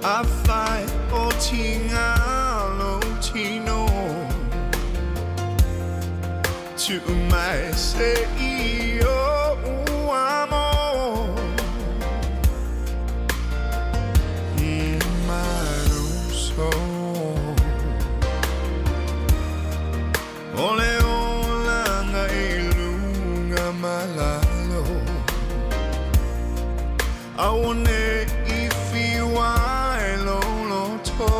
Afai o tiga lou tino, tuu mai se i ou amo. My uso, o le olaga i luga ma lalo, aua ne i fiu ai lou loto.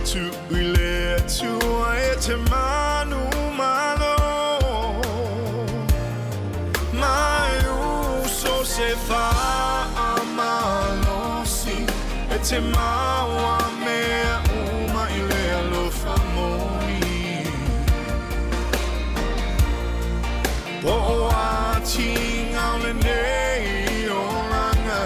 Tuu i le Atua e te manumalo. My uso, se faamalosi e te maua mea uma i le alofa moni. Po o a tiga o lenei olaga,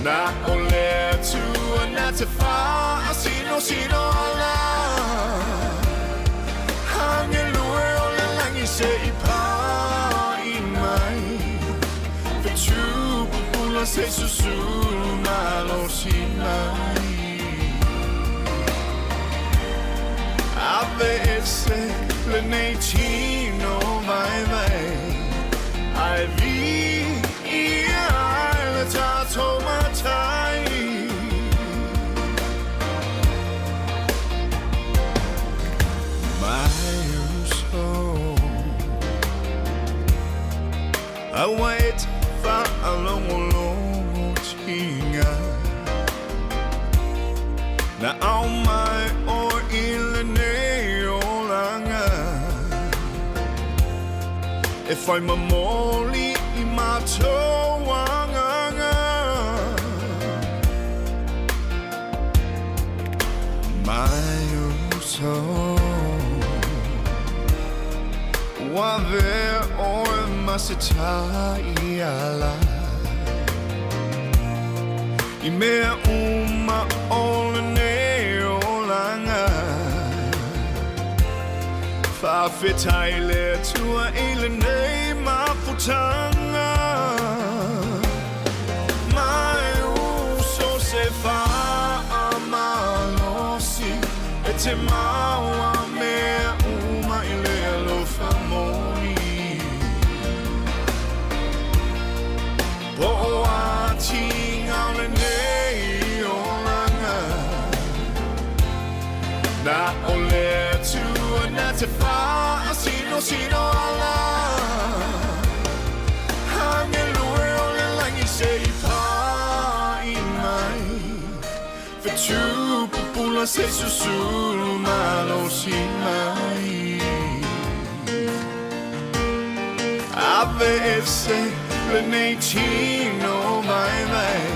na o le Atua na te faasinosino ala. Agelu e o le lagi se i pa'i mai, fetu pupula se i susulu malosi mai. Aveese lenei tino vaivai, ae viia ai le tatou Matai. My uso, aua e te faalogologo tiga, na aumai oe i lenei olaga e fai momoli i matou agaga. My uso, ua avea oe ma se taiala i mea uma o lenei olaga. Faafetai le Atua i lenei mafutaga. My uso, se faamalosi e te maua mea uma i le alofa moni. Po o a tiga o lenei olaga, na o le Atua na te faasinosino ala. Agelu e o le lagi se i pa'i mai, fetu pupula se i susulu malosi mai. Aveese lenei tino vaivai,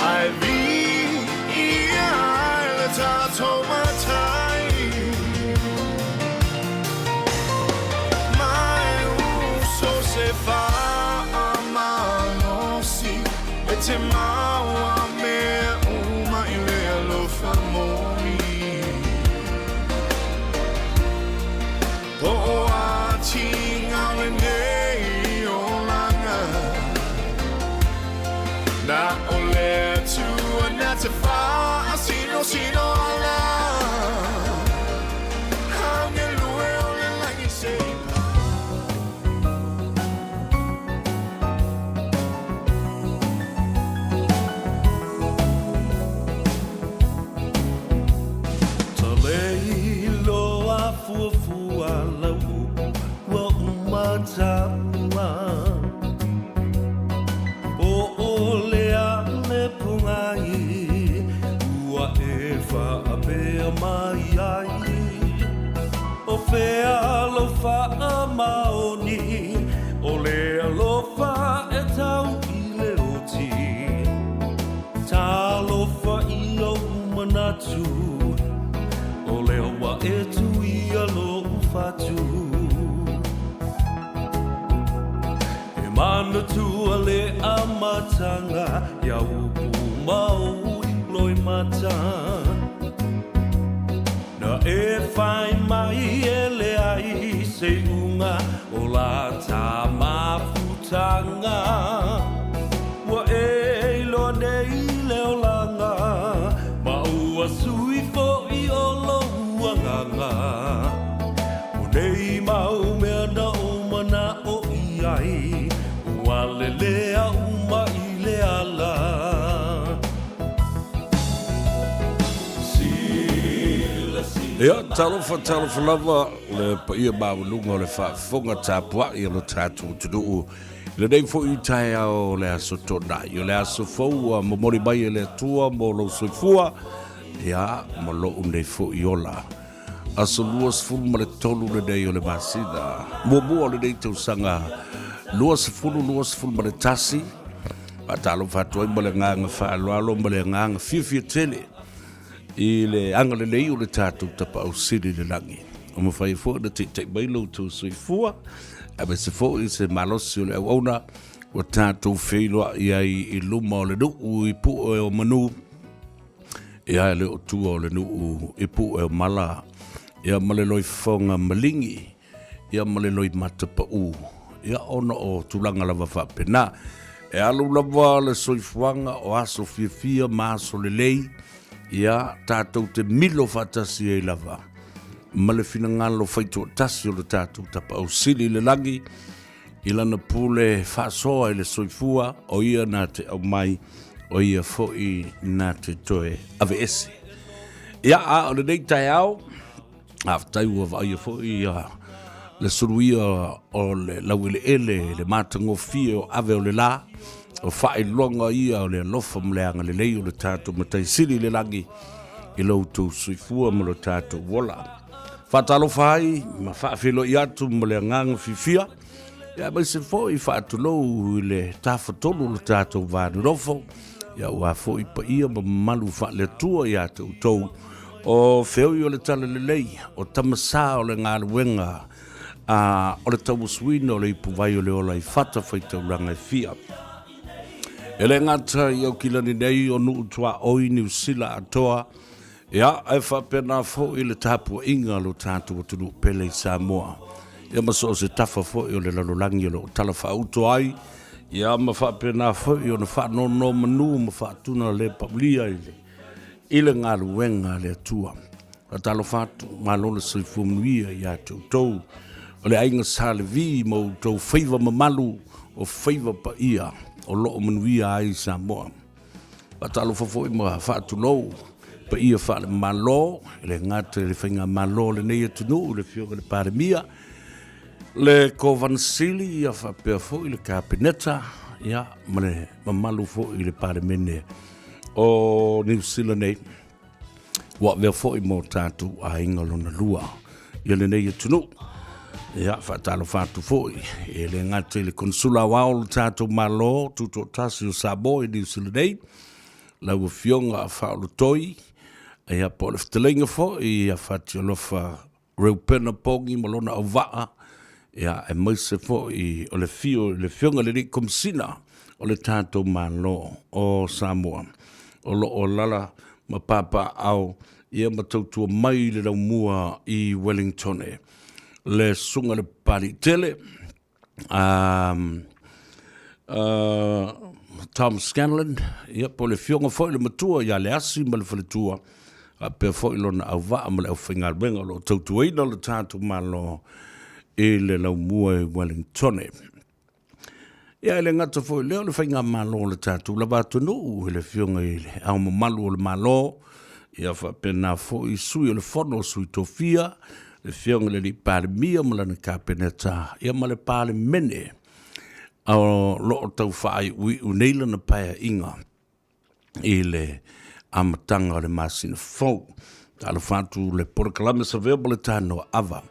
ae viia ai le tatou Matai. My uso, se faamalosi e te maua mea uma i le alofa moni. Po o a tiga o lenei olaga, na o le Atua na te faasinosino ala. Agelu e o le lagi se i Ta leiloa fuafua lau upu ua uma taua. Po o le a le pogai ua e faapea mai ai. O fea lou faamaoni o le alofa e tau i le oti. Talofa i ou manatu o lea ua e tuia lou fatu. E manatua le amataga ia upu ma ou loimata. Na e fai mai e leai se iuga o la ta mafutaga. Ia, talofa, talofa lava le paia maualuga o le faafofoga tapuai o lo tatou atunuu i lenei foi taeao o le aso Toonai, o le aso fou ua momoli mai e le Atua mo lou soifua, ia, ma lou nei foi ola. Aso 23 lenei o le masina muamua o lenei tausaga 2021. Faatalofa atu ai ma le agaga faaaloalo ma le agaga fiafia tele i le agalelei o le tatou Tapaau Sili i le lagi. Ua mafai foi ona taitai mai lo outou soifua, aemaise foi se malosi o le auauna ua tatou feiloai ai i luma o le nuu i pue o manu, ia e le o tua o le nuu i pue o mala, ia ma le loifofoga maligi, ia ma le loimata pau, ia ona o tulaga lava faapena. E alu lava le soifuaga o aso fiafia ma aso lelei, ia tatou te milo faatasi ai lava ma le finagalo faitoatasi o le tatou Tapaau Sili i le lagi, i lana pule faasoa i le soifua, o ia na te aumai, o ia foi na te toe aveese. Ia, a o lenei taeao, Faafetai ua vaaia foi ia le suluia o le laueleele le matagofie o ave o le la, o faailoga ia o le alofa ma le agalelei o le tatou Matai Sili i le lagi i lo outou soifua ma lo tatou ola. Faatalofa ai ma faafeiloai atu ma le agaga fiafia, ia aemaise foi faatulou i le tafatolu o lo tatou va nonofo, ia aua foi paia ma mamalu faale-Atua ia te outou, o feoi o le talalelei, o tamasā o le galuega, a o le tauasuina o le ipuvai o le ola i fatafaitaulaga e fia. E le gata i Aukilani nei o nuu tuaoi Niu Sila atoa, ia, ae faapena foi le tapuaiga a lo tatou atunuu pele i Samoa, ia ma so o se tafa foi o le lalolagi o lo o talafaauto ai, ia ma faapena foi ona faanonomanu ma faatuna le paulia i le i le galuega a le Atua. Faatalofa atu, malo le soifua manuia ia te outou o le aiga Sa Levi ma outou faiva mamalu o faiva paia o lo o manuia ai Samoa. Faatalofa foi ma faatulou paia faale-Malo, e le gata i le faigamalo o lenei atunuu, le Afioga i le Palemia, le Kovana Sili, ia faapea foi le Kapeneta, ia ma le mamalu foi i le Palemene o Niu Sila nei, ua avea foi mo tatou aiga lona lua i lenei atunuu. Ia, faatalofa atu foi, e le gata i le Konesula Aoao o le tatou Malo Tutoatasi o Samoa i Niu Sila nei, lau Afioga Faaolotoi, ia po o le fetalaiga foi ia Fatialofa Reupena Pogi ma lona auvaa, ia, aemaise foi o le afio i le Afioga i le Alii Komesina o le tatou Malo o Samoa, o lo o alaala ma papaaao ia ma tautua mai i le laumua i Wellingtone. Le Susuga i le Papaliitele, Tom Scanlon, ia po o le afioga foi i le matua ia Leasi ma le faletua, faapea foi lona auvaa ma le aufaigaluega o lo o tautuaina le tatou Malo i le laumua i Wellingtone. Ia, e le gata foi i lea o le faigamalo o le tatou lava atunuu i le afioga i le Ao Mamalu o le Malo, ia faapena foi sui o le Fono a Sui Tofia, le afioga i le Alii Palemia ma lana Kapeneta, ia ma le Palemene o lo o tau faaiuiu nei lana paeaiga i le amataga o le masina fou. Talofa atu le polokalame Savea ma le Tanoa Ava.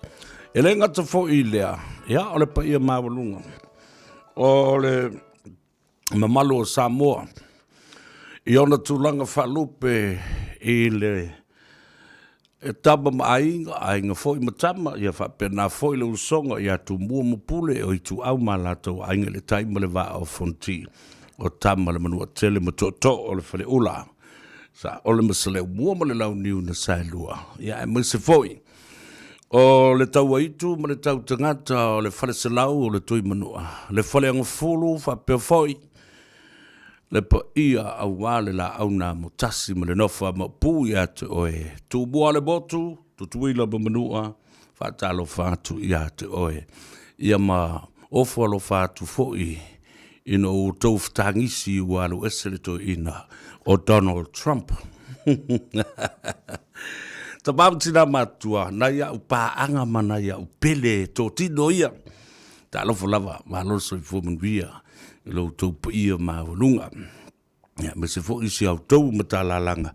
E le gata foi i lea, ia o le paia maualuga o le mamalu o Samoa i ona tulaga faalupe i le e tama ma aiga, aiga foi ma tama, ia faapena foi le usoga ia Tumua ma Pule, o Ituau ma latou aiga i le tai ma le vaa o Fonoti, o Tama le Manuatele ma Tootoo o le Faleula, Saole ma Saleaaumua ma le Launiu na Saelua, ia aemaise foi o le Tauaitu ma le Tautagata o le Faleselau o le Tuimanua, le Faleagafulu faapea foi le paia aua le laau na amotasi ma le nofo a Maopu ia te oe. Tumua le motu, Tutuila ma Manua, faatalofa atu ia te oe. Ia ma ofo alofa atu foi ina ua outou fetagisi ua alu ese le toeaina o Donald Trump. Tama ma tina matua, nai au paaga ma nai au pele totino ia. Talofa lava, malo le soifua manuia i lo outou paia maualuga. Ia, aemaise foi si a outou matalalaga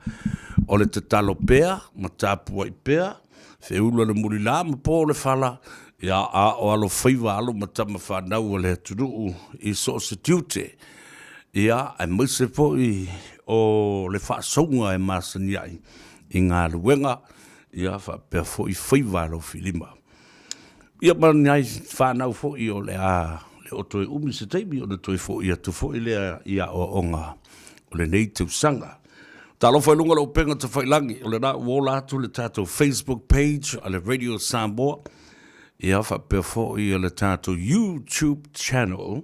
o le tatalo pea ma tapuai pea, feula le mulila ma po le fala, ia, a o alofaiva alo ma tama fanau a le atunuu i so o se tiute, ia, aemaise foi o le faasouga e masani ai i galuega, ia, faapea foi faiva alofilima. Ia ma nai fanau foi o le a le o toe umi se taimi ona toe foi atu foi lea i aoaoga o lenei tausaga. Talofa i luga o le upega tafailagi, o lena ua ola atu le tatou Facebook page a le Radio Samoa, ia faapea foi le tatou YouTube channel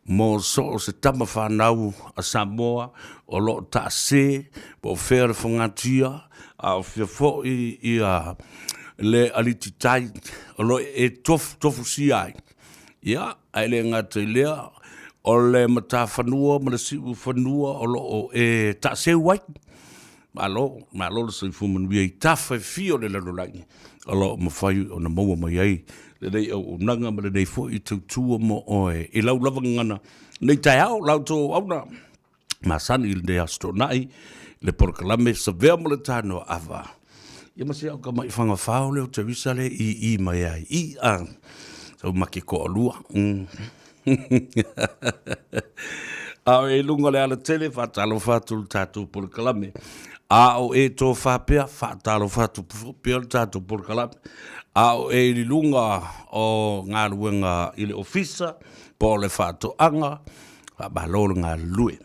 mo so o se tama fanau a Samoa o lo o taase po o fea le fogatia, a o fea foi ia le alititai o lo o e tofutofusia ai. Ia, ae le gata i lea, o le matafanua ma le siufanua o lo o e taaseu ai. Malo, malo le soifua manuia i tafa e fia o le lalolagi o lo o mafai ona maua mai ai lenei auaunaga ma lenei foi tautua mo oe i lau lava gagana nei taeao la outou auauna masani i lenei Aso Toonai le polokalame Savea mo le Tanoa Ava. Ia ma si au tama'i fagafao lea o Teresa lea e ii mai ai i a sau make toalua. A o e i luga o le alatele, faatalofa atu le tatou polokalame. A o e tofa pea, faatalofa atu pea le tatou polokalame. A o e i luga o galuega i le ofisa, po o le faatoaga, faamalo le galulue.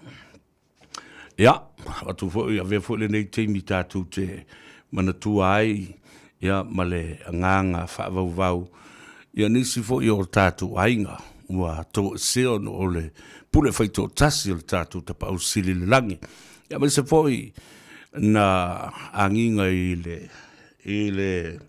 Ia, avatu foi, avea foi lenei taimi tatou te manatua ai ia ma le agaga faavauvau ia nisi foi o tatou aiga ua toesea ona o le pule faitoatasi o le tatou Tapaau Sili i le Lagi. Ia aemaise foi na agiga i le i le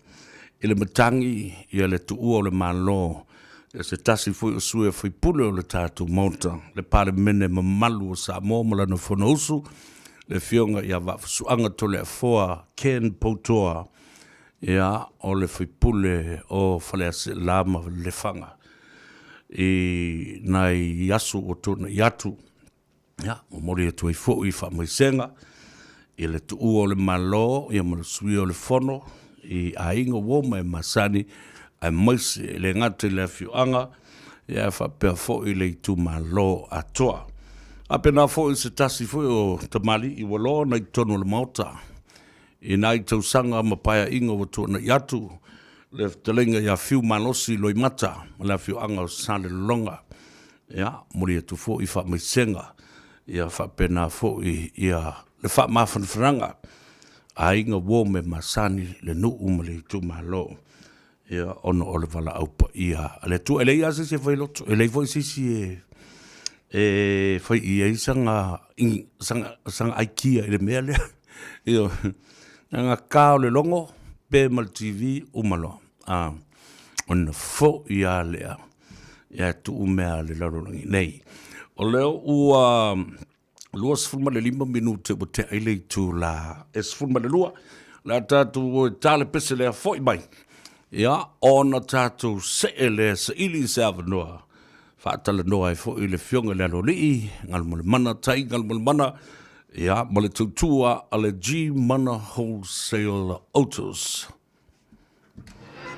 i le matagi ia le tuua o le Malo ia se tasi foi o sui usufono o le tatou Maota, le Palemene mamalu o Samoa ma lana Fonousu, le Afioga ia Vaafusuaga Toleafoa Ken Poutoa, ia, o le sui usufono o Faleaseela ma Lefaga i nai aso ua tuanai atu. Ia, momoli atu ai foi faamaisega i le tuua o le Malo ia ma le suia o le Fono i aiga ua oma e masani, aemaise e le gata i le afioaga, ia ae faapea foi le itumalo atoa. Faapena foi se tasi foi o tamalii ua loa ona i totonu o le Maota i nai tausaga ma paeaiga ua tuanai atu, le fetalaiga ia Fiu Malosi Loimata ma le afioaga o Salelologa. Ia, momoli atu foi faamaisega, ia faapena foi ia le faamafanafanaga, aiga, uo ma e masani, le nuu ma le itumalo, ia, ona o le valaau paia a le Atua. E leai lava se isi e fai loto, e leai foi se isi e, e fai i ai sana, sana, sana aikia i le mea lea. Ioe. Na ta o le logo, pe ma le TV, uma loa. A, ona foi lava lea ia tuu mea a le lalolagi nei. O lea ua 25 minute ua tea ai le itula e 12, o le a tatou o e ta le pese lea foi mai, ia, ona tatou see lea e saili se avanoa faatalanoa ai foi le Afioga i le Aloalii, Galumalemana Tai Galumalemana, ia, ma le tautua a le G-Mana Wholesale Autos.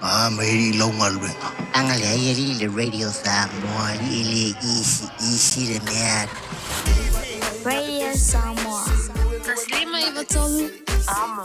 A mai alii lau galuega. Aga leai alii le Radio Samoa alii e le easy easy le mea. Radio Samoa. 153 Amo.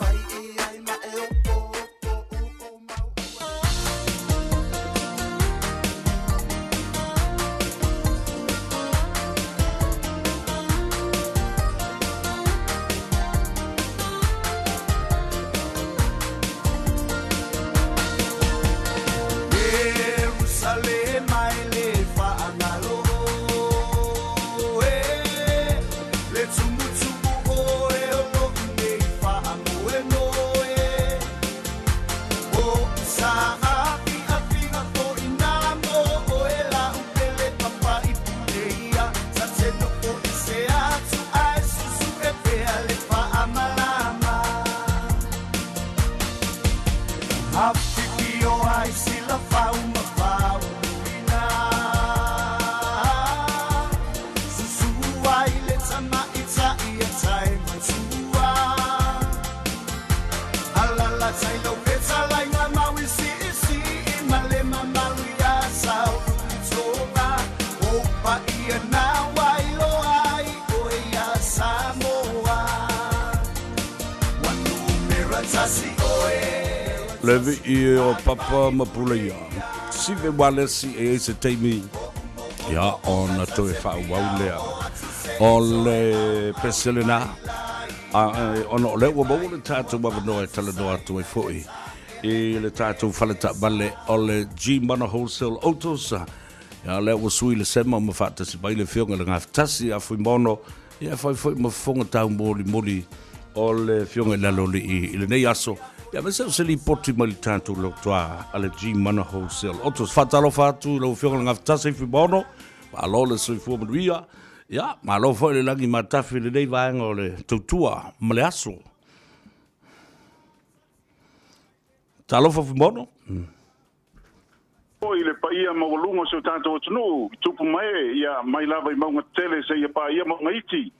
Le vii o Papa ma Puleia. Sive Walesi e ai se taimi ia ona toe faaauau lea o le pese lena. A, ona o lea ua maua le tatou avanoa e talanoa atu ai foi i le tatou fale taavale o le G Mana Wholesale Autos. Ia, lea ua sui le sema ma faatasi mai le afioga i le Gafatasi a Fuimaono, ia fai foi ma fofoga taumolimoli o le afioga i le Aloalii i lenei aso. Ia, aemaise o se lipoti mai le tatou lotoa a le G Mana Wholesale Autos. Faatalofa atu i lau afioga i le Gafatasi Fuimaono, malo le soifua manuia. Ia, malo foi le lagi matafi i lenei vaega o le tautua ma le aso. Talofa Fuimaono. Foi i le paia maualuga o si o tatou atunuu i tupu ma ee, ia, mai lava i mauga tetele seia paia mauga iti.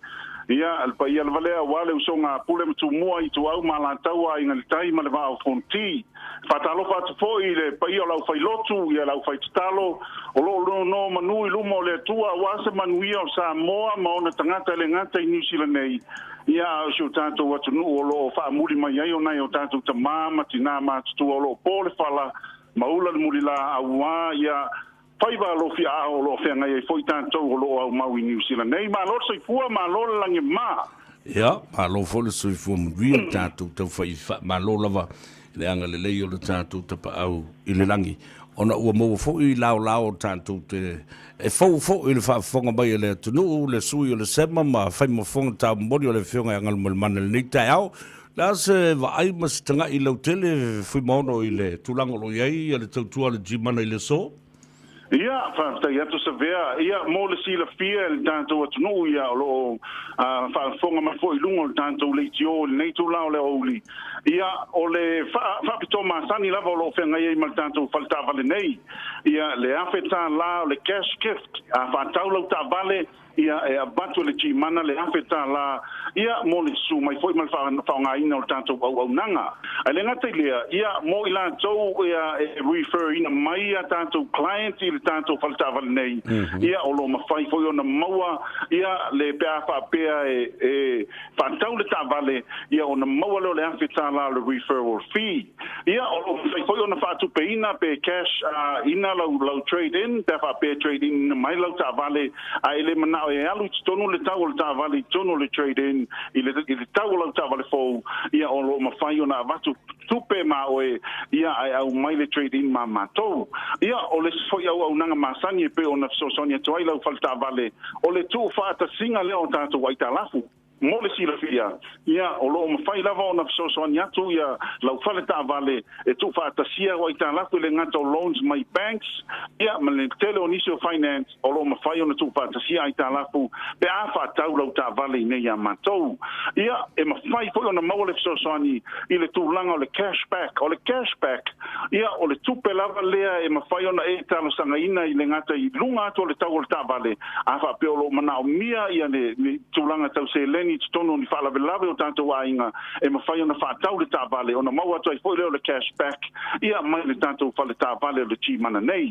Ia, le paia lava lea aua le usoga a Pule ma Tumua, Ituau ma Alataua, Aiga i le Tai ma le Vaa o Fonoti. E faatalofa atu foi i le paia o le aufailotu, ia, le aufaitatalo, o lo o nonomanu i luma o le Atua aua se manuia o Samoa ma ona tagata e le gata i Niu Sila nei, ia, a o si o tatou atunuu o lo o faamuli mai ai o nai o tatou tamā ma tinā matutua o lo o po le fala ma ula le mulilā auā ia faiva alofi aao o lo o feagai ai foi tatou o lo o aumau i Niu Sila nei. Malo le soifua, malo le lagimā. Ia, malo foi le soifua manuia le tatou taufai faamalo lava i le agalelei o le tatou Tapaau i le lagi, ona ua maua foi laolao o tatou te e fou foi i le faafofoga mai a le atunuu, le sui o le SEMA ma fai ma fofoga taumoli o le Afioga ia Galumalemana i lenei taeao. Le a se vaai ma se tagai lautele Fuimaono i le tulaga o lo o i ai le tautua a le Gmana i le aso? Ia, faafetai atu Savea. Ia, mo le silafia e le tatou atunuu, ia, o lo o faafofoga mai foi i luga o le tatou leitio i lenei itula o le aoauli. Ia, o le faapitoa masani lava o lo o feagai ai ma le tatou fale taavale nei, ia, le $1,000 o le cash gift, a faatau lau taavale, Ia, e avatu e le Gmana le $1,000, ia, mo le susu mai foi ma le faaaogaina o le tatou auaunaga. Ae le gata i lea, ia, mo i latou ia, e refer ina mai a tatou client i le tatou fale taavale nei, ia, o lo o mafai foi ona maua, ia, le, pe a faapea e, e faatau le taavale, ia, ona maua lea o le $1,000 o le referral fee. Ia, o lo o mafai foi ona faatupeina pe cash ina lau, lau trade in, pe a faapea e trade in ina mai lau taavale, a e le manao e alu i totonu le tau o le taavale i totonu o le trade in, i le, i le tau o lau taavale fou, ia o lo o mafai ona avatu tupe ma oe, ia ae aumai le trade in ma matou. Ia, o le isi foi auaunaga masani e pei ona fesoasoani atu ai lau fale taavale, o le tuufaatasiga lea o tatou aitalafu. Mo le silafia, ia, o lo o mafai lava ona fesoasoani atu ia lau fale taavale e tuufaatasia au aitalafu e le gata o loans mai banks, ia, ma le tele o nisi o finance, o lo o mafai ona tuufaatasia aitalafu pe a faatau lau taavale iinei ia matou. Ia, e mafai foi ona maua le fesoasoani i le tulaga o le cash back. O le cash back, ia, o le tupe lava lea e mafai ona e talosagaina i le gata i luga atu o le tau o le taavale, A faapea o lo o manaomia ia le tulaga tau seleni i totonu o ni faalavelave o tatou aiga, e mafai ona faatau le taavale ona maua atu ai foi lea o le cash back ia mai le tatou fale taavale o le Gmana nei.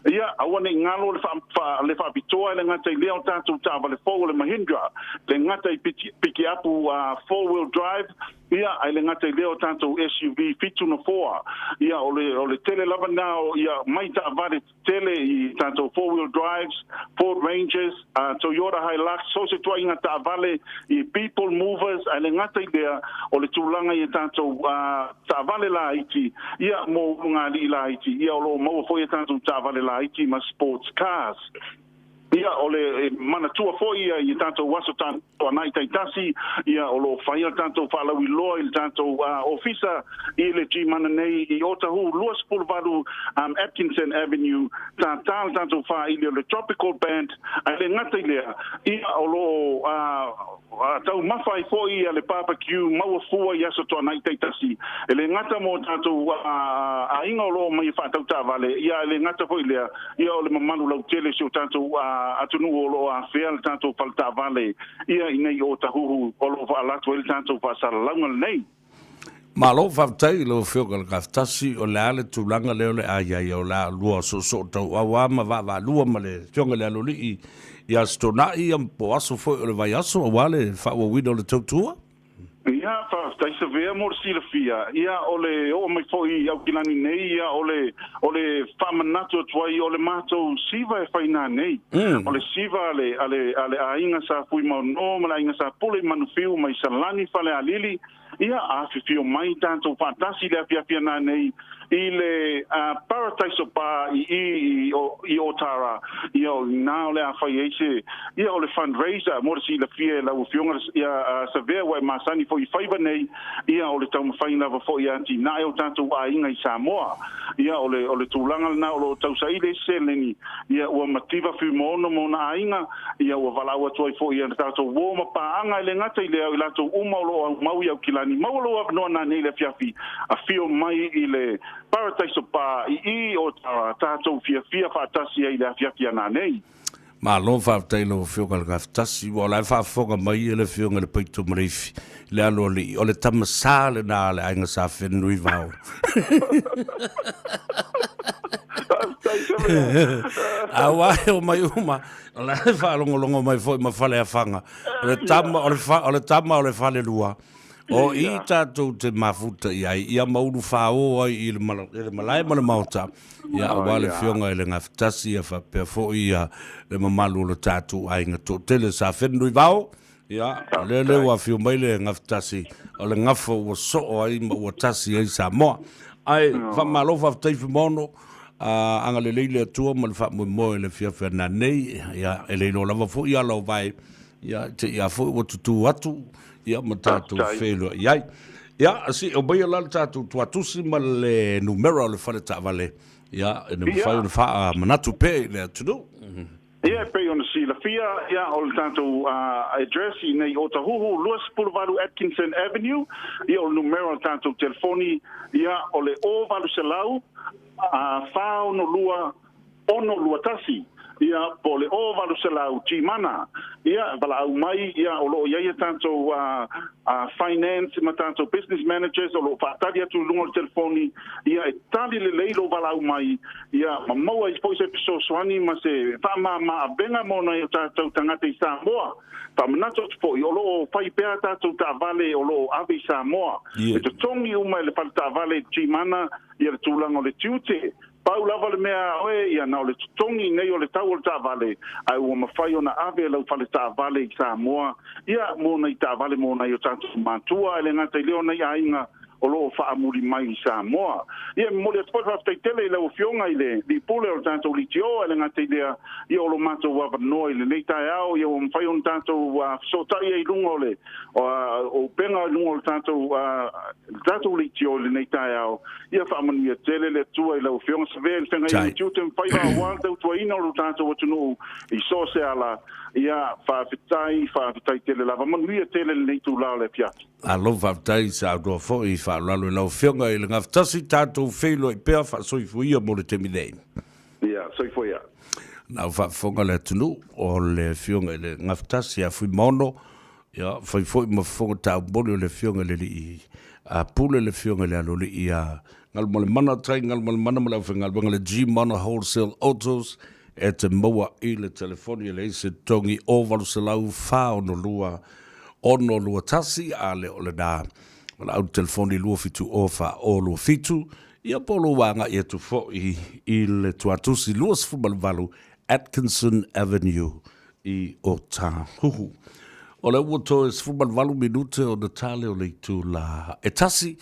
Ia, aua ne i galo le le faapitoa e le gata i lea o tatou taavale fou o le Mahindra, le gata i pikiapu four wheel drive, Ia, ae le gata i lea o tatou SUV fitu nofoa, ia, o le, o le tele lava na o, ia, mai taavale tetele i tatou four wheel drives, Ford Rangers, Toyota Hilux, so o se tuaiga taavale i people movers, ae le gata i lea, o le tulaga i a tatou taavale laiti, ia, mo ulugalii laiti, ia, o lo o maua foi a tatou taavale laiti ma sports cars. Ia, o le manatua foi ia i tatou aso tapuanai taitasi, ia, o lo o faia le tatou faalauiloa i le tatou ofisa i le Gmana nei i Otahuhu 28 Atkinson Avenue, tātā le tatou faaili o le Tropical Band, ae le gata i lea, ia, o lo o Taumafa ai foi ia le barbecue maua fua i Aso Toanai taitasi. E le gata mo tatou aiga o lo o omai e faatau taavale, ia e le gata foi lea, ia o le mamalu lautele o si o tatou atunuu o lo o afea le tatou fale taavale ia i nei Otahuhu o lo o faalatu ai le tatou faasalalauga lenei. Malo faafetai i lau Afioga i le Gafatasi, o le a le tulaga lea o le a i ai, o le a lua soosoo tauau lava ma vaavaalua ma le Afioga i le Aloalii i Aso Toonai ia po o aso foi o le vaiaso aua le faaauauina o le tautua? Ia, faafetai Savea mo le silafia. Ia, o le oo mai foi i Aukilani nei, ia, o le, o le faamanatu atu ai, o le matou siva e fai nanei. O le siva a le, a le, a le aiga sa Fuimaono ma le aiga sa Pule i Manufiu mai Salani Falealili, ia, afifio mai tatou faatasi i le afiafi nanei i le Parataiso Bar i i i i Otara, ia o i ina o le a fai ai se, ia o le fundraiser mo le silafia e lau Afioga ia Savea ua e masani foi i faiva nei, ia o le taumafai lava foi e atinae o tatou aiga i Samoa. Ia o le o le tulaga lena o lo o tausaili ai se seleni, ia ua mativa Fuimaono ma ona aiga, ia ua valaau atu ai foi i a tatou uo ma paaga e le gata i lea o i latou uma o lo o aumau i Aukilani. Maua lou avanoa nanei i le afiafi, afio mai i le Parataiso Bar i i o tatou fiafia faatasi ai i le afiafi a nanei. Malo faafetai i lau Afioga i le Gafatasi, ua o la e faafofoga mai le Afioga i le Paito Maleifi, le Aloalii, o le tama sa lena a le Aiga Sa Fenunuivao. Aua e omai uma, o la e faalogologo mai foi ma Faleafaga, o le tama, o le, fa, o le tama o le falelua, o i tatou te mafuta i ai, ia ma ulufāō ai i le, i le malae ma le maota, ia aua le Afioga i le Gafatasi, ia faapea foi ia le mamalu o le tatou aiga toatele sa Fenunuivao. Ia, o lea lea ua afio mai le Gafatasi, o le gafa ua soo ai ma ua tasi ai Samoa. Ae, faamalo faafetai Fuimaono, agalelei le Atua ma le faamoemoe i le afiafi a nanei, ia, e le iloa lava foi ala o vae, ia, te i a foi ua tutū atu, ia, ma tatou feiloai ai. Ia, se i aumaia la le tatou tuatusi ma le numera o le fale taavale, ia, ina mafai ona faamanatu pea i le atunuu. Ia, e pei ona silafia, ia, o le tatou address i nei Otahuhu, 28 Atkinson Avenue, ia, o le numera o le tatou telefoni, ia, o le 0800 462 621, ia, po o le 0800 Gmana. Ia, valaau mai, ia, o lo o i ai a tatou finance ma tatou business managers o lo o faatali atu i luga o le telefoni, ia, e tali lelei lou valaau mai, ia, ma maua ai foi se fesoasoani ma se faamama avega mo nai o tatou tagata i Samoa. Faamanatu atu foi, o lo o fai pea a tatou taavale o lo o ave i Samoa. E totogi uma e le fale taavale i Gmana ia le tulaga o le tiute. Pau lava le mea a oe, ia na o le totogi nei o le tau o le taavale, ae ua mafai ona ave e lau fale taavale i Samoa, ia, mo nai taavale mo nai o tatou matua, ae le gata i lea o nai aiga o lo o faamuli mai i Samoa. Ia, e momoli atu foi le faafetai tele i lau Afioga i le Alii Pule o le tatou Leitio, ae le gata i lea, ia o lo matou avanoa i lenei taeao, ia ua mafai ona tatou fesootai ai i luga o le o upega i luga o le tatou le tatou leitio i lenei taeao. Ia faamanuia tele le Atua i lau Afioga Savea i le feagaiga o tiute ma faiva aua le tautuaina o lo tatou atunuu i so o se ala. Ia faafetai, faafetai tele lava. Manuia tele lenei itula o le afiafi. Malo faafetai saunoa foi faaaloalo i lau Afioga i le Gafatasi, tatou feiloai pea faasoifua ia mo le taimi nei. Ia, soifua ia. Na ua faafofoga le atunuu o le Afioga i le Gafatasi ia Fuimaono, ia fai foi ma fofoga taumoli o le Afioga i le Alii Pule le Afioga i le Aloalii ia Galumalemana Tai Galumalemana ma le aufaigaluega le G-Mana Wholesale Autos e te maua i le telefoni e leai se totogi o 800 462 621 a le o lena valaau telefoni 270 4027 ia po o lou agai atu foi i le tuatusi 28 Atkinson Avenue i Otahuhu. O lea ua toe 18 minute ona tale o le itula e tasi.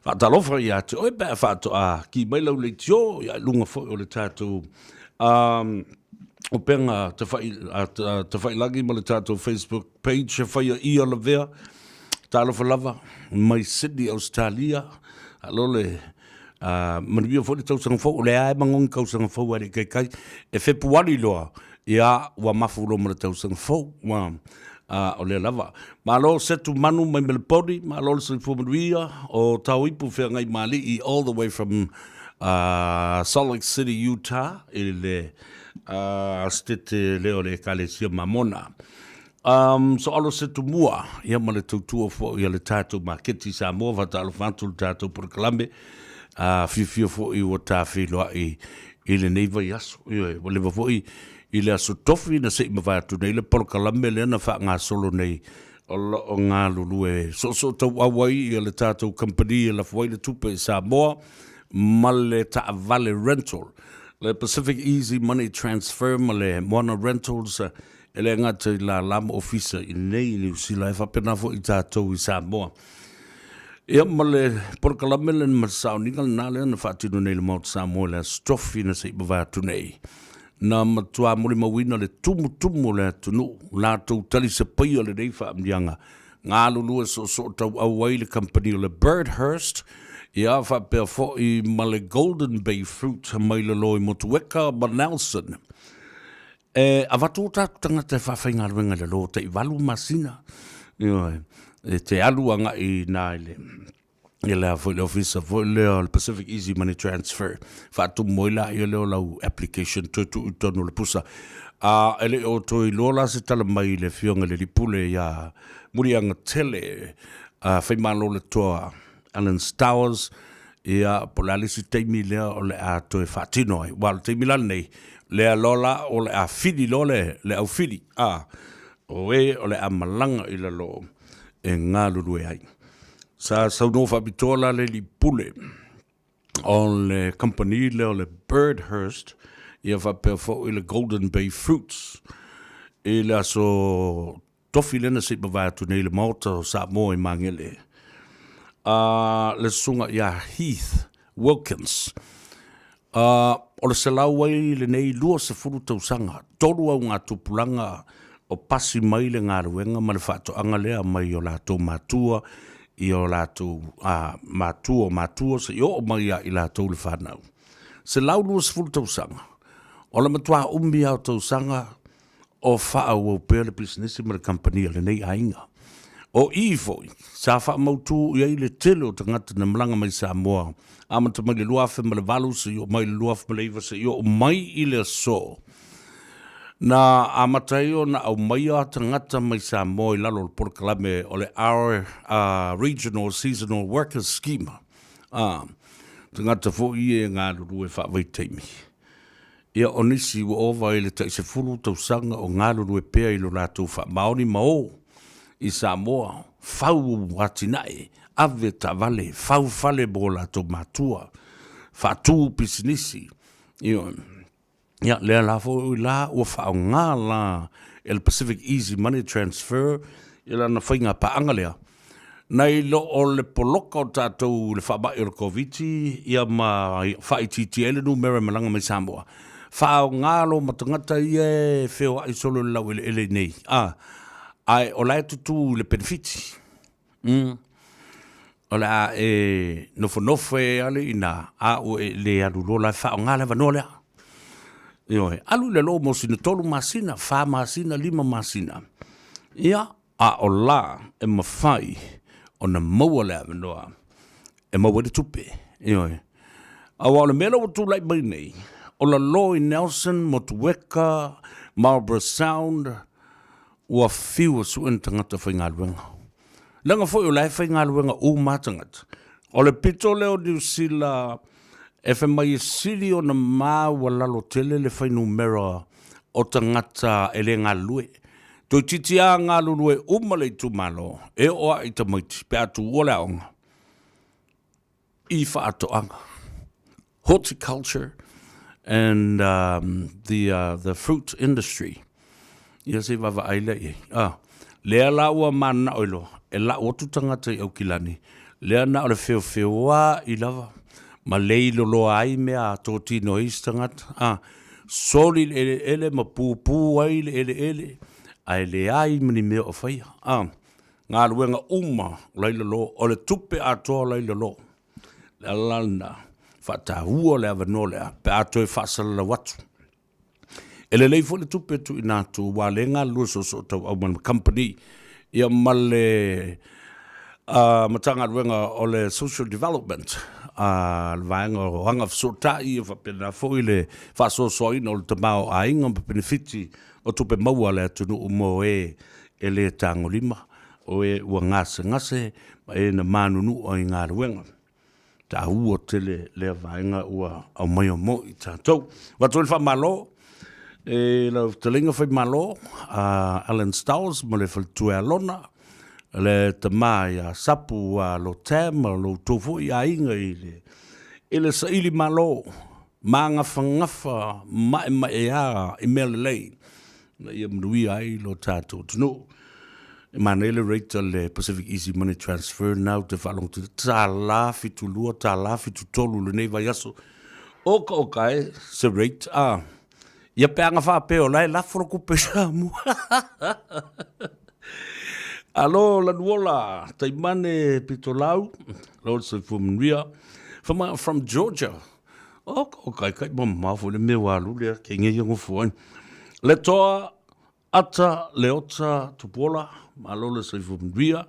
Faatalofa ia te oe pe a faatoa ki mai lau leitio ia i luga foi o le tatou upega tafailagi ma le tatou Facebook page e faia ia lavea. Talofa lava mai Sydney, Australia. Alo le manuia foi le tausaga fou. O lea e magogi tausaga fou a le kaikai. E Fepuari loa, ia ua mafu loa ma le tausaga fou. Ua, o lea lava. Malo Setu Manu mai Meleponi, malo le soifua manuia o Taoipu Feagai Malii all the way from Salt Lake City, Utah i le Setete lea o le Ekalesia Mamona. Soalo se tumua, ia ma le tautua foi a le tatou maketi i Samoa, faatalofa atu le tatou polokalame, a fiafia foi ua ta feiloai i lenei vaiaso. Ioe, ua leva foi i le aso Tofi na se i mavae atu nei le polokalame lea na faagasolo nei. o lo o galulue soosootauau ai ia le tatou kamupani e lafo ai le tupe i Samoa ma le taavale rental, le Pacific Easy Money Transfer ma le Moana Rentals, e le gata i lala ma ofisa i nei i Niu Sila, e faapena foi i tatou i Samoa. Ia ma le polokalame lena ma le sauniga lena lea na faatino nei i le Maota Samoa i le Aso Tofi na se i mavae atu nei. Na matua molimauina le tumutumu o le atunuu, latou talisapaia lenei faamanuiaga galulue soosootauau ai le kamupani o le Birdhurst, ia faapea foi ma le Golden Bay Fruit mai lalo i Motueka ma Nelson. E avatu o tatou tagata e faafaigaluega i lalo tai 8 masina, ioe, e te alu agai i ina i le i le a foi le ofisa foi lea o le Pacific Easy Money Transfer, faatumu ai laia lea o lau application toe tuu i totonu o le pusa. A e le o toe iloa la se tala mai i le Afioga i le Alii Pule ia Muliagatele Faimalo le Toa Alan Stowers, ia po o le a le isi taimi lea o le a toe faatino ai. Aua o le taimi la lenei, lea loa la o le a fili loa le, le aufili, a, o e o le a malaga i lalo e galulue ai. Sa saunoa faapitoa la le alii pule o le kamupani lea o le Birdhurst, ia faapea foi le Golden Bay Fruits i le aso Tofi lea na se i mavae atu nei i le Maota o Samoa i Magele. A le susuga ia Heath Wilkins. A o le selau ai lenei 20 tausaga, tolu augatupulaga o pasi mai le galuega ma le faatoaga lea mai o latou matua i o latou matua o matua seia oo mai ia i latou le fanau. 120 tausaga, o le matua umi lava o tausaga o faaauau pea le pisinisi ma le kamupani a lenei aiga. O i foi, sa faamautu i ai le tele o tagata na malaga mai Samoa, amata mai le 2008 seia oo mai le 2009 seia oo mai i le aso. Na amata ai ona aumaia tagata mai Samoa i lalo o le polokalame o le Our Regional Seasonal Workers Scheme, a tagata foi ia e galulue faavaitaimi. Ia, o nisi ua ova i le tai 10 tausaga o galulue pea i lo latou faamaoni ma o i Samoa, fau atinae, ave taavale, fau fale mo latou matua, faatu pisinisi. Ioe. Ia, lea la foi la ua faaaoga la e le Pacific Easy Money Transfer i lana faiga paaga lea, Nai lo o le poloka o tatou i le faamai o le Koviti ia ma faaitiitia ai le numera e malaga mai Samoa, faaaoga lo ma tagata ia e feoai solo i le laueleele i nei, a, ae o la e tutū i le penefiti. Mm. O le a e nofonofo e ale i ina, a ua e le alu loa la e faaaoga le avanoa lea. Ioe, alu i lalo mo sina 3 masina, 4 masina, 5 masina. Ia, A o la e mafai ona maua le avanoa e maua ai le tupe. Ioe. Aua o le mea lea ua tulai mai nei, o lalo i Nelson, Motueka, Marlborough Sound, ua fiu e sue ni tagata faigaluega. Leaga foi o la e faigaluega uma lava tagata. O le pito lea o Niu Sila e fai mai e sili ona maualalo tele le fuainumera o tagata e le galulue. Toeitiiti lava galulue uma le itumalo e oo lava i tamaiti pe a tuua le aoga i faatoaga, horticulture and the fruit industry. Ia se i vaavaai lea i ai. Ah, lea la ua mananao ai loa e lau atu tagata i Aukilani, lea na o le feofeoa'i lava ma lei loloa ai mea a totino ai isi tagata. Ah, soli le eleele ma pupū ai le eleele, ae leai ma ni mea o faia. Ah, galuega uma o la i lalo, o le tupe atoa o la i lalo. Le ala la lena, faataua le avanoa lea pe a toe faasalalau atu. E lelei foi le tupe e tuuina atu aua o lea e galulue soosootauau ma le company ia ma le Matagaluega o le Social Development, le vaega o Agafesootai ia faapena foi le faasoasoaina o le tamaoaiga ma penefiti o tupe maua a le atunuu mo e e le tagolima, o e ua gasegase ma e na manunua i galuega. Taua tele lea vaega ua aumaia mo i tatou. Avatu ai le faamalo i lau fetalaiga Faimalo Alan Stowers ma le faletua Alona. Le tama ia Sapu a lo Tam a lo outou foi aiga i le i le saili malo magafagafa maemaea i mea lelei ina ia manuia ai lo tatou atunuu. E manaia le rate a le Pacific Easy Money Transfer na ou te faalogo $1.72, $1.73 lenei vaiaso. Oka oka e se rate a. Ia pe ana faapea o la e lafo le tupe i Samoa. Alo Lanuola, Taimane Pitolau, Lord Soifua Manuia, from, from Georgia. Oka oka e kai mamao foi le mea ua alu lea, ke ngeia ngofo ai. Le toa Ata Leota Tupuola, malo le soifua manuia.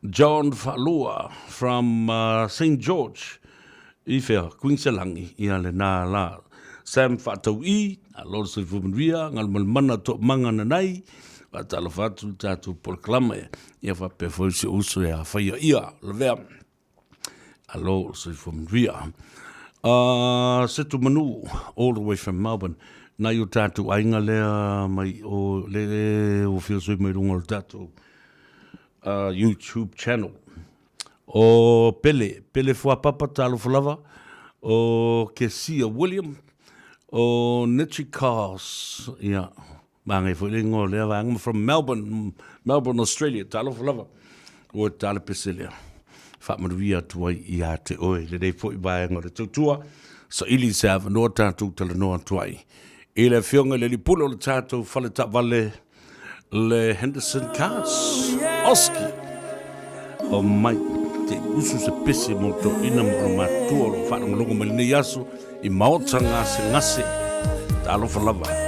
John Faalua from uh, St. George, i whea, Queenselangi, ia le nā la. Sam Faatau'i, alo le soifua manuia, ngalumalumana to manga nanai, whaatalofa atu le tātou polokalama, ia whapea foi si uso ia whaia ia, lavea. Alo, soifua manuia. Uh, Setu Manu, all the way from Melbourne. Nai o tātou aiga lea mai o le o fia sui mai runga o le tātou uh, YouTube channel. O Pele, Pele Fuapapa, talofa lava. O Kesia William, o Nichi Cars, ia, Māngai foi le ingoa o lea vaega from Melbourne, Melbourne, Australia. Talofa lava. Ua tala pese lea. Faamanuia atu ai ia te oe. Lenei foi vaega o le tautua. Saili se avanoa tātou talanoa atu ai. I le afioga i le alii pule o le tātou fale taavale le Henderson Cars. Oski. O mai te usu se pese mo toeaiina ma ona matua o lo o faalogologo mai lenei aso i maota gasegase. Talofa lava.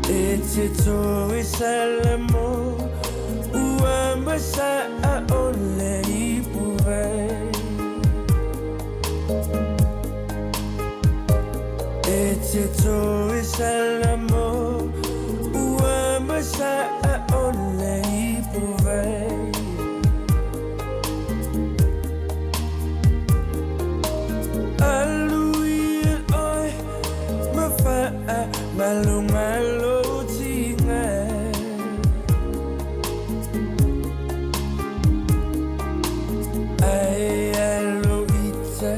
E te toe salamo ua masaa o le ipuvai. E te toe salamo ua masaa o le ipuvai. Alu ia oe mawhaa malungalo tinga. Ai alo ita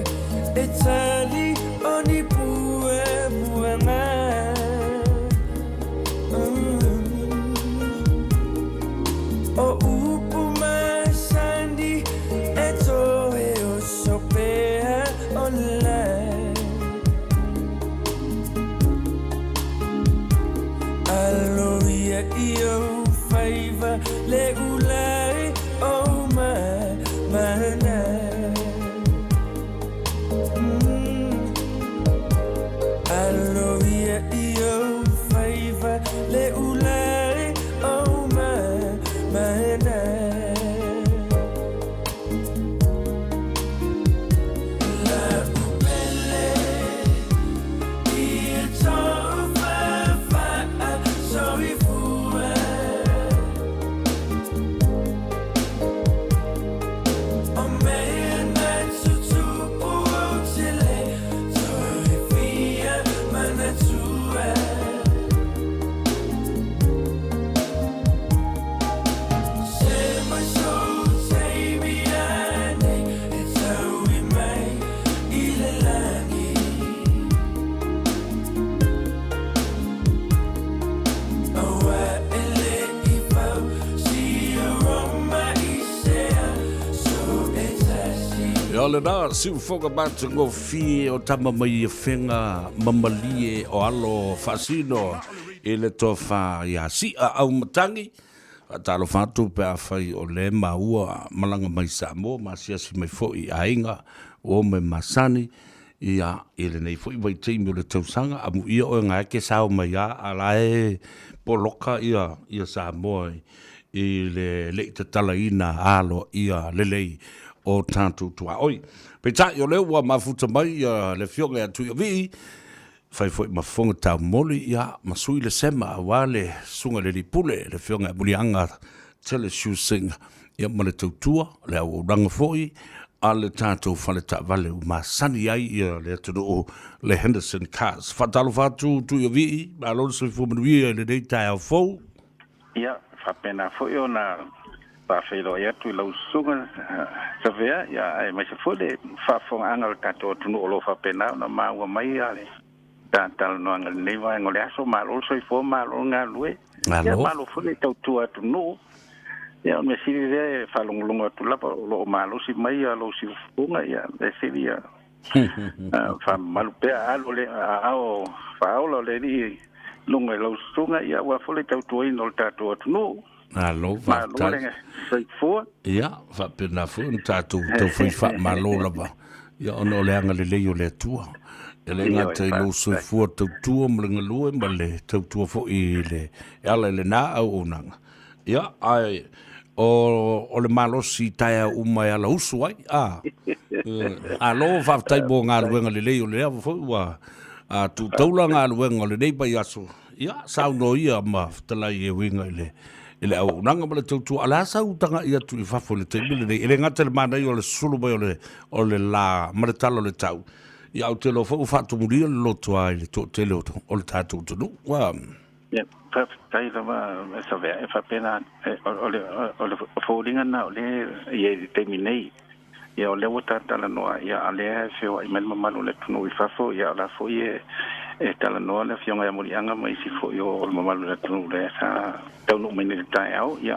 e tali o ni pue puanga. O upu masandi e toe o sopea o la. Alo ia i au faiva le ulai o ma mana. Alo ia i au faiva le ulai o ma mana. La upele ia tau soifua. O mea na tutupu o te le toe fia manatua. Se mai so taimi ane e tau i mai i le langi. Aua e le i fau si aroma i sea so e tasi. Ia o lena siufoga matagofie o tama mai e fega mamalie o alo faasino i le tofa ia Si'a Aumatangi. Faatalofa atu pe afai o le maua malaga mai Samoa ma asiasi mai foi i aiga o me masani ia i lenei foi vaitaimi o le tausaga amuia oe gae ke sao mai a ala e poloka ia ia Samoa i le le'i tatalaina alo ia lelei o tatou tuaoi. Peitai o lea ua mafuta mai ia le afioga ia Tuiavii fai foi ma fofoga taumoli ia ma sui le sema aua le susuga i le alii pule le afioga ia Muliaga Telesiusega ia ma le tautua le auaunaga foi a le tatou fale taavale ua masani ai ia le atunuu le Henderson Cars. Faatalofa atu Tuiavii, malo le soifua manuia i lenei taeao fou. Ia, faapena foi ona faafeiloai atu i lau susuga Savea, ia, aemaise foi le faafofogaaga o le tatou atunuu o lo o faapena ona maua mai le talanoaga i lenei vaega o le aso. Malo le soifua, malo le galulue. Ia, malo foi le tautua atunuu. Ia, o le mea sili lea e faalogologo atu lava o lo o malosi mai lou siufofoga, ia, o le mea sili ia faamamalu pea alu le aao faaola o le Alii luga i lau susuga, ia, aua foi le tautuaina o le tatou atunuu. Malo, Malo le faafetai. soifua. Ia, faapena foi ona tatou taufai faamalo lava, ia ona o le agalelei o le Atua. E le Ioe, gata i lou faafetai. soifua tautua ma le galue ma le tautua foi i le e ala i lena auaunaga. Ia, ae o le malosi taeao uma e ala usu ai, a. Malo, faafetai mo galuega lelei o lea foi ua tu taula galuega o lenei vaiaso. Ia, saunoa ia ma fetalai e uiga i le i le auaunaga ma le tautua. A o le a sau taga'i atu i fafo i le taimi lenei? E le gata i le manaia o le susulu mai o le la ma le tala o le tau, ia ae ou te iloa foi ua faatumulia le lotoa i le toatele o le tatou atunuu. Ua. Ia, faafetai lava Savea, e faapena, o le o le foliga lena o lea e i ai i le taimi nei. Ia o lea ua talanoa, ia a o lea e feoai mai le mamalu o le atunuu i fafo, ia o la foi e talanoa le Afioga ia Muliaga ma isi foi o le mamalu o le atunuu lea sa taunuu mai nei i le taeao. Ia,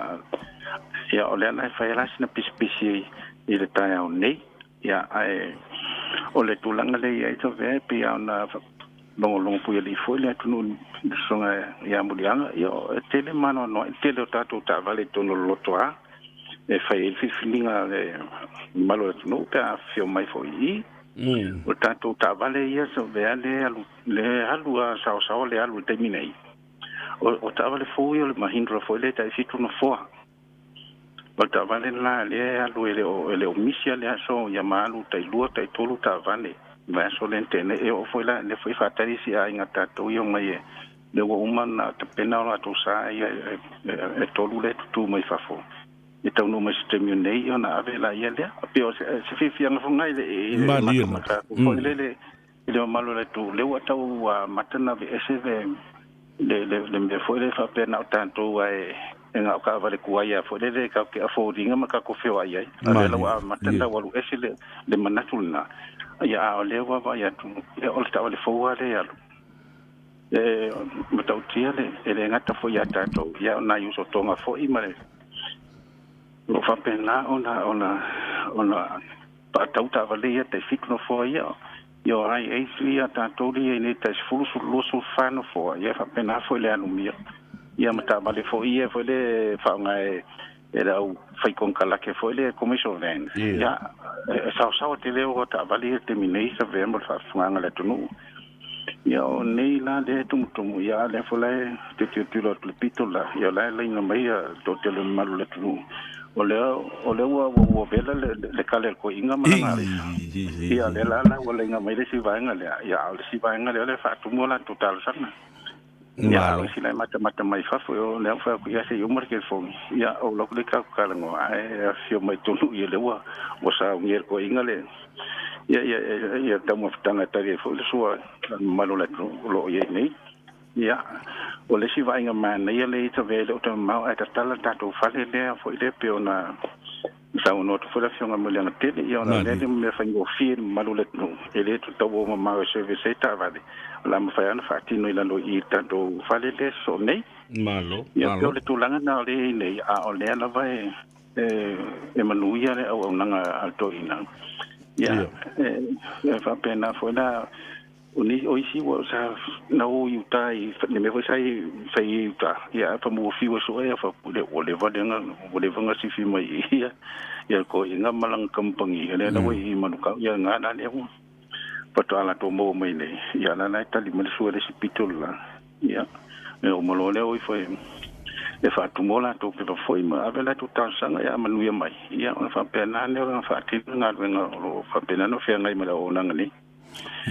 ia o lea la e fai ai la sina pisipisi i le taeao nei. Ia, ae o le tulaga lea e i ai Savea, e pei lava ona logologo puialii foi le atunuu i le susuga ia Muliaga, ia e tele ma anoanoai le tele o tatou taavale i totonu o le lotoa e fai ai le filifiliga a le mamalu o le atunuu pe a afifio mai foi i i. O tatou taavale ia Savea le alu, le alu a saosaoa le alu i le taimi nei. O taavale fou ia o le Mahindra foi lea e tai 7 nofoa. O le taavale la lea e alu e le o misi lava le aso ia ma alu tai 2 tai 3 taavale i le vaiaso lea na tea nei. E oo foi la lea foi e faatali isi aiga tatou ia omai e lea ua uma ona tapena o latou sa ia e 3 lea e tutu mai fafo e taunuu mai i se taimi o nei ona ave laia lea. E pei o se fiafiaga foi lena i le matamata atu foi lele i le mamalu o le atunuu, lea ua tau amata ona aveese le le mea foi lea faapea na o tatou lava e na o taavale tuai lava foi lele tatou te afford ina ma tatou feoai ai. A o lea la ua amata ona tau alu ese le manatu lena, ia a o lea ua vaai atu, ia o le taavale fou lava lea e alu. E matautia le, e le gata foi ia tatou, ia o nai usotoga foi ma le, o lo o faapena ona ona ona faatau taavale ia tai 7 nofoa ia, ia o ai age ia tatou lea e i ai nei tai 10, 12, 14 nofoa, ia e faapena foi le alumia. Ia ma taavale foi ia foi lea e faaaoga e e le au fai konekarate foi lea commercial van. Ia e saosaoa tele o taavale ia i le taimi nei sa avea mo le faafofogaaga a le atunuu. Ia o nei la lea e tumutumu, ia a o lea foi la e te tilotilo atu i le pito la, ia o la e laina mai ia le toatele o le mamalu o le atunuu. O lea, o lea ua, ua, ua vela le, le kale a le toeaina ma lana alii. Ia o lea la la ua laina mai le isi vaega lea, ia a o le isi vaega lea o lea e faatumu a latou talosaga. Ia a o isi la e matamata mai fafo, o lea ua fai atu, ia se i uma le telefoni, ia ou alu atu lea tatou talanoa, ae afifio mai tonu ia lea ua, ua saunia e le toeaina le, ia, ia, ia taumafataga e tali ai foi le sua a le mamalu o le atunuu o lo o i ai nei. Ia, o le isi vaaiga manaia lea i Tavea e le o toe mamao ae tatala le tatou fale lea foi lea pei ona saunoa atu foi le Afioga Moliaga Tele, ia ona o lea le mea faigofie i le mamalu o le atunuu, e le toe tau o mamao e service ai taavale, o le a mafai lava ona faatino i lalo i i le tatou fale lea sosoo nei. Malo, Ia, pei o le tulaga lena o lea e i ai nei, a o lea lava e e manuia le auaunaga a le toeaina. Ia, e faapena foi la, o ni o isi ua sa na o i uta i le mea foi sa i fai i uta, ia fa mua fiu e soe fa le ua leva le nga ua leva nga sifi mai ia ia ko i nga malanga kampangi le la ua i Manukau ia nga la le ua faatoa latou maua mai nei ia la la e tali mai le sua le isi pito la ia e o malo lea o ifo e e faatumu o latou pepa foi ma ave latou talosaga ia manuia mai ia ona faapena lea ona faatino galuega o lo o faapena ona feagai ma le auaunaga nei.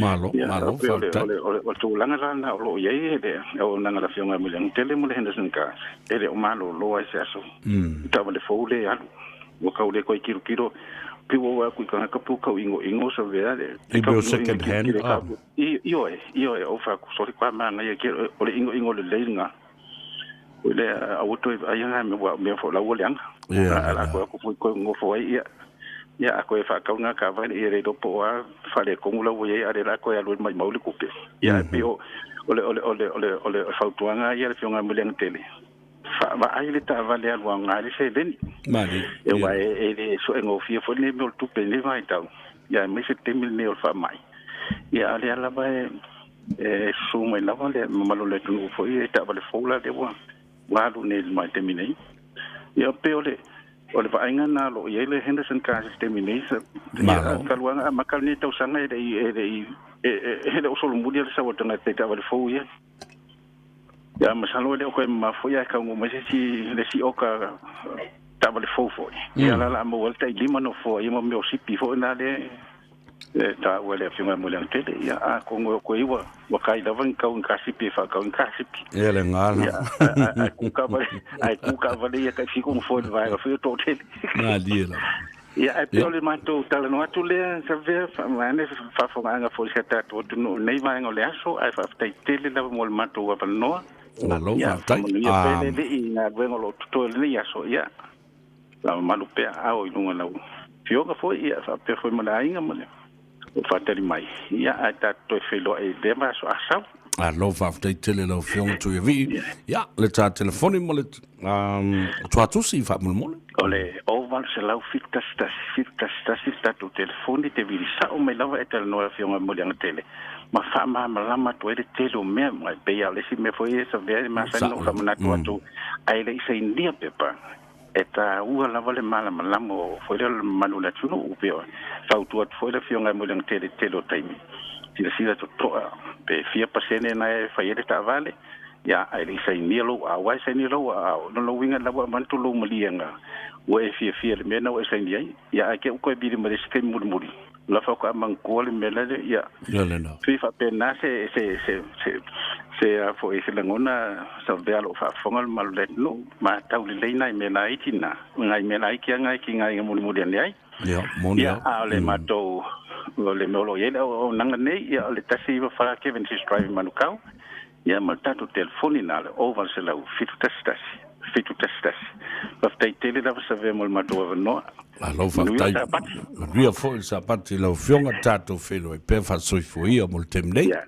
Malo, Ia, malo, pei o le, faafetai. o le, o le, o le tulaga la lena o lo o i ai le auaunaga a le Afioga ia Muliagatele ma le Henderson Gas, e le o malolo lava i se aso. I taavale fou lea e alu. Ua kau le koe kilokilo, pei ua oo atu i tagata pe ua kau inoino sa vea le, I kau mea o inoino second hand, kilokilo ah. ka, i, ioe, ioe, ou fai atu, sole koa manaia ke, o le inoino lelei lena. Oi lea, aua toe vaaia na mea, ua mea foi la ua leaga. Ia, A la koe atu foi koe nofo ai, ia, ia a koe faatau na taavale, ia le iloa po o a faaletonu la ua i ai, a o lea la koe alu ai maumau le tupe. Ia, ae pei o, o le, o le, o le, o le, o le fautuaga ia a le Afioga ia Muliagatele, vaai le taavale e alu aoga ai le seleni. Malie, E ia. Aua e le suegofie foi lenei mea o le tupe i lenei vaitau, ia aemaise le taimi lenei o le faamai. Ia, a o lea lava e, E susu mai lava le mamalu o le atunuu foi e taavale fou la lea ua ua alu nei i le taimi nei. Ia pei o le o le vaaiga lena o lo o i ai le Henderson Cars i le taimi nei. Ia Malo. talu lava ona amata lenei tausaga e le i e le i e le o solomuli lava le sau a le tagata i taavale fou ia. Ia masalo e le o toe mamao foi ae taunuu mai se isi le isi oka taavale fou foi. Ia la o le a maua ai le tai 5 nofoa ia ma mea o sipi foi na lea e taua e le Afioga ia Muliagatele, ia, atonu e o koe ua, ua kai lava ni kau ni kasipi e faatau ni kasipi. Ia le gala. Ia, ae tu taavale, ae tu taavale ia tai fitu nofoa i le vaega foi o toatele. Malie lava. Ia, ae pei o le matou talanoa atu lea, Savea, vaeane faafofogaaga foi i si a tatou atunuu i lenei vaega o le aso, ae faafetai tele lava mo le matou avanoa. Malo, Ia, faafetai. faamanuia pea le Alii i galuega o lo o totoe i lenei aso. Ia, Faamamalu pea ao i luga o lau Afioga foi, ia faapea foi ma le aiga ma le o faatali mai, ia ae tatou toe feiloai i lea vaiaso a sau. Malo faafetai tele lau Afioga Tuiavii. Ia, le ta telefoni ma le tuatusi faamolemole. O le 0871 711 le tatou telefoni, te vili sao mai lava e talanoa i le Afioga Muliagatele ma faamalamalama atu ai le tele o mea, e pei lava o le isi mea foi e savea e masani ona ou faamanatu atu, ae le i sainia pepa, E taua lava le malamalama o foi lea o le mamalu o le atunuu, pei ona fautua atu foi le Afioga ia Muliagatele i le tele o taimi, silasila totoa pe fia pasene na e fai ai le taavale, Ia, ae le i sainia lou aao, aua e sainia lou aao, o lona uiga la ua avatu lou maliega ua e fiafia i le mea lena ua e saini ai. Ia, ae te i ua toe vili mai le isi taimi mulimuli, o la faatoa manatua le mea lale, ia, Ia lena. pei faapena se, se, se, se, se, a foi, se lagona savea o lo o faafofoga le mamalu o le atunuu, matau lelei nai mea laiti na, nai mea laiti lava na e tiga ina mulimuli ane ai. Ia, moni Ia, a o le matou, o le mea o lo o i ai le auaunaga nei, ia, o le 194 Cavendish Drive i Manukau, ia, ma le tatou telefoni na o le 0800 711 711. Faafetai tele lava Savea mo le matou avanoa. Malo Manuia faafetai. le Sapati. Manuia foi le Sapati i lau Afioga, tatou feiloai pea faasoifua ia mo le taimi nei. Ia,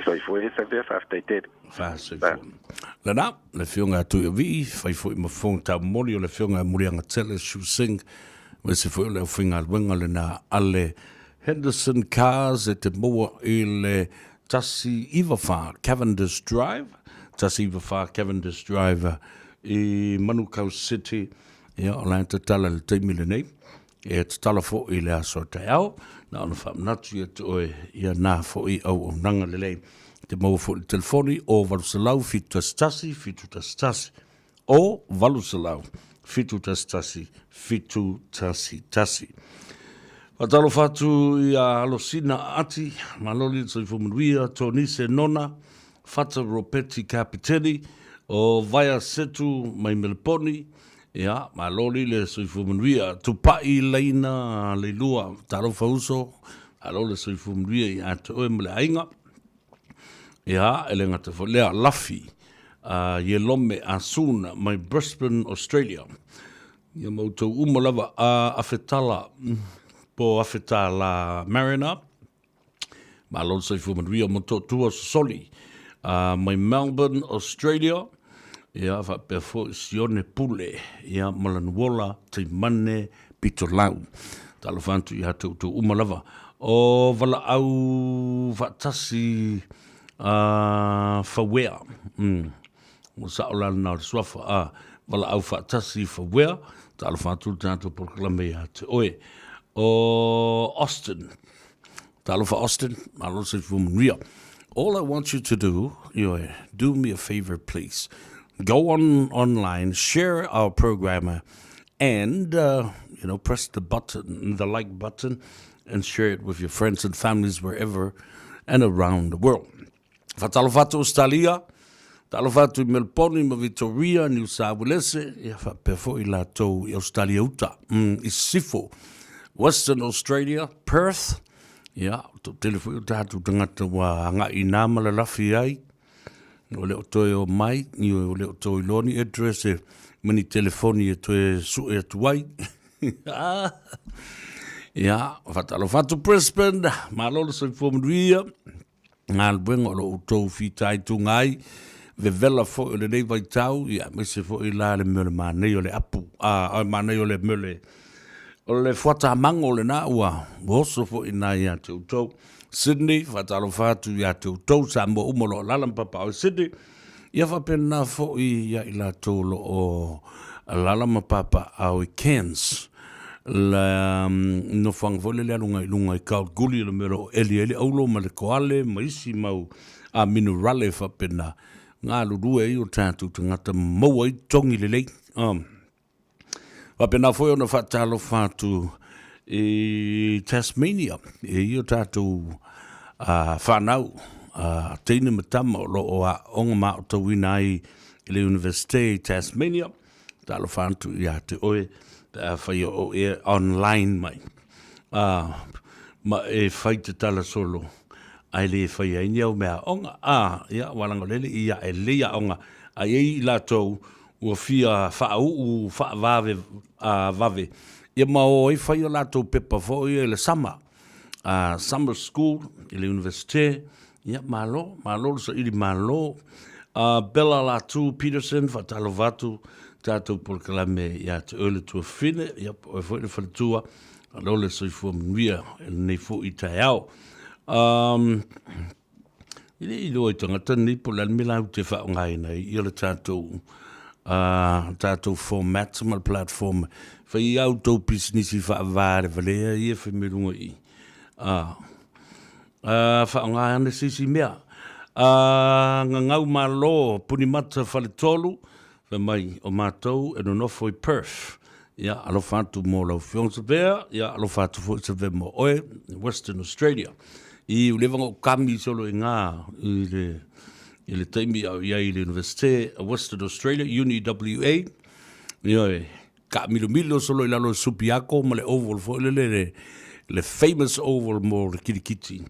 soifua ia Savea, faafetai tele. Faasoifua. Lena, le Afioga ia Tuiavii, fai foi ma fofoga taumoli o le Afioga ia Muliagatele Shu Singh, aemaise foi o le aufaigaluega lena a le Henderson Cars e te maua i le 194 Cavendish Drive, 194 Cavendish Drive i Manukau City. Ia, o la e tatala i le taimi lenei. E tatala foi i le aso a taeao, na ona faamanatu ia te oe ia na foi auaunaga lelei. Te maua foi le telefoni o 800 711 711 o 800 711 711. Faatalofa atu ia Alosina Ati, Maloli le Soifua Manuia, Tonise Nona, Fata Ropeti Kapiteni, o Vaea Setu mai Meleponi, Ia, maloli le soifua manuia. Tupai laina leilua, talofa uso, malo le soifua manuia ia te oe ma le aiga. Ia, e le gata foi lea, Lafi, Ielome Asuna mai Brisbane, Australia. Ia ma outou uma lava, Afetala, po Afetala Mariner, Malo le soifua manuia mo Toatua Sosoli mai Melbourne, Australia. Ia, faapea foi Sione Pule, ia, ma Lanuola Taimane Pitolau. Talofa atu ia te outou uma lava. O Valaau Faatasi Fauea. Ua sao la lena o le suafa a Valaau Faatasi Fauea. Talofa atu le tatou polokalame ia te oe. O Austin. Talofa Austin, malo le soifua manuia. All I want you to do, ioe, do me a favor please. Go on online, share our program and you know, press the button, the like button and share it with your friends and families wherever and around the world. Faatalofa atu Ausetalia, talofa atu i Melponi ma Vitoria, Niu Sauelese, ia faapea foi i latou i Ausetalia Uta, i Sisifo, Western Australia, Perth, ia, toatele foi o tatou tagata ua agai i ina ma lalafi ai, ua le o toe o mai, ioe, ua le o toe iloa ni address e, ma ni telefoni e toe sue atu ai. Ia, faatalofa atu Brisbane, malo le soifua manuia. galuega o lo o outou fitaituga ai, vevela foi o lenei vaitau, ia, aemaise foi la le mea o le manaia o le apu, a, o le manaia o le mea o le, o le fuata mango lena ua oso foi i ina ia te outou. Sydney, faatalofa atu ia te outou, Samoa uma o lo o alaala ma papaaao i Sydney, ia faapena foi ia i latou o lo o alaala ma papaaao i Cairns, le nofoaga foi lele alu agai i luga i Kalgoorlie, le mea o lo o eli ai le auro ma le koale ma isi mau minerale faapena, galulue ai o tatou tagata ma maua ai togi lelei. Faapena foi ona faatalofa atu i Tasmania, e i o tatou fanau, teine ma tama o lo o aooga ma aotauina ai i le Universite i Tasmania. Talofa atu ia te oe pe afai o o e online mai. Ma e fai te tala solo, ae le fai ai ni au mea aoga. Ia, ua laga o lele i ae lelei aoga, ae i ai i latou ua fia faauu faavave vave, ia ma o ai fai o latou pepa foi ia i le sama, summer school i le Universite, ia malo, malo le saili malo. Bella Latu Peterson, faatalofa atu tatou polokalame ia te oe le tuafafine, ia po o oe foi le faletua, malo le soifua manuia i lenei foi taeao. E le i iloa i tagata nei po o le a le mea la ou te faaaogaina ai ia le tatou tatou format ma le platform. Fai a outou pisinisi faavalevalea ia e fai mai luga i i. Faaaoga ane se isi mea. A gagau malo Punimata Faletolu, fai mai o matou e nonofo i Perth. Ia, alofa atu mo lau Afioga Savea, ia alofa atu foi Savea mo oe, Western Australia. I ua leva ona ou kami solo i ina i le i le taimi a o i ai i le Universite o Western Australia, UniWA. Ioe, taamilomilo solo i lalo o Subiaco ma le oval foi lele, le, le famous oval mo le kirikiti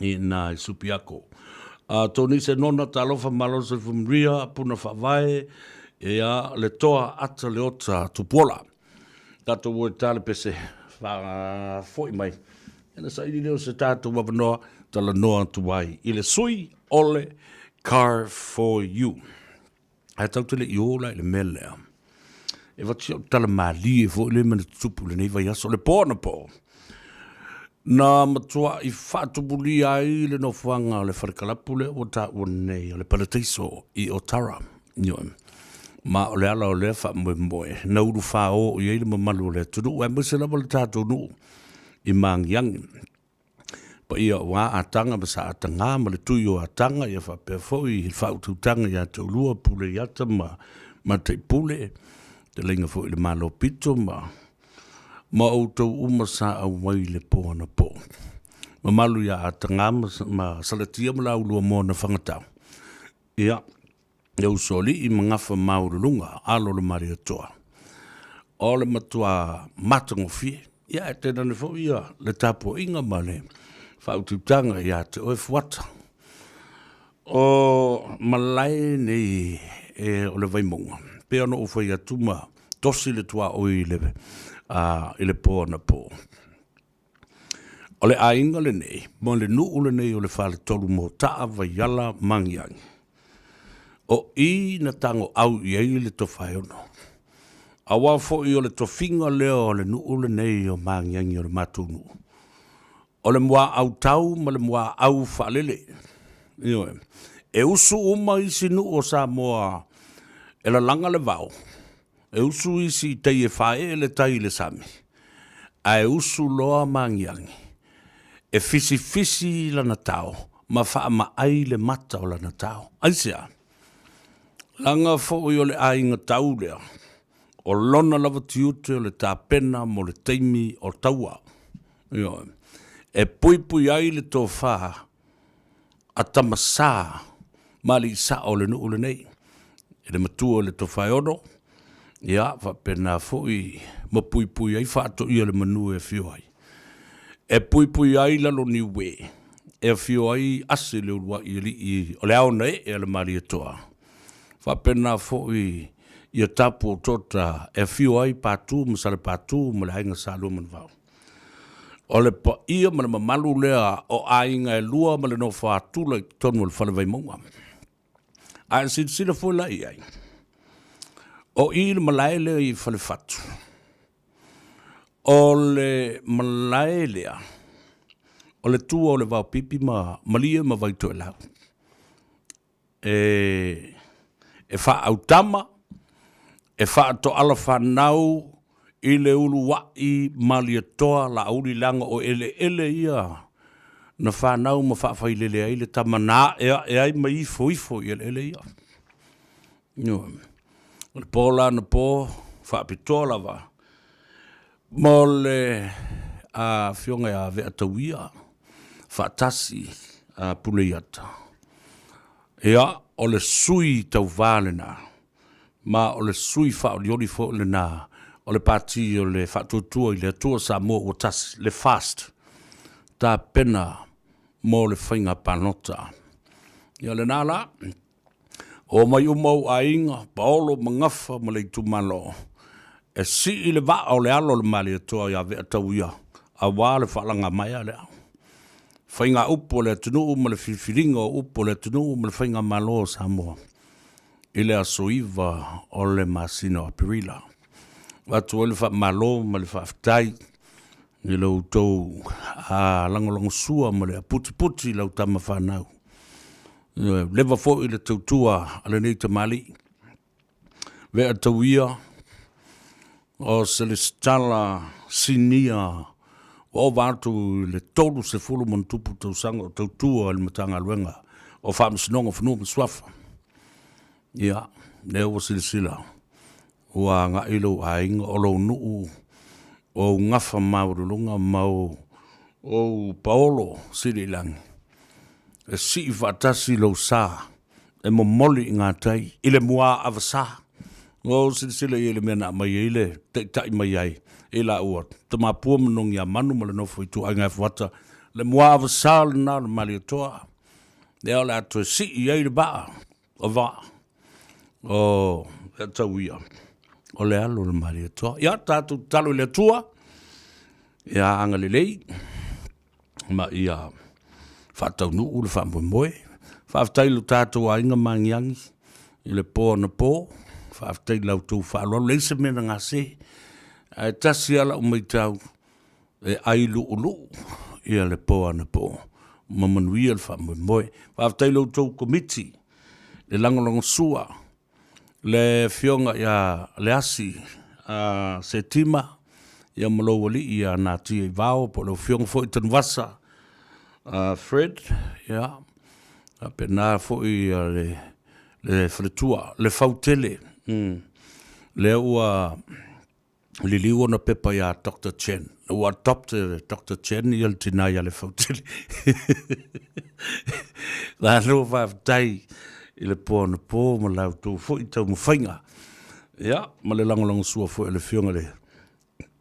i ina i Subiaco. A Tony Senona, talofa malo soifua manuia, puna faavae, ia le toa ata le ota tupuola. Tatou o e tale pese faafoi mai. Ena saili lea o se tatou avanoa talanoa atu ai i le sui o le Car for You. Ae tatou te le i o la i le mea lea. E avatu si au tala malie foi lea mea na tutupu i lenei vaiaso, le po anapo. Na matuai faatumulia ai le nofoaga o le falekalapu lea ua taua nei o le Parataiso i Otara. Ioe. Ma o le ala o lea faamoemoe na ulufāō i ai le mamalu o le atunuu aemaise lava le tatou nuu i Magiagi. Paia aua Ataga ma Saataga ma le Tui o Ataga, ia faapea foi le faautautaga ia te oulua Puleiata ma Mataipule, fetalaiga foi i le Malo Pito ma ma outou uma sa auai i le po anapo. Mamalu ia Ataga ma Salatia ma Laulua Moana Fagatau. Ia, le usoalii ma gafa maualuluga, alo o le Malietoa. O le matua matagofie, ia ae tainane foi ia le tapuaiga ma le faautautaga ia te oe Fuata. O malae nei e, o le Vaimauga, pei ona ou fai atu ma tosi le tuaoi i le, i le po anapo. O le aiga lenei ma le nuu lenei o le Faletolu Motaa Vaiala Magiagi, o i na tagoau i ai le Tofaeono. Aua foi o le tofiga lea o le nuu lenei o Magiagi o le matou nuu, o le muaau tau ma le muaau faalele. Ioe. E usu uma isi nuu o Samoa e lalaga le vao, E usu isi i tai e faaee le tai i le sami, ae usu loa Magiagi, e fisifisi lana tao ma faamaai le mata o lana tao. Aisea? Leaga foi o le aiga tau lea, o lona lava tiute o le tapena mo le taimi o taua. Ioe. E puipui ai le tofa a tama sa ma alii sao o le nuu lenei, i le matua o le Tofaeono, ia faapena foi ma puipui ai faatoia le manu e afio ai. E puipui ai Laloniue e afio ai Ase le uluai alii o le ao na ee a le Malietoa. Faapena foi ia tapu o Tota e afio ai Patu ma Salepatu ma le Aiga Sa Luamanuvao. O le paia ma le mamalu lea o aiga e lua ma le nofo a tula i totonu o le Fale Vaimauga. A e silasila foi la i ai, o i le malae lea i Falefatu, o le malae lea, o le tua o le Vaopipi ma Malie ma Vaitoelau. E, e faaautama, e faatoala fanau i le uluai Malietoa Laauli leaga o eleele ia na fanau ma faafailele ai le tama na aeae ai ma ifoifo i eleele ia. Ioe. O le po la anapo, faapitoa lava mo le Afioga ia Veatauia faatasi a Puleiata. Ia, o le sui tauva lena, ma o le sui faaolioli foi lena o le Pati o le Faatuatua i le Atua Samoa ua Tasi, le FAST, tapena mo le faiga palota. Ia, lena la. Omai uma ou aiga, paolo ma gafa ma le itumalo, e sii le vaa o le alo o le Malietoa ia Veatauia aua le faalagamaea lea. Faigaupu a le atunuu ma le filifiliga o upu a le atunuu ma le Faigamalo o Samoa i le aso 9 o le masina o Aperila. Avatu ai le faamalo ma le faafetai i lo outou lagolagosua ma le aputiputi i lau tama fanau. Leva foi le tautua a lenei tamalii. Veatauia o se lesitala sinia ua ova atu i le 30 ma ona tupu tausaga o tautua i le Matagaluega. o Faamasinoga o Fanua ma Suafa. Ia, lea ua silasila, ua agai lou aiga, o lou nuu, o ou gafa maualuluga ma ou paolo sili i lagi, e sii faatasi lou sa e momoli i gatai i le muaavasa. Ua ou silasila i ai i le mea na aumai ai le taitai mai ai e i laua, Tamapua ma Nogiamanu ma le nofo ituaiga e Fuata, le muaavasa lena o le Malietoa, lea o le a toe sii i ai le vaa o vaa o Tauia, o le alo o le Malietoa. Ia, tatou tatalo i le Atua, ia agalelei ma ia faataunuu le faamoemoe. Faafetai i lo tatou aiga magiagi i le po anapo, faafetai i la outou faaaloalo, leai se mea na gase, ae tasi lava lau matau, e ai luuluu ia le po anapo ma manuia le faamoemoe. Faafetai i la outou Komiti le lagolagosua, le Afioga ia Leasi Setima ma lou alii ia Natia Ivao po o lau Afioga foi Tanuvasa Fred, ia, faapena foi le faletua, Lefautele, lea ua liliu ona pepa ia Doctor Chen. Ua adopt e Doctor Chen ia le tina ia Lefautele. Malo faafetai i le po anapo ma la outou foi taumafaiga. Ia, ma le lagolagosua foi a le Afioga i le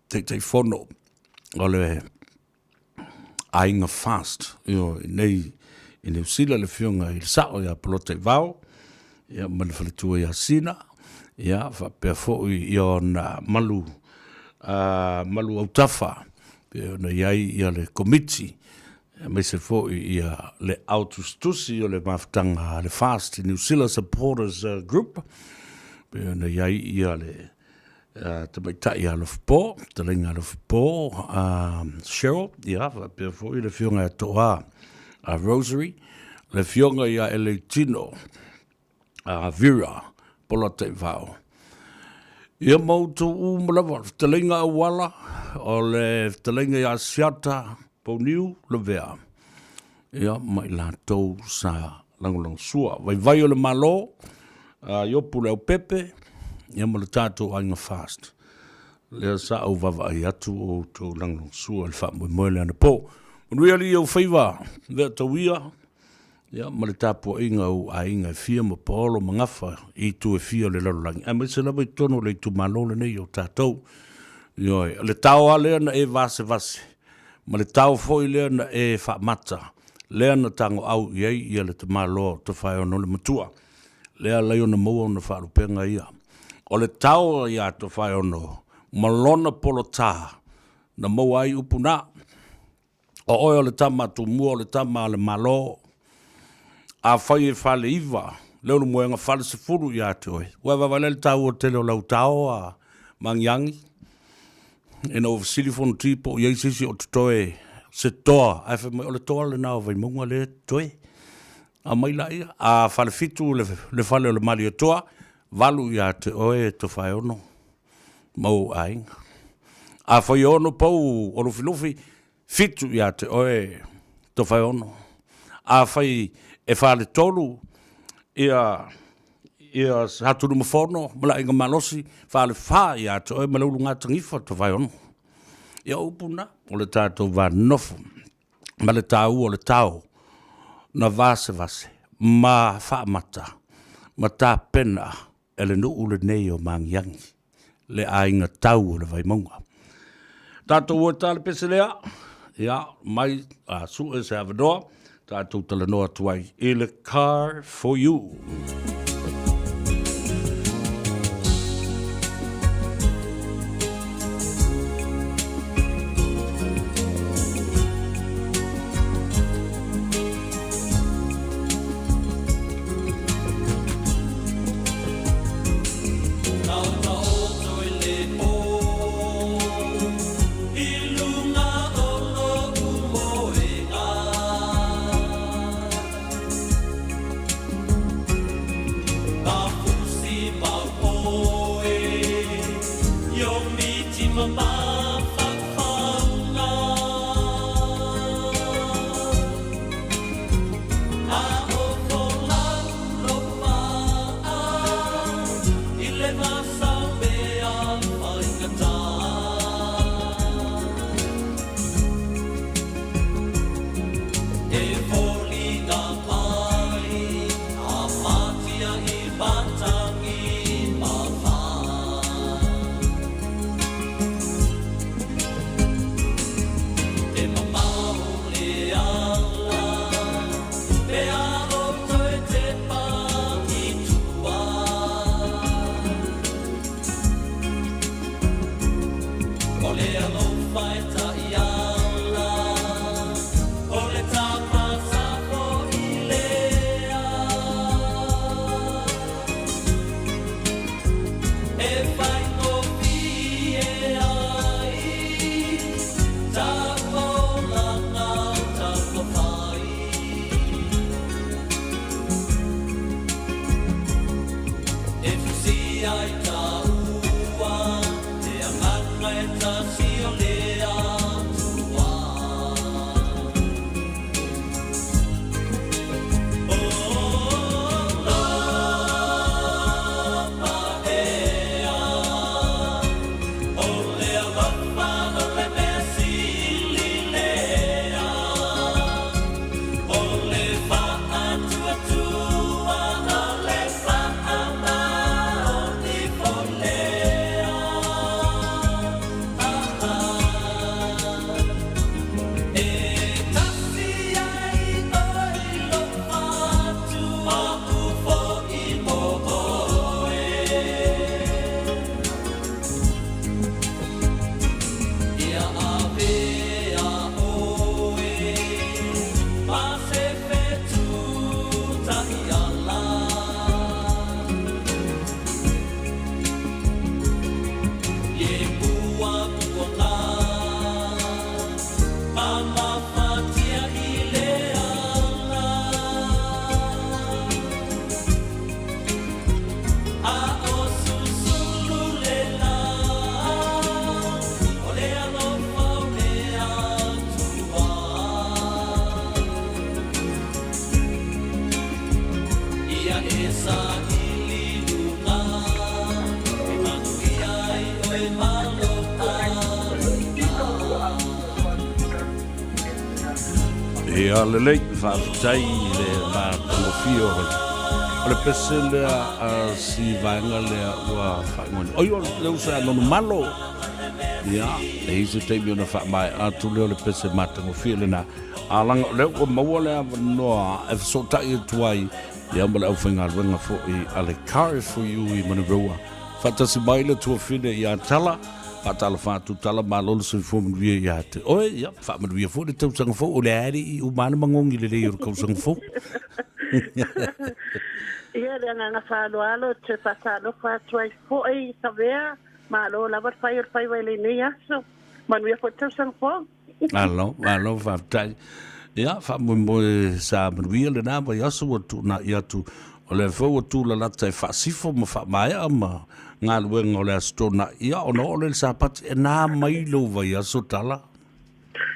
Taitaifono o le Aiga Fast, ioe, i inei i Niu Sila, le Afioga i le Sao ia Polataivao, ia ma le faletua ia Sina, ia faapea foi ia ona malu, malu autafa pei ona i ai ia le Komiti, aemaise foi ia le au tusitusi o le mafutaga a le Fast New Zealand Supporters Group, pei ona i ai ia le tamaitai ia Alofapo, fetalaiga Alofapo Cheryl, ia faapea foi le afioga ia Toa a Rosary, le afioga ia Eleitino Vera Polataivao. Ia ma outou uma lava, le fetalaiga Auala, o le fetalaiga ia Asiata Pauniu Lavea, ia ma i latou sa lagolagosua. Vaivai o le Malo, Iopu Leaupepe, ia ma le tatou Aiga Fast. Lea sa ou vaavaai atu o outou lagolagosua i le faamoemoe le anapo. Manuia alii ou faiva, lea tauia, ia ma le tapuaiga a ou aiga e fia ma paolo ma gafa i itu e fia o le lalolagi, aemaise lava i totonu o le itumalo lenei o tatou. Ioe, o le tao lava lea na e vasevase, ma le tao foi lea na e faamata, lea na tagoau i ai ia le tamaloa o Tofaeono le Matua, lea alai ona maua ona faalupega ia. O le tao ia Tofaeono ma lona polota na maua ai upu na, O oe o le tama a Tumua, o le tama a le Malo. Afai e faleiva le ulumoega falesefulu ia te oe, ua e vaavaai la i le taua tele o lau tao a Magiagi? Ina ua fesili Fonoti po o i ai se isi o totoe se toa, ae fai mai o le toa lena o Vaimauga lea e totoe. Aumai laia. A falefitu le fale o le Malietoa, valu ia te oe Tofaeono ma ou aiga. Afai e ono pou o Lufilufi, fitu ia te oe Tofaeono. Afai e faletolu ia ia Satunumafono ma le Aiga Malosi, falefa ia te oe ma le Ulugatanifa Tofaeono. Ia o upu na, o le tatou va nonofo ma le taua o le tao na vasevase ma faamata ma tapena e le nuu lenei o Magiagi, le aiga tau o le Vaimauga. Tatou o e ta le pese lea, ia, mai a sue se avanoa, tatou talanoa atu ai i le Car for You. Ia lelei, faafetai i le matagofie o le pese lea a si vaega lea ua faaigoaina. Oi, o le uso ia Nonumalo. Ia, e i ai se taimi ona faamaea atu lea o le pese matagofie lena. A laga o lea ua maua le avanoa e fesootai atu ai ia ma le aufaigaluega foi a le Car for You i Manurewa. Faatasi mai le tuafine ia Tala, faatalofa atu Tala, malo le soifua manuia ia te oe, ia faamanuia foi le tausaga fou, o le a le i uma lava le magogi lelei o le tausaga fou. Ia, le agaga faaaloalo ou te faatalofa atu ai foi Savea, malo lava le fai o le faiva i lenei aso, manuia foi le tausaga fou. Malo, malo faafetai. Ia, faamoemoe sa manuia lena vaiaso ua tuuna'i atu, o lea foi ua tulalata e faasifo ma faamaea ma galuega o le Aso Toonai, ia ona oo lea i le Sapati, e na mai lou vaiaso tala.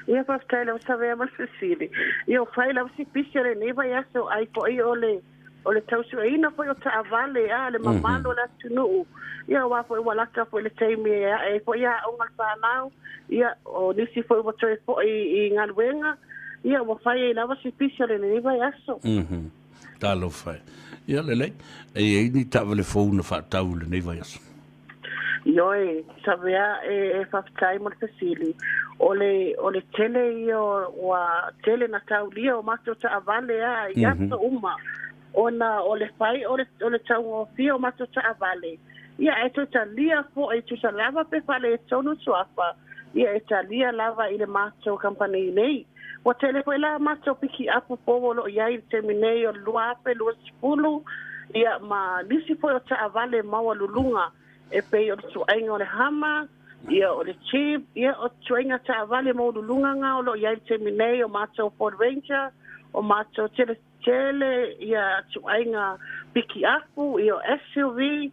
Ia, faafetai lava Savea ma le fesili. Ia, ua fai lava si pisi o lenei vaiaso, ai foi o le O le tausueina foi o taavale a le mamalu o le atunuu, ia aua foi ua lata foi le taimi e ae ai foi aoga a le fanau, ia o nisi foi ua toe foi i galuega, ia ua fai ai lava si pisi o lenei vaiaso. Talofa e. Ia lelei, e i ai ni taavale fou na faatau i lenei vaiaso? Ioe, Savea e faafetai mo le fesili. O le, o le tele ia ua tele na taulia o matou taavale a i aso uma, ona o le fai o le, o le taugofie o matou taavale. Ia, ae toe talia foi, tusa lava pe faaletonu suafa, ia e talia lava i le matou kamupani nei. Ua tele foi la matou pikiapu fou o lo o i ai i le taimi nei o le 2020, ia ma nisi foi o taavale maualuluga e pei o le tuaiga o le Hummer, ia o le Jeep, ia o tuaiga taavale maualuluga na o lo o i ai i le taimi nei, o matou Ford Ranger, o matou tele tele ia tuaiga pikiapu, ia o SUV,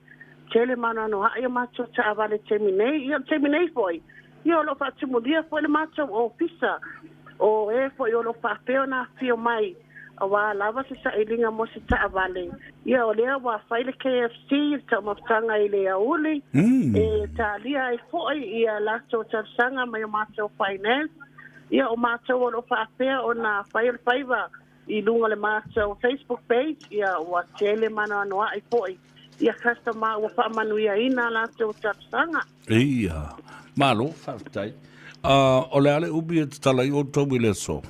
tele ma anoanoai o matou taavale i le taimi nei. Ia o le taimi nei foi, ia o lo o faatumulia foi le matou ofisa o e foi o lo o faapea ona afifio mai aua lava se sailiga mo se taavale. Ia o lea ua fai le KFC i le taumafataga i le aoauli, e talia ai foi ia latou talosaga mai o matou finance. Ia o matou o lo o faapea ona fai o le faiva i luga o le matou Facebook page, ia ua tele ma anoanoai foi ia customer ua faamanuiaina a latou talosaga. Ia, malo, faafetai. O le a le umi e tatala ai outou i le aso?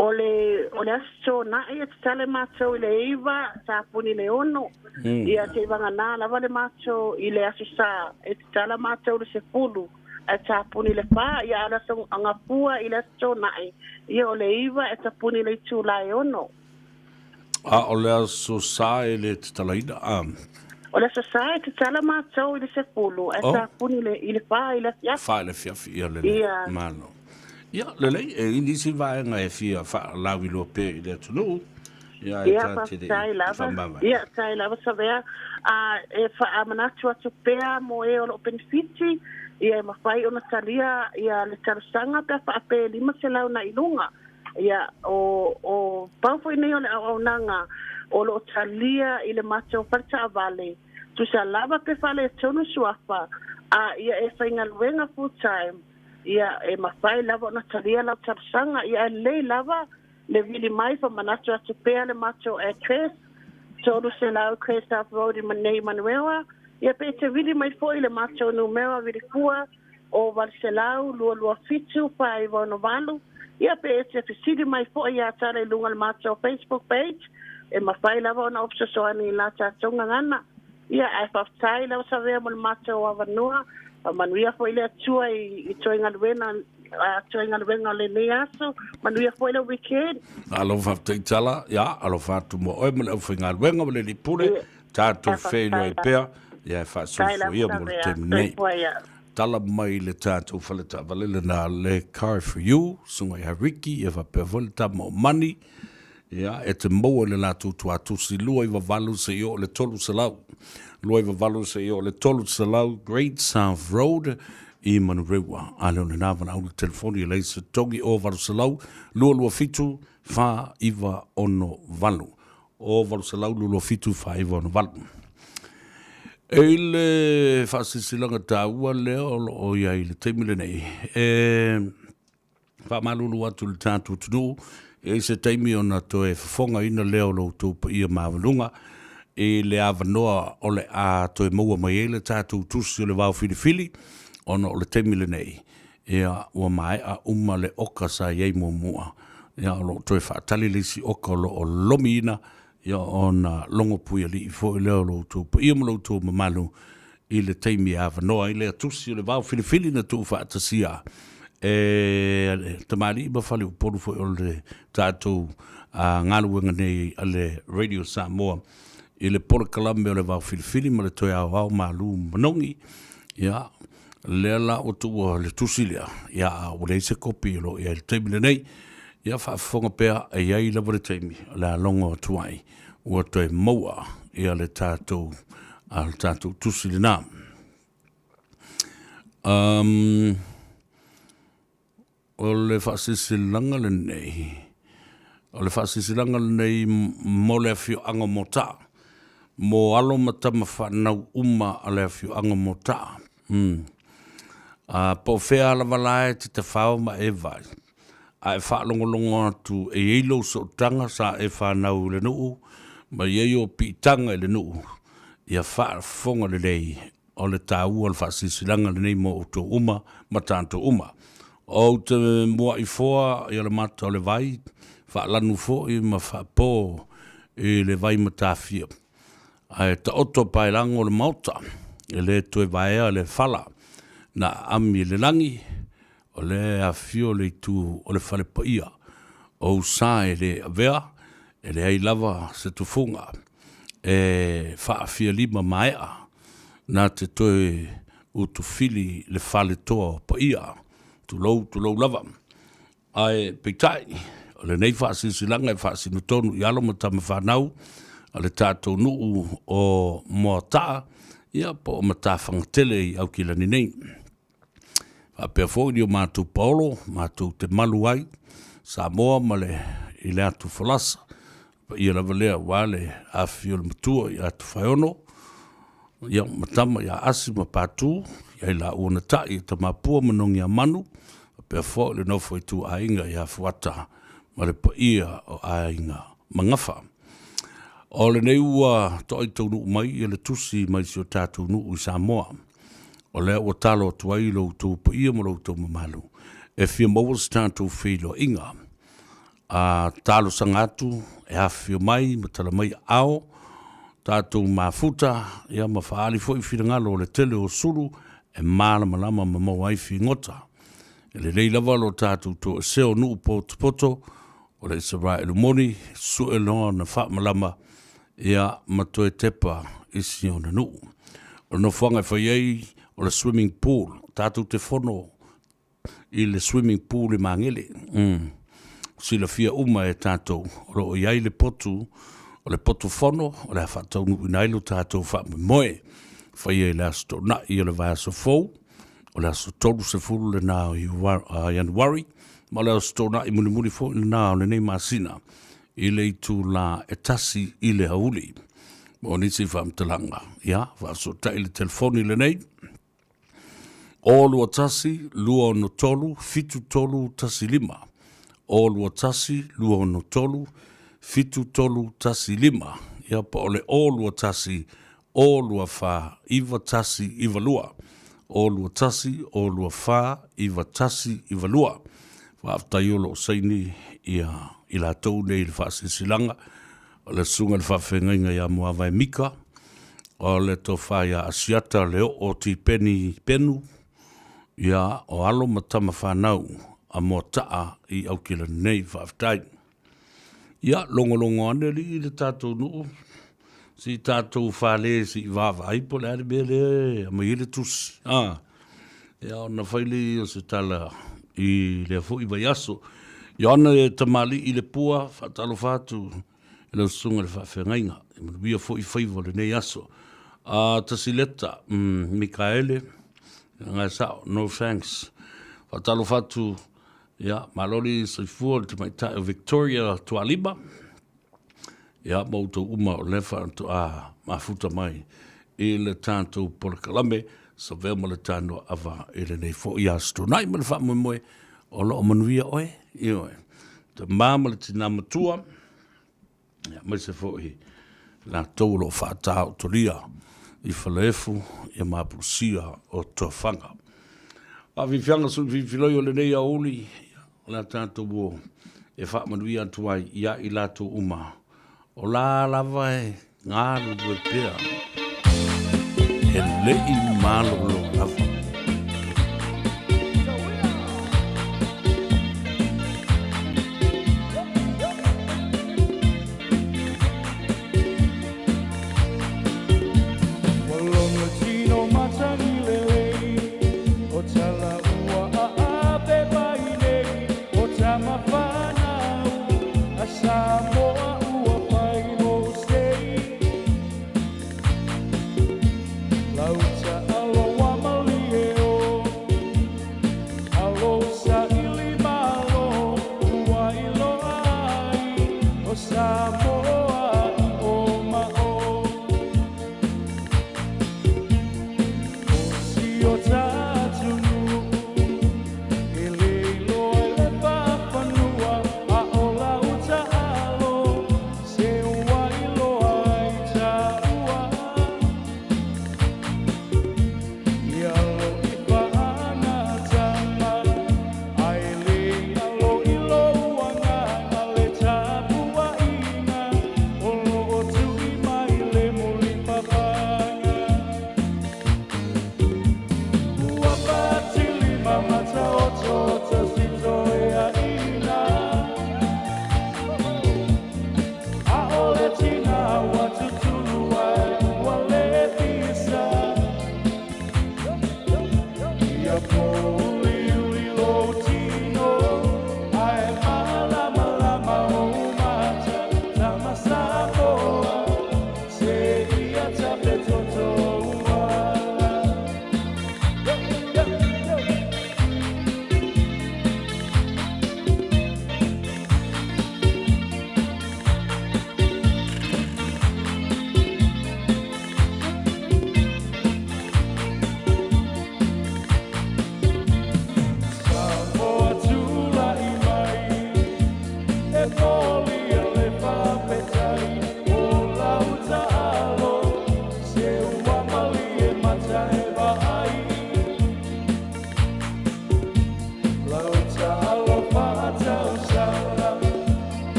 O le, o le Aso Toonai e tatala matou i le 9, tapuni i le 6. Ia seivagana lava le matou i le Aso Sa e tatala matou i le 10. Ae tapuni i le 4, ia a o le aso Gafua i le Aso Toonai, ia o le 9 e tapuni i le itula e 6. A o le Aso Sa e le tatalaina, a? O le Aso Sa e tatala matou i le 10, ae tapuni i le 4 i le afiafi. 4 i le afiafi, ia lelei. Ia. Malo. Ia, lelei, e i ai nisi vaega e fia faalauiloa pea i le atunuu. Ia, e Ia, ta te faafetai lei lava. faamavae. Ia, faafetai lava Savea. A e faamanatu atu pea mo e o lo o penefiti, ia e mafai ona talia ia le talosaga pe a faapea e 500 na i luga. Ia, o, o pau foi nei o le auaunaga o lo o talia i le matou fale taavale, tusa lava pe faaletonu suafa, a ia e faigaluega full time, ia e mafai lava ona talia lau talosaga. Ia e lelei lava le vili mai faamanatu atu pea le matou address, 300 Cray South Road i Manei Manuewa. Ia pe e te vili mai foi i le matou numera vilifua o 800 227 498. Ia pe e te fesili mai foi ia Tala i luga o le matou Facebook page, e mafai lava ona ou fesoasoani i la tatou gagana. Ia ae faafetai lava Savea mo le matou avanoa. Faamanuia foi le Atua i toe galuega toe galuega o lenei aso. Manuia foi le weekend. Malo faafetai Tala, ia alofa atu mo oe ma le aufaigaluega ma le alii pule, tatou feiloai pea, ia e faasoifua ia mo le taimi nei. Tala mai le tatou fale taavale lena le Car for You, susuga ia Ricky, ia faapea foi le tama o Mani, ia e te maua i le latou tuatusi 298 seia oo i le 300. 298 seia oo i le 300 Great South Road i Manurewa. A lea o lena valaau le telefoni e leai se togi o 800 227 4968. O 800 227 4968. E i le faasilasilaga taua lea o lo o i ai i le taimi lenei, e faamalulu atu i le tatou atunuu, e i ai se taimi ona toe fofogaina lea o lo outou paia maualuga i le avanoa o le a toe maua mai ai le tatou tusi o le vao filifili, ona o le taimi lenei, ia, ua maea uma le oka sa i ai muamua, ia, o lo o toe faatali le isi oka o lo o lomiina, ia, ona logo puialii foi lea o lo outou paia ma lo outou mamalu i le taimi e avanoa ai lea tusi o le vao filifili na tuufaatasia e le tamalii ma faleupolu foi o le tatou galuega nei a le Radio Samoa i le polokalame o le vao filifili ma le toe aoao malu manogi. Ia, lea la ua tuua le tusi lea, ia, a ua leai se kopi o lo o i ai i le taimi lenei. Ia, faafofoga pea, e i ai lava le taimi o le a logo atu ai ua toe maua ia le tatou a le tatou tusi lena. Um, o le faasilasilaga lenei, o le faasilasilaga lenei mo le afioaga o Motaa, mo alo ma tama fanau uma a le afioaga o Motaa. Mm. Po o fea lava la e te tafao ma e vaai, a e faalogologo atu e i ai lou sootaga sa e fanau i le nuu ma i ai ou piitaga i le nuu, ia faafofoga lelei o le taua o le faasilasilaga lenei mo outou uma ma tatou uma. Ou te mua'i foa i le mata o le vai, faalanu foi ma faapo i le vai matafia. Ae taoto paelago le maota, e le toe vaea le fala na aami i le lagi, o lea e afifio le itu o le fale paia o Usa e le avea, e leai lava se tufuga e faafialima maea na te toe utufili le faletoa o paia, tulou tulou lava. Ae peitai, o lenei faasilasilaga e faasino tonu i alo ma tama fanau a le tatou nuu o Moataa, ia po o Matafagatele i Aukilani nei. Faapea foi i o matou paolo, matou te malu ai, Samoa ma le i le atu folasa. Paia lava lea aua le afifio o le matua ia Tofaeono, ia ma tama ia Asi ma Patu, ia i laua na tai i Tamapua ma Nogiamanu, faapea foi le nofo ituaiga ia Fuata ma le paia o aiga Magafa. O lenei ua toai taunuu mai ia le tusi mai si o tatou nuu i Samoa. O lea ua talo atu ai lo outou paia ma lo outou mamalu e fia maua se tatou feiloaiga. A talosaga atu e afifio mai ma tala mai aao, tatou mafuta ia ma faaali foi finagalo o le tele o sulu e malamalama ma maua ai figota. E lelei lava lo tatou toesea o nuu potopoto o le Isaraelu moni, sue loa ona faamalama ia ma toe tepa i si ona nuu. O le nofoaga e fai ai o le swimming pool, tatou te fono i le swimming pool i Magele. Silafia uma e tatou o lo o i ai le potu o le potu fono o le a faataunuuina ai lo tatou faamoemoe faia i le Aso Toonai o le vaiaso fou, o le aso 30 lena o Ianuari, ma o le Aso Toonai mulimuli foi lena o lenei masina i le itulā e 1 i le aoauli. Mo nisi faamatalaga, ia, faafesootai le telefoni lenei, 021 263 7315, 021 263 7315, ia po o le 021 024 9192, 021 024 9192. Faafetai o lo o saini ia i latou nei i le faasilasilaga o le Susuga i le Faafeagaiga ia Muavae Mika, o le Tofa ia Asiata Leoo Tipeni Penu, ia o alo ma tama fanau a Moataa i Aukilani nei. Faafetai. Ia, logologo ane alii i le tatou nuu, se i tatou fale se i vaavaai po o le a le mea lea e aumai ai le tusi. A, ia ona fai lea o se tala i lea foi vaiaso. Ia ona e tamalii i le pua, faatalofa atu i lau susuga i le faafeagaiga. Ia manuia foi faiva o lenei aso. A, Tasileta, Mikaele, ia sao, no thanks. Faatalofa atu Ia, malo le soifua le tamaitai o Victoria Tualima. Ia, ma outou uma o lea faatoa mafuta mai i le tatou polokalame Savea ma le Tanoa Ava i lenei foi Aso Toonai ma le faamoemoe o lo o manuia oe, ioe, tama ma le tina matua, ia, aemaise foi latou o lo o faataotolia i Falaefu ia ma Apulusia o Tofaga. Faafiafiaga sui filifiloi o lenei aoauli, o le a tatou o e faamanuia atu ai ia i latou uma o la lava e galulue pea e le i malolo lava.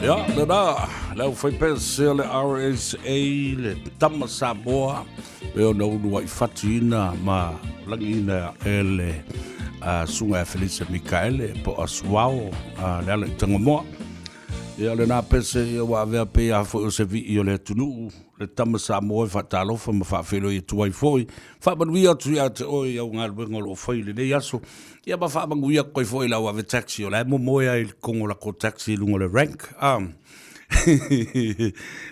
Ia, lena, le aufaipese o le RSA, le tama Samoa, pe ona uluai fatiina ma lagiina e le susuga ia Felisa Mikaele po o Asuao le ala i Tagamoa. Ia, lena pese ia ua avea pei a foi o se vii o le atunuu, le tama Samoa e faatalofa ma faafeiloai atu ai foi. Faamanuia atu ia te oe i au galuega o lo o fai i lenei aso. Ia ma faamanuia atu ai foi i lau ave taxi o la e momoe ai i le togo o la kou taxi i luga o le rank. Ah.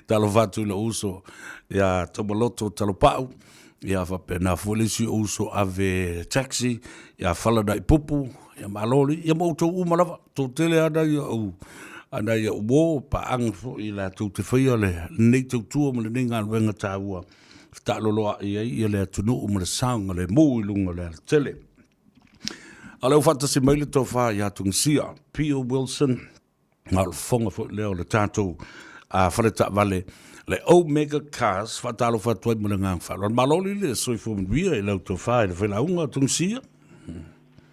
Talofa atu i lou uso ia Taumaloto Talopau, ia faapena foi le isi ou uso ave taxi ia Falanaipupu, ia malo alii, ia ma outou uma lava. Toatele lava nai au nai au uo, paaga foi latou te faia lenei tautua ma lenei galuega taua e fetaaloloai ai ia le atunuu ma le saogalemu i luga o le alatele. A o lea ua faatasi mai le tofa ia Tungisia, Peter Wilson, ma o le fofoga foi lea o le tatou fale taavale, le Omega Cars, faatalofa atu ai ma le agaga faaaloalo. Malo le soifua manuia i lau tofa i le failauga Tungisia.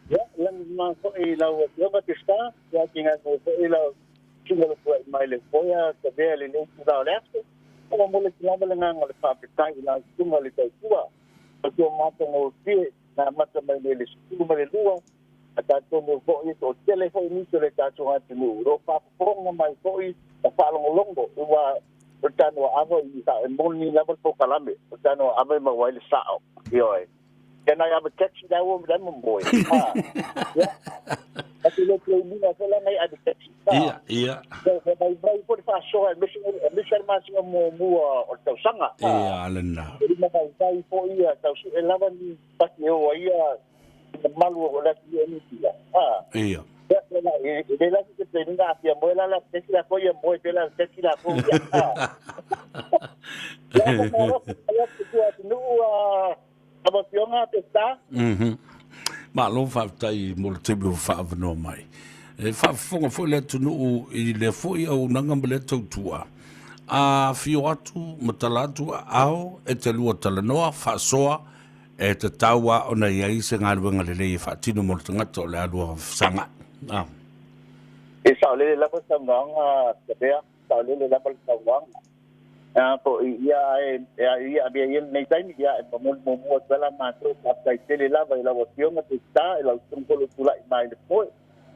Ia, lagi ma foi i lau Afioga Pesita, ia te ngai foi lau susuga le tuai mai le foea Savea i lenei itula o le aso. Ua momoli atu lava le agaga o le faafetai i lau susuga le tautua, tautua matagofie na amata mai nei i le 12, a talitonu foi e toatele foi nisi o le tatou atunuu o lo o faafofoga mai foi ma faalogologo ua o le tanoa ava i e moni lava le polokalame o le tanoa ava e maua ai le sao. Ioe. Can I have a taxi la ua la mo moe. Ha. Ya. Atu le play ni na la ngai ave taxi. Ia, ia. So ko mai mai ko fa so e misi e misi al masina mo mua o tausaga. Ia lena. E lima mai mai fo ia tau su e lava ni pati o ia malu o la ti ni ti. Ha. Ia. Ia la e le la te te ni afia mo la la te la ko ia mo te la te la ko ia. Ya ko mo ya te nu a Lau Afioga Pesita. Mhm. Malo faafetai mo le taimi ua faaavanoa mai. E faafofoga foi le atunuu i lea foi auaunaga ma lea tautua. A afio atu ma tala atu aao e te lua talanoa, faasoa, E tatau lava ona i ai se galuega lelei e faatino mo le tagata o le a lua fesagai. A. E saolele lava saunoaga Tabea, saolele lava le saunoaga. A po i ia e e a ia avea ia lenei taimi ia e momoli muamua atu ai la matou faafetai tele lava i lau Afioga Peseta i lau Susuga foi o lo o tulai mai le foe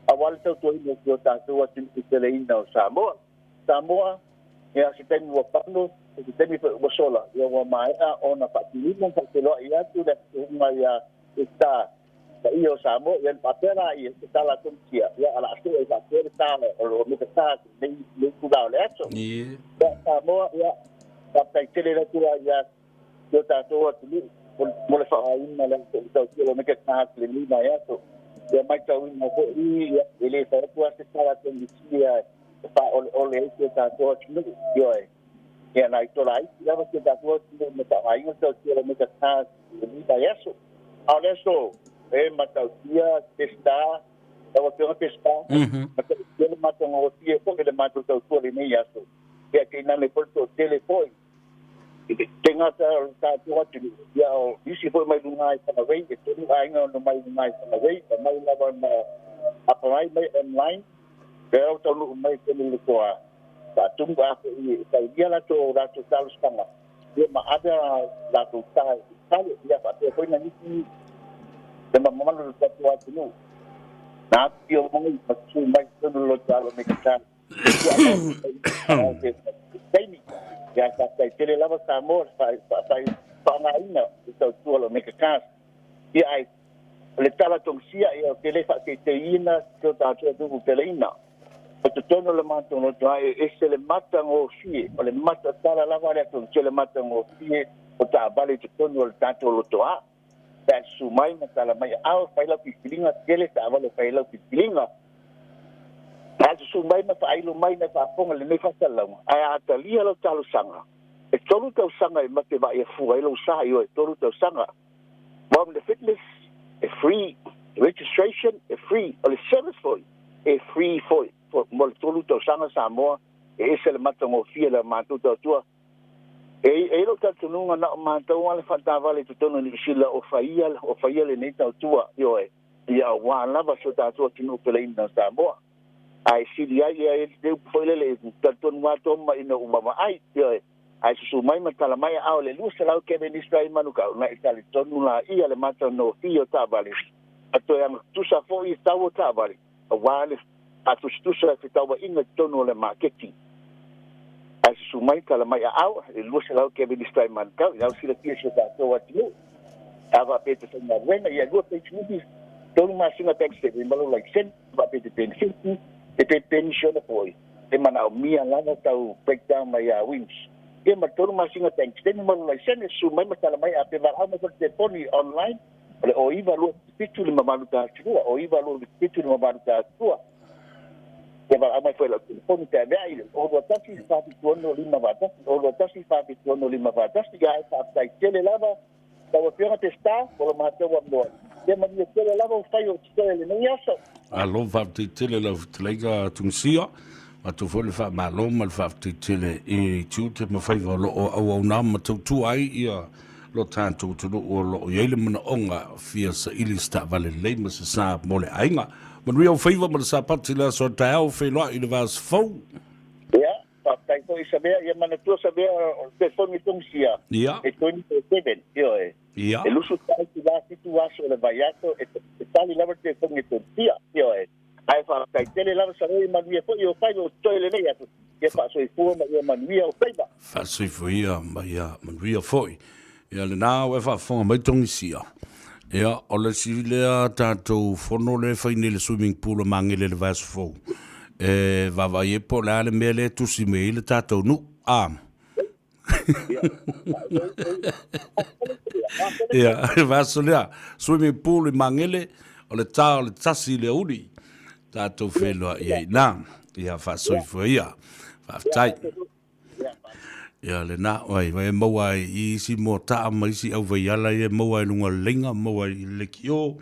aua le tautuaina o si o tatou atunuu teteleina o Samoa. Samoa, ia se taimi ua pano, se taimi foi ua sola, ia ua maea ona faatinoina ma faafeiloai atu le atuuga ia Peseta paia o Samoa, ia ona faapea laia, se tala a Tomisia, ia o le a sue ai faapea le ta o lo o mekata atu i lenei itula o le aso. Ia Samoa, ia faafetai tele le Atua ia si o tatou atunuu mo le faaaogaina o le aso tautua o mekata atu i lenei vaiaso. Ia matauina foi, ia e le fai atu lava se tala a Tomisia e faaoleole ai si o tatou atunuu, ioe. Ia nai tolaiti lava si o tatou atunuu ma faaaogaina le tautua o mekata i lenei vaiaso. A o le aso e matautia Peseta, lau Afioga Peseta, matautia le matagofie foi o le matou tautua i lenei aso. Ia tainane foi le toatele foi i le tagata o le tatou atunuu, ia o nisi foi mai luga i Whangarei, e tolu aiga ona mai luga i Whangarei, e mai lava na apply mai online, lea ua taunuu mai i totonu o le toa, faatumu a foi e taulia latou latou talosaga. Ia ma ave a latou ta i fale, ia faapea foi na nisi le mamalu o le tatou atunuu na afifio mai ma susu mai i totonu o le loto alo me ka taimi. Ia faafetai tele lava Samoa faaaogaina le tautua o le Omega Cast. Ia ai o le tala tongisia ia ou te le faateiteiina si o tatou atunuu peleina. O totonu o le matou loto ai e ese le matagofie, o le matatala lava lea tongisia le matagofie o taavale i totonu o le tatou lotoa. Pe a susu mai ma tala mai aao e fai lau filifiliga, tele taavale e fai ai lau filifiliga. Pe a susu mai ma faailo mai na faafofoga lenei faasalalauga, ae a talia lau talosaga, e 3 tausaga e mate vaaia fua ai lou sa, ioe, 3 tausaga. Mo le fitness e free, registration e free, o le service foi e free foi mo le 3 tausaga Samoa e ese le matagofie le matou tautua. E i ai lou talitonuga na o matou lava le faataavale i totonu o Niu Sila o faia o faia lenei tautua, ioe, ia aua lava si o tatou atunuu peleina o Samoa. Ae sili ai ia le upu foi lele e talitonu lava Toma ina ua vaai, ioe, Ae susu mai ma tala mai aao le 200 keve ni sai manukau na i talitonu laia le matagofie o taavale a toe agatusa foi i tau o taavale aua le faatusatusa fetauaiga i totonu o le maketi. Ae susu mai tala mai aao le 200 keve ni sai manukau ina ua silafia si o tatou atunuu a faapea te faigaluega ia lua pisinisi tolu masina tax statement ma lou laisene faapea te penefiti te penisione foi e manaomia lava tau breakdown mai ia Wings. Ia ma le tolu masina bank statement ma lou laisene, susu mai ma tala mai a pe valaau mai foi le telefoni online o le 09 27 582 09 27 582. Ia valaau mai foi i lau telefoni pe aveai le 021 476 581 021 476 581. Ia ae faafetai tele lava lau Afioga Peseta mo lo matou avanoa. Ia manuia tele lava o fai o totoe i lenei aso. Malo faafetai tele lau fetalaiga Tunisia. Matou foi le faamalo ma le faafetai tele i tiute ma faiva o lo o auauna ma tautua ai ia lo tatou atunuu o lo o i ai le manaoga fia saili se taavale lelei ma se sa mo le aiga. Manuia ou faiva ma le Sapati le aso a taeao, feiloai i le vaiaso fou. Ia, Faafetai foi Savea, ia manatua Savea o le telefoni Tungisia e 24/7, ioe. E 24 itula 7 aso o le vaiaso e tali lava le telefoni e Tungisia, ioe. Ae faafetai tele lava Savea, ia manuia foi ou faiva o totoe i lenei aso, ia faasoifua ma ia manuia ou faiva. Faasoifua ia ma ia manuia foi. Ia lena ua e faafofoga mai Tungisia. Ia o le isi lea tatou fono lea e fai nei i le swimming pool o Magele i le vaiaso fou. E vaavaai ai po o le a le mea lea e tusi mai ai le tatou nuu. A. Ia, le vaiaso lea, swimming pool i Magele, o le ta o le 1 i le aoauli. Tatou feiloai ai i ina. Ia faasoifua ia. Faafetai. Ia lena, oi, vai e maua ai i isi moata'a ma isi auvaiala ia e maua ai i luga o le laina, maua ai i le lekiō,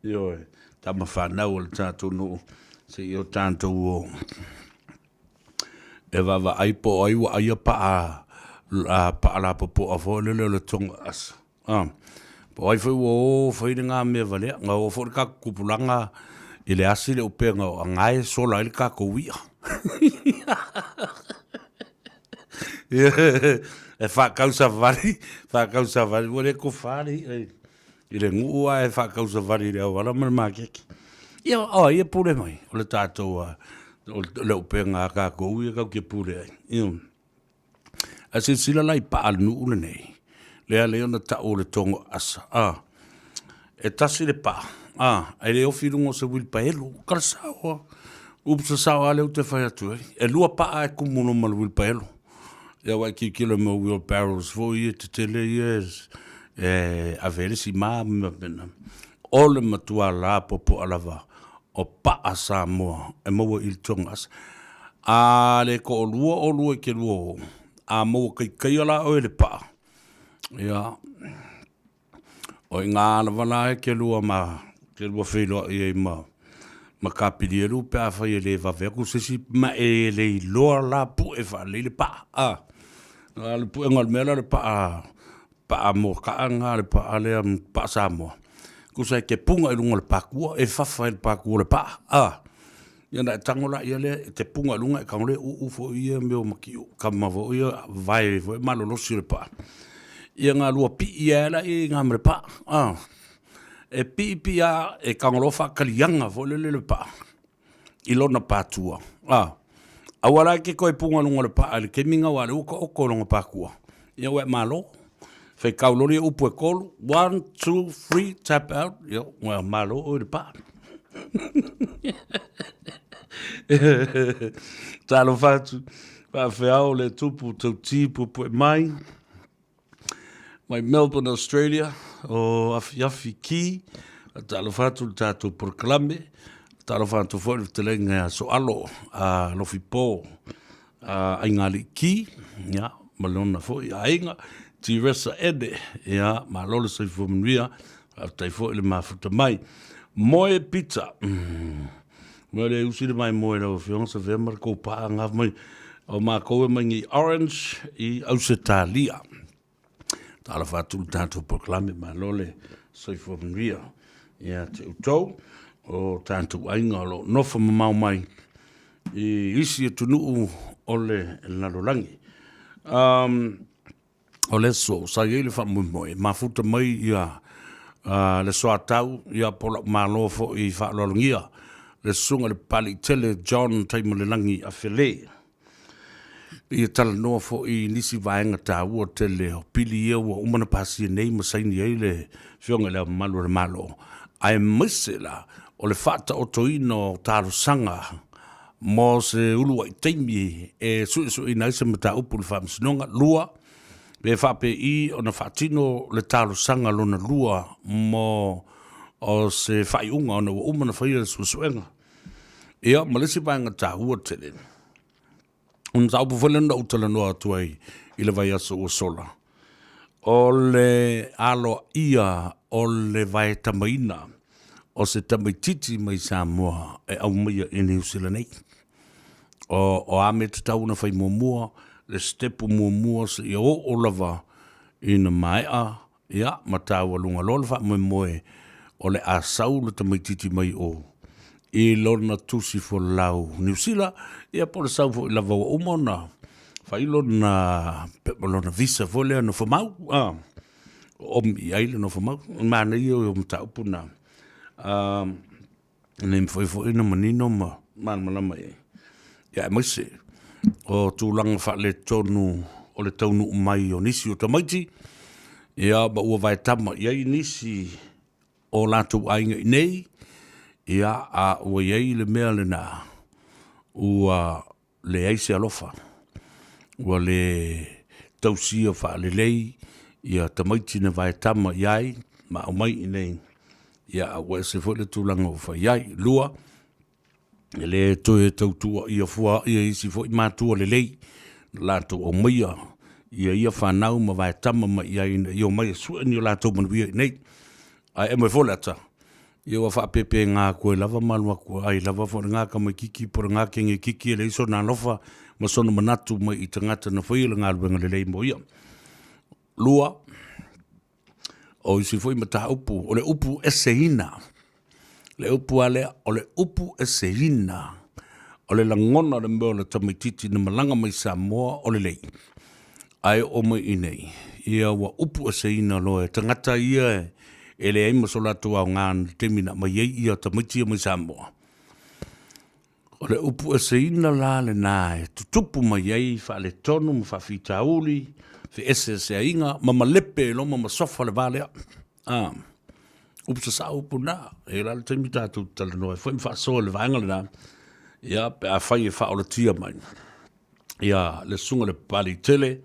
ioe, tama fanau a le tatou nuu, seia o tatou o e vaavaai po o ai ua aia pa'a, pa'a lapopoa foi lele o le tonga asa. Po o ai foi ua o fai le ngā mea valea, nga o foi le kakou tupulaga i le asi le upega o agae sola ai le kakou i'a. E whakau savali, whakau savali, ua le kofa le i'a i le nuu ae whakau savali i le auala ma le makeke. Ia, o ai e pule mai, o le tātou a, o le upenga a kākou ia kau ke pule ai. Ia. A silasila la i paa le nuu lenei, lea lea ona tau o le tongo asa, a, e tasi le paa, a, ae le ofi i luga o se uilipaelo, kala sao a, upu sasao a lea ou te fai atu ai, e lua paa e kumu loma o le uilipaelo. Ia ua e tilotilo i mea o wheelbarrows foi ia tetele ia e ave ai le sima ma mea faapena. O le matua lapopoa lava o paa Samoa e maua i le tonga asa. A le toalua oulua i te lua o, a maua kaikaia la oe e le paa, ia, o i ina lava la e te lua ma, te lua feiloai ai ma, ma Kapilielu pe afai e le vave atu se isi, ma e le iloa la pue faalelei le paa, a. A o le puega o le mea lea o le paa, paa moka'a lena le paa lea paa Samoa, tusa e te puga i luga o le pakua, e fafa ai le pakua o le paa, a. Ia ona e tago laia lea, e te puga i luga e tago lea e uu foi ia mea o makiu, kama foi ia vae foi malolosi o le paa. Ia ona lua pii ai lea i ina ma le paa, a. E pii pii lava, e tago loa faataliaga foi lele le paa i lona patua, a. Aua la e te toe puga i luga o le paa i le taimi lena aua o lea ua taoto i lona patua, ia ua e malo. Faitau loa lea o upu e tolu, one, two, three, tap out, ia ua malo oe i le paa. Talofa atu, faafeao le tupu tauti puepue mai, mai Melbourne, Australia, o Afiafi Ki, talofa atu le tatou polokalame, talofa atu foi le fetalaiga ia Soalo a Lofipo a Aigalii Ki, ia, ma lona foi aiga, Tiresa Ede, ia, malo le soifua manuia, faafetai foi le mafuta mai. Moe Pita, moe le usi le mai moe lau Afioga Savea ma le kou paa ngā mai, o mākou e mai nei Orange i Ausetalia. Talofa atu le tatou polokalame, malo le soifua manuia ia te outou, o tatou aiga o lo o nofo mamao mai i isi atunuu o le lalolagi. O le aso sa i ai le faamoemoe, mafuta mai ia le soatau ia po o lau malo foi faaaloalogia le susuga i le Papaliitele John Taimalelagi Afele. Ia talanoa foi i nisi vaega taua tele o pili ia ua uma ona pasia nei ma saini ai le Afioga i Le Ao Mamalu o le Malo, aemaise la o le faataotoina o talosaga mo se uluai taimi e suesueina ai se mataupu i le Faamasinoga. 2, pe faapei ona faatino le talosaga lona lua mo o se faaiuga ona ua uma ona faia le suesuega. Ia, ma le isi vaega taua tele, o le mataupu foi lea na ou talanoa atu ai i le vaiaso ua sola, o le aloaia o le vaetamaina o se tamaitiiti mai Samoa e aumaia i Niu Sila nei. O a mea tatau ona fai muamua, le sitepu muamua seia oo lava ina maea Ia, ma taualuga loa le faamoemoe o le a sau le tamaitiiti mai o i lona tusi folau Niu Sila, ia po o le sau foi lava ua uma ona fai lona, lona visa foi lea nofomau, a, oomi i ai le nofomau. O le manaia ia o mataupu na. Ina ia mafai foi ona manino ma malamalama i ai, ia aemaise o tulaga faaletonu o le taunuu mai o nisi o tamaiti, ia ma ua vaetama i ai nisi o latou aiga i nei, ia a ua i ai le mea lena, ua leai se alofa, ua le tausia faalelei ia tamaiti na vaetama i ai ma aumai i inei, ia a ua ese foi le tulaga ua fai ai. 2, e le toe tautuaia fua ia isi foi matua lelei na latou aumaia ia ia fanau ma vaetama mai i ai ina ia omai e sue ni o latou manuia i inei. Ae e mai foi le ata, Ia ua faapepega atu ai lava ma alu atu ai lava foi lena tamaititi po o lena teineitiiti e leai sona alofa ma sona manatu mai i tagata na faia le galuega lelei mo ia. 2, O isi foi mataupu, o le upu eseina. Le upu a lea, o le upu eseina. O le lagona o le mea o le tamaititi na malaga mai Samoa o lelei. Ae oo mai i nei, ia ua upu eseina loa e tagata ia e leai ma so latou aoga i le taimi na aumai ai ia tamaiti ia mai Samoa. O le upu eseina la lena e tutupu mai ai faaletonu ma faafitauli, feeseeseaiga ma malepe e loma ma sofa le va lea. A, upu sasao upu na. E la le taimi tatou te talanoa ai foi ma faasoa i le vaega lena, ia, pe afai e faaolatia mai ia le Susuga i le Papaliitele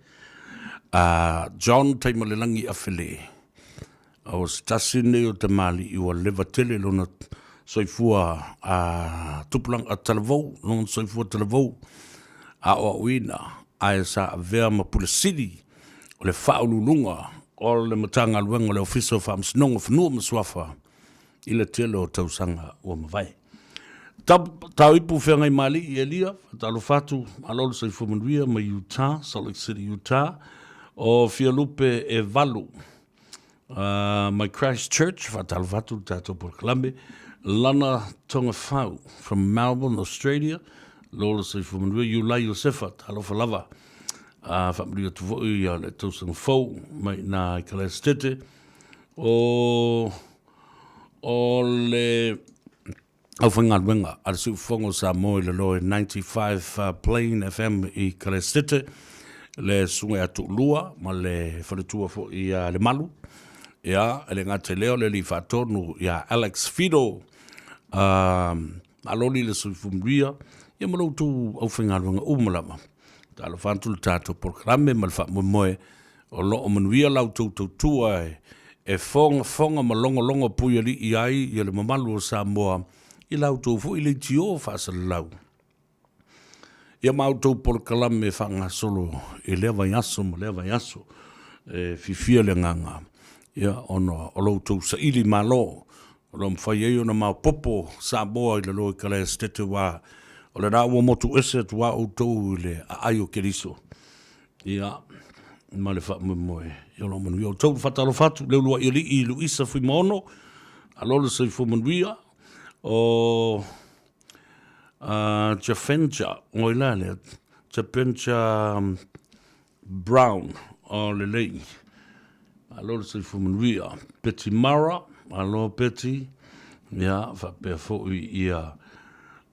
a John Taimalelagi Afele. O se tasi lenei o tamalii ua leva tele lona soifua a tupulaga a talavou, lona soifua talavou aoaoina, ae sa avea ma Pule Sili o le Faauluuluga o le Matagaluega o le Ofisa o Faamasinoga o Fanua ma Suafa i le tele o tausaga ua mavae. Tauipu Feagaimalii Elia, faatalofa atu, malo le soifua manuia mai Utah, Salt Lake City, Utah. O Fialupe e valu mai Christchurch, faatalofa atu le tatou polokalame. Lana Togafau from Melbourne, Australia, lo le soifua manuia. Iulai Iosefa, talofa lava. Faamanuia atu foi le tausaga fou mai i na i Kalaesetete. O o le aufaigaluega a le Siufofoga o Samoa i lalo e 95 Plain FM i Kalaesetete, le Susuga ia Tuulua ma le faletua foi ia Lemalu. Ia, e le gata i lea o le alii faatonu ia Alex Fido, maloli le soifua manuia, ia ma lo outou aufaigaluega uma lava. Talofa atu le tatou polokalame ma le faamoemoe O lo o manuia la outou tautua e fogafoga ma logologo puialii ai ia le mamalu o Samoa i la outou foi leitio faasalalau. Ia ma outou polokalame faagasolo i lea vaiaso ma lea vaiaso e fiafia le agaga ia ona o lo outou saili malo o lo o mafai ai ona maopoopo Samoa i lalo i Kalaesetete aua o lena ua motu ese atu lava outou i le aai o Keriso. Ia, ma le faamoemoe, ia o lo o manuia outou. Faatalofa atu i le uluai alii Luisa Fuimaono, alo le soifua manuia, o Jafenja, oi la lea, Jafenja Brown, o lelei. Alo le soifua manuia. Betty Mara, alo Betty, ia, faapea foi ia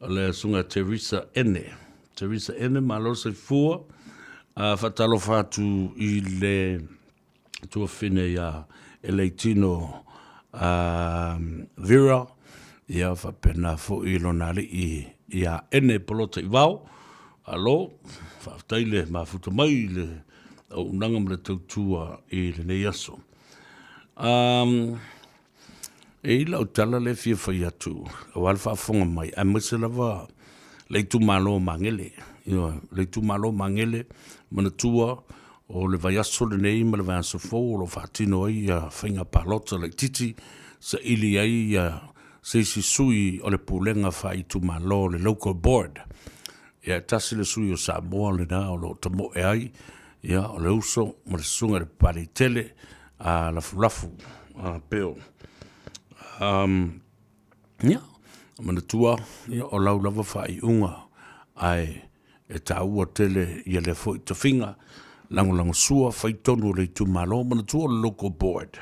le susuga Teresa Ene. Teresa Ene, malo le soifua. Faatalofa atu i le tuafine ia Eleitino Vera, ia faapena foi lona alii ia Ene Polota Ivao. Alo, faafetai le mafuta mai i le auaunaga ma le tautua i lenei aso. Um, e i lau tala le fia fai atu, aua le faafofoga mai, aemaise lava le itumalo o Magele. Ioe, le itumalo o Magele, manatua o le vaiaso lenei ma le vaiaso fou o lo o faatino ai ia faiga palota laitiiti, saili ai ia se isi sui o le pulega faaitumalo, le local board. Ia, e tasi le sui o Samoa lena o lo o tamoe ai, ia, o le uso ma le susuga i le Papaliitele a Lafulafu a Peo. Um, ia, manatua, ia, o lau lava faaiuga, ae e taua tele ia lea foi tofiga, lagolagosua, fai tonu o le itumalo, manatua o le local board.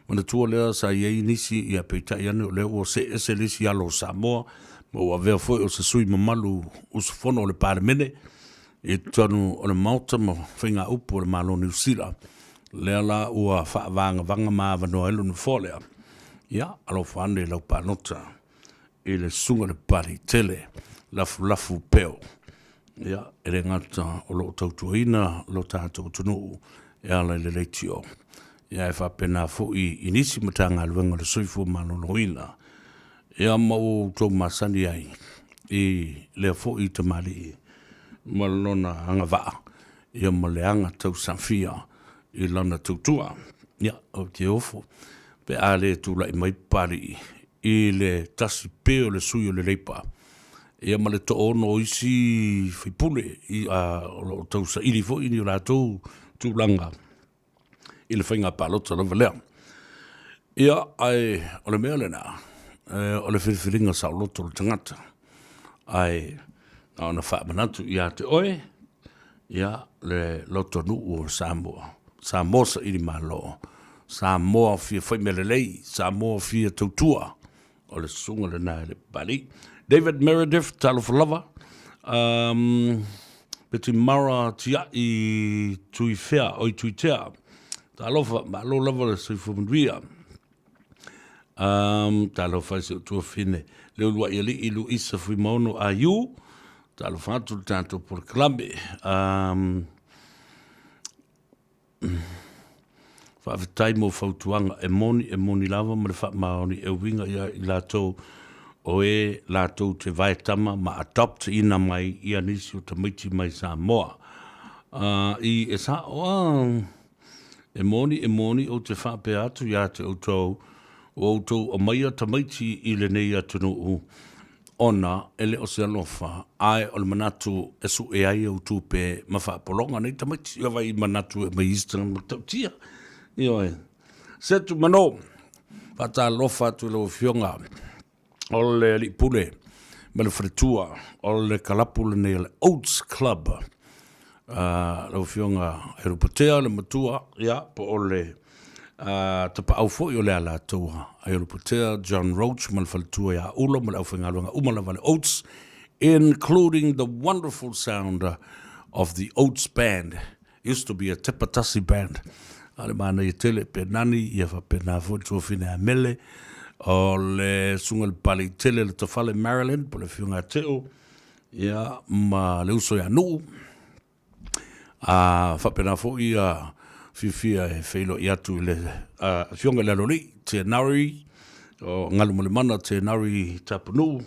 Manatua lea sa i ai nisi, ia peitai ane o lea ua see ese le isi alo o Samoa, ma ua avea foi o se sui mamalu usufono o le Palemene i totonu o le Maota ma faigaupu o le Malo o Niu Sila. Lea la ua faavagavaga ma avanoa ai le nofoa lea. Ia, alofa ane i lau palota i le Susuga i le Papaliitele Lafulafu Peo. Ia, e le gata o lo o tautuaina lo tatou atunuu e ala i le leitio, ia e faapena foi i nisi Matagaluega o le Soifua Maloloina, ia ma ua outou masani ai i lea foi tamalii ma lona agavaa, ia ma le aga tausafia i lana tautua. Ia, ou te ofo pe a le tulai mai Papalii i le tasi pe o le sui o le Leipa, ia ma le toaono o isi faipule i, a, o lo o tausaili foi ni o latou tulaga i le faiga palota lava lea. Ia, ae o le mea lena, o le filifiliga saoloto o le tagata, ae na ona faamanatu ia te oe, ia, le lotonuu o Samoa, Samoa saili malo, Samoa fia fai mea lelei, Samoa fia tautua, o le susuga lena e le Papalii. David Meredith, talofa lava, um, Betty Mara Tia'i Tuifea, oi Tuitea, talofa, malo lava le soifua manuia. Um, talofa i si ou tuafine, Leulua'i Alii Luisa Fuimaono Aiu, talofa atu le tatou polokalame. Um, Faafetai mo fautuaga e moni, e moni lava ma le faamaoni e uiga ia i latou o e latou te vaetama ma adopt ina mai ia nisi o tamaiti mai Samoa. I e sa'o a e moni, e moni ou te faapea atu ia te outou, ua outou aumaia tamaiti i lenei atunuu ona e le o se alofa, ae o le manatu e suʻe ai au tupe ma faapologa nei tamaiti. Ia vai manatu e aumai isi tagata matautia. Ioe. Setu Mano, faatalofa atu i lau Afioga o le Alii Pule ma le Faletua o le kalapu lenei o le Oats Club. Lau Afioga Aiolupotea le matua, ia, po o le tapaau foi o le Alataua, Aiolupotea John Roach ma le faletua ia Ulo ma le aufaigaluega uma lava a le Oats, including the wonderful sound of the Oats Band. Used to be a Tepatasi band. A le manaia tele pe nani, ia faapena foi le tuafine a Mele, o le susuga i le Papalii tele le Tafale Marilyn, po o le Afioga ia Teo, ia, ma le uso ia Nuu, a faapena foi ia fiafia e feiloai atu i le Afioga i le Aloalii Tenari, o Galumalemana Tenari Tapunuu,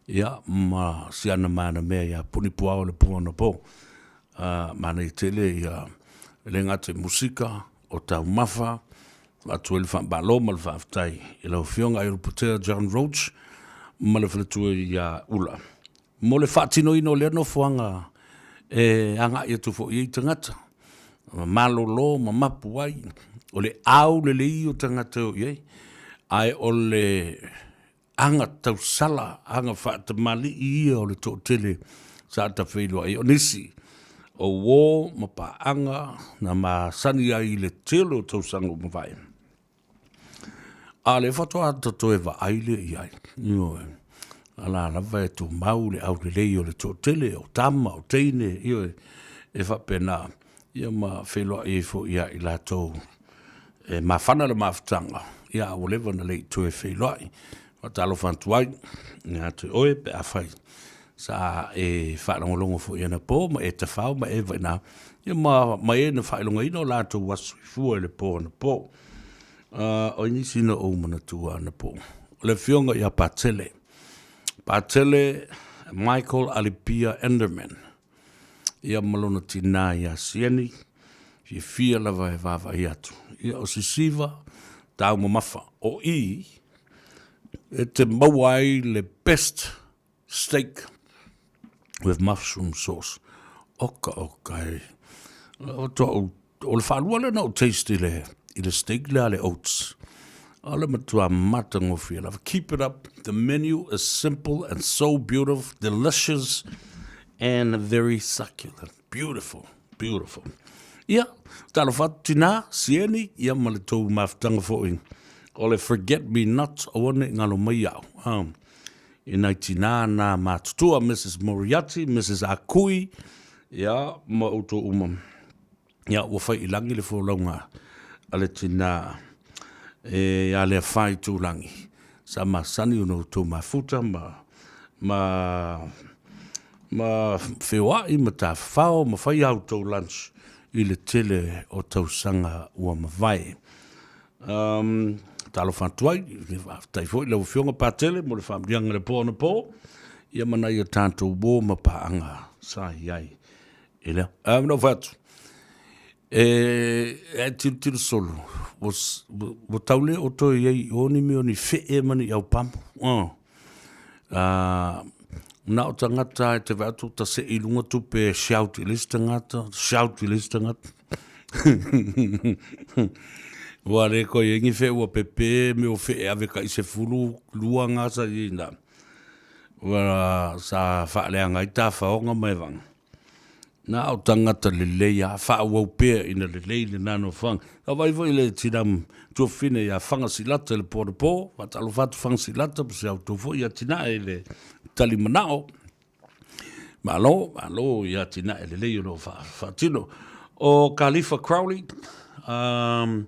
ia, ma si ana manamea ia Punipuao le po anapo. Manaia tele ia e le gata i musika, o taumafa, avatu ai le faamalo ma le faafetai i lau Afioga Aiolupotea John Roach ma le faletua ia Ula. Mo le faatinoina o lea nofoaga e agai atu foi i ai tagata, ma malolo ma mapu ai, o le aulelei o tagata e o i ai, ae o le aga tausala, aga faatamalii ia o le toatele sa tafeiloai ai. O nisi o uō ma paaga na masani ai i le tele o tausaga ua mavae, A o lea faatoa ta toe vaai lea i ai. Ioe. A la lava e tumau le aulelei o le toatele, o tama, o teine, ioe, e faapena, ia ma feiloai ai foi ia i latou e mafana le mafutaga, ia a ua leva ona le i toe feiloai. Faatalofa atu ai ia te oe pe afai sa e faalogologo foi anapo ma e tafao ma e vaina, ia ma, ma e na faailogaina o latou aso soifua i le po anapo. O ai nisi na ou manatua anapo? O le afioga ia Patele. Patele Michael Alipia Enderman. Ia ma lona tinā ia Sieni, fiafia lava e vaavaai atu. Ia o Sisiva, taumamafa. O i, e te maua ai le best steak with mushroom sauce. Oka oka e. O toʻu, o le faalua lea na ou taste i le, i le steak lea a le oats. O le matua matagofie lava. Keep it up. The menu is simple and so beautiful, delicious and very succulent. Beautiful, beautiful. Ia, talofa atu tinā, Sieni, ia ma le tou mafutaga foi. O le forget me not, aua ne i ngalo mai au. I nai tinā nā matutua, Mrs Moriarty, Mrs Akui, ia, ma outou uma. Ia, ua fai i lagi le folauga a le tinā e ia Leafaitulagi. Sa masani ona outou mafuta ma, ma, ma feoai ma tafafao ma fai a outou lunch i le tele o tausaga ua mavae. Um, talofa atu ai, faafetai foi lau Afioga Patele mo le faamaliaga i le po anapo, ia ma nai a tatou uo ma paaga sa i ai i lea. Na ou fai atu, e, e tilotilo solo, ua, ua tau le o toe i ai i o ni mea o ni fee ma ni aupamo. Na o tagata e te vaai atu ta see i luga tupe e shout i le isi tagata, shout i le isi tagata. Ua le koe i ai ni feʻu ua pepe me o feʻe ave kai 12 ga sa i ina. Ua sa faaleaga ai tafaoga ma e vaga. Na o tagata lelei a faaauau pea ina lelei le nanofoaga. Ka vaai foi le tina tuafafine ia Fagasilata i le po anapo, faatalofa atu Fagasilata ma si a outou foi atinae i le tali manao. Malo, malo i atinae lelei o lo o faatino. O Kalifa Crowley, um,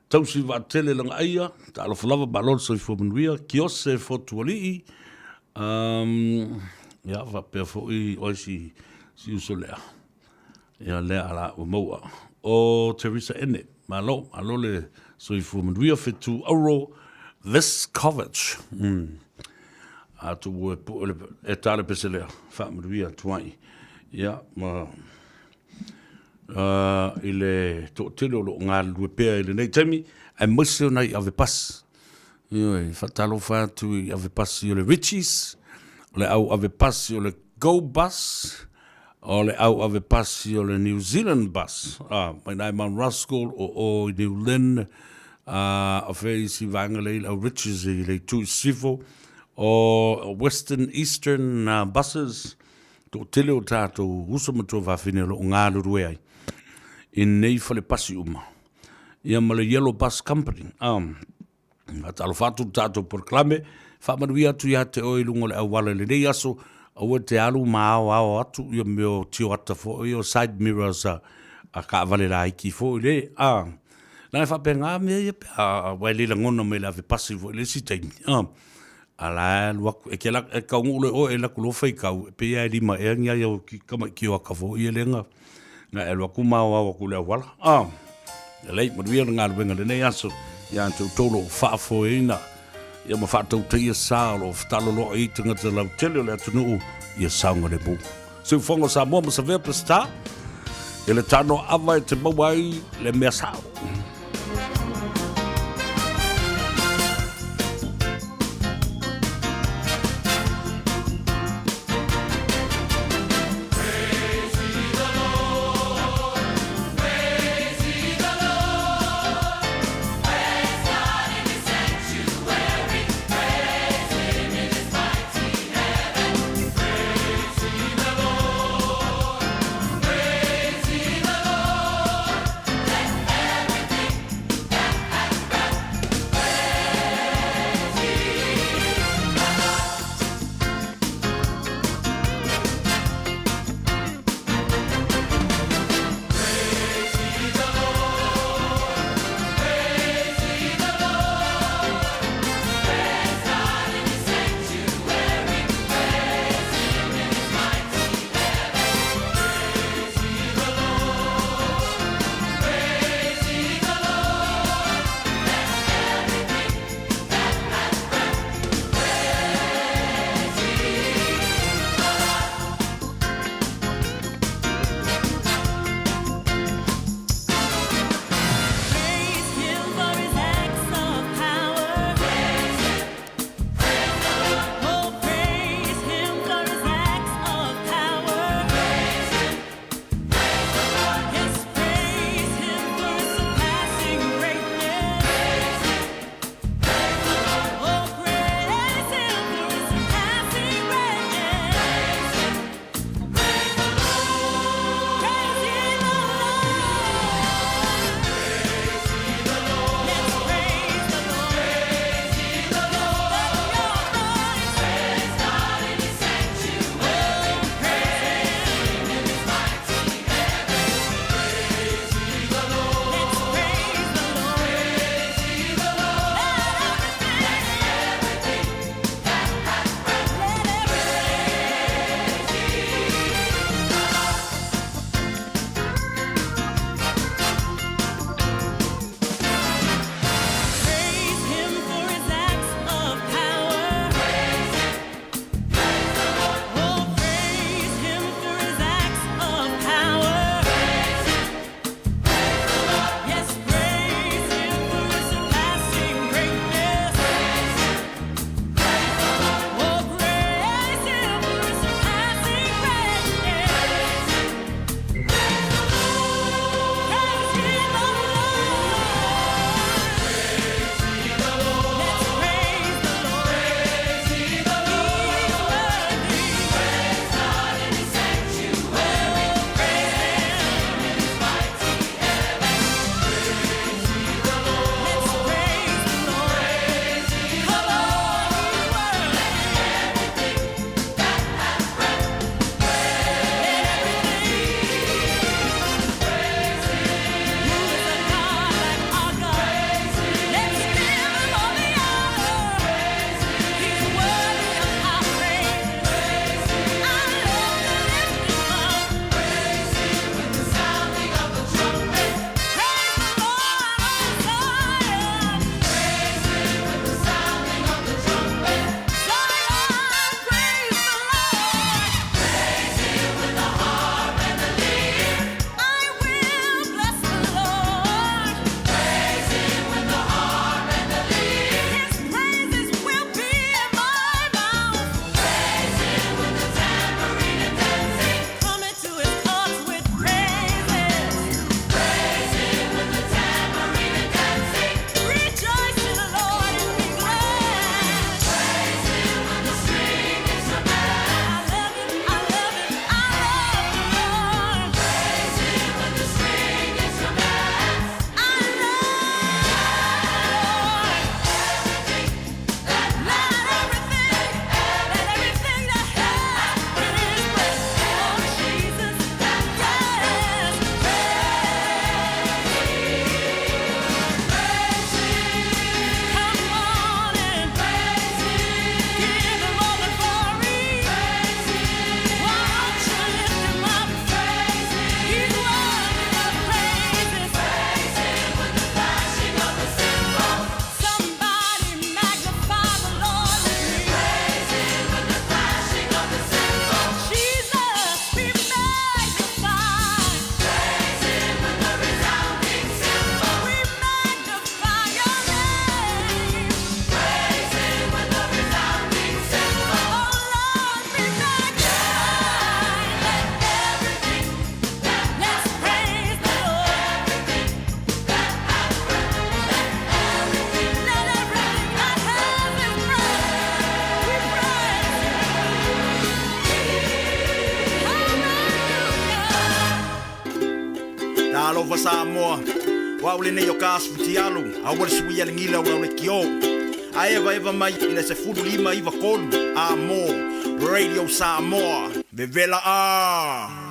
tausi vaatele lagaaia, talofa lava, malo le soifua manuia, Kiose Fotualii, um, ia, faapea foi oe si, si uso lea. Ia lea ala ua maua. O Teresa Ene, malo, malo le soifua manuia, Fetu Auro Viskovich. A tu e pu le e tale pese lea, faamanuia atu ai. Ia, ma i le toatele o lo o galulue pea i lenei taimi, aemaise o nai ave pasi. Ioe, faatalofa atu i ave pasi o le Richies, o le au ave pasi o le Go Bus, o le au ave pasi o le New Zealand Bus, a, mai nai Mount Ruskell o o i New Lynn, a, o fea isi vaega lea i le au Richies i le itu i sisifo, o Western Eastern Buses, toatele o tatou uso ma tuafafine o lo o galulue ai i nei fale pasi uma. Ia ma le Yellow Bus Company. Faatalofa atu le tatou polokalame, faamanuia atu ia te oe i luga o le auala i lenei aso, aua e te alu ma aoao atu ia mea o tioata foi o side mirrors a, a taavale laiti foi le, a. Leaga e faapena mea ia pe a, aua e le lagona mai e le ave pasi foi i le isi taimi, a. A la e alu atu, e te e taunuu loa oe e alu atu loa faitau, e pei lava e lima ea ni ai au tamaiti tioata foi ia lea na, na e alu atu ma aoao atu i le auala. A! Lelei, manuia le galuega i lenei aso ia te outou o lo o faafoeina ia ma faatautaia sa o lo o fetalaloa ai tagata lautele o le atunuu ia saogalemu. Siufogo Samoa ma Savea Peseta, i le tano ava e te maua ai le mea sao. Talofa Samoa, o au lenei o ka aso fitialu, aua le suia le gila o lau leitio. A evaeva mai i le 15 93 A mo Radio Samoa, vevela a!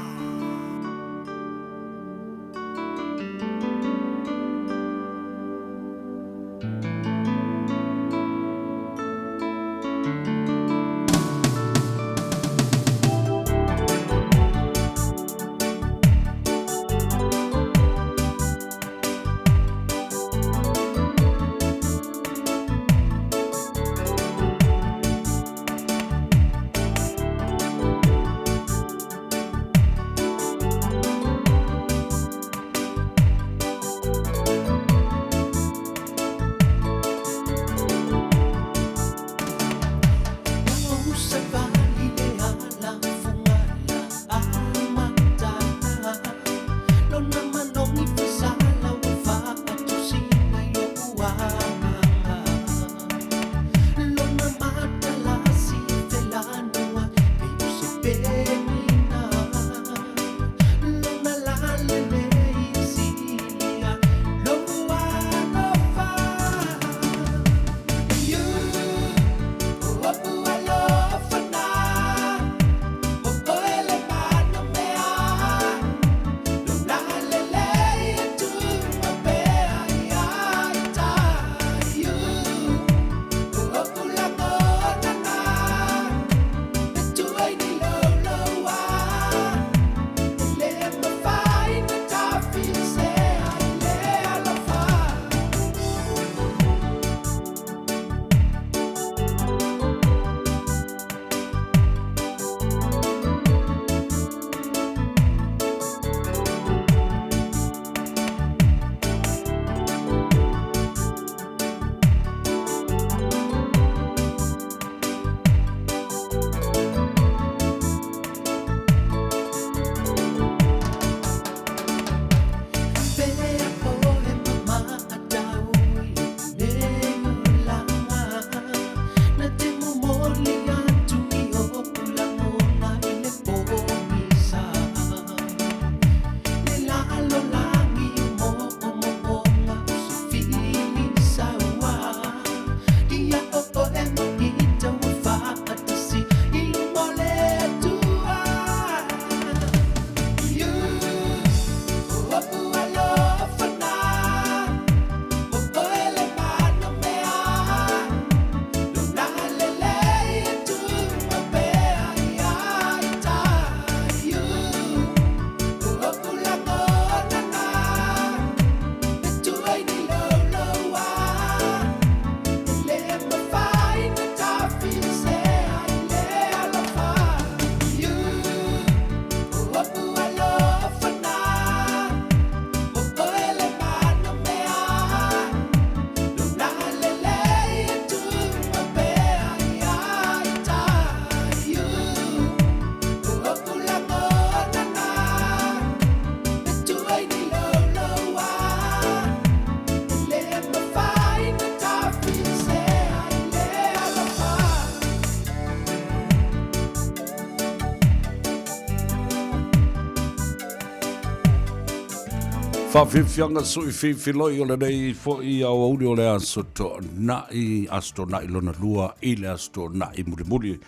Faafiafiaga sui fifiloi o lenei foi aoauli o le aso Toonai, aso Toonai lona lua i le aso Toonai mulimuli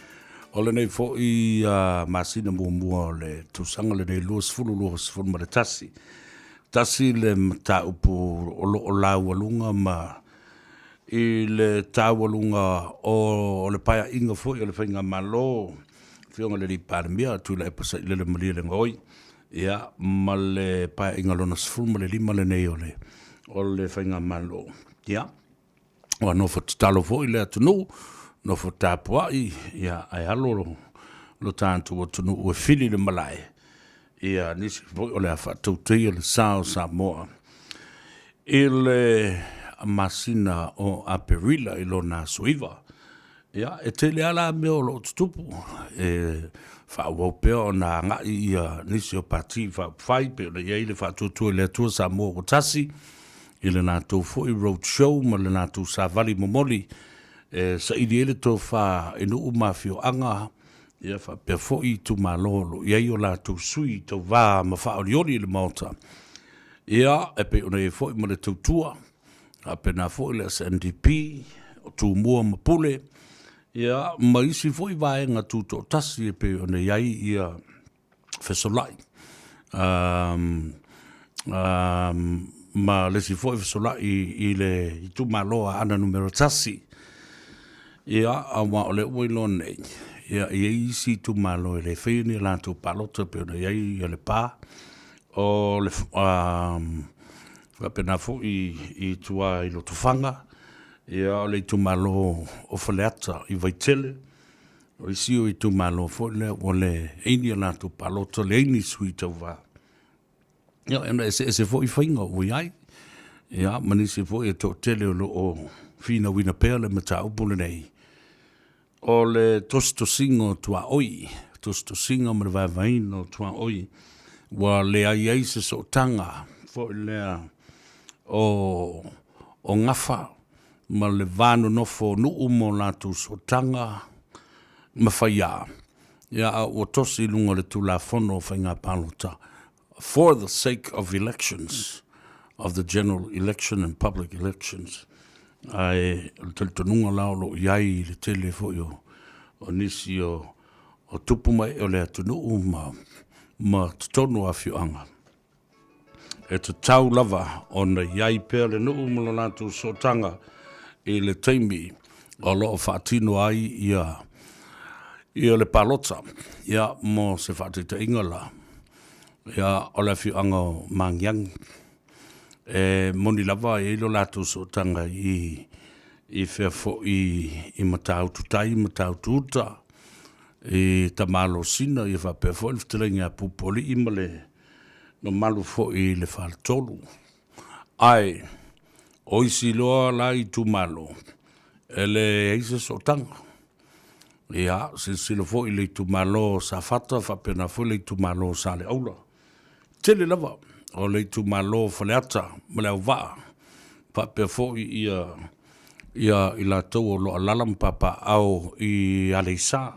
o lenei foi masina muamua o le tausaga lenei 2021. Tasi le mataupu o lo o laualuga ma i le taualuga o le paeaiga foi o le Faigamalo, Afioga i le Alii Palemia, Tuilaepa Sailele Malielegaoi, ia, ma le Paeaiga lona 15 lenei o le, o le Faigamalo. Ia, ua nofo tatalo foi le atunuu, nofo tapuai, ia, ae alo lo, lo tatou atunuu e fili le malae, ia, nisi foi o le a faatauteia le sa o Samoa i le masina o Aperila i lona aso 9. Ia, e tele lava la mea o lo o tutupu, e faaauau pea ona agai ia nisi o Pati Faaupufai pei ona i ai le Faatuatua i le Atua Samoa ua Tasi i le latou foi road show ma le latou savali momoli e saili ai le tofa i nuu ma afioaga, ia faapea foi itumalo o lo o i ai o latou sui tauva ma faaolioli i le Maota. Ia, e pei ona i ai foi ma le Tautua, faapena foi le SNDP, o Tumua ma Pule, ia, ma isi foi vaega tutoatasi e pei ona i ai ia Fesolai, ma le isi foi Fesolai i le itumalo o Aana Numera 1. Ia, aua o lea ua iloa nei, ia, e i ai isi itumalo e le faia ni a latou palota e pei ona i ai Lepa, o le faapena foi i tua i Lotofaga, ia, o le itumalo o Faleata i Vaitele, o isi o itumalo foi lea ua leai ni a latou palota, leai ni sui tauva. Ia, ona eseese foi faiga ua i ai, ia, ma nisi foi e toatele o lo o finauina pea le mataupu lenei, o le tositosiga o tuaoi, tositosiga ma le vaevaeina o tuaoi, ua leai ai se sootaga foi lea o gafa ma le va nonofo o nuu ma o latou sootaga ma faia, ia, a ua tosi i luga o le Tulafono o Faiga Palota for the sake of elections, of the general election and public elections. Ae o le talitonuga la o lo o i ai i le tele foi o, o nisi o, o tupu ma ee o le atunuu ma, ma totonu o afioaga. E tatau lava ona i ai pea le nuu ma lo latou sootaga i le taimi o lo o faatino ai ia ia le palota. Ia, mo se faataitaiga la, ia, o le afioaga o Magiagi, e moni lava e i ai lo latou sootaga i i fea foi i Matautu Tai, Matautu Uta, i Tamalosina, ia faapea foi le fetalaiga ia Pupualii ma le mamalu foi i le faletolu. Ae o isi loa la itumalo, e leai se sootaga. Ia, silasila foi i le itumalo o Safata faapena foi le itumalo o Saleaula. Tele lava o le itumalo o Faleata ma Leauvaa faapea foi ia ia i latou o lo o alaala ma papaaao i Aleisa.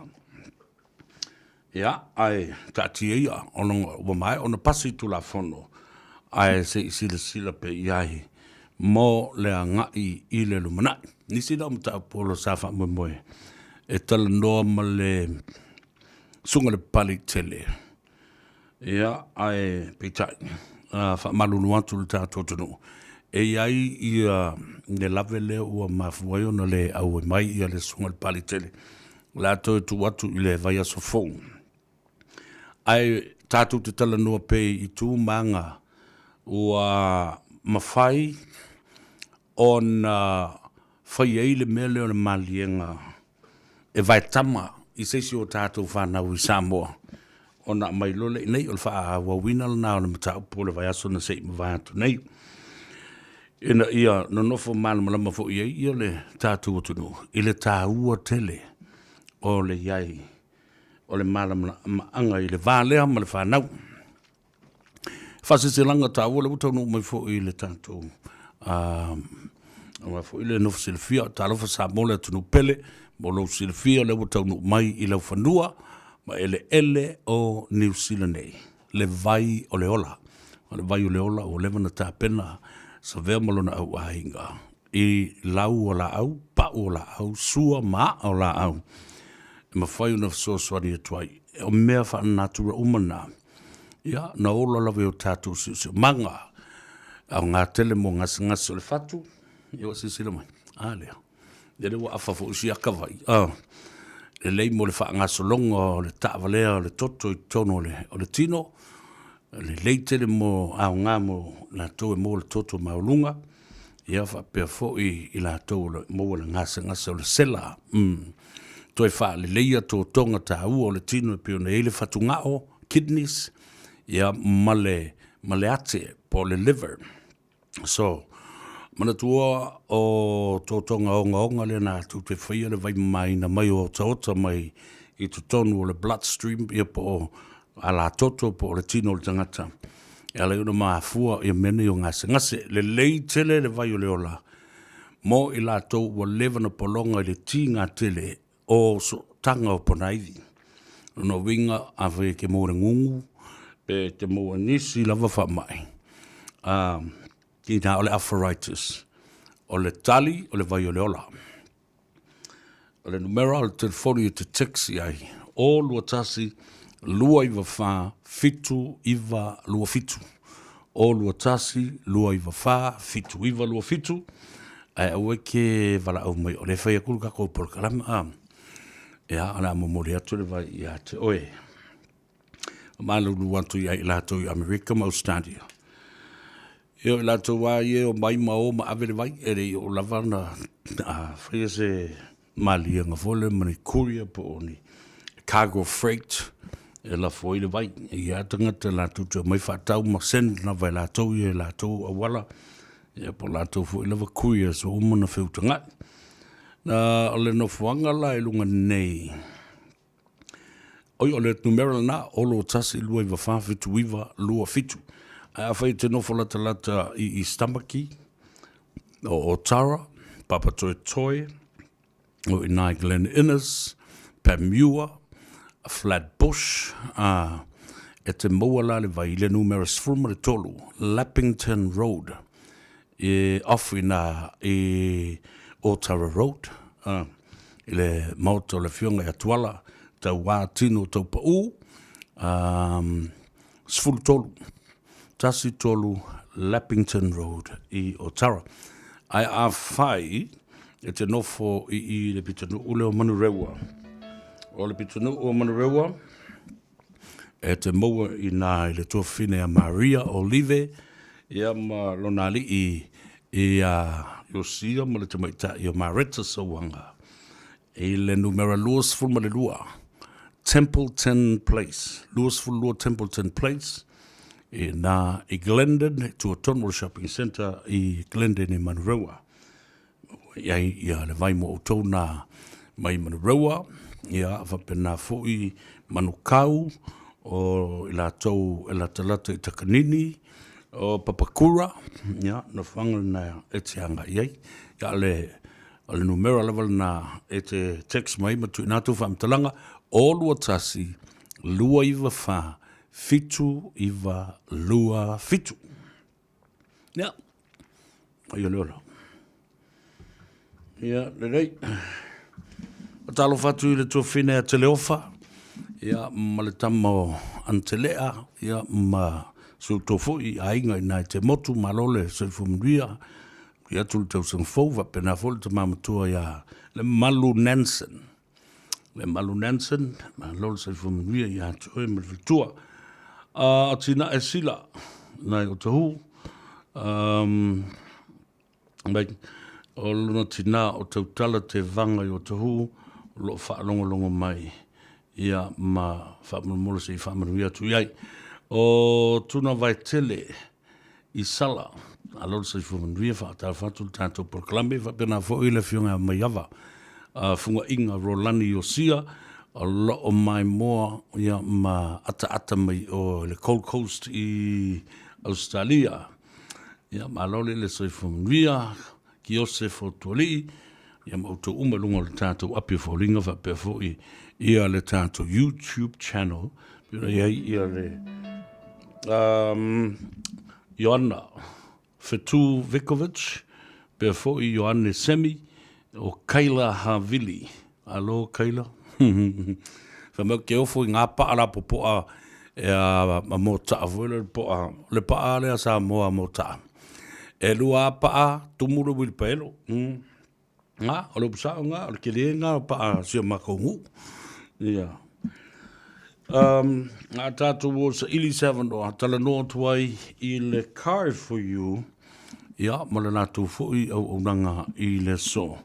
Ia, ae taatia ia ona ua maea ona pasi Tulafono, ae se i silasila pea i ai mo le agai i le lumanai. Nisi la o mataupu o lo o sa faamoemoe e talanoa ma le Susuga i le Papaliitele, ia, ae peitai, faamalulu atu i le tatou atunuu, e i ai ia le lave lea ua mafua ai ona le auai mai ia le Susuga i le Papaliitele, o le a toe tuu atu i le vaiaso fou. Ae tatou te talanoa pea i tu ma aga ua mafai ona fai ai le mea lea o le maliega e vaetama i se isi o tatou fanau i Samoa ona aumai loa lea i inei. O le faaauauina lena o le mataupu o le vaiaso na se i mavae atu nei, ina ia nonofo malamalama foi ai ia le tatou atunuu i le taua tele o le i ai o le malamalamaaga i le va lea ma le fanau. Faasilasilaga taua lea ua taunuu mai foi i le tatou aua foi le nofo silafia, talofa Samoa le atunuu pele, mo lou silafia lea ua taunuu mai i laufanua ma eleele o Niu Sila nei, le vai o le ola. O le vai o le ola ua leva ona tapena Savea ma lona auaiga i lau o laau, pau o laau, sua ma aa o laau e mafai ona fesoasoani atu ai. O mea faalenatura uma na, ia, na ola lava i o tatou siosiomaga. Aoga tele mo gasegase o le fatu, ia ua silasila mai, a lea, ia lea ua afa foi si aka vai, a, lelei mo le faagasologa o le taavalea o le toto i totonu o le tino, lelei tele mo aoga mo latou e maua le toto maualuga, ia faapea foi i latou o lo o maua le gasegase o le sela. Toe faaleleia totoga taua o le tino e pei ona i ai le fatugao, kidneys, ia ma le, ma le ate po o le liver. So, manatua o totoga ogaoga lea na tou te faia le vaimamaina mai o otaota mai i totonu o le blood stream ia po o alatoto po o le tino o le tagata e ala ai ona mafua ia mea nei o gasegase. Lelei tele le vai o le ola mo i latou ua leva ona pologa i le tiga tele o sootaga o ponaivi. O lona uiga, afai e te maua i le gugu, pe e te maua i nisi lava faamai, Ina o le arthritis. O le tali o le vai o le ola. O le numera o le telefoni e te text i ai, 0 21 294 7927. 0 21 294 7927. Ae aua e ke valaau mai o lea e fai atu le tatou polokalame. Ia, o le a momoli atu le vai ia te oe. Malulu atu ia i latou i Amerika ma Australia. Ia o i latou lava ia e omai ma o ma ave le vai, e le i oo lava ona faia se maliega foi lea ma ni courier po o ni cargo freight e lafo ai le vai. E i ai lava tagata latou te omai faatau ma send lava e latou ia i latou auala, ia po o latou foi lava couriers ua uma ona feutagai. Na, o le nofoaga la i luga nei, Oi, o le numera lena, 6 1 2 9 4 7 9 2 7. Ae afai e te nofo latalata i East Tamaki, o Otara, Papatoetoe, o i nā i Glen Innes, Panmure, Flat Bush, a, e te maua la le vai i le numera 13, Lappington Road, e off i nā i Otara Road, a, i le maota o le Afioga ia Tuala, tauā tino tau paū, 13, 13 Lappington Road i Otara. Ae afai e te nofo i i le pitonuu lea o Manurewa, o le pitonuu o Manurewa, e te maua i nā i le tuafafine a Maria Olive, ia ma lona alii i a Iosia ma le tamaitai o Mareta Sauaga i le numera 22 Templeton Place, 22 Templeton Place i nā i Glendon, i tua tonu o le shopping centre i Glendon i Manurewa. I ai ia le vai mo outou nā mai Manurewa, ia faapena foi Manukau, o i latou e latalata i Takanini, o Papakura, ia, nofoaga lena e te agai i ai. Ia, o le, o le numera lava lena e te text mai ma tuuina atu faamatalaga, 0 21 294 7927. Ia, ai o le ola. Ia, lelei. Talofa atu i le tuafine a Teleofa, ia, ma le tama o Antelea, ia, ma si outou foi i aiga i nai te motu, malo le soifua manuia, i atu le tausaga fou, faapena foi le tama matua ia le Malu Nansen. Le Malu Nansen, malo le soifua manuia ia te oe ma le faletua. A Tinae Sila, nai o Tahu, mai, o lona tina o Tautala Te Vanga i Otahuhu, o lo o faalogologo mai, ia ma faamolemole se i faamanuia atu i ai. O Tuna Vaetele, i Sala, malo le soifua manuia, faatalofa atu le tatou polokalame, faapena foi le Afioga ia Maiava Fugaiga Rolani Iosia, o lo o maimoa ia ma ataata mai o le Gold Coast i Ausetalia. Ia, malo le le soifua manuia, Kiose Fotualii, ia ma outou uma i luga o le tatou api o foliga faapea foi ia le tatou YouTube channel, pei ona i ai ia le Ioana Fetu Vikovic, pea foi Ioane Semi, o Kaila Havili. Alo Kaila. Fai mai ke ofo i ngā pa'a la popo'a e a mōta'a foi le po'a, le pa'a lea Samoa mōta'a. E lua a pa'a tumu le wilipaelo. Ngā, o le upu sao ngā, o le kele ngā o pa'a si o mākou nuu. Ia. Ngā tātou o sa ili se avanoa, talanoa atu ai i le Car for You, ia, ma le latou foi auaunaga i le aso.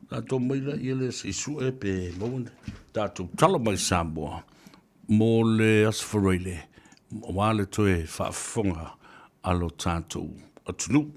Tatou mai la ia le se i sue pe maua tatou tala mai Samoa mo le Aso Faraile, aua le toe faafofoga a lo tatou atunuu.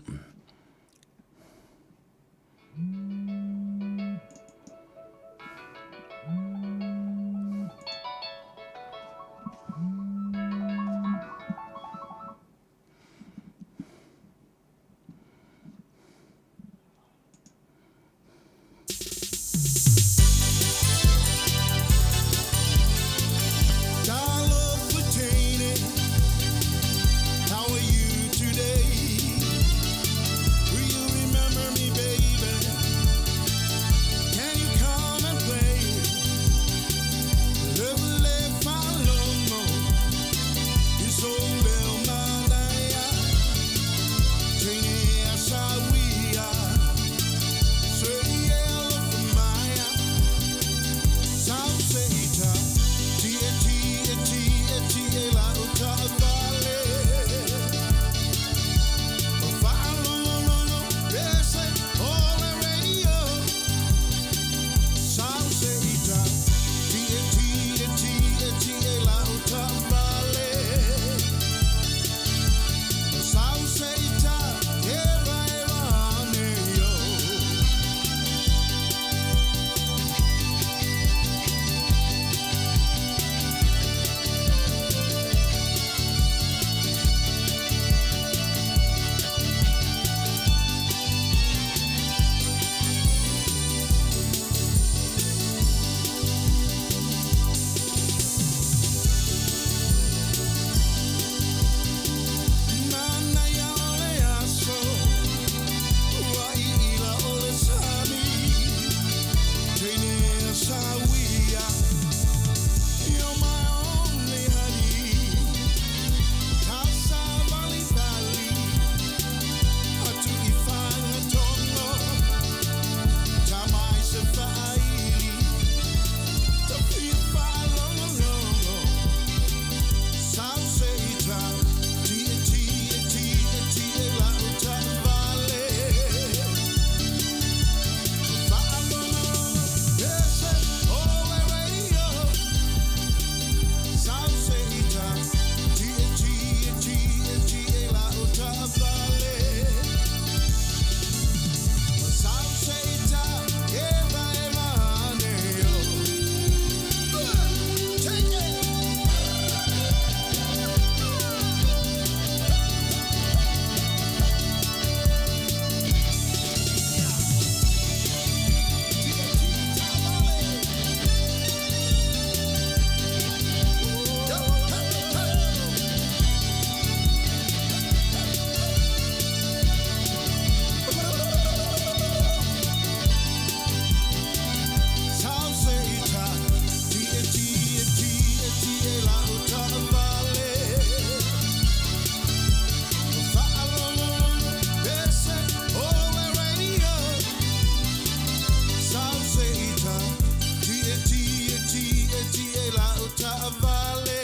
taavale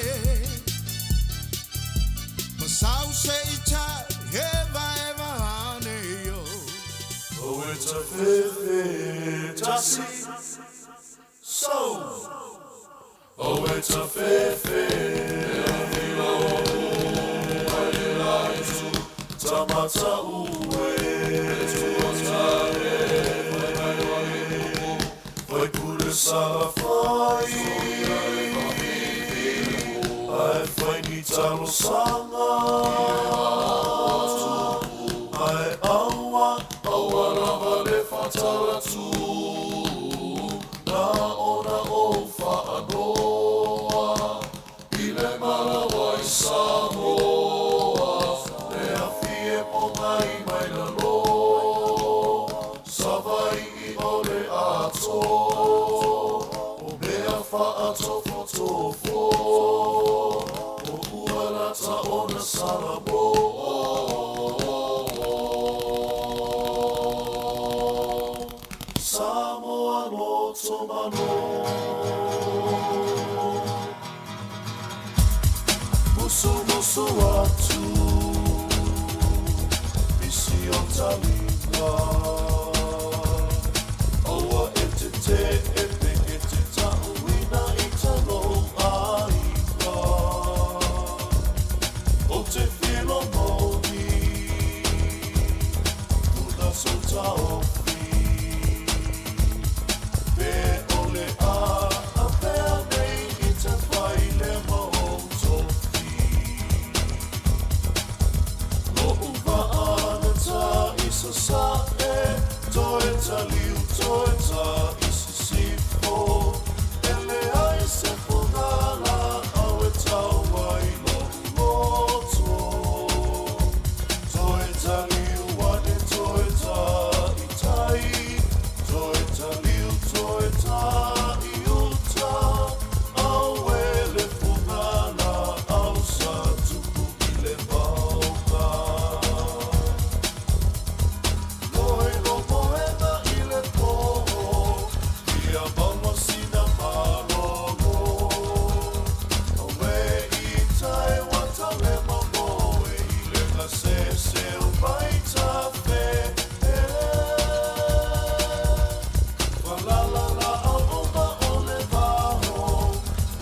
Ma sau se i tai hevaeva ane io Oh it's a fefe tasi So Oh it's a fefe Afila o mai le laitu Tamata ue Tua tare Fai mai wale pupu Fai pule sala fai Ai fai ni talo sanga Ai aua aua lava le fatala tu Na ona o whaanoa I le malawa i Samoa Le afi e ponga i mai lalo Savai i o le ato O mea whaatofotofo O ualata ona salamo Samoa loto mano Musu musu atu Isi o talima Aua e te te e peke te tauina i talo aiga O te whilo moni Puna so taofi Pe ole a a pea nei i te whai le mau tofi Lo uva ana ta i sa sa e Toe ta liu, toe ta i sisifo Ele ai se pungala au e tau ai lo loto Toe ta liu ane toe ta i tai Toe ta liu, toe ta i uta Au e le fungala au sa tupu i le mauga Loe lo moena i le poho Ia maua sina malolo Awe i tai watale mamoe I le gasese o mai tafe Falala la au o ma o le vaho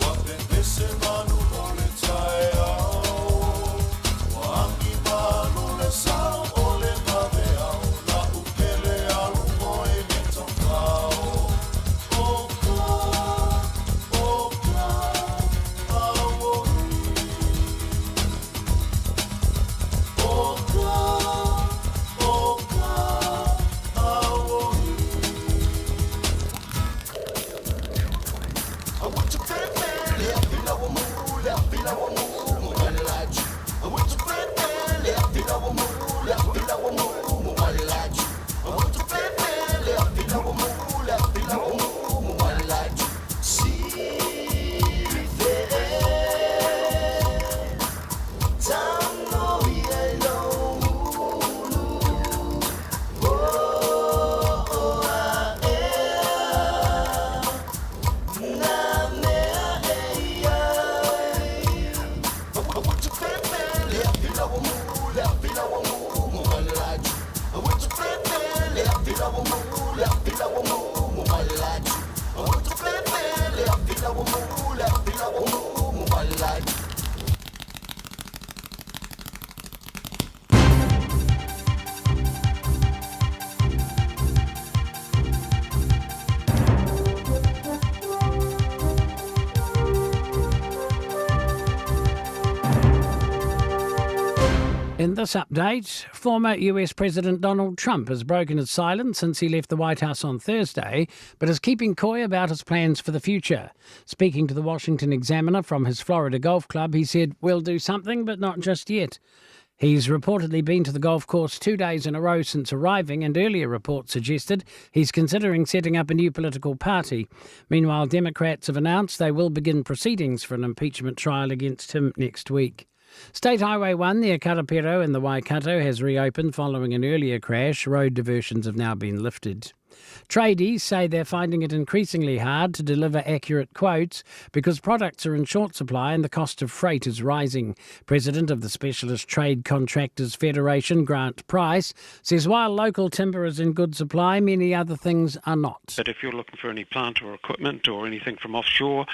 Wa pepese manu o le tai au Wa angi malu le sao o le mave au La upele alu moe he tawhao O ka, o ka, au O ka, o ka, au In this update, former US President Donald Trump has broken his silence since he left the White House on Thursday, but is keeping coy about his plans for the future. Speaking to the Washington Examiner from his Florida golf club, he said, We'll do something, but not just yet. He's reportedly been to the golf course two days in a row since arriving, and earlier reports suggested he's considering setting up a new political party. Meanwhile, Democrats have announced they will begin proceedings for an impeachment trial against him next week. State Highway 1 near Karapiro in the Waikato has reopened following an earlier crash. Road diversions have now been lifted. Tradies say they're finding it increasingly hard to deliver accurate quotes because products are in short supply and the cost of freight is rising. President of the Specialist Trade Contractors Federation, Grant Price, says while local timber is in good supply, many other things are not. But if you're looking for any plant or equipment or anything from offshore,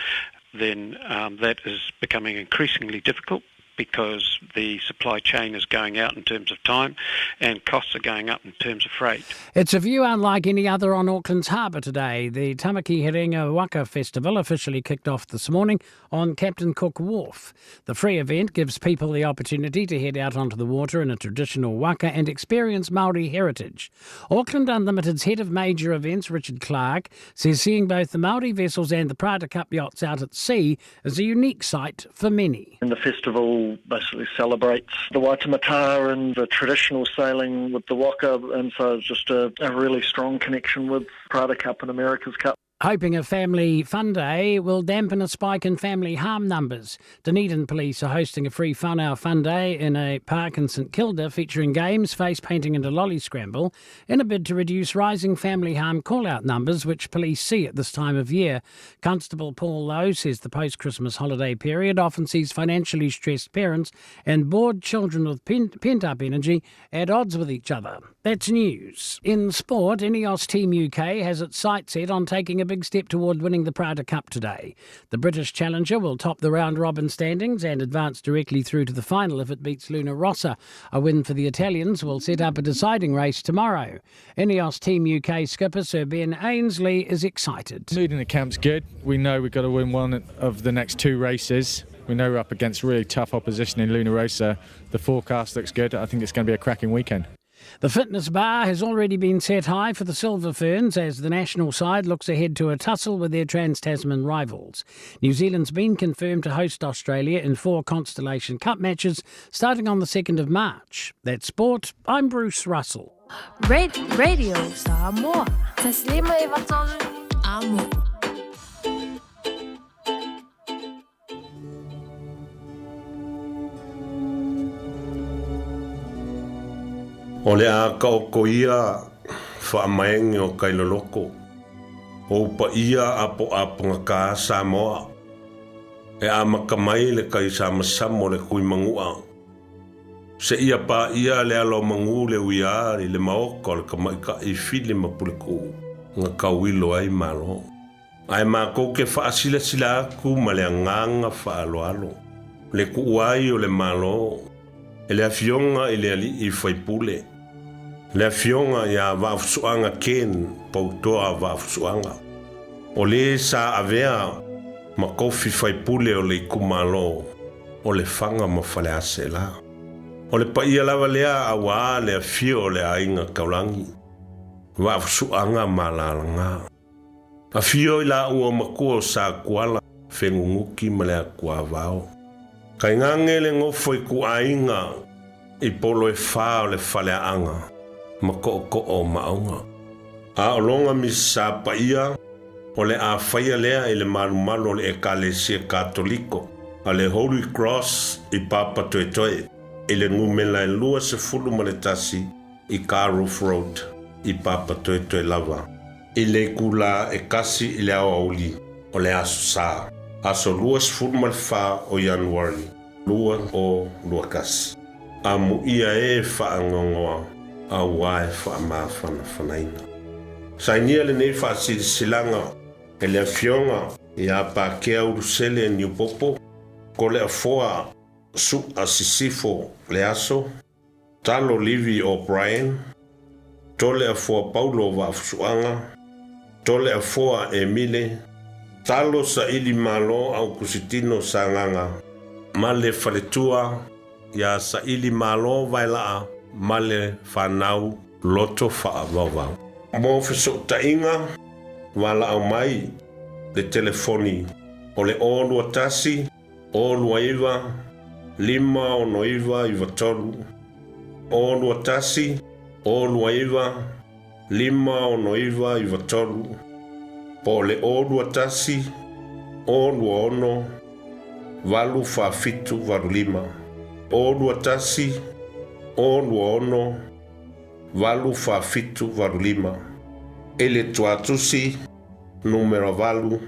then um, that is becoming increasingly difficult because the supply chain is going out in terms of time and costs are going up in terms of freight. It's a view unlike any other on Auckland's harbour today. The Tamaki Herenga Waka Festival officially kicked off this morning on Captain Cook Wharf. The free event gives people the opportunity to head out onto the water in a traditional waka and experience Maori heritage. Auckland Unlimited's head of major events, Richard Clark, says seeing both the Maori vessels and the Prada Cup yachts out at sea is a unique sight for many. And the festival basically celebrates the Waitemata and the traditional sailing with the waka, and so it's just a, a really strong connection with Prada Cup and America's Cup. Hoping a family fun day will dampen a spike in family harm numbers. Dunedin police are hosting a free Fun Hour Fun Day in a park in St Kilda featuring games, face painting and a lolly scramble in a bid to reduce rising family harm call-out numbers which police see at this time of year. Constable Paul Lowe says the post-Christmas holiday period often sees financially stressed parents and bored children with pent-up energy at odds with each other. That's news. In sport, Ineos Team UK has its sights set on taking a big step toward winning the Prada Cup today. The British challenger will top the round robin standings and advance directly through to the final if it beats Luna Rossa. A win for the Italians will set up a deciding race tomorrow. Ineos Team UK skipper Sir Ben Ainslie is excited. Mood in the camp's good. We know we've got to win one of the next two races. We know we're up against really tough opposition in Luna Rossa. The forecast looks good. I think it's going to be a cracking weekend. The fitness bar has already been set high for the Silver Ferns as the national side looks ahead to a tussle with their Trans Tasman rivals. New Zealand's been confirmed to host Australia in four Constellation Cup matches starting on the 2nd of March. That's sport. I'm Bruce Russell. Red Radio Samoa. Amo. O le a kaoko ia faamaege o Kailoloko, o ou paia apoapogakā Samoa, e amata mai le kaisamasama o le Tuimanu'a, seia paia le ala o magū le uiā i le maota o le tamaita'i Fili ma Puletu'u na tauilo ai Malo. Ae matou te faasilasila atu ma le agaga faaaloalo le tuu ai o le Malo e le Afioga i le Alii Faipule, le Afioga ia Vaafusuaga Ken Poutoa Vaafusuaga, o le sa avea ma tofi faipule o le itumalo o Lefaga ma Faleaseela. O le paia lava lea auā le afio o le Aiga Taulagi, Vaafusuaga ma Alalaga. Afio i laua o matua o Satuala, Fenunuki ma le Atuavao. Tainane le nofo ituaiga i polo e fa o le faleaaga ma tootoo o Maauga. A o lona misa paia o le a faia lea i le malumalu o le Ekalesia Katoliko a le Holy Cross i Papatoetoe i le numela e 21 i Carruth Road i Papatoetoe lava i le itula e 1 i le aoauli o le Aso Sa, aso 24 o Ianuari 2021. Amuia e faanoanoa auā e faamafanafanaina. Sainia lenei faasilasilaga e le Afioga ia Pakea Ulusele Niupopo, Koleafoa Su'a Sisifo Leaso, Talo Livi O'Brien, Toleafoa Paulo Vaafusuaga, Toleafoa Emile, Talo Saili Malo Aukusitino Sagaga ma le faletua ia Saili Malo Vaelaa ma le fanau loto faavauvau. Mo fesootaiga, valaau mai le telefoni o le 021 029 569 93, 021 029 569 93, po o le 021 026 847 85, 021 026 847 85. i le Tuatusi Numera 8,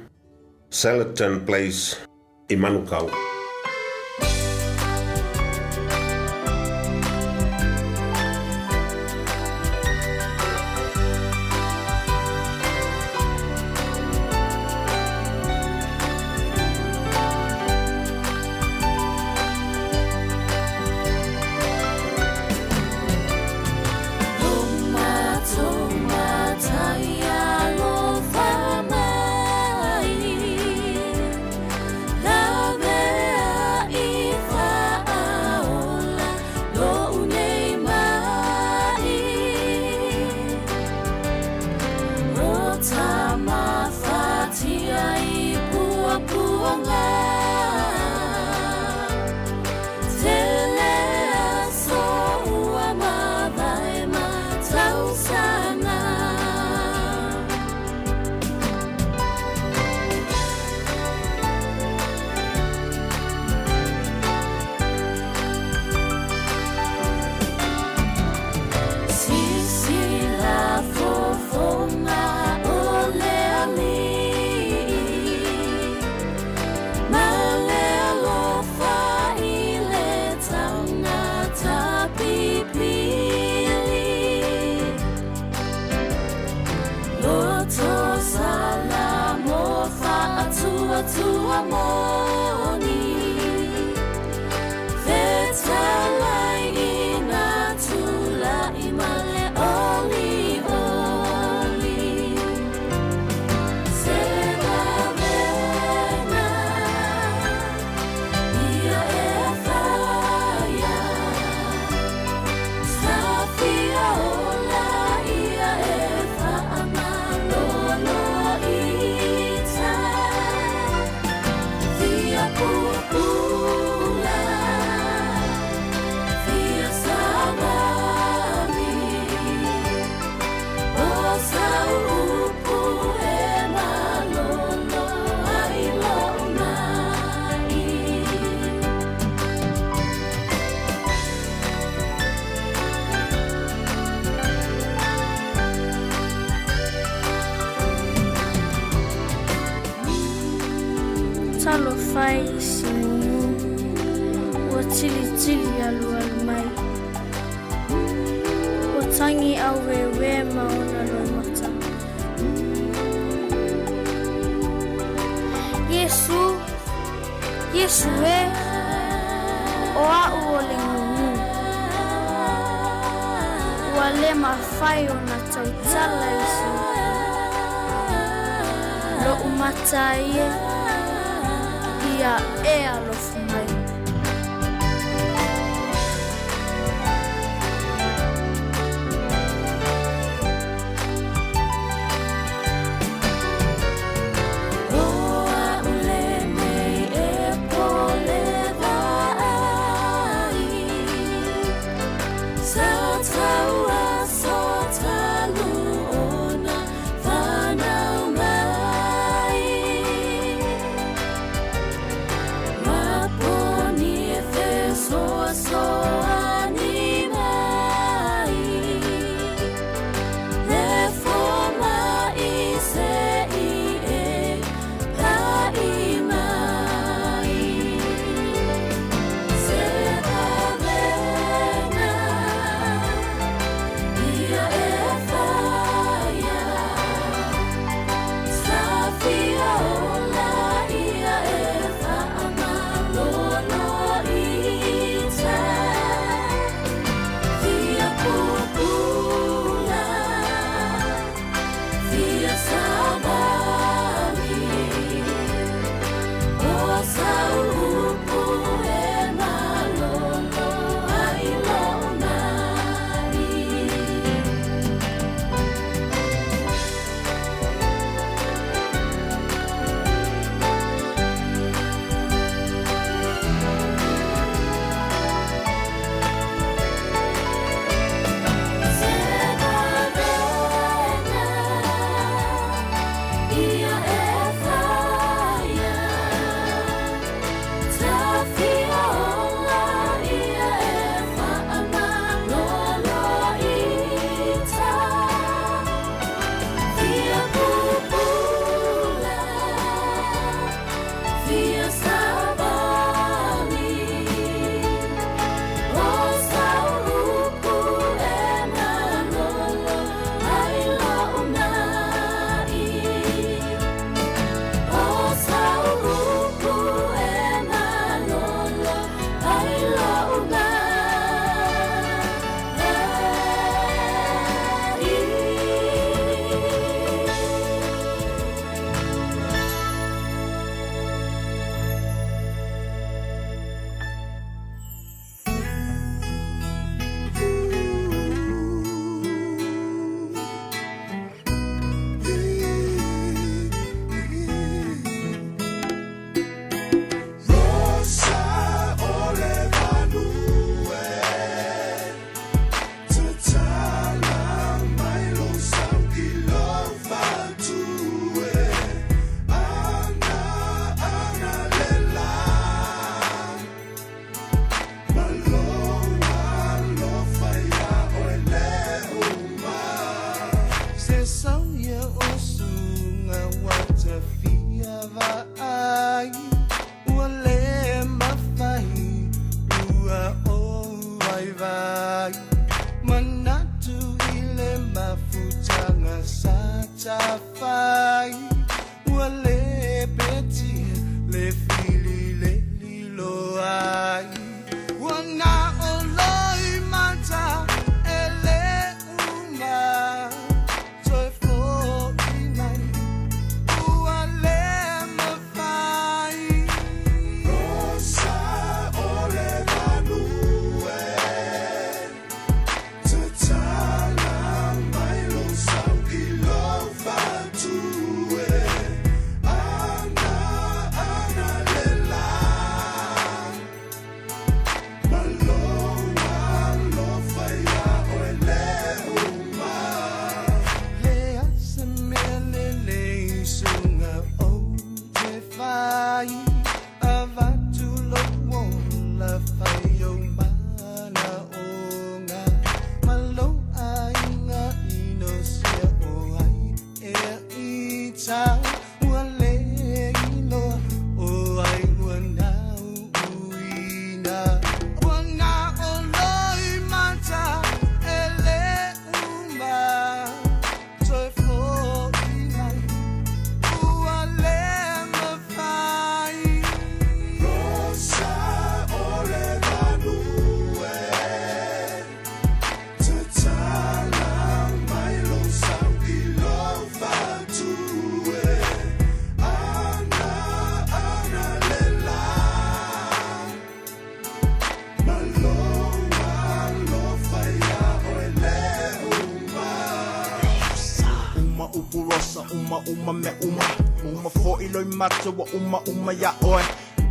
Salaton Place i Manukau. Talofa e i Simumu, ua tilitili alualu mai. Ua tagi auēuē ma ona loimata. Iesu, Iesu e, o a'u o le gugu. Ua le mafai ona tautala i se upu. Lo'u mata e, ia e alofa mai. vaai Ua le mafai Ua ou vaivai Manatu i le mafutaga sa tafai Ua le petia le fili le lilo ai Ua na o loimata e le uma Toe fo'i mai ua le mafai Rosa o le manu e Tatala mai lou sau i lou fatu e Ana, ana le la Ma lou alofa iā oe le uma. Leai se mea lelei suga ou te fai Avatu lou ola fai ou manaoga Ma lou aiga inosia o ai ea ita Ua le iloa o ai ua nauina Ua na o loimata e le uma Toe fo'i mai ua le mafai Rosa o le manu e Tatala mai lou sau i lou fatu e Ana, ana le la Ma lou alofa iā oe le uma. Uma upu rosa, uma uma mea uma Uma fo'i loimata ua uma uma iā oe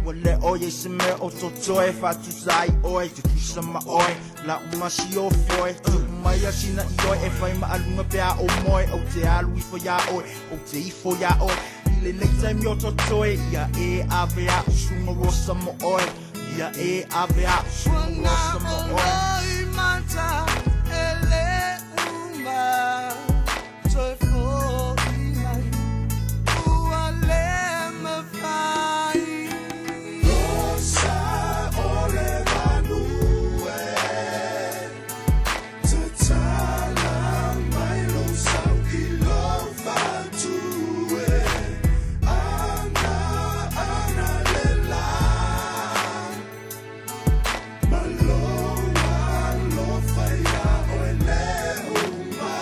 Ua le o i ai se mea o totoe E faatusa ai oe, tutusa ma oe La'u masiofo e Tuu mai a sina ioe E fai ma'aluga pe a ou moe Ou te alu ifo iā oe Ou te ifo iā oe I lenei taimi o totoe Ia e ave a'u suga rosa mo oe Ia e ave a'u suga rosa mo oe Ua na o loimata e le uma Toe fo'i mai ua le mafai Rosa o le manu e Tatala mai lou sau i lou fatu e Ana, ana le la Ma lou alofa iā oe le uma.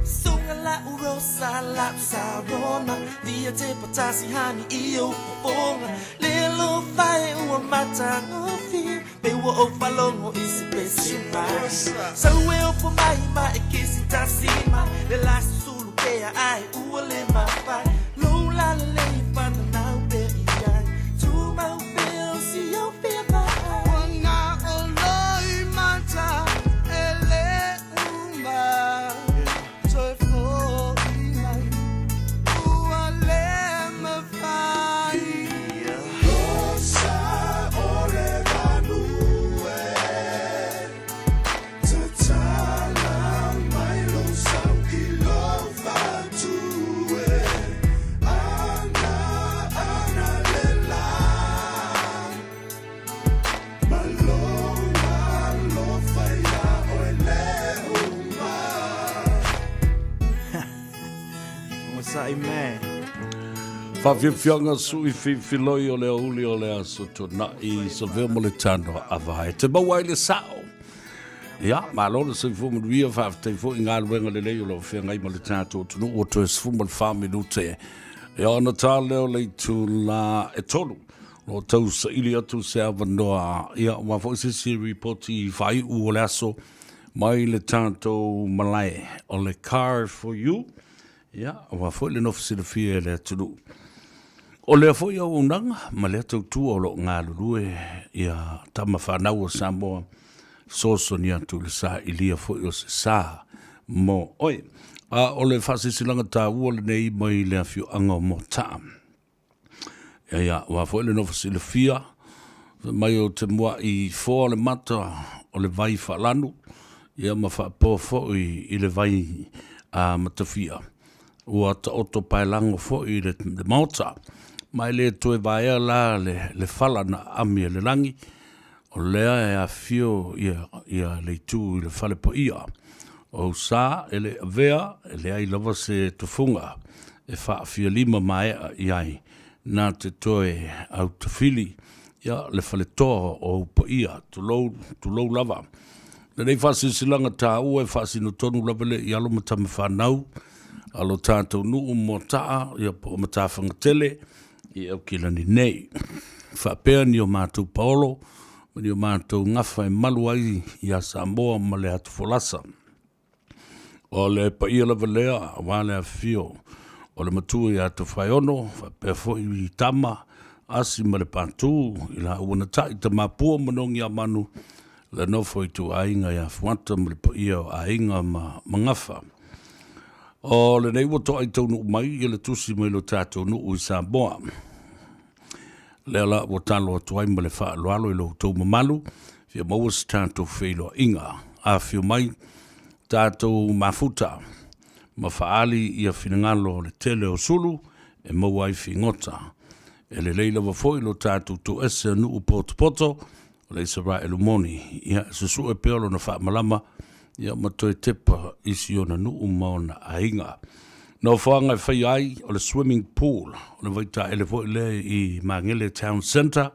Suga la'u rosa la'u sarona Via te patasi hani i ou fofoga Le alofa e ua matagofie Pe ua ou faalogo i se pese mai Sau e ofo mai ma e kisi tasi mai Le la susulu pea ai ua le mafai Lou lalelei fananau pea i ai Tumau pea o si ou fia vaai Ua na o loimata e le uma Toe fo'i mai ua le mafai Rosa o le manu e Tatala mai lou sau i lou fatu e Ana, ana le la Ma lou alofa iā oe le uma. What's up, man? Faafiafiaga sui filifiloi o le aoauli o le aso Tuanai, Savea ma le tanoa ava e te maua ai le sao. Ia, malo le soifua manuia, faafetai foi i galuega lelei o lo o feagai ma le tatou atunuu ua toe 14 minute e ona ta lea o le itula e tolu. O lo o tau saili atu se avanoa, ia, aua foi se isi ripoti faaiu o le aso mai le tatou malae o le Car for You. Ia, aua foi le nofo silafia e le atunuu. O lea foi auaunaga ma lea tautua o lo o galulue ia tama fanau o Samoa fesoasoani atu i le sailia foi o se sa mo oe. A o le faasilasilaga taua lenei mai le afioaga o Moataa. Ia, aua foi le nofo silafia, fai mai o te mua'i foa le mata o le vai faalanu, ia ma faapoa foi i le vai a Matafia. Ua taoto paelago foi le Maota, ma e le toe vaea la le fala na aami e le lagi, o lea e afifio ia le itu i le fale paia. O sa e le avea, e leai lava se tofuga e faafialima maea i ai, na te toe autafili ia le faletoa o ou paia, tulou, tulou lava. Lenei faasilasilaga taua e faasino tonu lava le i alo ma tama fanau a lo tatou nuu Moataa ia po o Matafagatele i Aukilani nei. Faapea ni o matou paolo ma ni o matou gafa e malu ai ia Samoa ma le atu folasa. O le paia lava lea aua le afifio o le matua ia Tofaeono faapea foi i tama Asi ma le Patu i laua na tai Tamapua ma Nogiamanu le nofo ituaiga ia Fuata ma le paia o aiga ma Magafa. O lenei ua toai taunuu mai i le tusi mai lo tatou nuu i Samoa. Lea la ua talo atu ai ma le faaaloalo i lo outou mamalu, fia maua se tatou feiloaiga. Afifio mai tatou mafuta ma faaali ia finagalo o le tele o sulu e maua ai figota. E lelei lava foi lo tatou toese o nuu potopoto o le Isaraelu moni, ia e susue pea lona faamalama, ia ma toe tepa i si ona nuu ma ona aiga. Nofoaga e faia ai o le swimming pool, o le vaitaele foi lea i Magele Town Centre,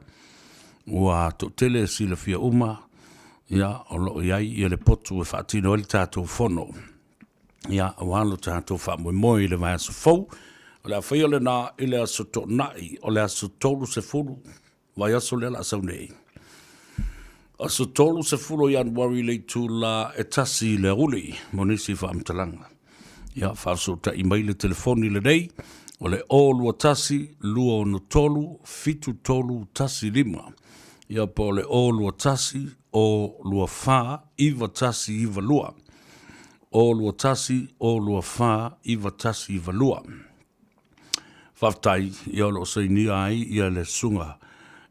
ua toatele e silafia uma, ia o lo o i ai ia le potu e faatino ai le tatou fono. Ia, aua lo tatou faamoemoe i le vaiaso fou, o le a faia lena i le aso Toonai, o le aso 30 vaiaso lea o le a sau nei. Aso 30 o Ianuari i le itula e 1 i le aoauli mo nisi faamatalaga. Ia, faafesootai mai le telefoni lenei o le 021 263 7315. Ia, po o le 021 024 9192. 021 024 9192. Faafetai, ia o lo o sainia ai ia le susuga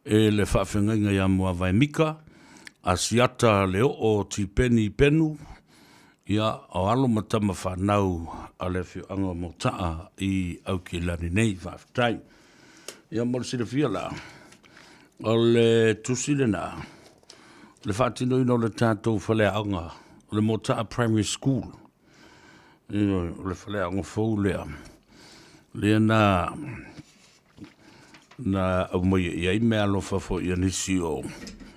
e le faafeagaiga ia Muavae Mika, Asiata le oo o Tipeni Penu, ia o alo ma tama fanau a le afioaga o Motaa i Aukilani nei. Faafetai. Ia mo le silafia la, o le tusi lena, le faatinoina o le tatou faleaoga o le Motaa Primary School, Ioe, o le faleaoga fou lea, lea na na aumaia i ai meaalofa foi a nisi o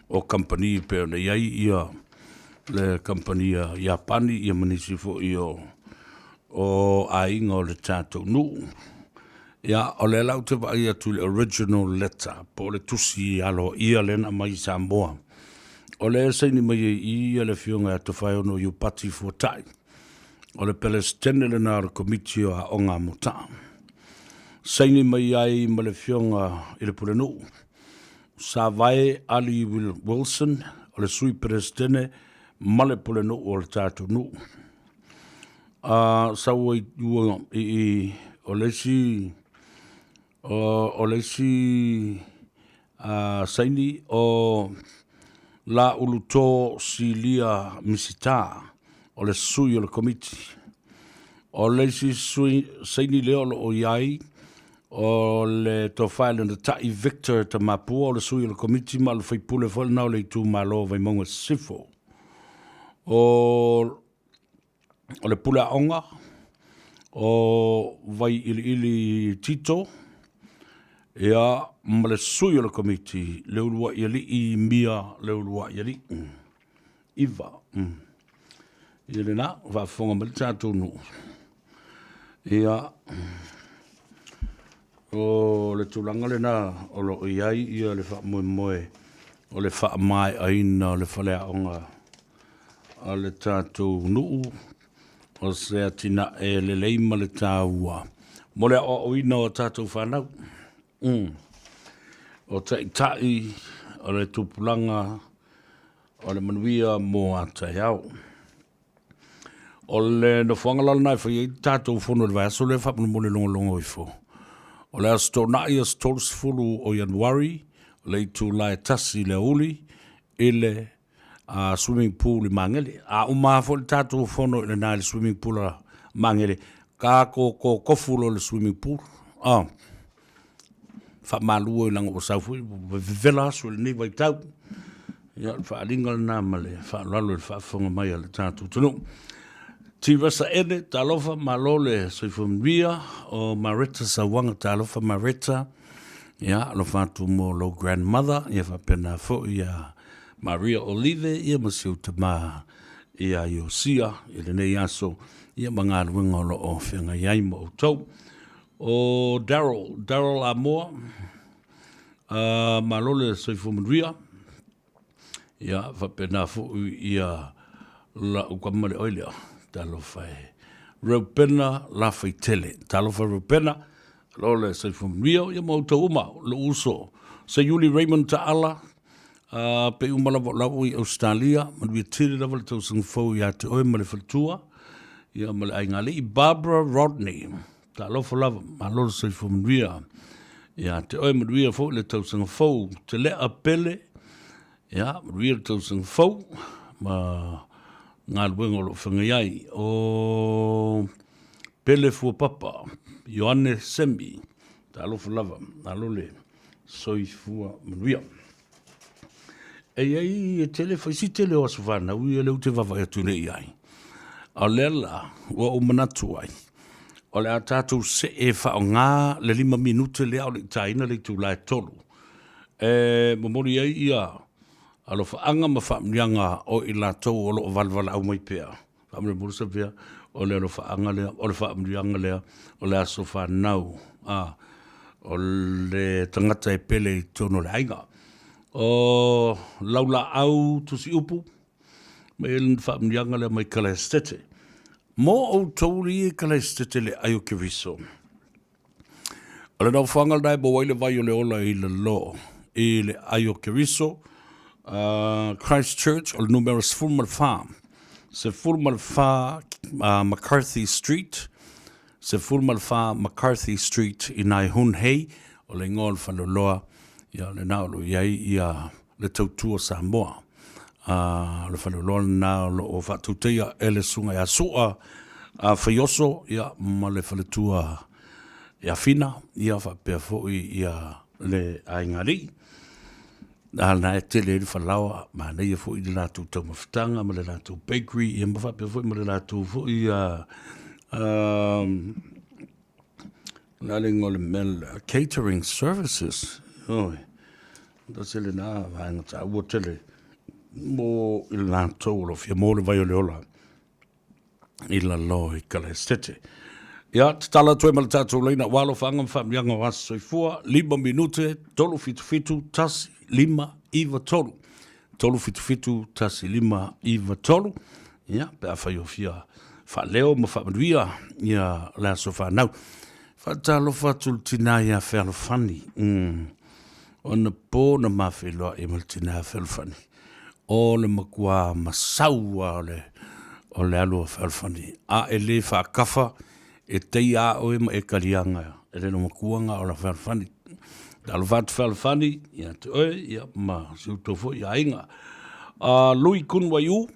o kamupani e pei ona i ai ia le kamupani a Iapani ia ma nisi foi o o aiga o le tatou nuu. Ia, o lea la ou te vaai atu i le original letter po o le tusi aloaia lea na aumai i Samoa. O lea e saini mai ai i i le Afioga ia Tofaeono Iupati Fuatai, o le Peresetene lena o le Komiti o Aoga a Motaa. Saini mai ai ma le Afioga i le Pulenuu, Savae Ali Wilson, o le Sui Peresetene ma le Pulenuu o le tatou nuu. Sau ai i i o le isi o le isi saini o Lauluto Silia Misita o le sui o le Komiti. O le isi sui saini lea o lo o i ai o le Tofa ia Lenatai Victor Tamapua o le sui o le Komiti ma o le faipule foi lena o le itumalo o Vaimauga Sisifo. O o le pule aoga o Vaiiliili Tito, ia, ma le sui o le komiti, Leuluaialii Mia Leuluaialii. Iva. Ia lena, faafofoga mai le tatou nuu. Ia, o le tulaga lena o lo o i ai ia le faamoemoe o le faamaeaina o le faleaoga a le tatou nuu, o se atinae lelei ma le taua mo le aoaoina o a tatou fanau. O taitai o le tupulaga o le manuia mo a taeao. O le nofoaga la lena e fai ai le tatou fono i le vaiaso lea faamolemole logologo ifo. O le Aso Toonai aso 30 o Ianuari, le itula e 1 i le aoauli i le swimming pool i Magele. A uma lava foi le tatou fono i lena i le swimming pool a Magele, Ka koko kofu loa i le swimming pool. Oh. Faamalu ai leaga ua sau foi ua vevela aso i lenei vaitau. Ia, o le faaaliga lena ma le faaaloalo i le faafofoga mai a le tatou atunuu. Tirasa Ene, talofa, malo le soifua manuia. O Mareta Sauaga, talofa Mareta. Ia, alofa atu mo lou grandmother, ia faapena foi ia Maria Olive, ia ma si ou tama ia Iosia i lenei aso, ia ma galuega o lo o feagai ai ma outou. O Daryl, Daryl Amoa, malo le soifua manuia. Ia, faapena foi ia la'u kama le oe lea, talofa e. Reupena Lafaitele, talofa Reupena, malo le soifua manuia, ia ma outou uma, lou uso, Seiuli Raymond Taala, pe uma lava o lau i Ausetalia, manuia tele lava le tausaga fou ia te oe ma le faletua, ia ma le aigalii Barbara Rodney. Talofa lava, malo le soifua manuia ia te oe, manuia foi le tausaga fou, Telea Pele, ia, manuia le tausaga fou ma galuega o lo o feagai ai. O Pele Fuapapa, Ioane Semi, talofa lava, malo le soifua manuia. E i ai e tele fai si tele o aso fanau ia lea ou te vaavaai atu nei i ai. A o lea la, ua ou manatu ai, o le a tatou see e faaaoga le 5 minute lea a o le i taina le itula e 3. E momoli ai ia alofaaga ma faamanuiaga o i latou o lo o valevalaau mai pea. Faamolemole Safia, o le alofaaga lea, o le faamanuiaga lea, o le aso fanau, a, o le tagata e pele i totonu o le aiga. O Laulaau Tusiupu, mai le faamanuiaga lea mai Kalaestete. Mo outou le i Kalaestete le ai o Keriso. O le nofoaga lena e maua ai le vai o le ola i lalo i le ai o Keriso, Christchurch, o le numera 14, 14 McCarthy Street, 14 McCarthy Street i nai Hun Hei, o le igoa o le faleoloa, ia o lena o lo o i ai ia le tautua Samoa. O le faleoloa lena o lo o faatautaia e le Susuga ia Su'a Faioso ia, ma le faletua ia Fina, ia faapea foi ia le aiga alii. A lena e tele ai le falaoa, manaia foi le latou taumafataga ma le latou bakery, ia ma faapea foi ma le latou foi O le a le igoa o le mea lea? Catering services. Oi. Tasi lena vaega taua tele mo i latou o lo o fia maua le vai o le ola i lalo i Kalaestete. Ia, tatala atu ai ma le tatou laina aua alofaaga ma faamanuiaga o aso soifua, 5 minute, 377 1 5 9 3. 377 15 93, ia, pe afai o fia faaleo ma faamanuia ia le aso fanau. Faatalofa atu i le tina ia Fealofani. Ona po na ma feiloai ma le tina ia Fealofani. O le matua masau lava o le, o le alu a Fealofani. A e le faakafa, e teia a oe ma e kaliaga e le makuaga o la Fealofani. Talofa atu Fealofani ia te oe ia ma si outou foi aiga. Lui Kun Waiu,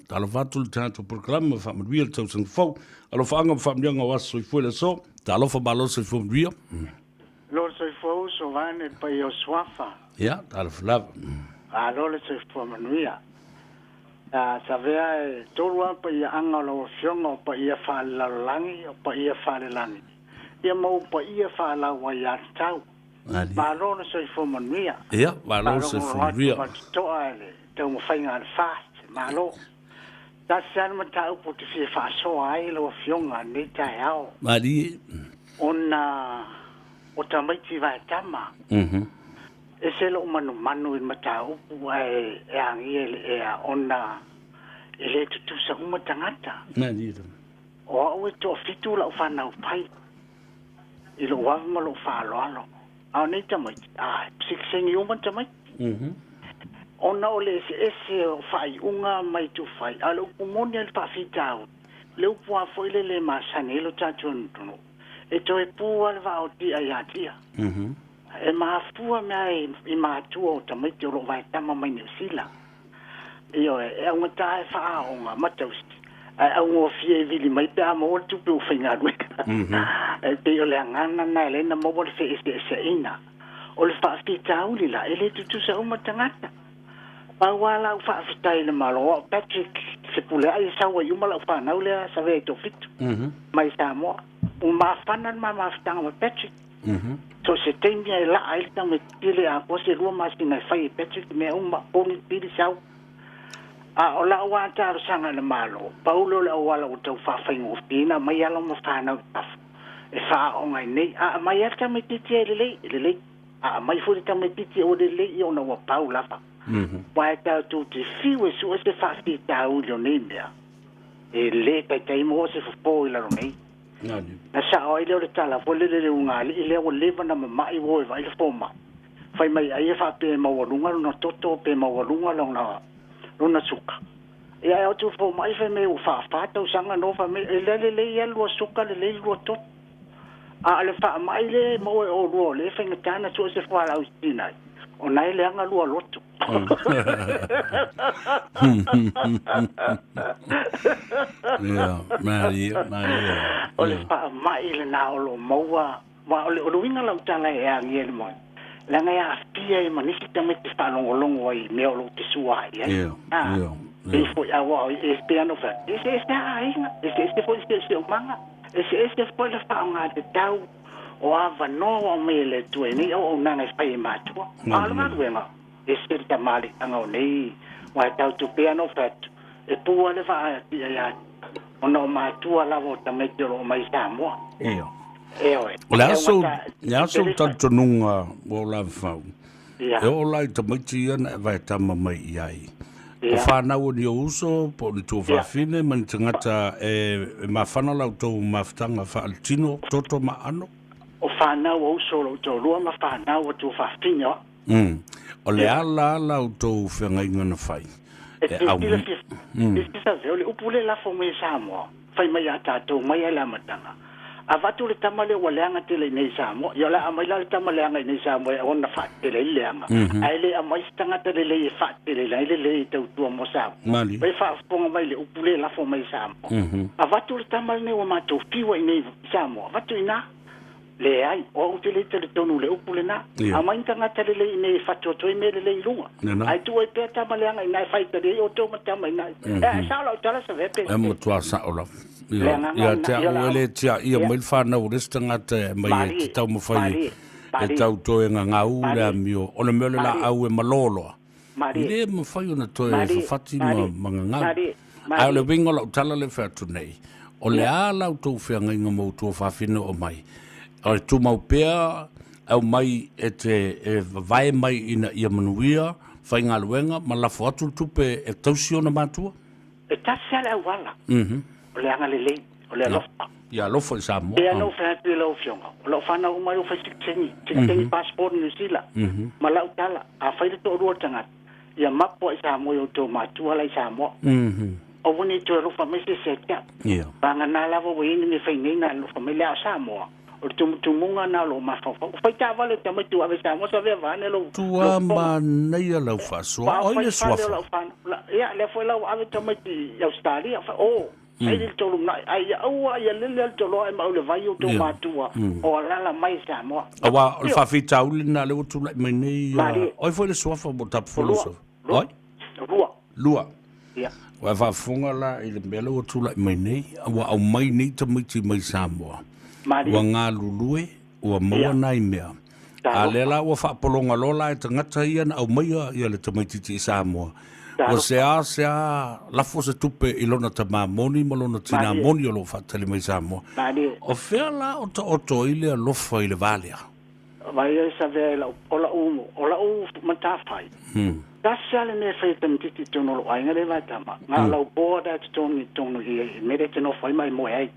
talofa atu le tatou programa faamanuia le tausaga fou. Alofaaga ma faamanuiaga o aso soifua i le aso. Talofa malo soifua manuia. Lo le soifua uso vaeane le paia o Suafa. Ia, talofa lava. Malo le soifua manuia. A Savea e tolu lava paiaaga o lau Afioga, o paia faalelalolagi, o paia faalelagi, ia ma ou paia faalauaiatau. Malo le soifua manuia. Ia, malo le soifua manuia. Faalogologo atu ma totoa i le taumafaiga a le FAST. Malo. Tasi lava le mataupu ou te fia faasoa ai lau Afioga i lenei taeao. Malie. Ona o tamaiti vaetama. Ese lou manumanu i le mataupu ae e agia i le ea ona e le tutusa uma tagata. O au e toafitu lau fanau pai i lou ava ma lou faaaloalo. A o nei tamaiti, a, e pisikiseni uma tamaiti. Ona o le eseese o faaiuga ma itufai, a o le upu moni a le faafitauli, le upu lava foi lele e masani ai lo tatou atunuu, e toe pu lava le vaa o tia ia tia. E mafua mea i matua o tamaiti o lo o vaetama mai Niu Sila. Ioe, e augata e faaaoga ma tausi, Ae augofie e vili mai pe a maua le tupe ua faigaluega. E pei o le agaga lena e ala ai ona maua le feeseeseaiga. O le faafitauli la, e le tutusa uma tagata. Pau lava lau faafetai i le Malo, o au Patrick Fepuleai e sau ai uma lau fanau lea Savea i Tofitu mai Samoa. Ua mafana le ma mafutaga ma Patrick. So o se taimi lava e laa ai le tamaitiiti e le atoa se lua masina e fai e Patrick mea uma, pogi, pili, sau. A o lau lava talosaga i le Malo, pau lea o le auala ua tau faafaigofie ai ona aumai alo ma fanau i fafo e faaaoga ai nei. A aumai lava le tamaitiiti e lelei, e lelei. A aumai foi le tamaitiiti e ua lelei, ia ona ua pau lava. Aua e tatou te fiu e sue se faafitauli o nei mea, e le taitai maua se fofo i lalo nei. Na sao ai lea o le tala foi lele i le ugaalii lea ua leva ona mama'i ua o e vaai le fomai. Fai mai ai e faapea e maualuga lona toto pe maualuga lona lona suka. Ia ae o atu le fomai fai mai ua faafa tausaga no fai mai e le lelei lava le lua suka lelei le lua toto. A o le faamai lea e maua e olua o lea e faigata ona sue se fualaau i Sinai ona e leaga lua loto. Ia, malie, malie. O le faamai lena o lo o maua Aua o le uiga o lau tala e agia i le moe, leaga e aafia ai ma nisi tamaiti e faalogologo ai i mea o lo o fesuaai ai. Pei foi aua e pei lava ona ou fai atu, e eseese lava aiga, eseese foi le siosiomaga, eseese foi le faaaogatatau o avanoa ua aumai e le Atua i nei auaunaga e fai e matua. A o le galuega, e ese le tamaliiaga o nei, aua e tatou pei lava ona ou fai atu, e pu lava le vaa ia ona o matua lava o tamaiti o lo o mai i Samoa. Io. Ioe. O le aso, le aso talitonuga ua o lavafau, e oo la i tamaiti ia na e vaetama mai i ai. O whanau o ni o uso, po o ni tuafafine, ma ni tagata e, e mafana la outou mafutaga faaletino, toto ma ano. O whanau o uso o lou toalua ma whanau o tuafafine o. O le a la la outou feagaiga na fai? E te silafia, e te silafia, o le upu lea e lafo mai e Samoa, fai mai ia tatou mai lava i le amataga, avatu le tama lea ua leaga tele i inei i Samoa, ia o le a aumai la le tama leaga i inei i Samoa e ona faatele ai le leaga, ae le aumai se tagata lelei e faatele ai le lelei e tautua mo Samoa. Ua faafofoga mai i le upu lea e lafo mai e Samoa, avatu le tama lenei ua matou fiu ai i inei i Samoa, avatu i ina. Leai, o au ou te le talitonu i le upu lena. Ia. Aumai ni tagata lelei i inei e fatu atu ai mea lelei i luga. Lena. Ae tuu ai pea tama leaga i ina e faitali ai outou ma tama i ina. E sao lau tala Savea pe E matua sao lava. Le Ia, agaga ia lena. te Ia au o le e le tiaia Ia. mai le fanau o le isi tagata e aumai e te Malie, taumafai malie, e malie. tau toe gagau le Malie. amio. O le mea o le Malie. laau e malo loa. I Malie. le mafai ona toe Malie. fafati ma, Malie. ma gagau. Malie. Ae o le Malie. uiga o lau tala lea e fai atu nei, o le Ia. a la outou feagaiga ma outou fafine o aumai, o le tumau pea aumai e te e vavae mai ina ia manuia, faigaluega ma lafo atu le tupe e tausi ona matua? E tasi lava le auala, o le agalelei, o le alofa. Ia alofa i Samoa. Pei lava ona ou fai atu i lau Afioga, o lau fanau uma ua fai sitiseni, sitiseni passport Niu Sila, ma lau tala, afai le toalua o tagata, ia mapu ai Samoa i outou matua la i Samoa. Aua ne i toe alofa mai se isi ia te au. Vagana lava ua i ai ni mea fai nei na alofa mai le a o Samoa, o le tumutumuga na o lou mafaufau. Ua fai taavale o tamaiti ua ave i Samoa sa avea vaeane lou Tua lou fofoga. manaia lau faasoa. Ua Oi fai le fale o suafa. lau fanau. Ia, lea foi la ua ave tamaiti i Ausetalia. Fai, oh, Saili le tolu manai, ai ia aua ia lele le toloa e mau le vai o outou matua o alala mai i Samoa. Aua o le faafitauli lena lea ua tulai mai nei. Malie. Oi foi le suafa mo Tapufolo Lua. suafa. Oi? Lua. Lua. Ia. Ua e faafofoga la i le mea lea ua tulai mai nei, ua aumai nei tamaiti mai Samoa. Malie. Ua galulue, ua maua nai mea. A lea la ua faapologa loa la e tagata ia na aumaia ia le tamaitiiti i Samoa. Ua seasea lafo se tupe i lona tamā moni ma lona tinā moni o lo o faatali mai i Samoa. O fea la o taoto ai le alofa i le va lea? Vaai ai Savea i lau, o lau, o lau matafai. Tasi lava le mea e fai e tamaitiiti i totonu o lou aiga lea e vaetama, na o lau boarder i totonu i totonu i mea lea e te nofo ai ma e moe ai.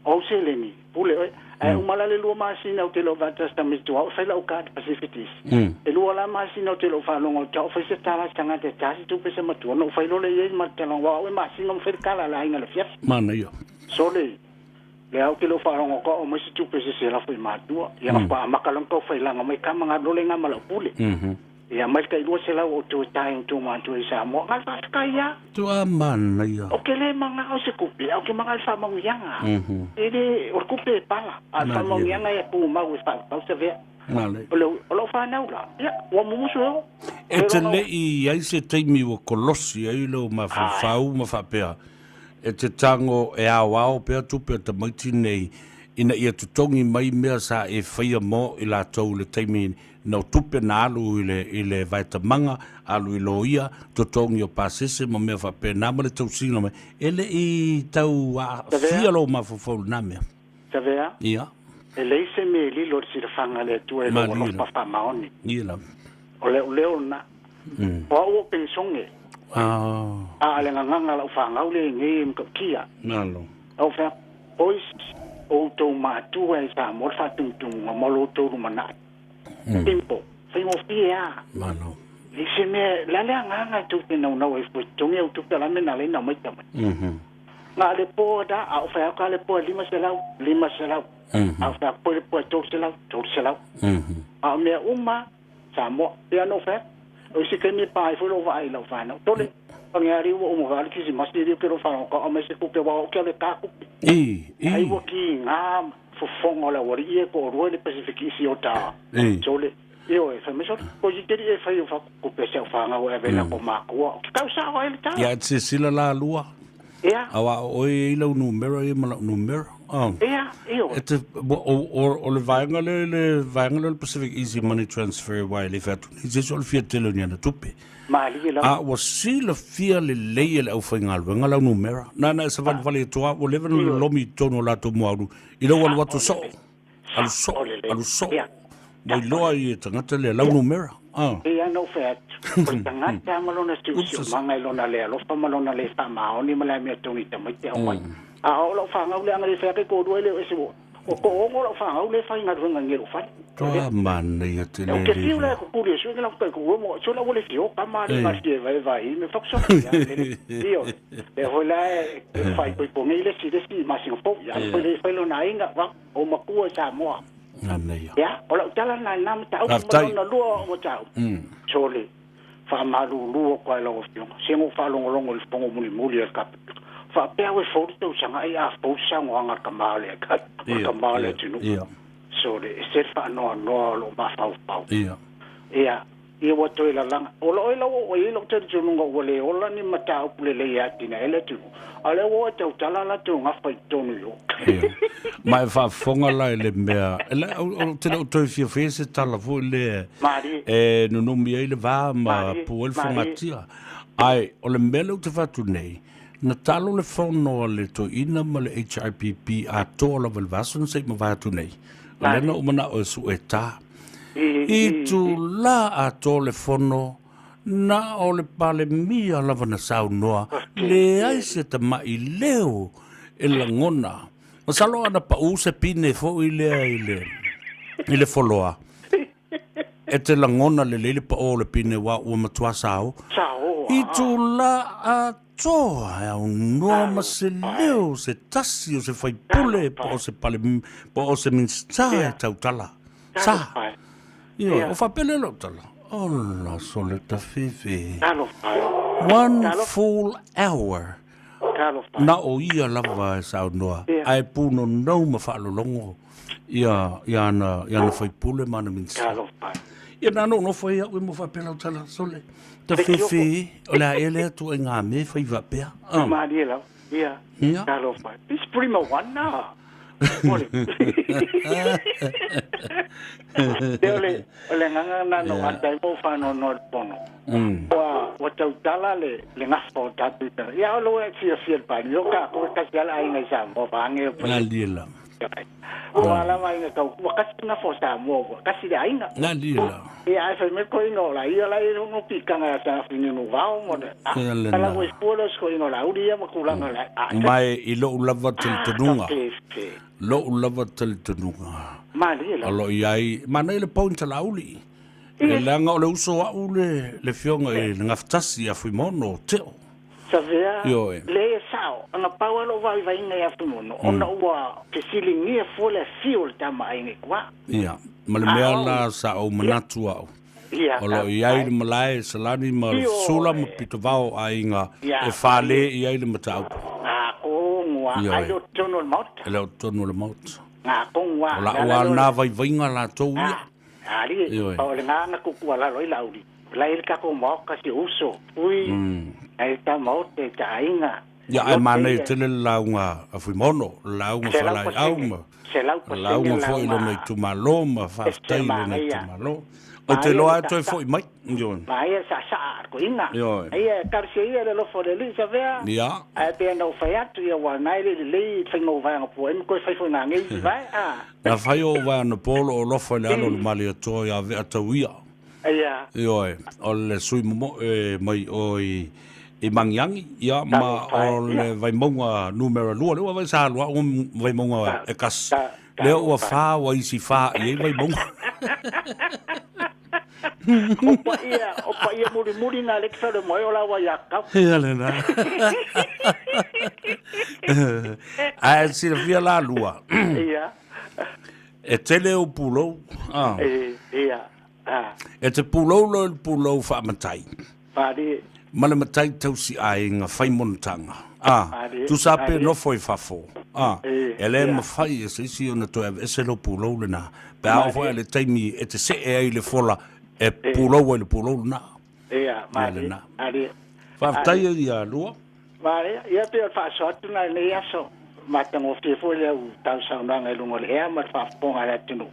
Ou seleni, pule oe. Ae uma la le lua masina ou te le o vaatasi tamaiti o au e fai lau card Pacific East. E lua la masina ou te le o faalogo atu au fai se tala i se tagata e tasi tupe se matua ona ou fai loa lea i ai ma le tala aua au e masina ma fai le kala a le aiga i le afiafi. Manaia. Sole, lea ou te le o faalogo atu au aumai se tupe se se lafo i matua. Ia na faatoa amata loa ona tau failaga mai kama galu loa le iga ma lau pule. Ia mai le tai 200 o toe tae o tou matua i Samoa, na o le faafetai lava. Tuaa manaia. Ou te le manao i se tupe, ae ou te manao i le faamanuiaga. E le, o le tupe e pala, a o le faamanuiaga e tumau e faatatau se vea. O le, o lau fanau la, ia, ua mumusu e o. E te le i i ai se taimi ua kolosi ai lou mafaufau ma faapea, e te tago e aoao pea tupe a tamaiti nei ina ia totogi mai mea sa e faia mo i latou i le taimi na o tupe na alu i le, i le vaetamaga, alu i loia, totogi o pasese ma mea faapena ma le tausiga mai. E le i tau aafia lou mafaufau i lena mea. Savea, Ia. E leai se mea e lilo i le silafaga a le Atua i lou alofa faamaoni. Ia lava. O le leo lena. O au o penesoge. A o le gagaga a lau fanau lea i nei e matautia. Malo. Au fai atu, Boys, o outou matua i Samoa le faatumutumuga mo lo outou lumanai. Simple. Faigofie lava. Malo. E se mea, le a le agaga e tou te naunau ai fua i totogi au tupe a la mea na ala ai na omai tamaiti. Na le poa da, a o fai atu a le poa e 500, 500. A o fai atu foi le poa e 300, 300. A o mea uma, Samoa. Ia na o fai atu, o isi taimi e pa ai foi lou vaai i lau fanau. Tole, pageali ua uma vaai le Kirisimasi e le o ke lou fanau ka aumai se tupe aua o au ke alu e ta tupe. Ai ua kiga fofoga o le aualii e toalua i le Pacific isi o ta. Sole, ioe, fai mai sole, toeitiiti alii e fai o fatupe se au fanau e ave i latou matua. Ou te tau sao ai le tala. Ia, e te silasila la lua. Ia. Aua o oe e i ai lau numera ia ma lau numera. Oh. Ia, ioe. E te, o, o, o le vaega lea, le vaega lea o le Pacific Easy Money Transfer aua e le fai atu nei se isi o le fia tele o ni ana tupe. Malie lava. A ua silafia lelei e le aufaigaluega lau numera. Na na e savalivali atu lava, ua leva ona lolomi i totonu o latou muaulu i lou alu atu soo. Alu soo, alu soo. Ua iloa ai e tagata lea lau numera. Ah. Pei lava ona ou fai atu, o le tagata ma lona siosiomaga i lona le alofa ma lona le faamaoni ma le amiotonu i tamaiti e aumai. A o lau fanau leaga le fai atu i toalua e le o ese ua o toaono lau fanau le fai galuega i lou fale. Toa manaia tele Ou te fiu la e kukuli e sui ke lau tai ku mo so la ua le fio ka ma le ma fie vai vai me fak so ya le io le hoi la e fai koi po ngi le si le si ma Singapore ya foi le fai lo na inga va o makua i Samoa. Manaia. Ia, o lau tala lena i lena mataupu ma lona lua o mataupu. Sole, faamalulu atu lava i lau Afioga, se na ou faalogologo i le fono mulimuli a le Kapeneta, faapea au e fou le tausaga ai a fou le saunoaga a le tama o le, o le tama o le atunuu. Sole, e se le faanoanoa o lou mafaufau. Ia, Ia ua toe lalaga. O lo oe la ua i ai lou talitonuga ua le ola ni mataupu lelei e atinae ai le atunuu, a o lea ua o e tautala a latou gafa i totonu i o. Ia. Ma e faafofoga la i le mea, e le, ou te le o toe fia faia se tala foi lea Malie. e nunumi ai le va ma Malie. pu ai le Malie. fogatia. Ae o le mea lea ou te fai atu nei, na talo le fono a le toeaina ma le HRPP atoa lava i le vaiaso na se i mavae atu nei. O lea na ou manao e sue ta. Itula atoa le fono, na o le Palemia lava na saunoa, leai se tama'i leo e lagona. Masalo ana pau se pine foi lea i le, i le foloa, e te lagona lelei le pao o le pine aua ua matua sao. Itula atoa e aunoa ma se leo se tasi o se faipule po o se pale, po o se Minisita e tautala. Sa. Ioe, o faapea lea lau tala. Ola sole tafefe. One full hour. Na o ia lava e saunoa, ae punonou ma faalologo ia, ia ana, ia ana faipule ma ana Minisita. Ia na ona ou nofo ai au e mo faapea lau tala, sole. Tafefe, o le a ea lea ituaiga mea e fai faapea. Malie lava. Ia. Ia. Talofa. It's prima one na. Te o le, o le agaga na no ata ai mo whanoanoa le pono. Ua, ua tautala le, le gafa o tātou i tana. Ia o lo e fia fia le pani, o ka koe kasi ala ainga i Samoa, whange o pai. Ngalie la. Ua ala mai nga kau, ua kasi gafa o Samoa, ua kasi le ainga. Ngalie la. Ia ai fai mai ko inga o la ia la i no pikanga ya sa fini no vao mo ne. Ia lena. Ala ko ispua lo sko inga la uri ia ma kulanga la. Mai i lou lava talitonuga. Lou lava talitonuga. Malie la. O lo o i ai, manaia le point a Laauli. E leaga o le uso o au le, le fioga i le gafatasi ia Fuimaono o Teo. Savea, Ioe. le e sao, ana pau lava lou vaivaiga ia Fuimaono, ona ua fesiligia fua le afio o le tama aiga i tua. Ia, ma le mea la sa ou manatu au. O lo o i ai le malae i Salani ma Sula ma Pitovao o aiga e fale i ai le mataupu. Ioe. E le o totonu o le Maota. O la'u lava lena vaivaiga latou ia. Ioe. Ia, ae manaia tele le lauga a Fuimaono, le lauga faalaeiau ma le lauga foi i lona itumalo ma faafetai i lona itumalo. Ou te iloa lava e toe foi mai. Ioe. Maia saasaa koina. Ioe. Ia talosia ia le alofa o le Alii Savea. Ia. Ae pei ona ou fai atu, ia ua na e le lelei i le faiga o vaega pua ai ma toe fai foi ngā ngei vae a. Na fai o vaega po lo o alofa i le alo o le Malietoa ia Ve'atauia. Ia. Ioe, o le sui momo'e mai o i i Magiagi, ia, ma o le Vaimauga numera 2, lea ua vaai sa alu a'u Vaimauga e kasi, lea ua fa ua isi fa i ai Vaimauga. O paia, o paia mulimuli na le te whare moe o la wa ia kau. Ia lena. Ae silafia la lua. Ia. E tele ou pulou. Ah. E, ia. Ah. E te pulou loa i le pulou faamatai. Malie. Ma le matai tausi aiga fai monotaga. Ah. Malie. Tusa pe Malie. nofo i fafo. Ah. E, E le ia. mafai e se isi ona toe aveese lou pulou lena. Pe a oo foi i le taimi e te see ai le fola e pulou ai le pulou lena. Ia, Ia malie. lena. Malie. Faafetai ai ia lua. Malie. Ia pei o le faasoa atu lena i lenei aso. Matagofie foi le au tausaunoaga i luga o le ea ma le faafofoga a le atunuu.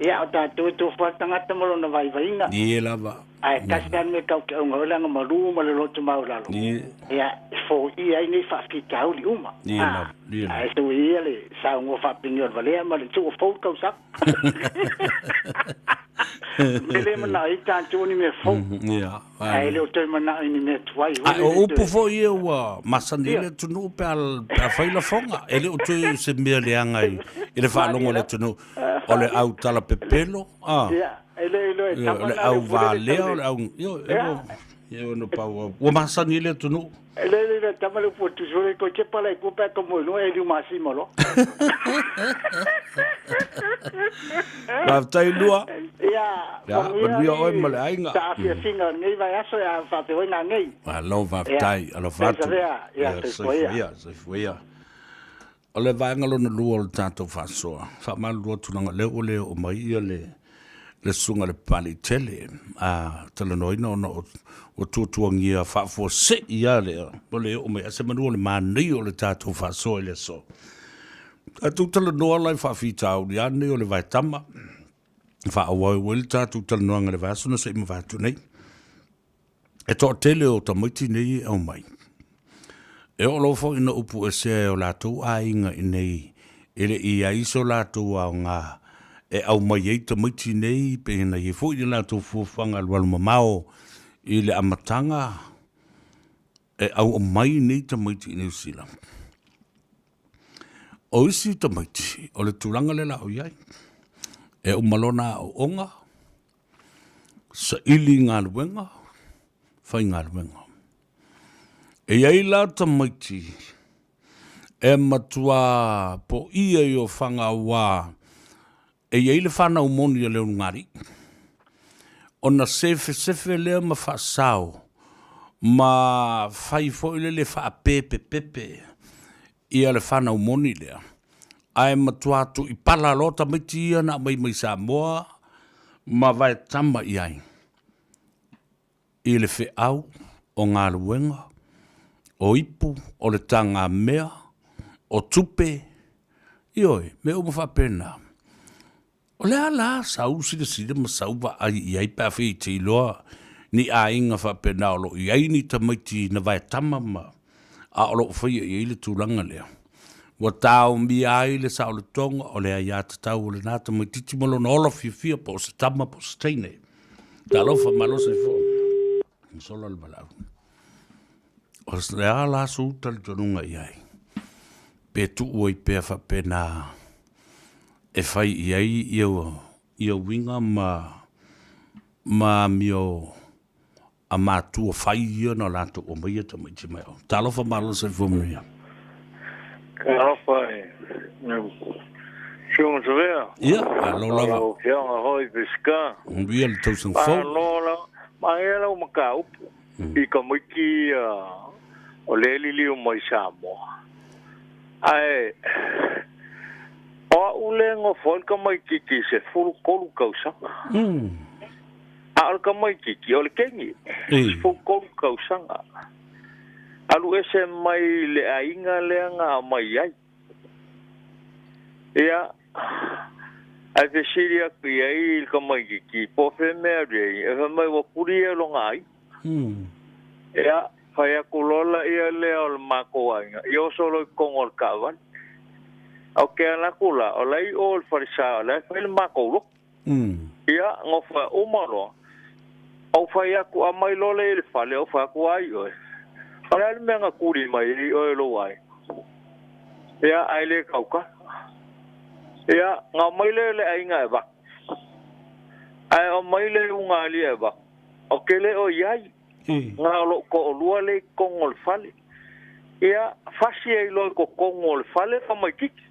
Ia, o tatou e tofu lava le tagata ma lona vaivaiga. Ie lava. Ae tasi lava le mea tatou te auga ai, o le agamalu ma le loto maualalo. Ie. Ia, e foia ai nei faafitauli uma. Ie lava. Ie lava. Ae sui ia le saunoa faapinio o le valea ma le tuu fou le tausaga. Me le manao ai tatou ni mea fou. Ia. Ae le o toe manao i ni mea tuai. Ae o upu foi ia ua masani ai le atunuu pe a, pe a fai lafoga. E le o toe se mea leaga i, i le faalogo a le atunuu. O le au talapepelo, a. Ia, e le iloa e Ia, tama o le na au le pule le valea, tau o le au, ia, e Ia. ia, ona pau au. Ua masani ai le atunuu. E le iloa e tama le upu o tusi ole koe kepa la i kua pe ka moe noa e liu masima loa. Faafetai lua. Ia, Ia, manuia oe ma le aiga. Taafiafiga o lenei vaiaso ia faapea foi ngā ngei. Malo faafetai, alofa atu. Ia, Ia, soifua ia. soifua ia, soifua ia. O le vaega lona lua o le tatou faasoa, faamalulu atu leaga o lea ua le oo mai ia le le susuga i le Papaliitele a talanoaina ona o ua tuatuagia faafuasei lava lea ua le oo mai ae semeamanu o le manaia o le tatou faasoa i le aso. Tatou talanoa la i faafitauli lava nei o le vaetama, faaauau ai le tatou talanoaga i le vaiaso na se i mavae atu nei. E toatele o tamaiti nei e aumai. E oo loa foi ina upu esea e o latou aiga i nei e le i ai so latou aoga e aumai ai tamaiti nei pe na i ai foi le latou fuafuaga alualumamao i le amataga e aumai nei tamaiti i Niu Sila. O isi tamaiti, o le tulaga lea la o i ai, e uma lona aoaoga, saili galuega, faigaluega. E i ai la tamaiti e matua poia i ofaga aua e i ai le fanau moni a le ulugalii, ona sefesefe lea ma faasao ma fai foi lele faapepepepe ia le fanau moni lea, ae matua tuipala loa tamaiti ia na aumai mai Samoa ma vaetama i ai i le feau o galuega, o ipu, o le tagamea, o tupe, ioe, mea uma faapena. O le a la sau silasila ma sau vaai i ai pe afai e te iloa ni aiga faapena o lo o i ai ni tamaiti na vaetama ma a o lo o faia i ai le tulaga lea. Ua taomia ai le saolotoga o le aiatatau o lena tamaitiiti ma lona ola fiafia po o se tama po o se teine. Talofa malo soifua. Sola le valaau. O le a la sou talitonuga i ai? Pe tuu ai pea faapena e fai i ai ia, ia uiga ma, ma amio a matua fai ia na latou aumaia tamaiti mai ao. Talofa malo soifua manuia. Talofa e. Afioga Savea. Ia, malo lava. Lau Afioga hoi Pesika. Manuia le tausaga fou. Malo lava. Manaia lau mataupu i tamaiti ia o lea e liliu mai Samoa. Ae o au lea e nofo ai le tamaititi i 13 tausaga. A o le tamaititi o le keni, 13 tausaga. Alu ese mai le aiga lea na aumai ai. Ia, ae fesili atu i ai i le tamaitiiti, po o fea mea alu ai, e fai mai ua tuli ia lona aiga. Ia, fai atu loa laia lea o le matou aiga, ia oso loa i totonu o le taavale. Ae ou te ala atu la, o la e i o i le falesa o la e fai le matou lotu. Ia, nofo uma loa, ou fai atu, aumai loa lea i le fale, ou fai atu, ai oe, o le a le mea na tuli mai ai oe lou aiga? Ia, ae le tautala. Ia, na aumai lea e le aiga e avatu, ae aumai le ulugalii e avatu, ou te le o i ai, na o lou toalua lea i totonu o le fale. Ia, fasi ai loa i totonu o le fale tamaitiiti.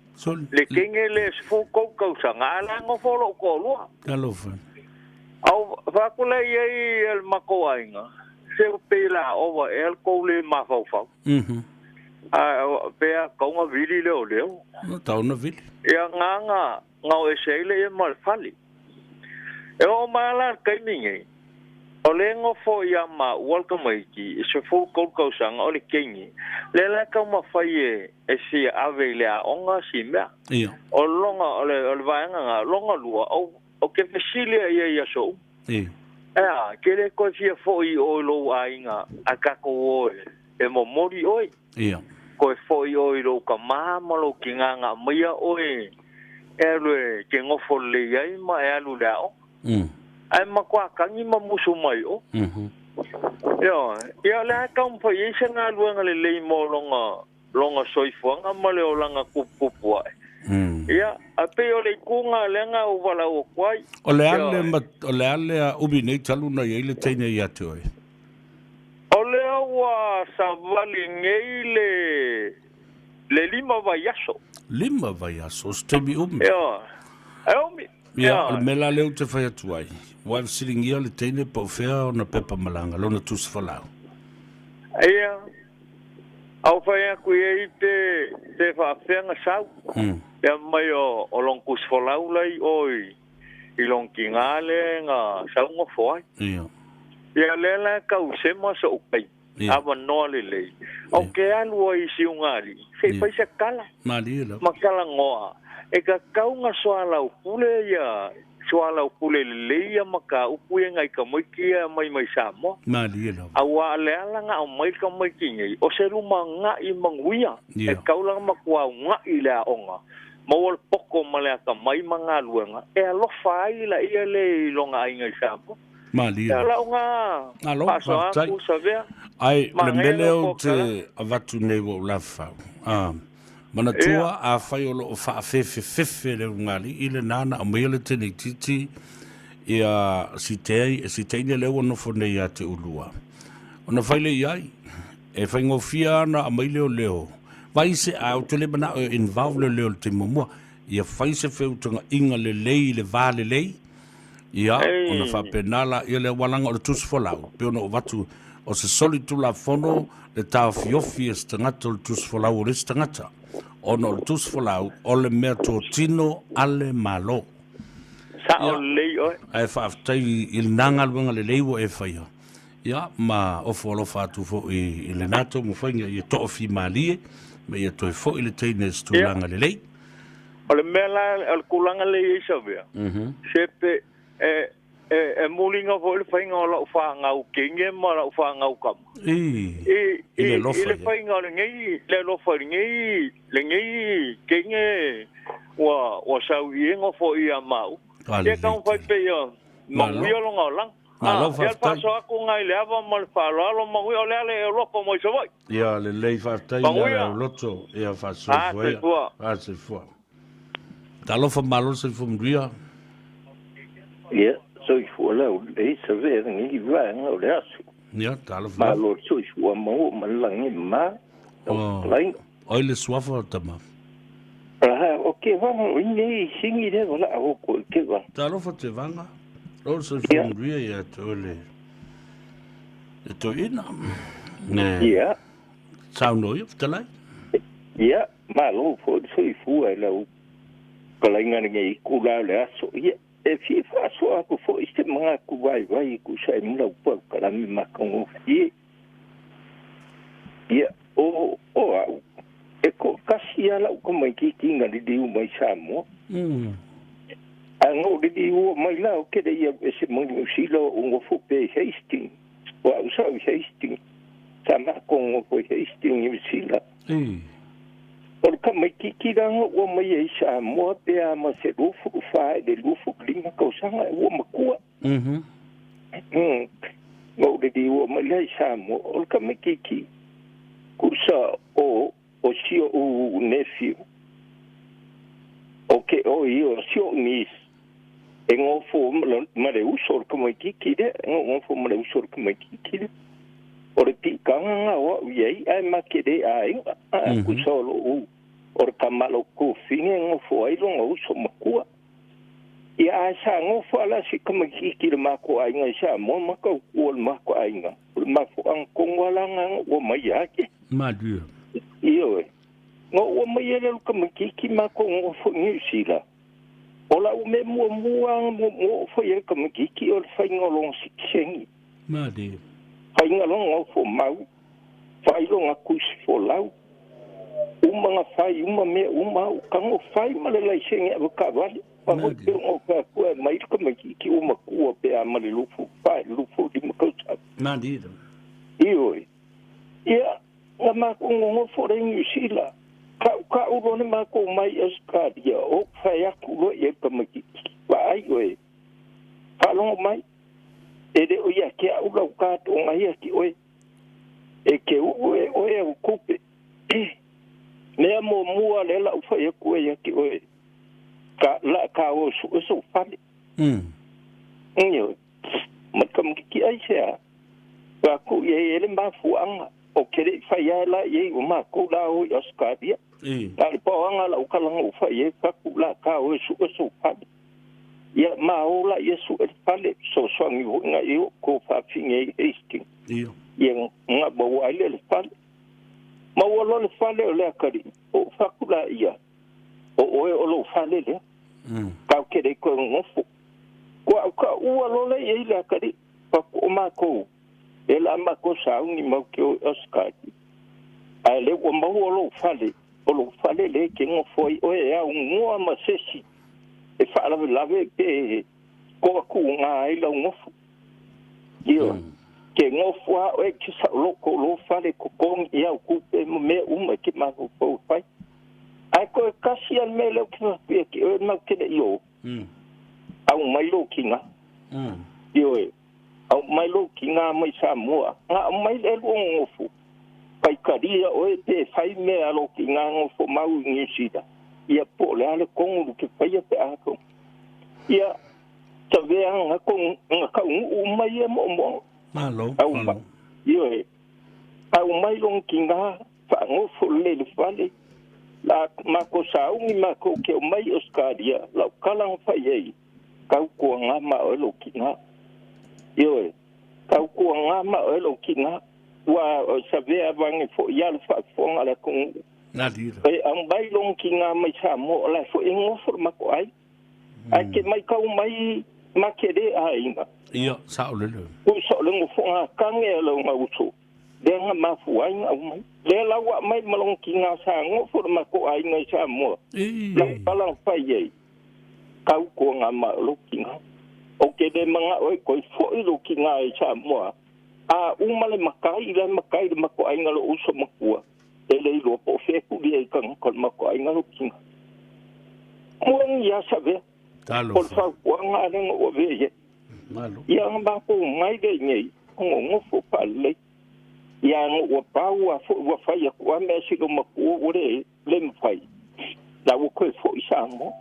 Le teine lea 13 tausaga, a o la e nofo lou toalua. Talofa. Au, fai atu lea i ai e le matou aiga, se ua pei o le a ova ea le tou le mafaufau. A pe a tatau ona vili leoleo. Na tatau ona vili. Ia, na na na o ese ai le ia ma le fale. E oo mai lava la i le taimi nei, o lea e nofo ia maua le tamaiti i 13 tausaga o le teine, lea la e taumafai e e fia ave i le aoga si mea. Ia. O lona, o le, o le vaega na, lona lua, ou, ou te fesili i ai i aso uma. Ia. E a, ke le koe fia foi i oe lou aiga a tatou o e, e momoli oe. Ia. Koe foi oe i lou tama ma lou tina na aumaia oe e alu e te nofo lelei ai ma e alu i le aoga. Ae matua tagi ma musu mai oe. Ioe. Ia o le a taumafai ai se galuega lelei mo lona, lona soifuaga ma le olaga tuputupu ae. Ia, ae pei o le itu lena lea na ou valaau atu ai. O le a le, o le a le a umi nei talu na i ai le teine ia te oe? O lea ua savali nei le, le lima vaiaso. Lima vaiaso, o se taimi umi. Ioe. E umi. Ia, o le mea la lea ou te fai atu ai, ua e fesiligia le teine po o fea ona pepa malaga, lona tusi folau. Ia, a ou fai atu i ai pe, pe faapefea na sau. Ia mai o, o lona tusi folau la i o i, i lona tina lea na sau nofo ai. Ia. Ia, lea la e tau sema so'u taimi, avanoa lelei, ou te alu ai i Siugalii, se i fai se tala. Malie lava. Ma talanoa, e tatau na soalaupule ia, soalaupule lelei ia mataupu ia nai tamaiti ia e aumai mai Samoa. Malie lava. Aua o le ala na aumai le tamaiti nei, o se lumanai manuia, e tatau la ona matua una'i i le aoga, maua le poto ma le atamai ma galuega, e alofa ai laia lea i lona aiga i Samoa. Malie. Ia lau na Malo, faasoa faafetai. atu Savea. Ai, o le mea Manaia lea lau ou te polokalame. avatu nei ua ou lafau. Ah, manatua, afai o lo o faafefefefe le ulugalii lena na aumaia le teneititi ia si te, si teine lea ua nofo nei ia te ulua. Ona fai lea i ai, e faigofie lava ona aumai leoleo. Vai se, a ou te le manao e involve leoleo i le taimi muamua, ia fai se feutagaiga lelei i le va lelei, Ia, ona faapena laia lea, aua leaga o le tusi folau, pei ona ou avatu, o se solitulafono le taofiofi e se tagata o le tusi folau o le isi tagata, ona o le tusi folau o le mea totino a le Malo. Sao lelei oe. Ae faafetai i lena galuega lelei ua e faia, ia, ma ofo alofa atu foi i lena taumafaiga ia toafimalie ma ia toe foi le teine i se tulaga lelei. O le mea la, o le tulaga lea e i ai Savea, se pe, e, e, e muliga foi le faiga o lau fanau teine ma lau fanau tama. I, I, i le i, alofa i le ia. faiga o lenei, le alofa i lenei, lenei teine ua, ua sau i ai nofo ia maua. A Ia lelei taumafai tele. pea ia Malo. manuia lona olaga. Malo Ia le faafetai. faasoa atu nai le ava ma le faaaloalo manuia o le ala e loko mai Savaii. Ia lelei faafetai le Manuia. ala auloto ia Ah, faasoifua ia. soifua. Ah soifua. Talofa malo soifua manuia. Ia, soifua lau lelei Savea lenei vaega o le aso. Ia, talofa lava. Malo le soifua maua ma le lagi ma lau Oh. fetalaiga. Oi le suafa o tama. Aha, ok. Tevaga o nei i singi le wala a oko i Tevaga. Talofa Tevaga, o se whanguria ia te ole e toeina. Ne. Ia. Saunoa ia, fetalai. Ia, malo foi le soifua i lau kalaiga lenei itula o le aso. Ia, e fia faasoa atu foi se manatu vaivai e tusa ai ma lau polokalame matagofie. Ia, o, o au, e toatasi lava lau tamaitiiti na liliu mai Samoa. Ae na ou liliua mai la, ou te le i alu ese mai Niu Sila, ou nofo pea i Hastings. O au sa i Hastings. Sa matou nofo i Hastings, Niu Sila. O le tamaitiiti la na ou aumaia i Samoa pe a ma se 24 i le 25 tausaga ua matua. Na ou liliua mai la i Samoa, o le tamaitiiti tusa o o si oʻu nephew, o ke oi o si oʻu niece, e nofo ma le uso o le tamaitiiti lea, e nofo ma le uso o le tamaitiiti lea. O le piitaga lena o au i ai, ae ma te le aiga, a tusa o lou, o le tama a lou tuafine e nofo ai lona uso matua. Ia, ae sa nofo lava la si tamaitiiti i le matou aiga i Samoa ma tautua i le matou aiga. O le mafuaaga tonu lava la lena na ou aumaia ai. Malie. Ioe. Na ou aumaia lea o le tamaitiiti matou nofo i Niu Sila. O lau mea muamua lava na muamua ou faia i le tamaitiiti o le faiga o lona sitiseni. Malie. Faiga lona nofo mau, fai lona tusi folau, uma na fai uma mea uma, ou tago fai ma le laisene avetaavale. Aua te o ka kua mai le tamaitiiti ua matua pe a ma le 24 i le 25 tausaga. Malie. Ioe. Ia, na matou nonofo lea i Niu Sila, kaʻukaʻu loa le matou mai i Ausetalia, ou fai atu loa i ai le tamaitiiti, vaai oe, faalogo mai, e le o ia te au lau tatoga ia ki oe, e ke uu e oe au tupe. Mea muamua lea la ou fai atu ai ia te oe, ka, la ka o sue sou fale. Ioe. Ma le tamaitiiti aisea? Ka ku i ai e le mafuaaga, o ke le i fai ae la i ai ua matou la o i Ausetalia. Na o le paoaga lau tala na ou fai ai, fai atu la ka o e sue sou fale. Ia ma o la ia sue le fale, fesoasoani foi na i o kou faafine i Hastings. Ia na maua ai lea le fale. Maua loa le fale o le atalii, ou fai atu la ia, o oe o lou fale lea. Tatou te le i toe nonofo. Kua au taua loa lea i ai le atalii, fai atu o matou, e la matou sauni mau te o i Ausetalia. Ae lea ua maua lou fale, o lou fale lea e te nofo ai oe e aunoa ma se isi e faalavelave pe toatuga ai lau nofo. Ioe. Ke nofo lava oe e te saoloto o lou fale totogi i au tupe ma mea uma e te mafaufau e fai. Ae toe tasi lava le mea lea ou te faapea ki oe mau te le i o, aumai lou tiga. Ioe. Aumai lou tiga mai Samoa. Na aumai le lua nonofo, faitalia oe pe fai mea a lou tiga nofo mau i Niu Sila, ia po o le a le tonu ke faia pe a tonu. Ia, tavea na tonu, na taunuu uma ia moomooga. Malo, malo. Ioe, aumai lona tiga, faanofo lelei i le fale, la matou sauni matou ke omai i Ausetalia, lau tala na fai ai, Tautuaga ma oe lou tiga. Ioe, tautuaga ma oe lou tiga, ua savea vane foi ia le faafofoga a le atunuu. E aumai lona tiga mai Samoa, o la e foi e nofo le matou aiga. Ae ke maitau mai ma te le aiga. Ia, sao lele. Tusa o le nofoga tane a lona uso, lea na mafua ai na aumai. Lea la ua aumai ma lona tiga sa nofo le matou aiga i Samoa, lau tala na fai ai, Tautuaga ma lou tiga. Ou te le manao e toe foi lou tiga i Samoa, a uma le matai, la e matai i le matou aiga lou uso matua, e le iloa po o fea e tuli ai i tagata o le matou aiga lou tiga. Moni ia Savea, o le fautuaga lea na ou avea i ai. Ia na matou mai lea i nei, o nonofo faalelei. Ia na ua pau a foi ua fai atu lava mea si lou matua ua le le mafai. La ua toe foi i Samoa.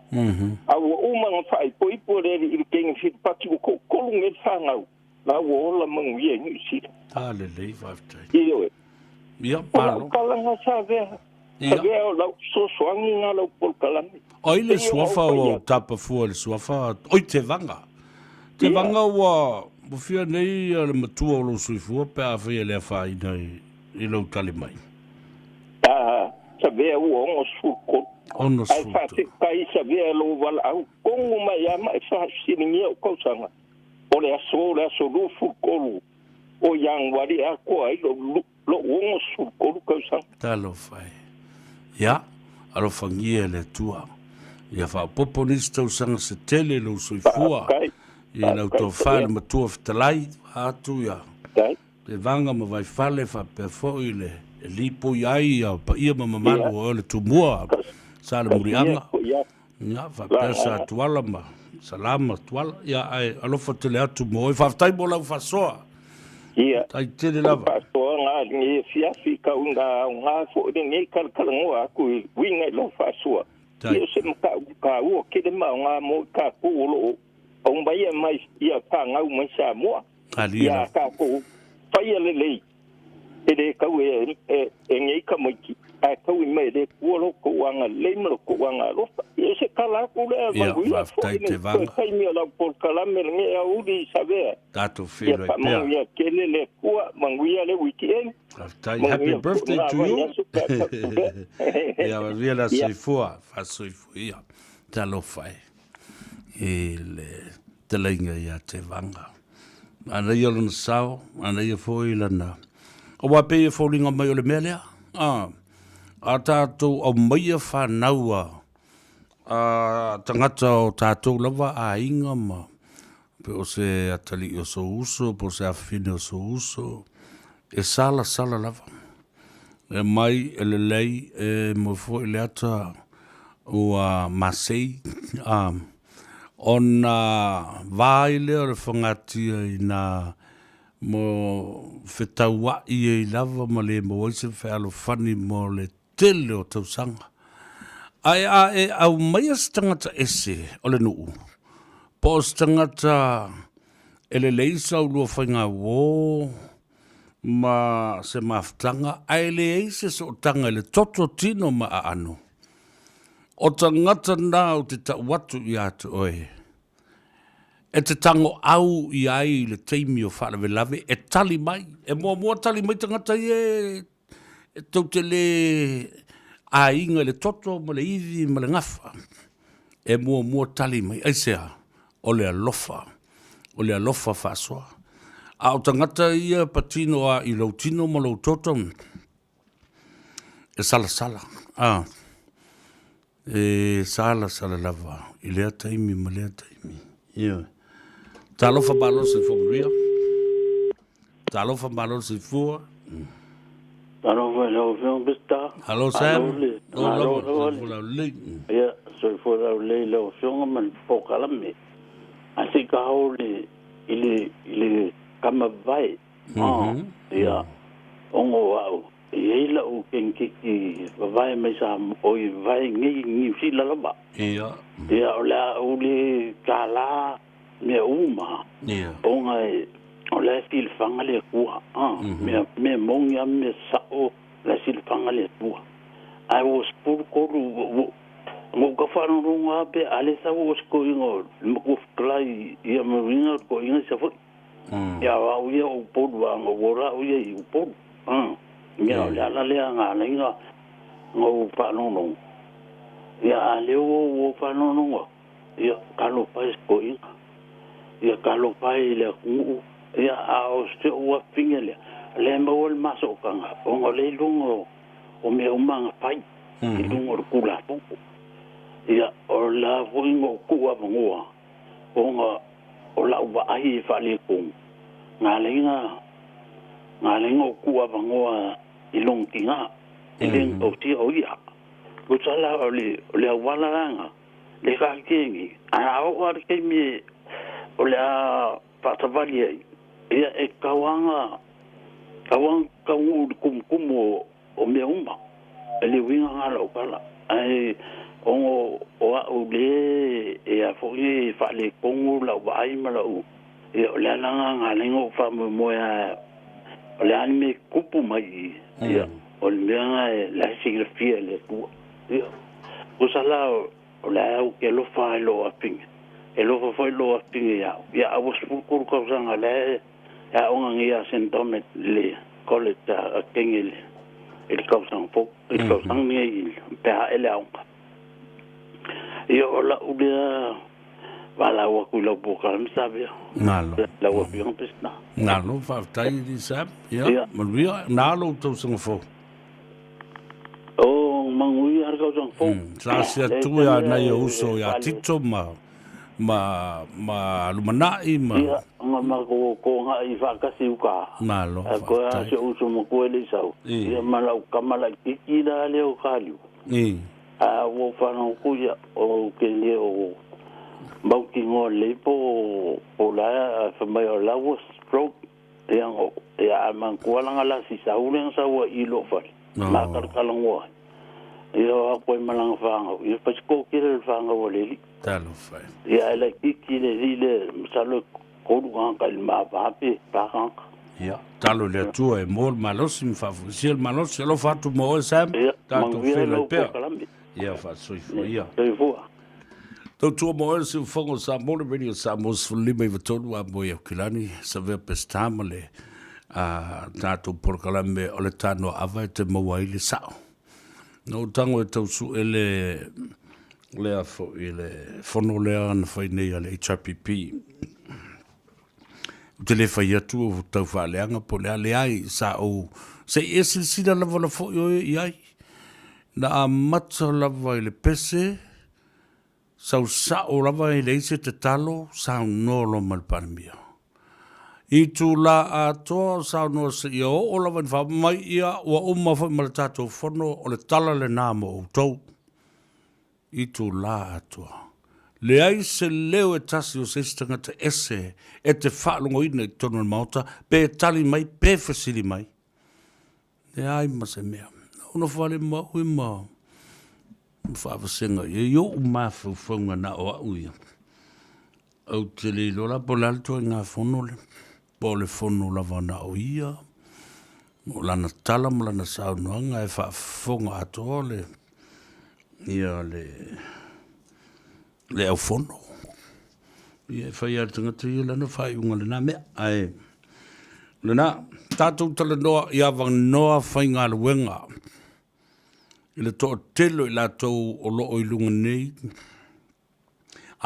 A ua uma ona faaipoipo le alii i le teine filipati ua toatolu nei le fanau, la ua ola manuia i Niu Sila. A lelei, faafetai. Ioe. Ia, O lau malo. tala na Savea. Ia. Savea o lau fesoasoani na lau polokalame. O ai le suafa ua ou tapa fua i le suafa, oi Tevaga. Tevaga ua fia nei le matua o lou soifua pe afai e le afaina i lou tali mai. A Savea ua 63. 63. Ae faafetai Savea lou valaau kogu mai lava ma e faafesiligia ou tausaga. O le aso o le aso 23 o Ianuari e atoa ai lou 63 tausaga. Talofa e. Ia, alofagia e le Atua. Ia faaopoopo nisi tausaga se tele i lou soifua. I lau tofa i le Matua Fetalai, atu ia Tevaga ma Vaifale faapea foi le e lipoi ai ia paia ma mamalu o oe le Tumua, Sa le Muliaga. Ia, faapea Sa Tuala ma Salama Tuala. Ia, ae alofa tele atu mo oe. Faafetai mo lau faasoa. Ia. Faafetai tele lava. Faasoaga a lenei afiafi kau ina aoga foi lenei talatalanoa atu i uiga i lau faasoa. Ia o se mataupu taua tele ma aoga mo i tatou o lo o aumaia mai ia fanau mai Samoa. Ia tatou faia lelei e le tau e nei tamaiti, ae taui mai e le Atua lo outou agalelei ma lo outou agalofa. Ia o se tala atu lea, manuia foi le toe taimi o lau polokalame lenei aoauli i Savea. Tatou feiloai pea. Ia faamanuia tele le Atua, manuia le weekend. Faafetai. Happy birthday to you. Ia manuia le soifua, faasoifua ia. Talofa e i le telaiga ia Tevaga. Manaia lona sao, manaia foi lana... Aua pei e foliga mai o le mea lea. A, a tatou aumaia fanau a, a tagata o tatou lava aiga ma pe o se atalii o sou uso, po o se afafine o sou uso, e salasala lava. E mai e lelei, e moe foi le ata ua masei, a, ona va ai lea o le fagatia i nā mo fetaua'i ai lava ma le maua ai se fealofani mo le tele o tausaga. Ae a e aumaia se tagata ese o le nuu, po o se tagata e lelei sa ulua faigauō ma se mafutaga ae leai se sootaga i le toto, tino ma aano, O tagata na ou te tau atu ia te oe, e te tango au i ai i le taimi o faalavelave, e tali mai, e muamua tali mai tagata ia e tou te le aiga i le toto ma le ivi ma le gafa, e muamua tali mai, aisea? O le alofa, o le alofa faasoa. A o tagata ia patino a i lou tino ma lou toto, e salasala, a, e salasala lava i lea taimi ma lea taimi. Ioe. Talofa malo le soifua manuia. Talofa malo le soifua. Talofa i lau Afioga Mister. Hello Sam. Malo soifua laulelei. Ia, soifua laulelei i lau Afioga ma le polokalame. Ae se i ka o le, i le, i le kama vae. Ia, ono au, e i ai la'u kenikiki vavae mai Samoa, oi vavae nei i Niu Sila lava. Ia. Ia, o le a ou le kālā mea uma, Ia. ona e, o la e silafaga le Atua, mea, mea moni a mea sa'o, la e silafaga le Atua. Ae ua 13, ua, na ou tau faalogologo lava pe a le sau o se toeaina o le matua fetalai ia ma uiga o le toeaina i Savaii. Ia o au ia o Upolu a na ou ola au ia i Upolu. Ia o le ala lea na ala ai na ou faalogologo. Ia a lea ua ou faalogologo atu, ia talofa e se toeaina. Ia talofa e i le atunuu. Ia a o si ou afafine lea, o lea e maua le masootaga ona o lea i luga o mea uma na fai i luga o le Tulafono. Ia o la foi na ou tuu avanoa ona o la'u vaai e faaletonu, na ala ai na, na ala ai na ou tuu avanoa i lona tina, e le na tausia o ia. Tusa la o le, o le auala la na, le taatia nei, ae a oo lava le taimi e, o le a faasavali ai, ia e tatau lava na, tatau lava na taunuu i le tumutumu o, o mea uma, e le uiga na lau tala, ae ona o a'u le e a foi e faaletonu la'u vaai ma la'u, ia o le ala na na ala ai ona ou faamoemoe a o le a le mea e tupu mai i i, ia o le mea na e la e silafia e le Atua. Ia tusa la O le a ou te alofa i lou afafine, e alofa foi lou afafine ia au. Ia, a ua 13 tausaga o la e aoga nei ia Saint Dominic i le college a Kenya i le tausaga fou, i le tausaga nei pe a ae le aoga. Ia, o lau lea valaau atu i lau polokalame Savea. Malo. Lau Afioga Peseta. Malo, faafetai Elisa. Ia, manuia. Na lou tausaga fou. O, manuia le tausaga fou. Sa asi atu ia nai ou uso ia Tito ma ma ma Lumanai ma. Ia, ma matou togai faatasi i uta. Malo, faafetai. Toe a si ou uso matua e le i sau. Ia ma lau tama laitiiti la lea o Saliu. A ua ou faalogo atu ia, ou te le o mautinoa lelei po o la e fai mai o la ua stroke. Ia, ia a manatua lana lasi sau lea na sau ai i lou fale, ma talatalanoa ai. Ia o atu ai ma lana fanau, ia fai si toatele o le fanau a le alii. Talofa e. Ia ae laitiiti le alii lea, masalo e tolu tagata i le mava pe fa tagata. Ia, talo i le Atua e maua le malosi ma faafoisia le malosi. Alofa atu mo oe Sam, Ia, tatou manuia feiloai lau pea. polokalame. Ia, faasoifua ia. Soifua. Tautua mo oe le siufofoga o Samoa, le Radio Samoa 15 93 a moe Aukilani, Savea Peseta ma le a tatou polokalame o le Tanoa Ava e te maua ai le sao. Na ou tago e tau sue le lea foi le fono lea na fai nei a le HRPP. Ou te le fai atu o tau faaleaga po o le a, leai, sa ou, se i e silasila lava la foi oe i ai. Na amata lava i le pese, sau sao lava e leai se tatalo, saunoa loa ma le Palemia. Itula atoa o saunoa seia oo lava ina faa mai ia ua uma foi ma le tatou fono, o le tala lena mo outou. Itula atoa. Leai se leo e tasi o se isi tagata ese e te faalogoina i totonu o le Maota, pe tali mai, pe fesili mai. Leai ma se mea. Ou nofo wale ma au ma faavasega i ai oʻu mafaufauga na o au ia. Ou te le iloa la po o le a le ituaiga fono lea, po o le fono lava na o ia, o lana tala ma lana saunoaga e faafofoga atoa le, ia le, le aufono. Ia e fai lava e le tagata ia lana faaiuga i lena mea. Ae lena, tatou talanoa i avanoa faigaluega i le toatele o i latou o lo o i luga nei,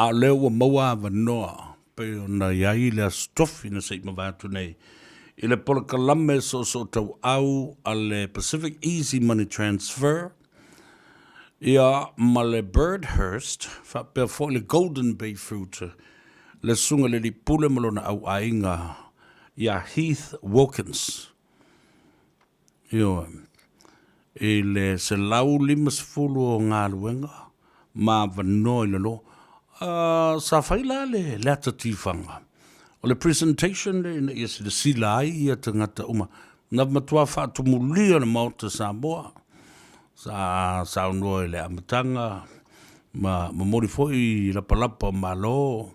a o lea ua maua avanoa pei ona i ai le Aso Tofi na se i mavae atu nei i le polokalame soosootauau a le Pacific Easy Money Transfer, ia ma le Birdhurst, faapea foi le Golden Bay Fruit, le Susuga i le Alii Pule ma lona auaiga ia Heath Wilkins. Ioe. I le 150 o galuega ma avanoa i lalo, sa fai la le, le ata tifaga. O le presentation lea ina ia silasila ai ia tagata uma. Na matua faatumulia le Maota Samoa. Sa saunoa i le amataga ma momoli foi lapalapa o Malo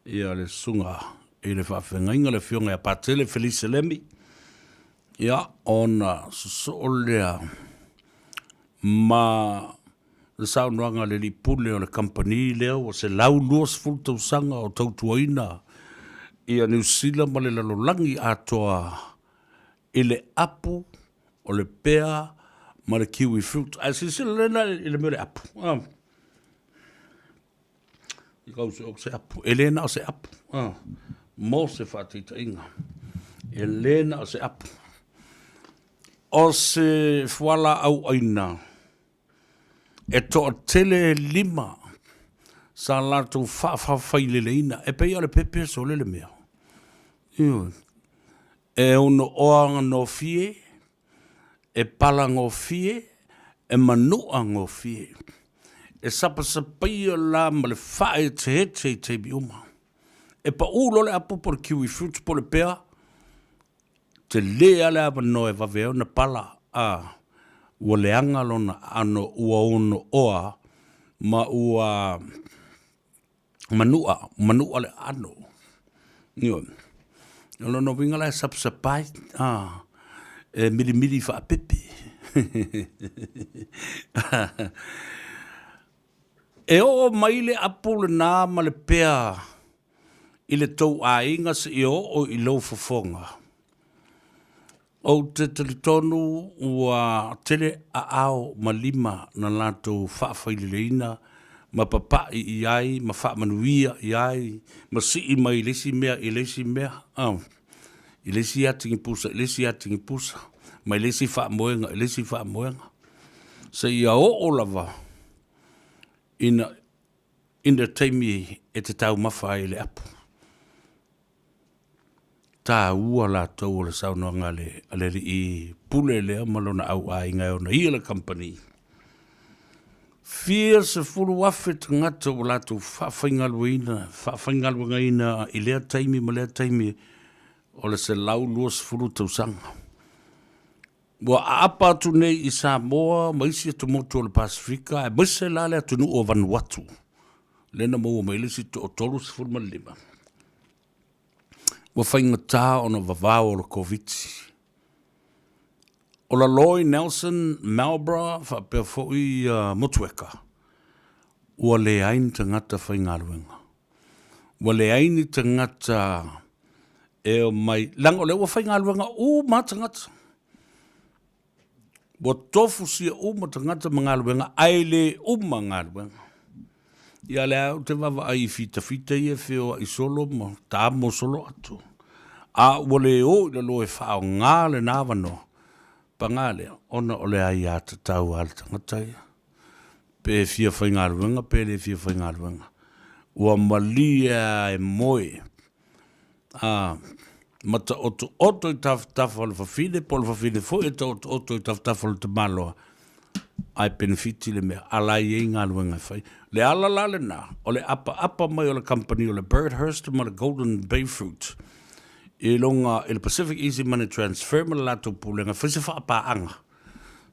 ia le susuga i le faafeagaiga le Afioga ia Patele Felise Lemi. Ia, ona sosoo lea ma le saunoaga a le alii pule o le kamupani lea ua 120 tausaga o tautuaina ia Niu Sila ma le lalolagi atoa i le apu o le pea ma le kiwi fruit. Ae silasila lena i le mea o le apu. Ah. I kau se o se apu. E le na o se apu. Ah. Mo se whaataitaiga. E le na o se apu. O se fualaau aina e toatele e lima sa latou faafafaileleina e pei o le pepe sole le mea. Ioe. E ono oa gofie, e pala gofie, e manua gofie. E sapasapaia la ma le faaeteete i taimi uma. E paʻū loa le apu po o le kiwi fruit po o le pea, tele lava le avanoa e vave ai ona pala, a ua leaga lona aano ua ono oa ma ua manua, manua le aano. Ioe. O lona uiga la e sapasapa ai, a, e milimili faapepe. E oo mai le apu lenā ma le pea i le tou aiga seia oo i lou fofoga. Ou te talitonu ua tele aao ma lima na latou faafaileleina ma papaʻi i ai ma faamanuia i ai ma sii mai i le isi mea i le isi mea, i le isi atigipusa i le isi atigipusa, mai le isi faamoega i le isi faamoega, seia oo lava ina ina taimi e te taumafa ai i le apu. Taua latou o le saunoaga a le, a le alii pule lea ma lona auaiga e ona ia le kamupani. Fia 10,000 tagata ua latou faafaigalueina, faafaigaluegaina i lea taimi ma lea taimi o le 120 tausaga. Ua aapa atu nei i Samoa ma isi atumotu o le Pasefika, aemaise la le atunuu o Vanuatu, lea na maua mai ai le isi toa-35. Ua faigata ona vavao o le Koviti. O Laloi, Nelson, Marlborough faapea foi Motueka, ua leai ni tagata faigaluega. Ua leai ni tagata e omai, leaga o lea ua faigaluega uma lava tagata. Ua tofusia uma tagata ma galuega, ae le uma galuega. Ia lea ou te vaavaai i fitafita ia e feoai solo ma tamo solo atu, a ua le o i lalo e faaaoga lena avanoa, paga lea, ona o le aiatatau a le tagata ia, pe fia faigaluega pe le fia faigaluega. Ua malie lava e moe a ma taotooto i tafatafa o le fafine po o le fafine foi e taotooto i tafatafa o le tamaloa, ae penefiti le mea, a la e i ai galuega e fai. Le ala la lena, o le apaapa mai o le kamupani o le Birdhurst ma le Golden Bay Fruit i luga i le Pacific Easy Money Transfer ma le latou pulega e fai se faapaaga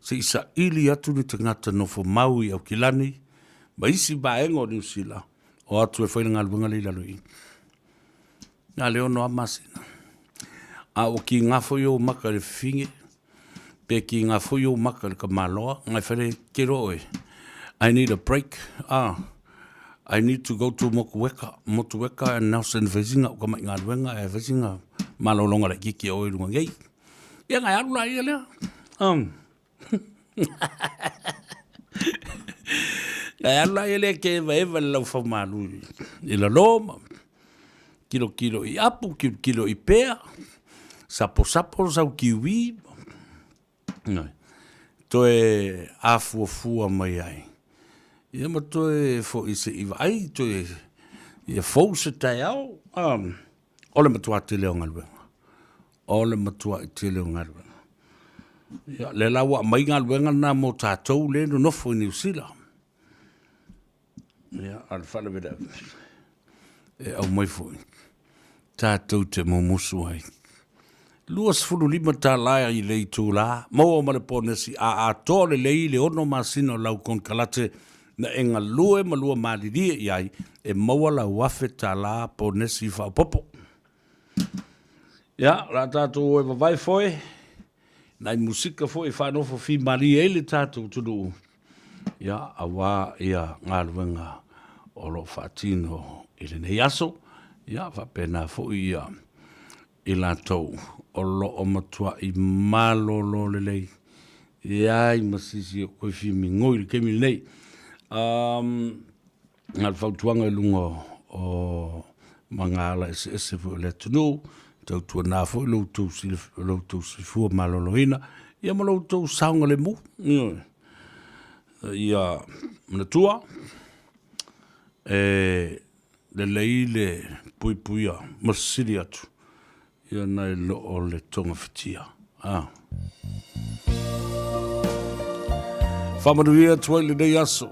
se i saili atu ni tagata nofo mau i Aukilani ma isi vaega o Niu Sila o atu e fai le galuega lea i lalo i i. Na le 6 lava masina. A ua kiga foi ou maka i le fifine, pe kiga foi ou maka i le tamaloa, ngai fale ke loa oe, I need a break, ah, I need to go to Motueka, Motueka and Nelson e fai sina uka mai galuega, e fai sina malologa laitiiti a oe i luga nei. Ia ngai alu la ia lea. Ngai alu la ia lea ke evaeva le laufaumalu i lalo ma kilokilo i apu, kilokilo i pea, saposapo sau kiwi, toe afuafua mai ai. Ia ma toe foi se i vaai, toe ia fou se taeao. O le matua tele o galuega. O le matuai tele o galuega. Ia, lea la ua aumai galuega na mo tatou lea e nonofo i Niu Sila. Ia, a o le faalavelave, e aumai foi tatou te mumusu ai. $25 i le itula, maua ma le ponesi a atoa lelei le 6 masina o lau konekarate na e galue ma lua malilie i ai e maua lau $1,000 ponesi faaopoopo. Ia, o le a tatou o e vavae foe, nai musika foi e faanofo fimalie ai le tatou atunuu, ia, aua ia galuega o lo o faatino i lenei aso, ia, faapena foi ia i latou o lo o matuai malolo lelei, leai ma se isi o toe fia migoi i le taimi lenei. Um, Na o le fautuaga i luga o magaala eseese foi o le atunuu, tautuana foi lo outou soifua maloloina, ia ma lo outou saogalemu. Ioe. Ia manatua, e lelei le puipuia ma sili atu Ia nai lo o le togafitia. A. Faamanuia atu ai lenei aso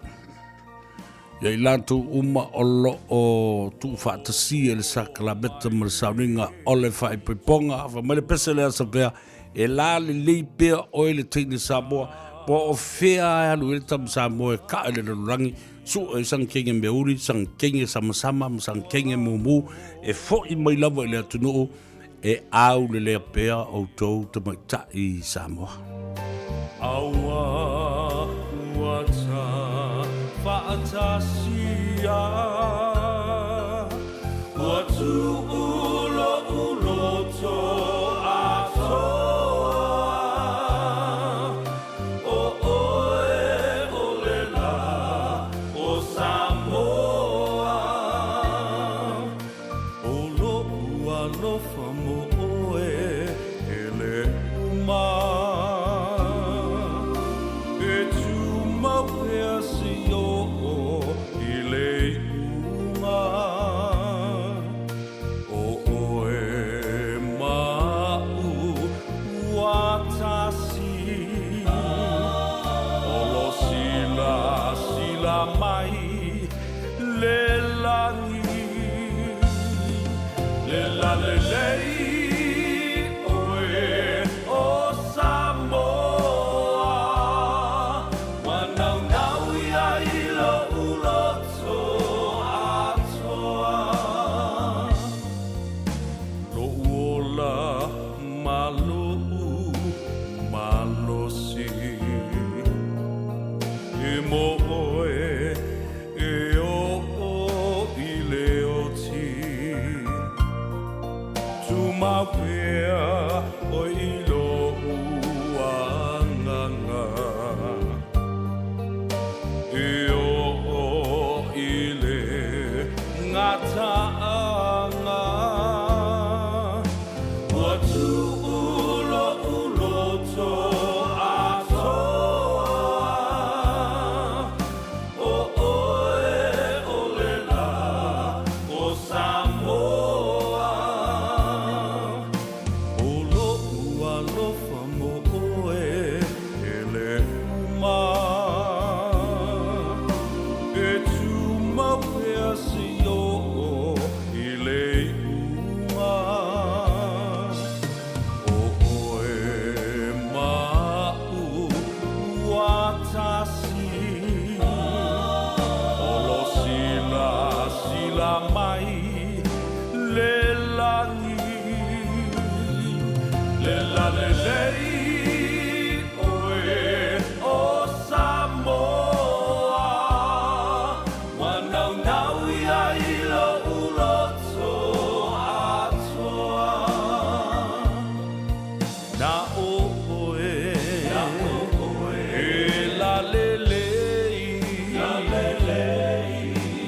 ia i latou uma o lo o tuufaatasia i le sakalameta ma le sauniga o le faaipoipoga. Fai mai le pese lea Savea, e la lelei pea oe le teine Samoa, po o fea e alu ai le tama Samoa e kaa i le lalolagi, sue sana kenge meauli, sana kenge samasama ma sana kenge mumu, e fo'i mai lava i le atunuu, e aulelea pea outou tamaitai Samoa. Fa'atasia. Ua tu'u lo'u loto atoa, O oe o le la o Samoa. O lo'u alofa mo oe e le uma, E tumau pea seia oo i le iuga. O oe ma a'u ua tasi, O lo silasila mai le lagi. Le lalelei oe o Samoa, Ua naunau i ai lo'u loto atoa. Lo'u ola ma lo'u malosi, E mo oe e oo i le oti. Tumau pea oe i lo'u agaga, E oo i le gata'aga. Ua tu'u lo'u loto atoa, O oe o le la o Samoa. O lo'u alofa mo oe e le uma, E tumau pea seia oo i le iuga. O oe ma a'u ua tasi, O lo silasila mai le lagi. Le lalelei oe o Samoa, Ua naunau i ai lo'u loto atoa. Na o oe, e lalelei,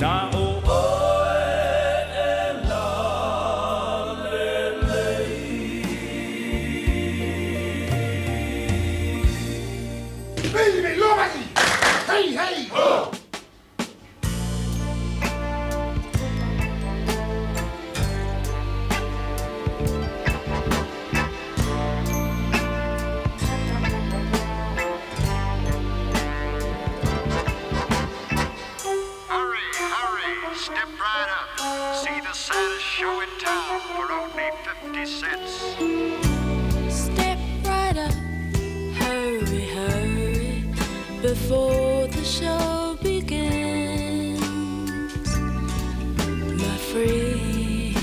Na o oe e lalelei. Hey, hey! Ho! Hurry, hurry, step right up. See the saddest show in town for only 50 cents. Step right up, hurry, hurry, before the show begins. My friends,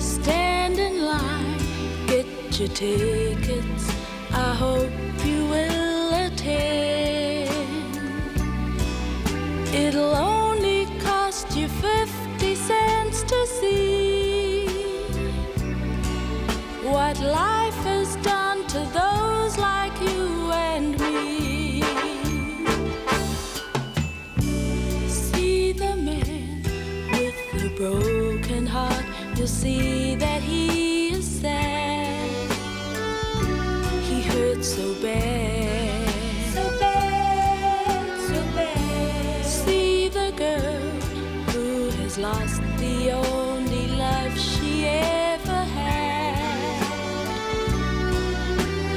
stand in line, get your tickets. I hope you will attend. It'll only cost you 50 cents to see what life has done to those like you and me. See the man with the broken heart, you'll see that he is sad. He hurts so bad. So bad, so bad. See the girl who has lost the only love she ever had.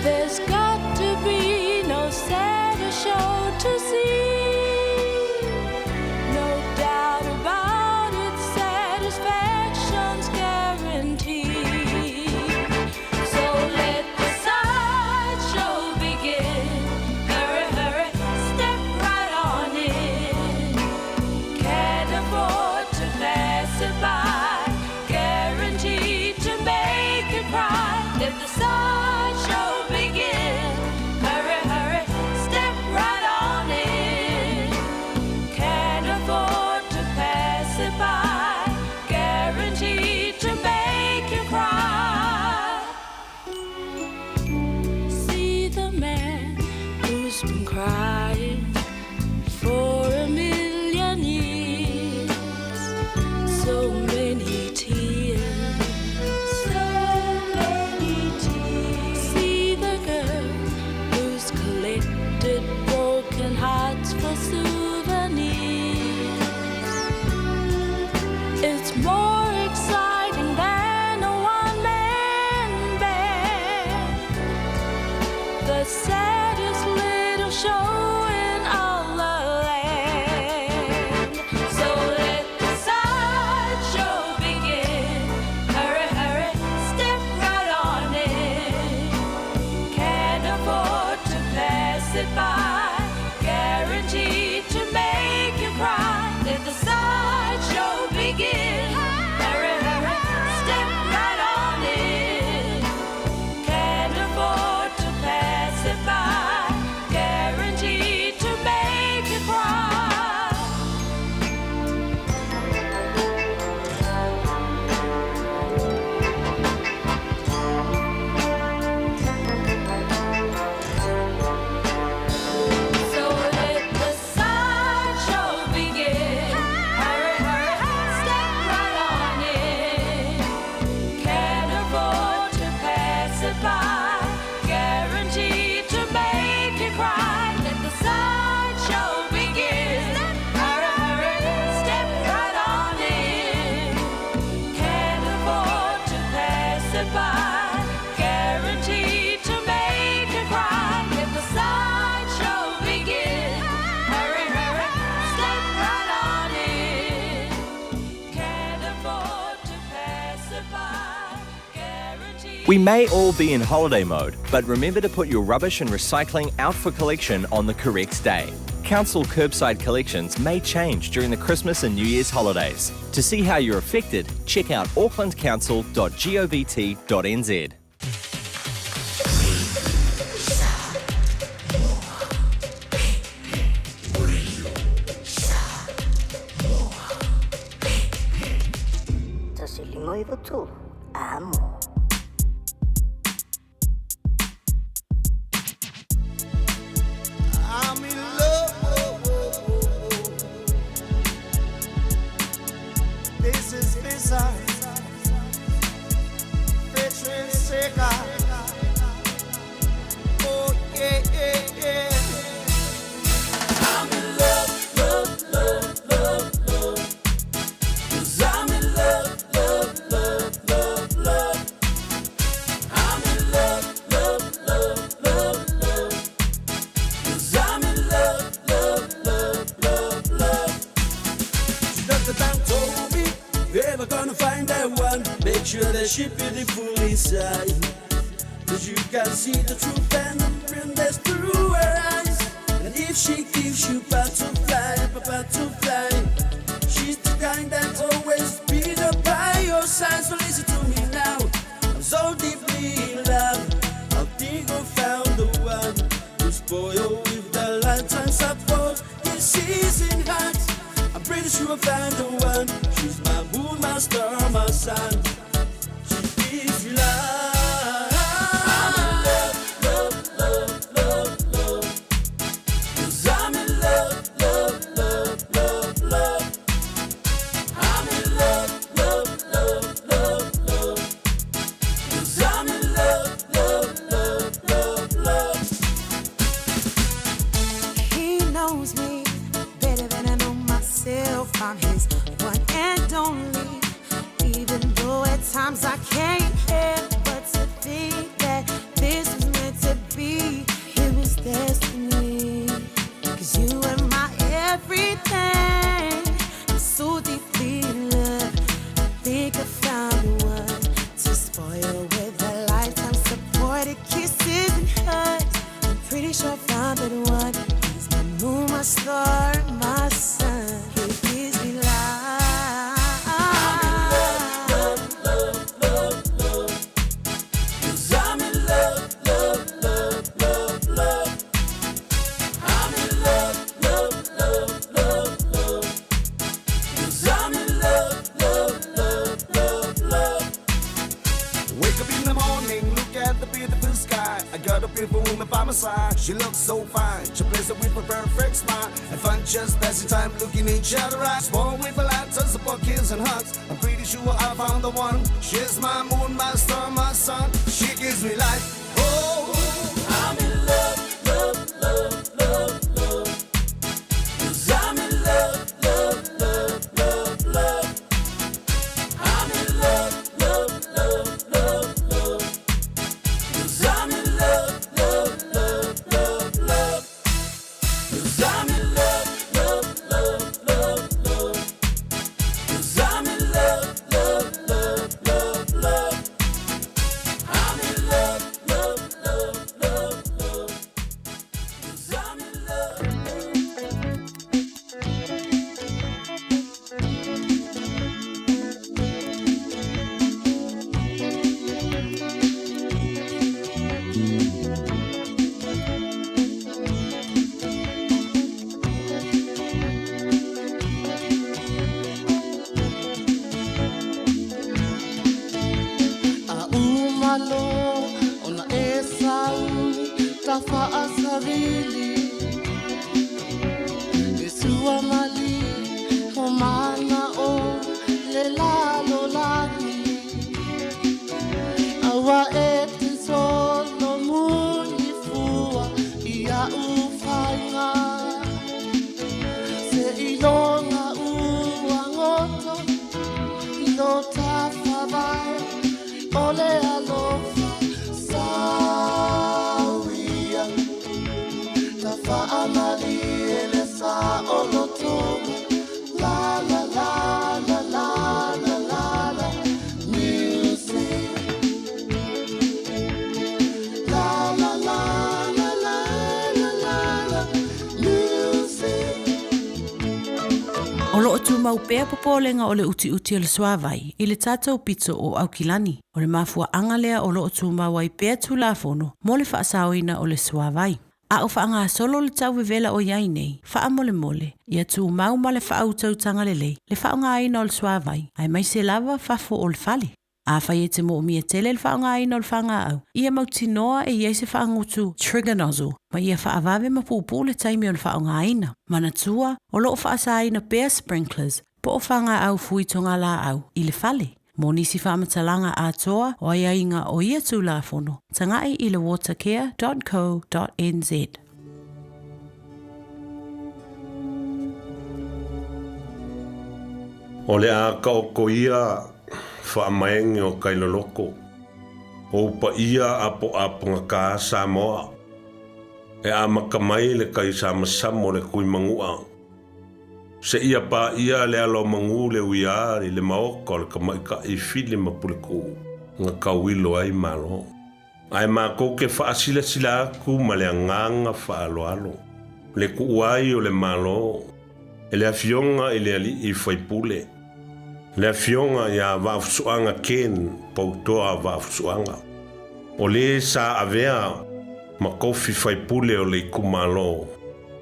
There's got to be no sadder show to see. No doubt about it, satisfaction's guaranteed. So let the sideshow begin. it by. Guaranteed to make you cry. Let the sideshow begin. Hurry, hurry, step right on in. Can't afford to pass it by. Guaranteed. We may all be in holiday mode, but remember to put your rubbish and recycling out for collection on the correct day. Council curbside collections may change during the Christmas and New Year's holidays. To see how you're affected, check out aucklandcouncil.govt.nz. Tasi lima iwa tolu. Amo. I'm in love. This is Visa. Featuring Sega. Oh, yeah, yeah, yeah. I'm in love, love, love, love, love. 'Cause I'm in love, love, love, love, love. I'm in love, love, love, love, love. 'Cause I'm in love, love, love, love, love. Dr. Brown told me you're ever gonna find that one. Make sure that she beautiful inside. 'Cause you can see the truth and the realness through her eyes. And if she gives you butterfly, butterfly, she's the kind that always be there by your side. So listen to me now. I'm so deeply in love. I think I found the one to spoil with the lifetime support. Kisses and hugs. I'm pretty sure I found the one. She's my moon, my star, my sun. She gives me love. I'm in love, love, love, love, love. 'Cause I'm in love, love, love, love, love. I'm in love, love, love, love, love. 'Cause I'm in love, love, love, love, love. He knows me better than I know myself. I'm his one and only. Even though at times I can't help but to think that this was meant to be. It was destiny. 'Cause you are my everything. I'm so deeply in love. I think I found the one to spoil with a lifetime supported kisses and hugs. I'm pretty sure I found that one. He's my moon, my star, my sun. He gives me life. I'm in love, love, love, love. 'Cause I'm in love, love, love, love, love. I'm in love, love, love, love, love. 'Cause I'm in love, love, love, love, love. Wake up in the morning, look at the beautiful sky. I got a beautiful woman by my side. She looks so fine. She plays it with a perfect smile. And fun just passing time, looking each other eyes. Born with a lot of support, kisses and hugs. I'm pretty sure I found the one. She's my moon, my star, my sun. She gives me life. Oh, I'm in love, love, love, love, love. 'Cause I'm in love, love, love, love, love. I'm in love, love, love, love, love. 'Cause I'm in love, love, love, love, love. 'Cause I'm in love, love, love, love, love. 'Cause I'm in love, love, love, love, love. I'm in love, love, love, love, love. 'Cause I'm in love. Aumalo ona e sauni tafa asavili E sua mali o mana o le lalo lagi Aua e te solo muni fua ia ufainga Se ilonga ua ngoto lo tafavai. O le alofa sauia Tafaamalie le saolotoga La la la la la la la la Music La la la la la la la la Music O loo tumau pea popolega o le utiuti o le suavai i le tatou pito o Aukilani. O le mafuaaga lea o loo tumau ai pea Tulafono mo le faasaoina o le suavai. A o faagasolo le tau vevela o i ai nei, faamolemole, ia tumau ma le faautautaga lelei le faaaogaina o le suavai, aemaise lava fafo o le fale. Afai e te moomia tele le faaaogaina o le fagaau, ia mautinoa e i ai se faagutu trigger nozzle ma ia faavave ma puupuu le taimi o le faaaogaina. Manatua, o loo faasaina pea sprinklers po o fagaau fui togalaau i le fale. Mo nisi faamatalaga atoa o aiaiga o ia Tulafono, tagai i le watercare.co.nz. O le a taotoia faamaege o Kailoloko, o ou paia apoapogata Samoa, e amata mai le taisamasama o le Tuimanua, seia paia le alomagu le uiā i le maota o le tamaitai fili ma Puletuu na tauilo ai Malo. Ae matou te faasilasila atu ma le agaga faaaloalo le tuua ai o le Malo e le Afioga i le Alii Faipule, le Afioga ia Vaafusuaga Ken Poutoa Vaafusuaga, o le sa avea ma tofi faipule o le itumalo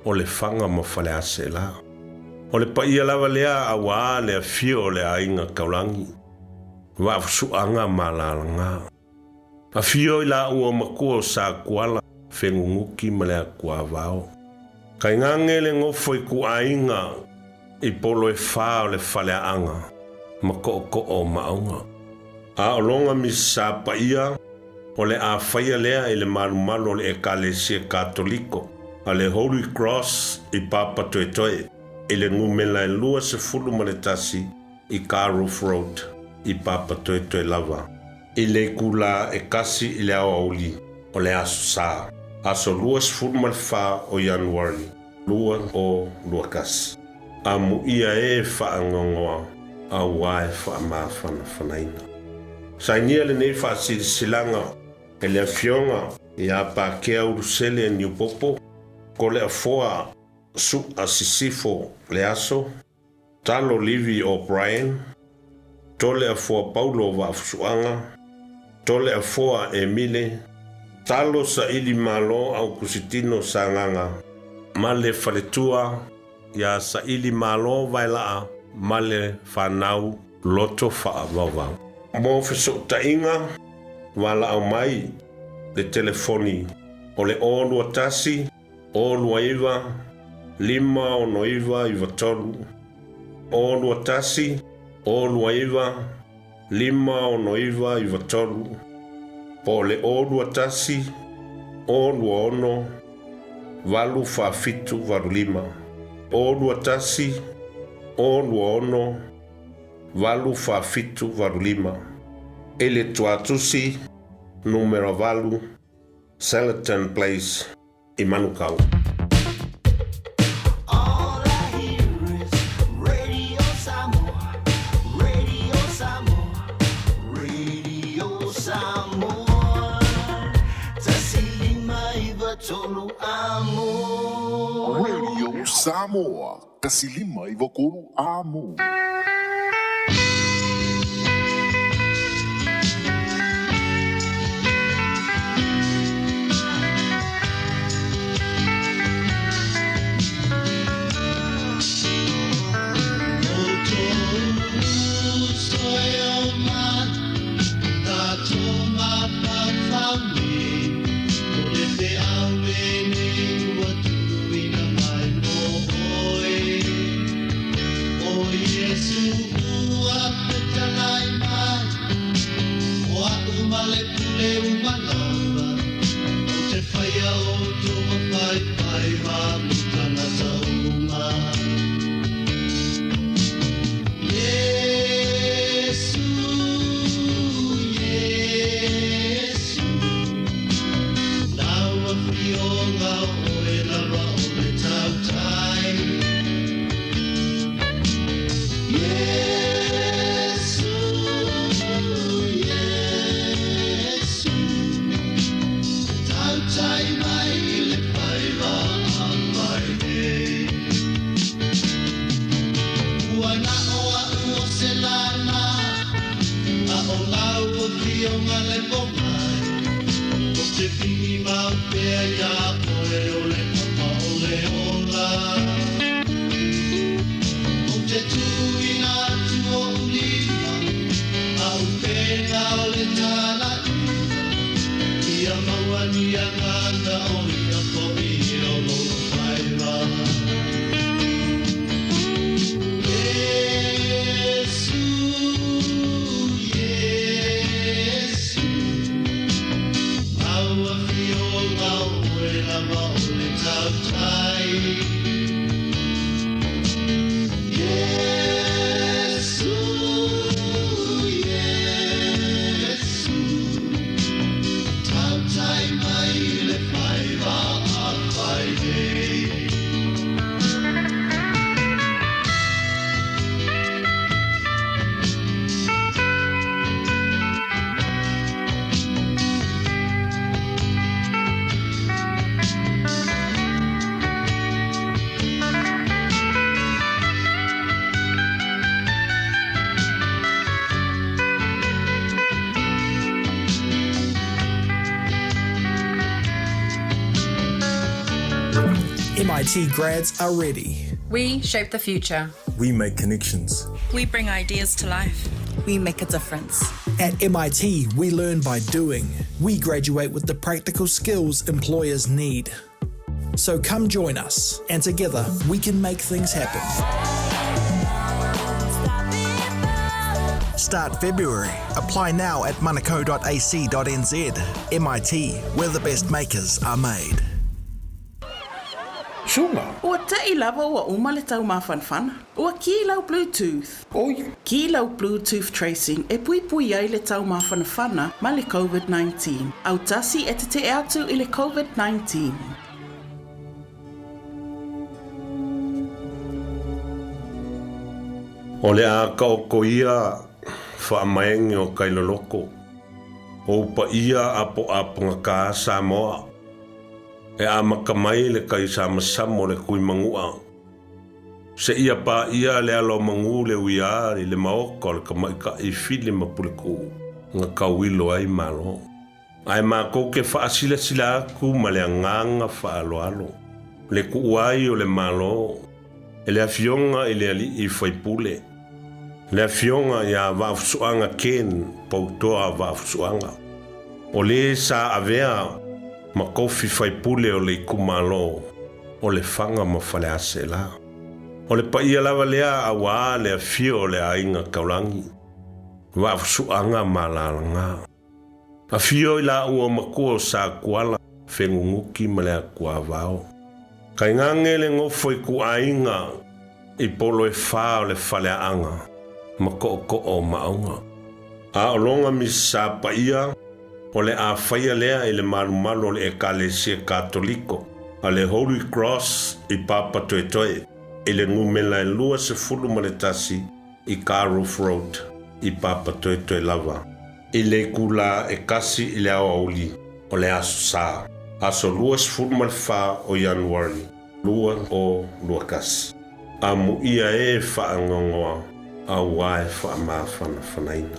o Lefaga ma Faleaseela. O le paia lava lea auā le afio o le Aiga Taulagi, Vaafusuaga ma Alalaga. Afio i laua matua o Satuala, Fenunuti ma le Atuavao. Tainane le nofo ituaiga i polo e fa o le faleaaga ma tootoo o Maauga. A o lona misa paia o le a faia lea i le malumalu o le Ekalesia Katoliko a le Holy Cross i Papatoetoe i le numela e 21 i Carruth Road i Papatoetoe lava i le itulā e 1 i le aoauli o le Aso Sa, aso 24 o Ianuari 2021. Amuia e faanoanoa auā e faamafanafanaina. Sainia lenei faasilasilaga e le Afioga ia Pakea Ulusele Niupopo, Toleafoa Su'a Sisifo Leaso, Talo Livi O'Brien, Toleafoa Paulo Vaafusuaga, Toleafoa Emile, Talo Saili Malo Aukusitino Sagaga ma le faletua ia Saili Malo Vaelaa ma le fanau loto faavaovao. Mo fesootaiga, valaau mai le telefoni o le 021 029 569 93, 021 029 569 93, po o le 021 026 847 85, 021 026 847 85, i le Tuatusi Numera 8, Sellaton Place i Manukau. All I hear is Radio Samoa, Radio Samoa, Radio Samoa. 105 9 3 amo. Radio Samoa, 105 9 amo. o lau afioga le pomai, Ou te pili mau pea iā oe o le papa o le ola. Ou te tuuina atu oʻu lima, a upega o le talaiga, Ia maua ni agaga o ia foʻi o lou faiva. Iesu, Iesu, Mau afioga o oe lava o le tautai. Iesu, Iesu, Tautai mai i le faiva a fai nei. MIT grads are ready. We shape the future. We make connections. We bring ideas to life. We make a difference. At MIT, we learn by doing. We graduate with the practical skills employers need. So come join us, and together we can make things happen. Start February. Apply now at manukau.ac.nz. MIT, where the best makers are made. Suga. Ua te'i lava ua uma le taumafanafana. Ua kī lau Bluetooth. Oi. Kī lau Bluetooth tracing e puipui ai le taumafanafana ma le COVID-19. Autasi e tete'e atu i le COVID-19. O le a taoto ia faamaege o Kailoloko, o ou paia apoapogata Samoa, e amata mai le taisamasama o le Tuimanua, seia paia le alo o manu le uia i le maota o le tamaitai Fili ma Puletuu na tauilo ai Malo. Ae matou te faasilasila atu ma le agaga faaaloalo le tuu ai o le Malo e le Afioga i le Alii Faipule, le Afioga ia Vaafusuaga Ken Poutoa Vaafusuaga, o le sa avea ma tofi faipule o le itumalo o Lefaga ma Faleaseela. O le paia lava lea auā le afio o le aiga taulagi, Vaafusuaga ma alalaga. Afio i laua matua o Satuala, Fenunuti ma le Atuavao. Tainane le nofo ituaiga i polo e fa o le faleaaga ma tootoo o Maauga. A o lona misa paia, o le a faia lea i le malumalu o le Ekalesia Katoliko a le Holy Cross i Papatoetoe i le numela e 21 i Carruth Road i Papatoetoe lava. I le itulā e 1 i le aoauli o le Aso Sā, aso 24 o Ianuari 2021, amuia e faanoanoa auā e faamafanafanaina.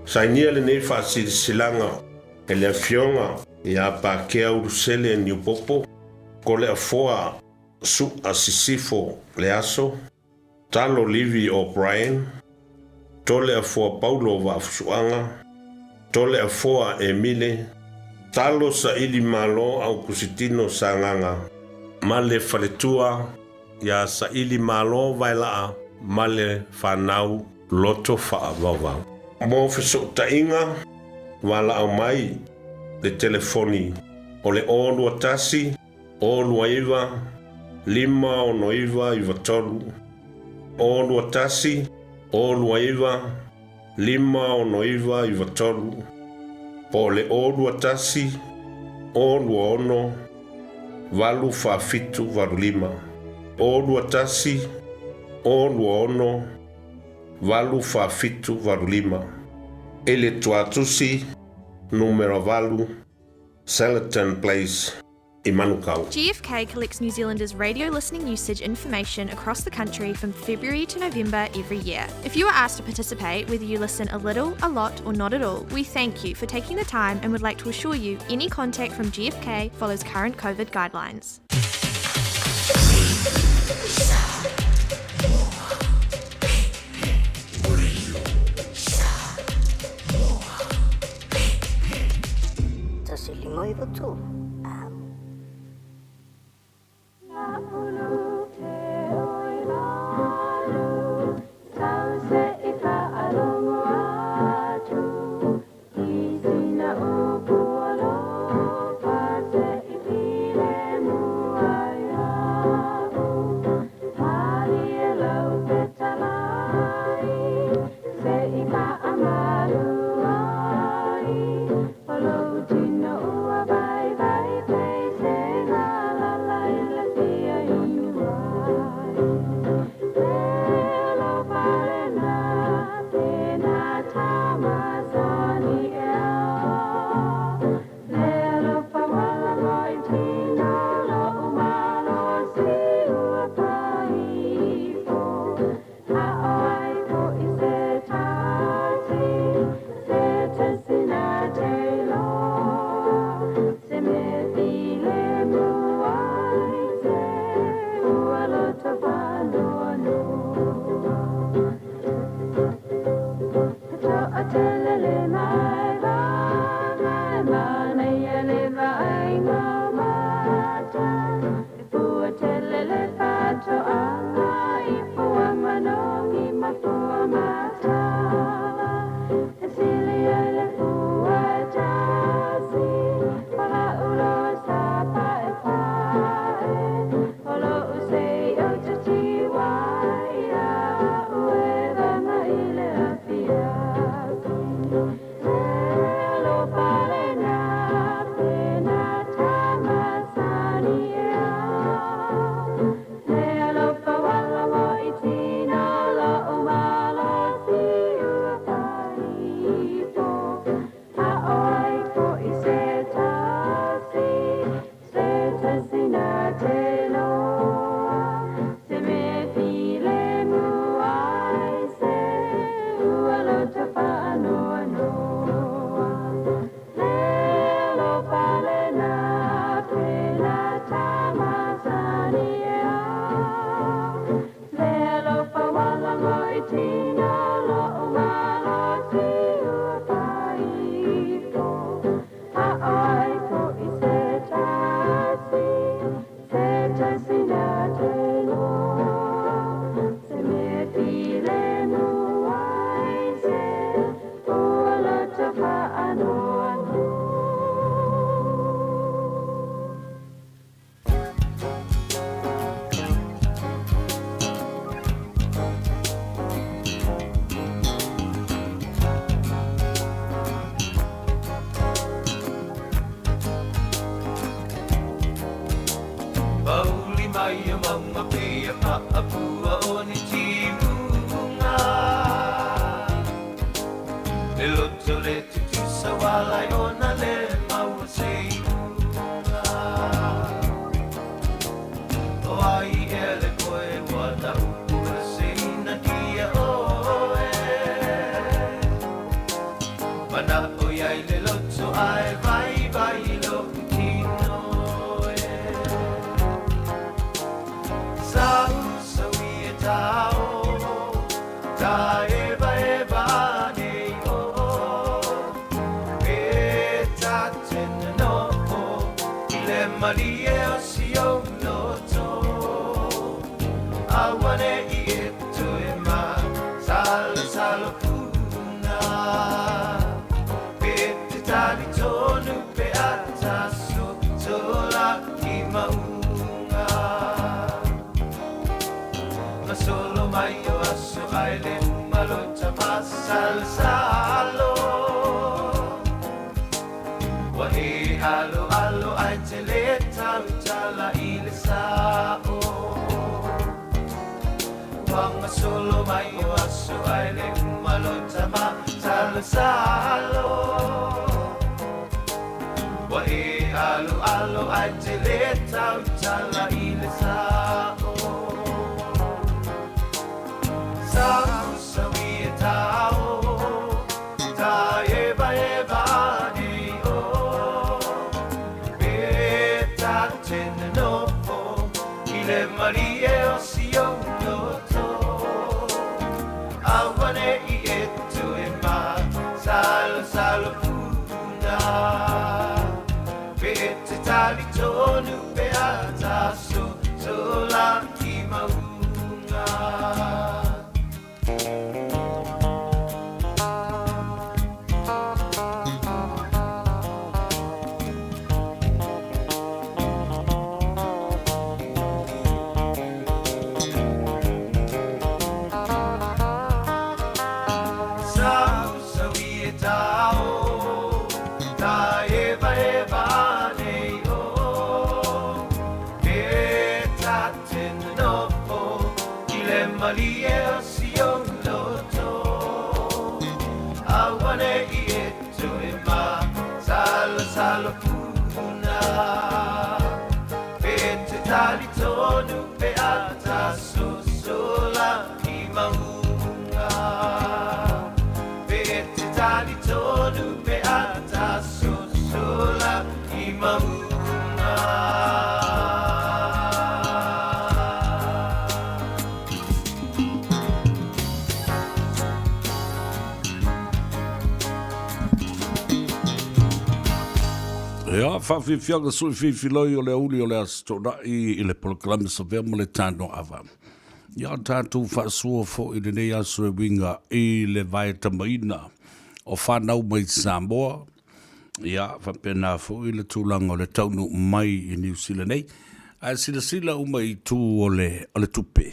Sainia lenei faasilasilaga e le Afioga ia Pakea Ulusele Niupopo, Koleafoa Su'a Sisifo Leaso, Talo Livi O'Brien, Toleafoa Paulo Vaafusuaga, Toleafoa Emile, Talo Saili Malo Aukusitino Sagaga ma le faletua ia Saili Malo Vaelaa ma le fanau loto faavauvau. Mo fesootaiga, valaau mai le telefoni o le 021 029 569 93, 021 029 569 93, po o le 021 026 847 85, 021 026 847 85, i le Tuatusi Numera 8, Sellaton Place. I Manukau. GFK collects New Zealanders' radio listening usage information across the country from February to November every year. If you are asked to participate, whether you listen a little, a lot, or not at all, we thank you for taking the time and would like to assure you any contact from GFK follows current COVID guidelines. Salo. Wa e alo alo ai te le. tautala i le sa'o. Sausau i e tāo, tāevaeva nei o. Pe ta te nonofo i le malie o si ou loto. Auane'i e toe masalosalo puna. Pe te talitonu pe a tasosola i mauga. Sausau i e tāo, tāevaeva nei o. Pe ta te nonofo i le malie o si ou loto. Auane'i e toe masalosalo puna. Pe te talitonu pe a tasosola i mauga. Pe te talitonu pe a tasosola i mauga. Ia, faafiafiaga sui filifiloi o le aoauli o le Aso Toonai i le polokalame Savea ma le Tanoava. Ia, tatou faasua foi i lenei aso e uiga i le vaetamaina o fanau mai Samoa, ia, faapena foi le tulaga o le taunuu mai i Niu Sila nei. Ae silasila uma i itu o le, o le tupe.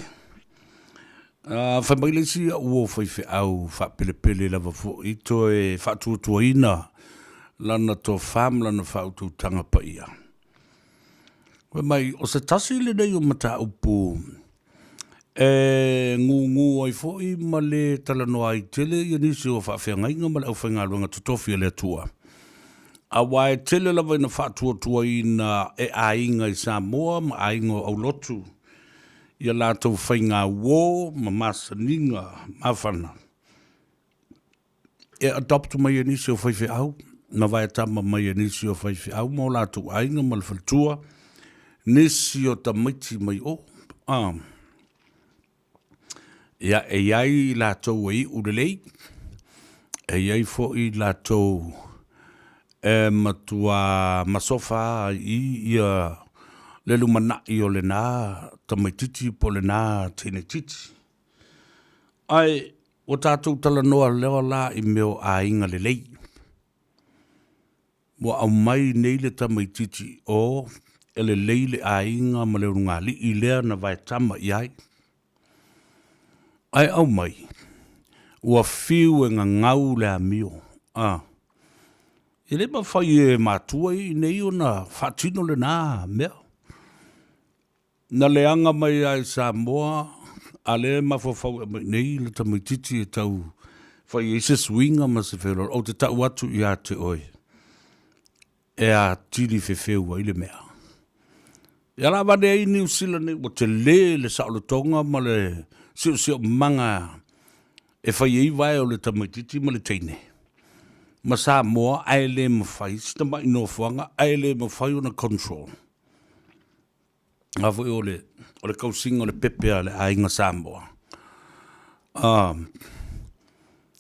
Fai mai le isi au uo faifeau faapelepele lava foi toe faatuatuaina lana tofa ma lana faautautaga paia. Fai mai, o se tasi lenei o mataupu e gugu ai foi ma le talanoa ai tele ia nisi o faafeagaiga ma le aufaigaluega totofi a le Atua. Aua e tele lava ina faatuatuaina e aiga i Samoa ma aiga o aulotu ia latou faiga uo ma masaniga mafana e adopt mai e nisi o faifeau ma vaetama mai e nisi o faifeau ma o latou aiga ma le faletua nisi o tamaiti mai o. A. Ia, e i ai i latou e iu lelei, e i ai foi i latou e matua masofa ai i ia le lumanai o lena tamaititi po o lena teinetiti. Ae ua tatou talanoa loa la i mea o aiga lelei. Ua aumai nei le tamaititi o e lelei le aiga ma le ulugalii lea na vaetama i ai. Ae aumai, ua fiu e gagau le amio, a. E le mafai e matua i inei ona faatino lena mea. Na leaga mai lava i Samoa, a lea e mafaufau e aumai nei le tamaitiiti e tau fai ai se suiga ma se feoloolo. Ou te tau atu ia te oe, e atili fefeu ai le mea. Ia la avane ai Niu Sila nei, ua tele le saolotoga ma le siosiomaga e fai ai vae o le tamaitiiti ma le teine ma Samoa, ae le mafai si tamai nofoaga, ae le mafai ona control. A foi o le, o le kausiga o le pepe a le aiga Samoa.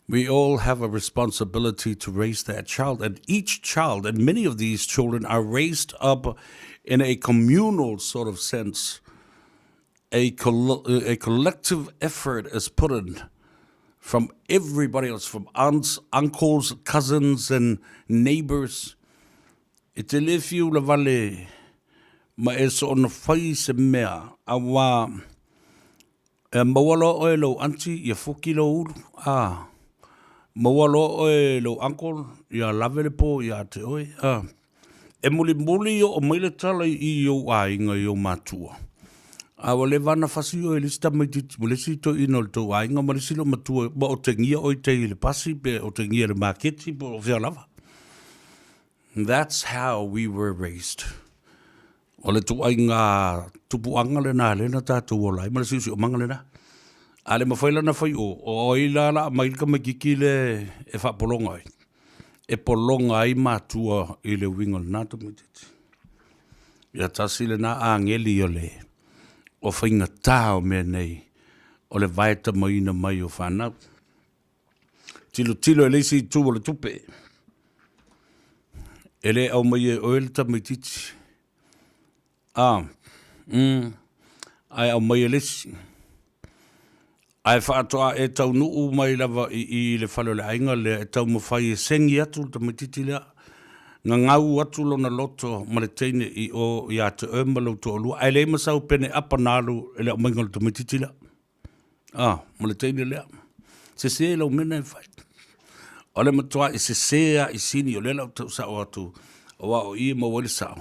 We all have a responsibility to raise that child, and each child, and many of these children are raised up in a communal sort of sense. A, a collective effort is put in from everybody else, from aunts, uncles, cousins, and neighbors. E te le fiu lavale ma e soona fai se mea, auā e maua loa oe e lou aunty ia fuki lou ulu, a, maua loa oe e lou uncle ia lave le po ia te oe, a. E mulimuli oo mai le tala i i ou aiga i ou matua, a ua leva ona fasi oe i le isi tamaitiiti ma le isi toeaina o le tou aiga ma le isi loomatua ma otegia oe i tai i le pasi pe otegia i le maketi po o fea lava. That's how we were raised. O le ituaiga tupuaga lena lea na tatou ola ai ma le siosiomaga lena. A le mafai la ona fai o, o ai la o le a aumai le tamaitiiti lea e faapologa ai? E pologa ai matua i le uiga o lena tamaitiiti. Ia tasi lena ageli o le o faigata o mea nei o le vaetamaina mai o fanau. Tilotilo i le isi itu o le tupe, e le aumaia e oe le tamaitiiti, a, ae aumai e le isi. Ae faatoa e taunuu mai lava i i i le fale o le aiga lea e taumafai e segi atu le tamaitiiti lea, gagau atu lona loto ma le teine i o ia te oe ma lou toalua, ae leai ma sau pene apa na alu i le aumaiga o le tamaitiiti lea. A, ma le teine lea. Sese lau mea lena e fai. O le matuai sese lava i sini, o lea la ou tau sao atu, aua o i e maua ai le sao.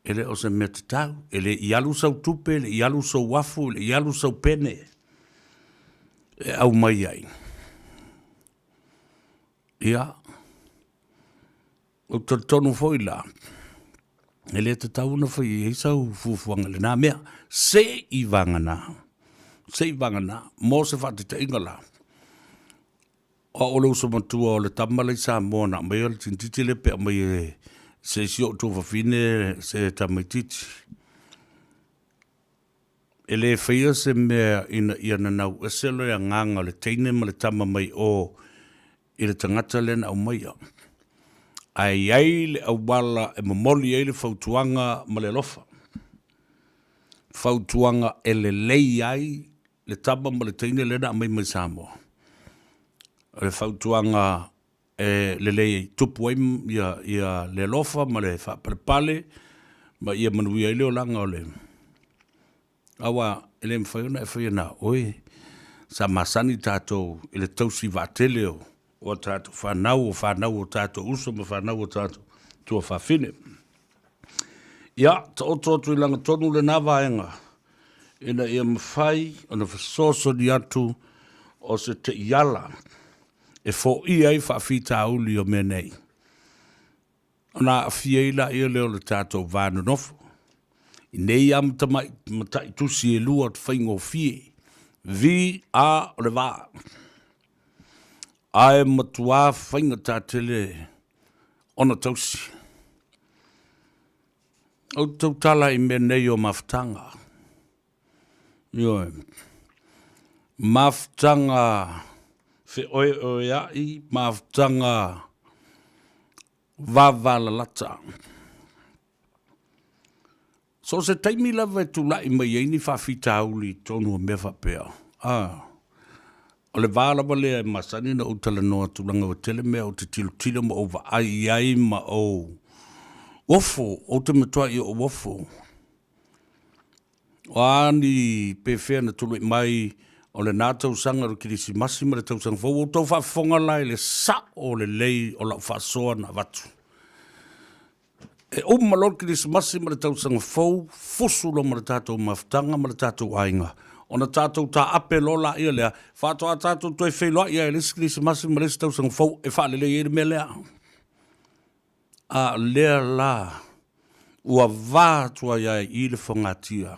E le o se mea tatau, e le i alu sau tupe, e le i alu sou afu, e le i alu sou pene e aumai ai. Ia, Ou te talitonu foi la, e le tatau ona fai i ai sau fuafuaga i lena mea, se i vagana, se i vagana, mo se faataitaiga la, o au o le uso matua o le tama la i Samoa na aumaia le tamaitiiti lea pe aumai e se isi o ou tuafafine se tamaitiiti. E le faia se mea ina ia nanau ese le agaga o le teine ma le tama mai o i le tagata lea na aumaia. Ae i ai le auala e momoli ai le fautuaga ma le alofa, fautuaga e lelei ai le tama ma le teine lea na aumai mai Samoa. O le fautuaga e lelei ai, tupu ai ia le alofa ma le faapalepale ma ia manuia ai le olaga o le Aua e le mafai ona e faia na o oe. Sa masani tatou i le tausi vaatele o a tatou fanau, o fanau o tatou uso ma fanau o tatou tuafafine. Ia, taoto atu i lagatonu lena vaega ina ia mafai ona fesoasoani atu o se taiala e foia ai faafitauli o mea nei. Ona aafia ai laia lea o le tatou va nonofo. I nei lava mataitusi e lua faigofie, V, A o le va. Ae matuā faigata tele ona tausi. Ou te tautala i mea nei o mafutaga. Ioe. Mafutaga feoeoea'i, mafutaga vavalalata. So o se taimi lava e tulai mai ai ni faafitauli i totonu o mea faapea, a, o le va lava lea e masani ona ou talanoa atu leaga ua tele mea ou te tilotilo ma ou vaai i ai ma ou ofo, ou te matuai ou ofo. O a ni pefea na tului mai o lena tausaga o le Kerisimasi ma le tausaga fou, ua outou faafofoga la i le sao lelei o lau faasoa na avatu. E uma loa le Kerisimasi ma le tausaga fou, fusu loa ma le tatou mafutaga ma le tatou aiga, ona tatou taape loa laia lea, faatoa tatou toe feiloai lava i le isi Kerisimasi ma le isi tausaga fou e faalelei ai le mea lea. A o lea la ua va atu ai lava i i le fogatia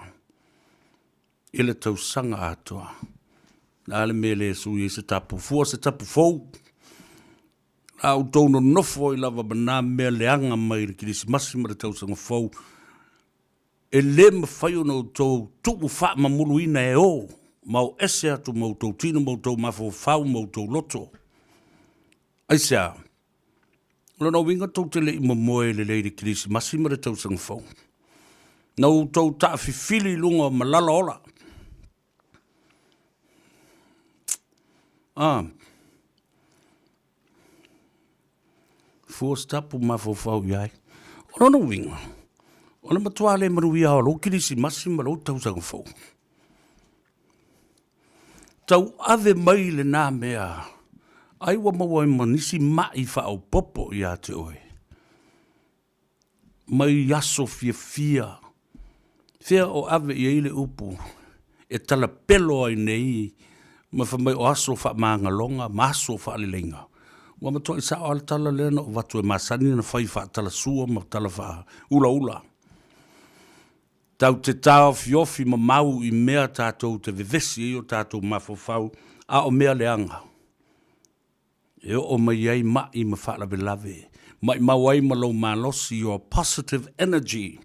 i le tausaga atoa. O le a le mea e le sui ai se tapu fua, se tapu fou? A outou nonofo ai lava ma na mea leaga mai le Kerisimasi ma le tausaga fou, e le mafai ona outou tuu faamamuluina e o ma o ese atu ma outou tino ma outou mafaufau ma outou loto. Aisea? O lona uiga tou te le i momoe lelei i le Kerisimasi ma le tausaga fou. Na outou taafifili i luga o malala ola. Ah. Fua se tapu mafaufau i ai. O lona uiga, o le matua le manuia o lou Kerisimasi ma lou tausaga fou. Tauave mai lena mea, ai ua maua ai ma nisi ma'i faaopoopo ia te oe, mai aso fiafia, fea o ave i ai le upu e talapelo ai nei ma fai mai o aso faamagaloga ma aso faaleleiga. Ua matuai sao lava le tala lea na ou avatu e masani ona fai faatalasua ma tala faaulaula. Tatou te taofiofi mamau i mea tatou te vevesi ai o tatou mafaufau, a o mea leaga e oo mai ai ma'i ma faalavelave, maimau ai ma lou malosi, your positive energy,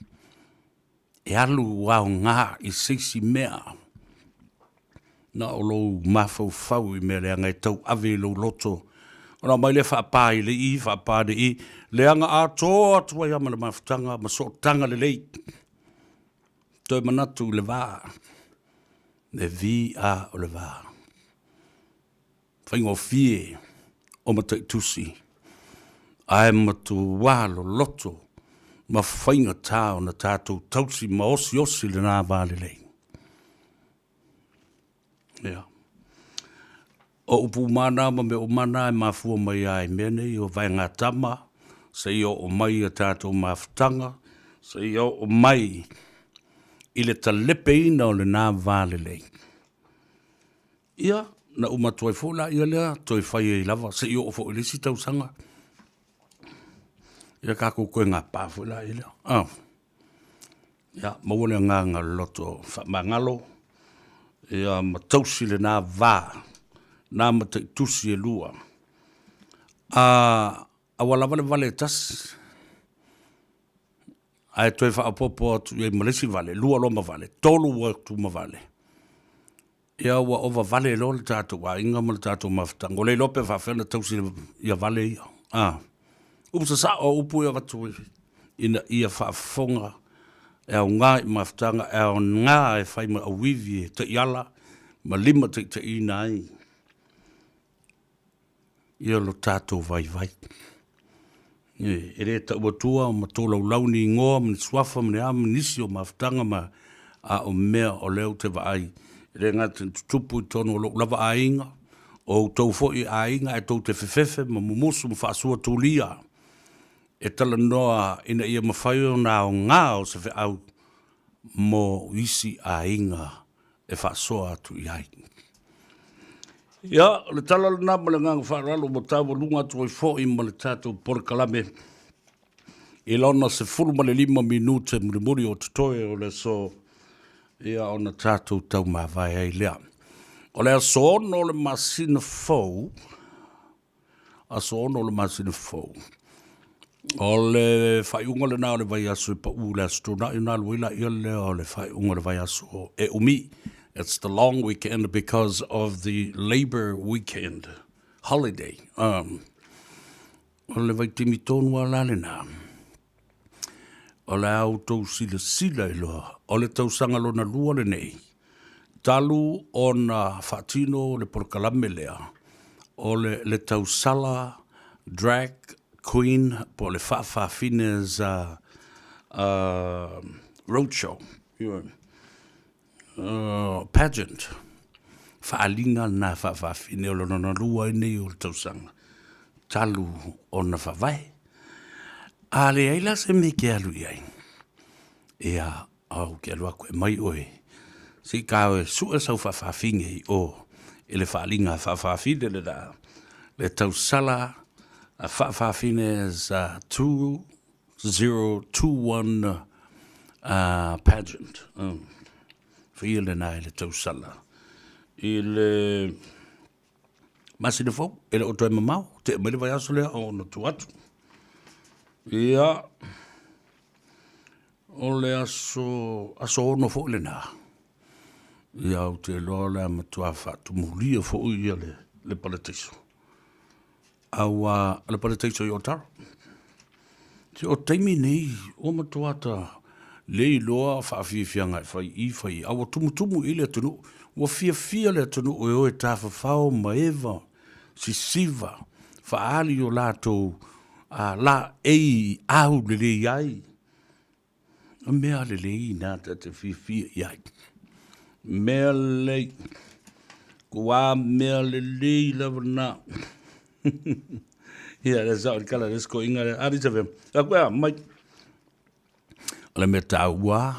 e alu aoga i se isi mea na o lou mafaufau i mea leaga e tauave i lou loto, ona aumai lea faapa i le i, faapa i le i, leaga atoa atu ai lava ma le mafutaga ma sootaga lelei. Toe manatu i le va, le VA o le va. Faigofie o mataitusi, ae matua loloto ma faigata ona tatou tausi ma osiosi lena va lelei. Ia. O upu uma na ma mea uma na e mafua mai lava i mea nei o vaegatama, seia oo mai i a tatou mafutaga, seia oo mai i le talepeina o lena va lelei. Ia, na uma atu ai foi laia lea, toe fai ai lava seia oo foi i le isi tausaga. Ia tatou toe gapa foi laia lea. Ah. Ia, maua le agaga o le loto faamagalo, ia ma tausi lena va, na mataitusi e lua. A, aua lava le vale e tasi, ae toe faaopoopo atu i ai ma le isi vale, lua loa ma vale, tolu atu ma vale. Ia ua ova vale loa le tatou aiga ma le tatou mafutaga. Ua le iloa pe faapefea ona tausi ia vale ia. A. Upu sasao o upu ia avatu ina ia faafofoga e aoga i mafutaga, e aoga e fai ma auivi e taiala ma limataitaiina ai ia lo tatou vaivai. E le tau atua ma tolaulau ni igoa ma ni suafa ma ni a ma nisi o mafutaga ma a o mea o lea ou te vaai e le gata ina tutupu i totonu o lou lava aiga, o outou foi aiga ae tou te fefefe ma mumusu ma faasua tulia e talanoa ina ia mafai ona aoga o se feau mo isi aiga e faasoa atu i ai. Ia, o le tala lena ma le agaga faaaloalo ua taualuga atu ai foi ma le tatou polokalame i lona 15 minute mulimuli o totoe o le aso, ia ona tatou taumavae ai lea. O le aso 6 o le masina fou, aso 6 o le masina fou. O le faaiuga lena o le vaiaso e pau i le Aso Toonai ona alu ai laia lea o le faaiuga o le vaiaso e umi. It's the long weekend because of the Labour weekend holiday. O le vaitaimi tonu lava la lena, o le a outou silasila i loa, o le tausaga lona lua lenei, talu ona faatino le polokalame lea, o le, le tausala Drag Queen po o le Faafafine's Roadshow, pageant, faaaliga lena faafaafine o le lona lua ai nei o le tausaga talu ona faavae. A leai la se mea e te alu i ai, ia, ou te alu atu e aumai oe, se i ta o e sue sau faafaafine i o i le faaaliga faafaafine lena, le tausala a faafaafine sa 2021 pageant. Faia lena i le tausala i le masina fou, e le o toe mamao, tea mai le vaiaso lea o ona tu atu. Ia, o le aso, aso 6 foi lena. Ia, ou te iloa o le a matua faatumulia foi ia le, le parataiso. Aua o le parataiso i Otago. Se o taimi nei, ua matua ta le iloa faafiafiaga e fai i fai i, a ua tumutumu i le atunuu. Ua fiafia le atunuu e o e tafafao ma eva, sisiva, faaali o latou laei aulelei ai. O mea lelei na ta te fiafia i ai. Mea lelei. Kua mea lelei lava na. Ia, le sao i kala le skoinga le. Ari sa vem. A koe a, mai. O le mea taua,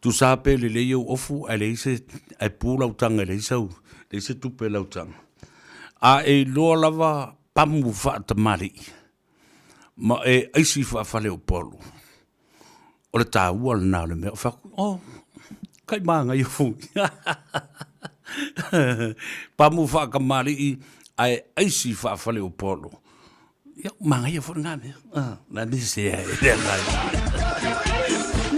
tusa pe lelei ou ofu, ae leai se, ae pu lau taga e leai sau, leai se tupe i lau taga. A e iloa lava pamu faatamalii, ma e aisi faafaleupolu. O le tāua lena o le mea, o fai atu, oh, kai māngaia foi. Pamu faakamali'i ae aisi faafaleupolu. Ia, māngaia foi lena mea. Ah, na mea se ai, le agaga.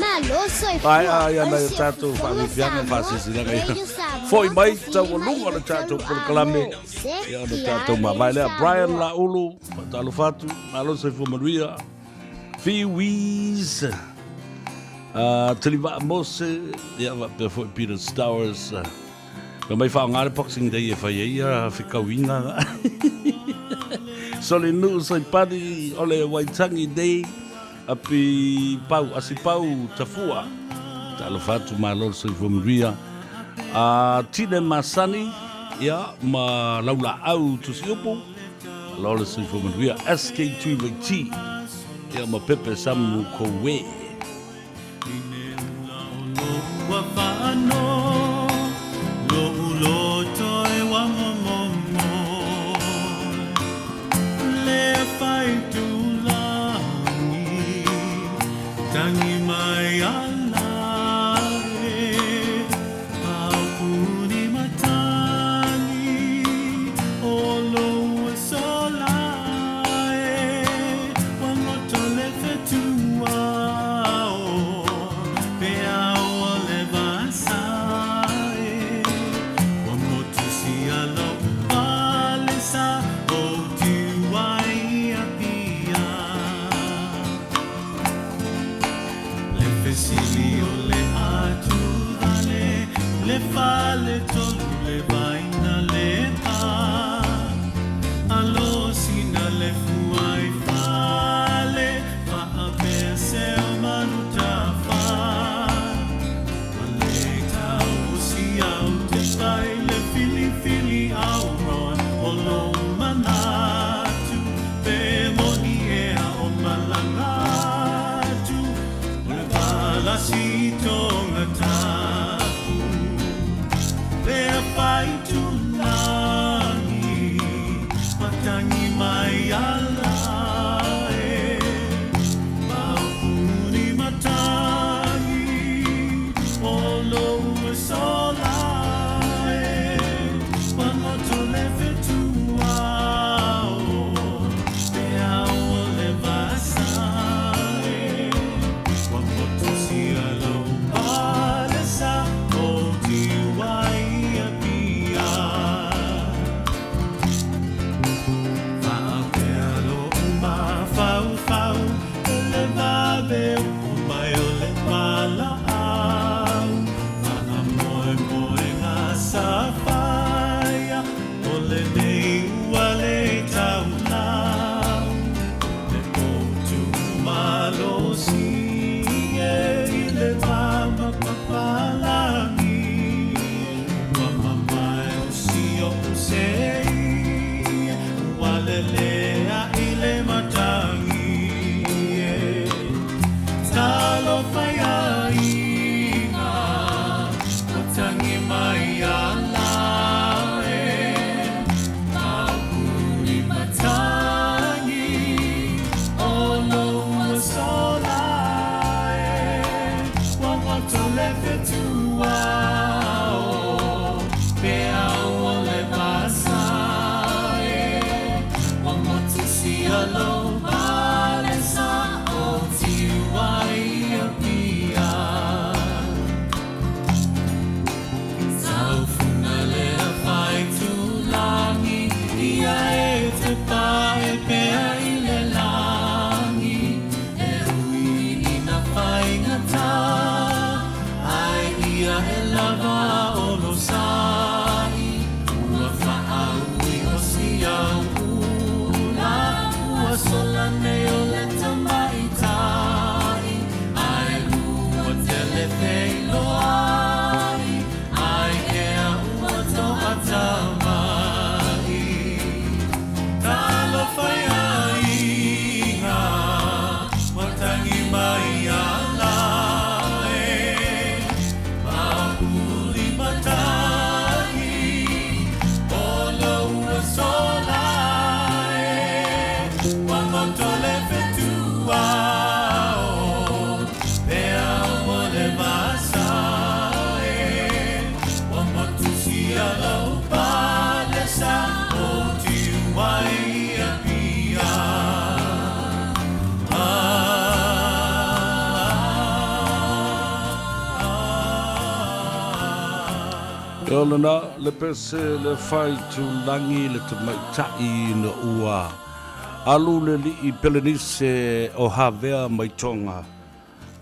Malo soifua. Ai, ai, O ana le i o tātou Siafofoga faafiafiaga Samoa, faasilasilaga ia. Radio Samoa, Foi mai Tafili taualuga le Mai tātou Tolu polokalame. Amo, Ia ona tātou ZTR mavae Radio lea. Brian Samoa. Laulu, faatalofa atu, malo soifua manuia. Fiwis, Tilivaa Mose, ia faapea foi Peter Stowers. Fai mai faaaoga le Boxing Day e fai ai ia fekauiga. Solinuu Saipani o le Waitangi Day, api pau, asi pau tafua. Talofa atu malo le soifua manuia. Tine Masani, ia, ma Laulaau Tusiupu. Alo le soifua manuia SK Tuivaiti ia ma Pepe Samu Kowe. Ua whaano, lo'u loto e wa momomo. Le whai tūlangi, tangi mai ala e. Pāpuni matangi, o lou sola e. Ua goto le fetua o, pe ao o le vasa e. Ua motu sia lou palesa, o tiuai a pia. Le fesili o le atuvale, le fale tolu le vaina le pa. Alo sina le fua i fale, faapea se o manu tafa. Ua le tau o si au te pai le filifili au roa o lou manatu. Pe moni ea o malaga atu, o le palasi tongatapu. Lea fai tūlangi, matangi mai ala e. Maupuni matangi, o lou sola e. Ua goto le fetua o, pe ao o le vasa e. Ua motu sia lou palesa, o tiuai a pia. Faapea lou mafaufau, e le vave upu mai o le palaau. Faamoemoega sa faia, o lenei ua le taulau. Le potu malosi e i le va ma papalagi. Ua mamae o si o'u sei, ua lelea i le matagi e. Talofa ia iga, matangi mai ala e. Maupuni matangi, o lou sola e. Ua goto le fetua o, pe ao o le vasa e. Ua motu sia lou palesa, o tiuai a pia. Taufuna lea fai tūlangi, ia e te pae pea i le langi. E ui ina faigata, ai ia e lava o lo sai. Ua faaui o si au ula, ua sola nei o le tamaitai. Ai ua tele feiloai, ai ea ua toatamai. Talofa ia iga, matangi mai ala e. Maupuli matangi, o lou sola e. Ua goto le fetua o, pe Ia lena, le pese le Faitulagi le tamaitai ina ua alu le alii Pelenise o Havea mai Tonga,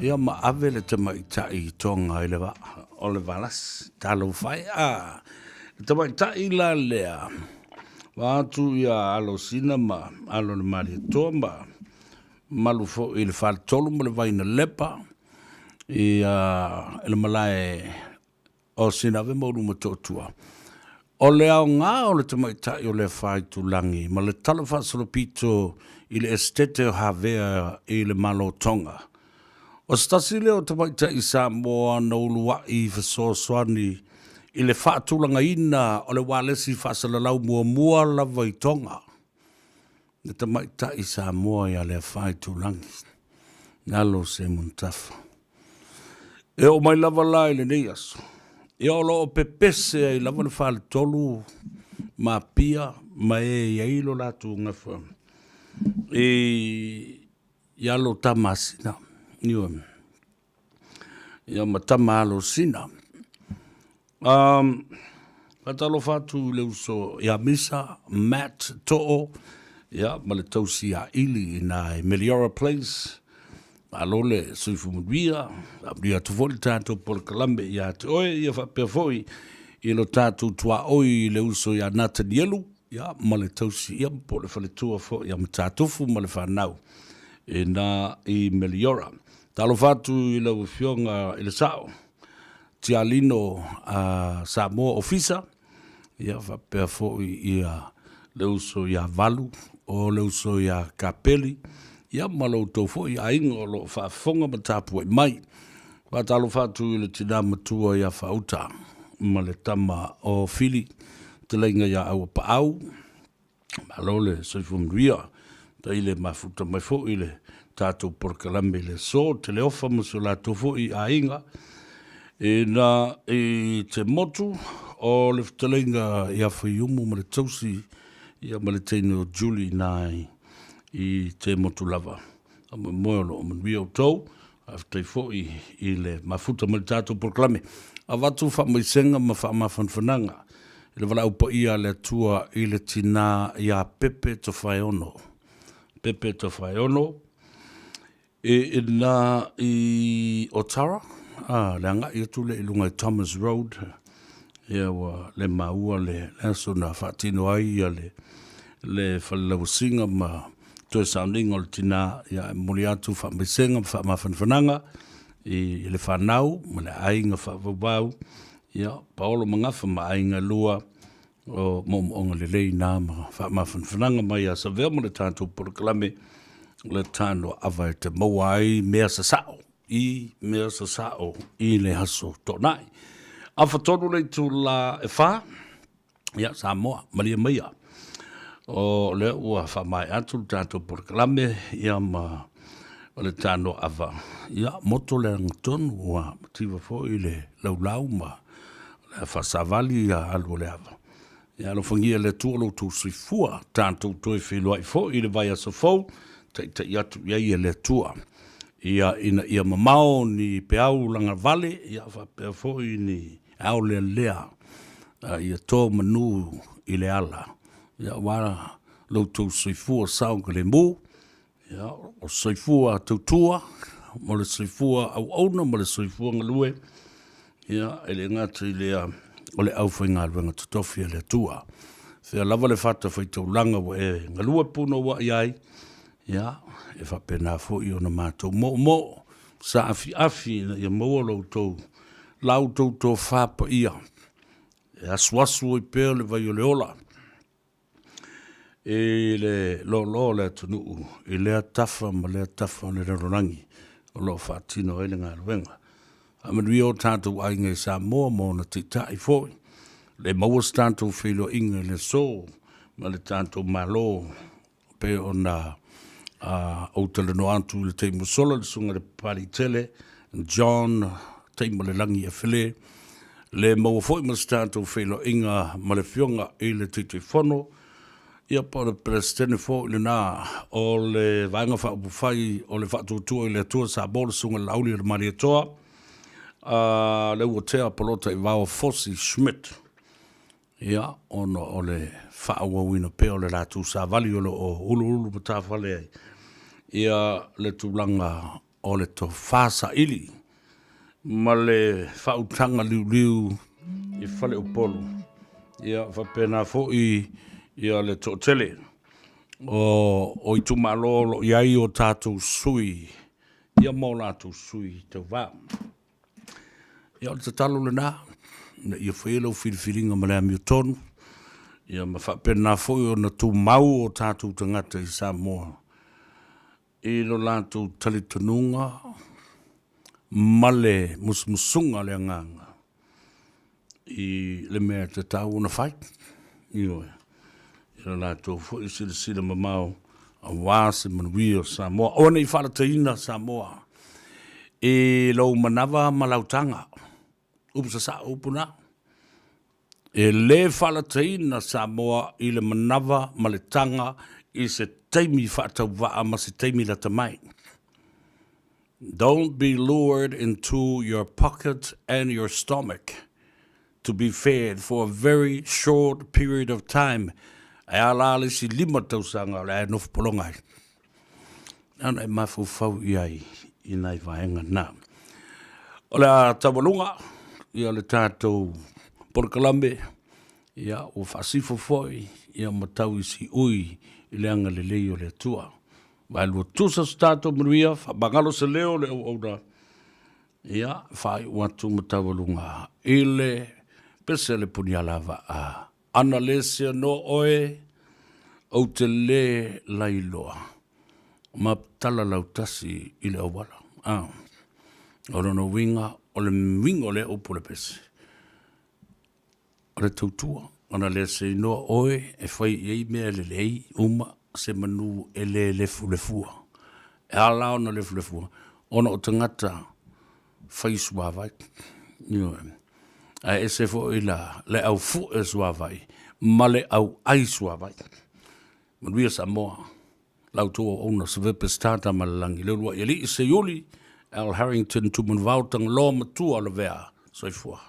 ia ma ave le tamaitai i Tonga i le vaa o le Valasi. Talofa e, a, le tamaitai la lea, vaeatu ia alo Sina ma alo le Malietoa ma malu foi i le faletolu ma le Vainalepa, ia i le malae o Sinave ma Ulumotootua. O le aoga o le tamaitai o Leafaitulagi ma le talafaasolopito i le Esetete o Havea i le Malo Tonga. O se tasi lea o tamaitai Samoa na uluai fesoasoani i le faatulagaina o le ualesi faasalalau muamua lava i Tonga. Le tamaitai Samoa ia Leafaitulagi, Alo Semunutafa. E oo mai lava la i lenei aso, ia o lo o pepese ai lava le faletolu ma Apia ma e i ai lo latou gafa i alo Tamasina, ioe, ia ma tama alo Sina. Faatalofa atu i le uso ia Misa Matt Too ia ma le tausi ia Ili i ina i Meliora Place. Malo le soifua manuia, faamanuia atu foi le tatou polokalame ia te oe, ia faapea foi i lo tatou tuaoi i le uso ia Natanielu ia ma le tausi ia po o le faletua foi ia Matatufu ma le fanau i ina i Meliora. Talofa atu i lau Afioga i le Sao Tialino a Samoa Ofisa, ia faapea foi ia le uso ia Valu, o le uso ia Kapeli, ia ma lo outou foi aiga o lo o faafofoga ma tapuai mai. Faatalofa atu i le tina matua ia Faauta ma le tama o Fili, fetalaiga ia Auapaau, Malo le soifua manuia. Tai le mafuta mai foi le tatou polokalame i le aso, Teleofa ma so latou foi aiga. Ina i te motu o le fetalaiga ia Faiumu ma le tausi ia ma le teine o Julie ina i te motu lava. Faamoemoe o lo o manuia outou. Faafetai foi i le mafuta mai le tatou polokalame. Avatu faamaisega ma faamafanafanaga i le valaau paia a le Atua i le tina ia Pepe Tofaeono. Pepe Tofaeono, e ina i Otara, a, le agai atu lea i luga i Thomas Road, ia ua le maua le aso na faatino ai ia le falelauasiga ma toe sauniga o le tina, ia e momoli atu faamaisega ma faamafanafanaga i le fanau ma le aiga faavauvau, ia Paolo ma Gafa ma aiga e lua, o moomooga lelei na ma faamafanafanaga mai ia Savea ma le tatou polokalame o le Tanoa Ava e te maua ai mea sasao i mea sasao i le aso Toonai. Afa tonu le itula e fa, Ia, Samoa, malie maia. O lea ua faamaea atu le tatou polokalame, ia ma o le tanoa ava. Ia, moto le agatonu ua mativa foi le laulau ma le faasavali ia alu o le ava. Ia alofagia e le Atua lo outou soifua, tatou toe feiloai foi i le vaiaso fou, taitai atu i ai e le Atua. Ia, ina ia mamao ni peau lagavale, ia faapea foi ni ao lealea ia to manu i le ala, ia aua lo outou soifua saogalemu, ia o soifua tautua, ma le soifua auauna ma le soifua galue, ia e le gata i lea o le aufaigaluega totofi a le Atua. Fea lava le fatafaitaulaga ua e galue punouai ai, ia e faapena foi ona matou moomoo saafiafi ina ia maua lo outou La outou tofa paia e asuasu ai pea le vai o le ola i le loaloa o le atunuu i lea tafa ma lea tafa o le lalolagi o lo o faatino ai le galuega. Faamanuia o tatou aiga i Samoa ma ona taitai foi, le maua se tatou feiloaiga i le aso ma le tatou Malo pei ona ou talanoa atu i le taimi ua sola, le susuga i le Papaliitele John Taimalelagi Efele, le maua foi ma se tatou feiloaiga ma le Afioga i le Taitaifono, ia po o le Peresetene foi lena o le Vaega Faaupufai o le Faatuatua i le Atua Samoa, le Susuga i le Laauli o le Malietoa, Leuatea Polota Ivao Fosi Schmidt. Ia, ona o le faaauauina pea o le latou savali o lo o uluulu matafale ai ia le tulaga o le tofa saili ma le faautaga liuliu i Faleupolu. Ia faapena foi ia le toatele o, o itumalo o lo o i ai o tatou sui ia ma o latou sui tauva. Ia o le tatalo lena, ina ia faia lau filifiliga ma le amiotonu, ia ma faapena foi ona tumau o tatou tagata i Samoa i lo latou talitonuga ma le musumusuga a le Agaga i le mea e tatau ona fai. Ioe. I lo latou foi silasila mamao aua se manuia o Samoa. Aua ne i faalataina Samoa i lou manava ma lau taga. Upu sasao, upu na. E le faalataina Samoa i le manava ma le taga i se taimi faatauvaa ma se taimi lata mai. Don't be lured into your pocket and your stomach to be fed for a very short period of time. Ae a la le isi 5 tausaga o le a e nofo pologa ai. Na ona e mafaufau i ai i nai vaega na. O le a taualuga ia le tatou polokalame, ia ua faasifo foi ia ma tau i siui i le agalelei o le Atua. Vaelua tusa so tatou manuia, faamagalo se leo o le auauna, ia faaiu atu ma taualuga i le pese a le punialavaa. Ana le seanoa oe, ou te lē lailoa ma tala lautasi i le auala. Ah. O lona uiga, o le uiga o lea upu o le pese, o le tautua, ona le seinoa oe e fai i ai mea lelei uma se manu e le lefulefua. E ala la ona lefulefua, ona o tagata fai suavai. Ioe. Ae ese foi la le au fue suavai ma le au ai suavai. Manuia Samoa. La outou auauna Seve Peseta Tamalelangi, Leuluai Alii Seiuli, Al Harrington Tumanuvao Tagaloa Matua Lavea. Soifua.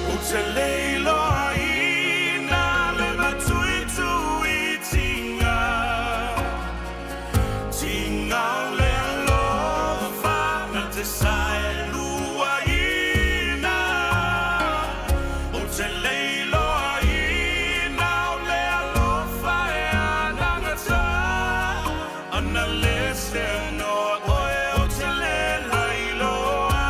Ou te le iloaina le matuituitiga, Tiga o le alofa na te saeluaina. Ou te le iloaina o le alofa e anagata, Ana le seanoa oe ou te le lailoa.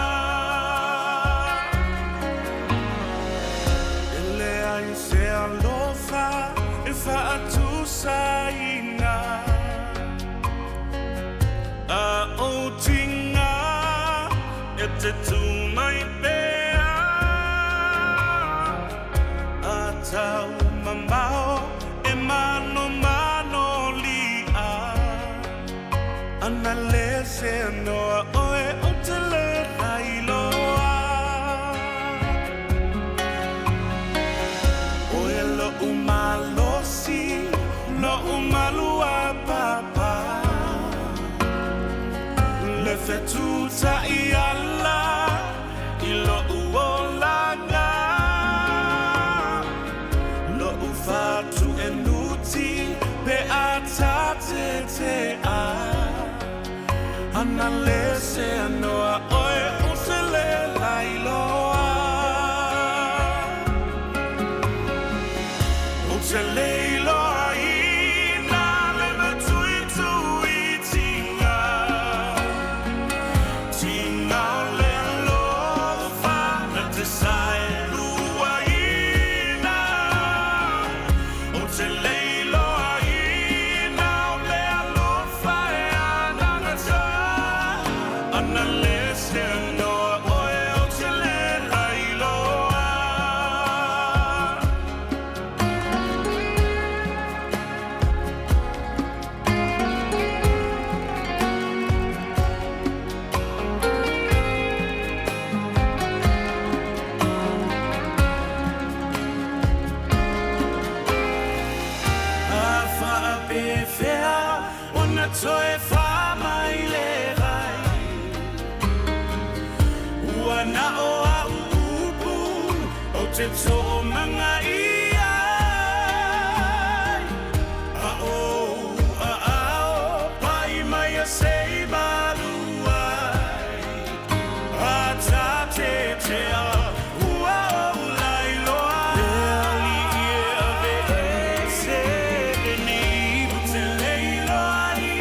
E leai se alofa e faatusaina A ou tiga e te tū mai pea A tau mamao e manomano li'a Ana le seanoa oe ou te le lailoa. Oe lo'u malosi, lo'u maluapapa, Le fetutai ala i lo'u olaga, Lo'u fatuenuti pe a tatetea, Ana le seanoa oe ou te le lailoa. Ou te le iloaina le matuituitiga, Tiga o le alofa na te saeluaina. Ou te le iloaina o le alofa e anagata, Ana le seanoa oe ou te toe fā mai le vai. Ua na o au upu o te tō manga i ai. A o a ao pai mai a sei malu ai. A tā te te a ua o lai loa. Le ali i e ave e se ni. U te leiloa i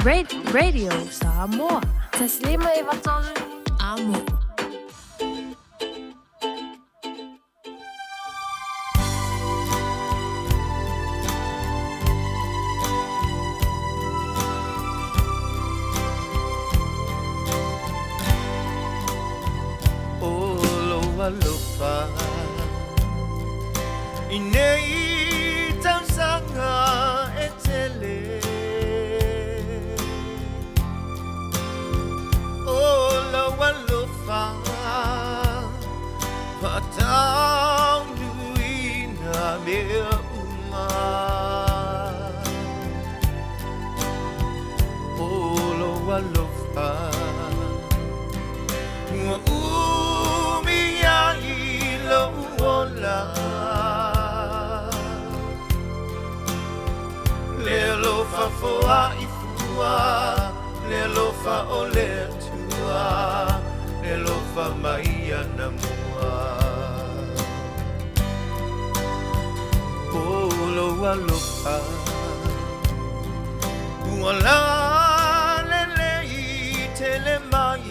Radio Samoa. 153 Amo. O lou alofa I nei tausaga e tele O lou alofa Faataunuina mea uma O lou alofa Ua umi ai lou ola Le alofa foai fua Le alofa o le Atua Le alofa mai anamua O lou alofa Ua lalelei tele mai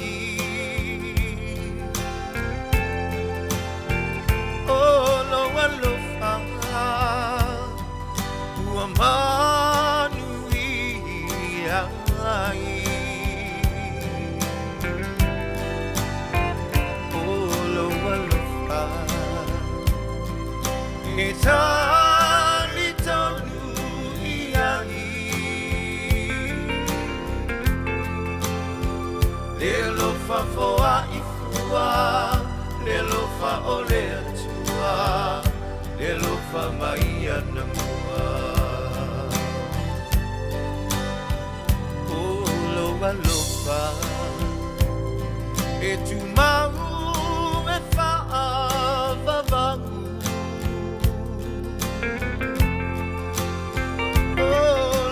O lou alofa Ua manuia ai O lou alofa E talitonu i ai Le alofa foai fua Le alofa o le Atua Le alofa mai anamua O lou alofa E tumau e faavavau O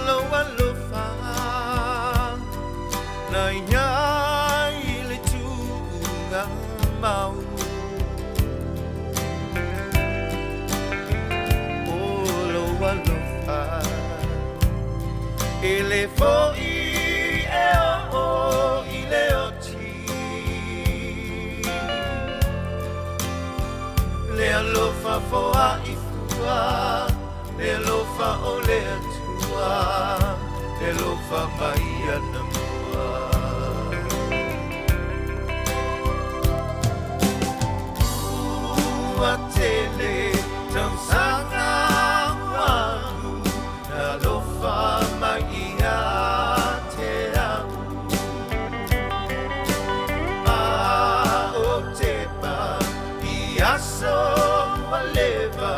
lou alofa Na i ai le tuugamau O lou alofa E le foi e oo i le oti Le alofa foai fua Le alofa o le Atua Le alofa mai anamua Ua tele tausaga ua alu Na alofa mai ia te au A o tepa i aso ua leva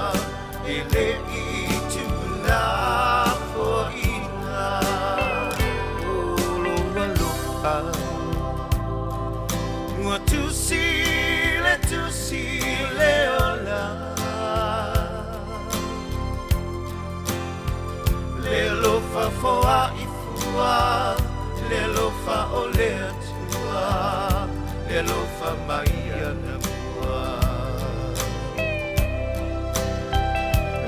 E le i tuulafoaina O lou alofa Ua tusi le tusi le ola Le alofa foai fua Le alofa o le Atua Le alofa mai anamua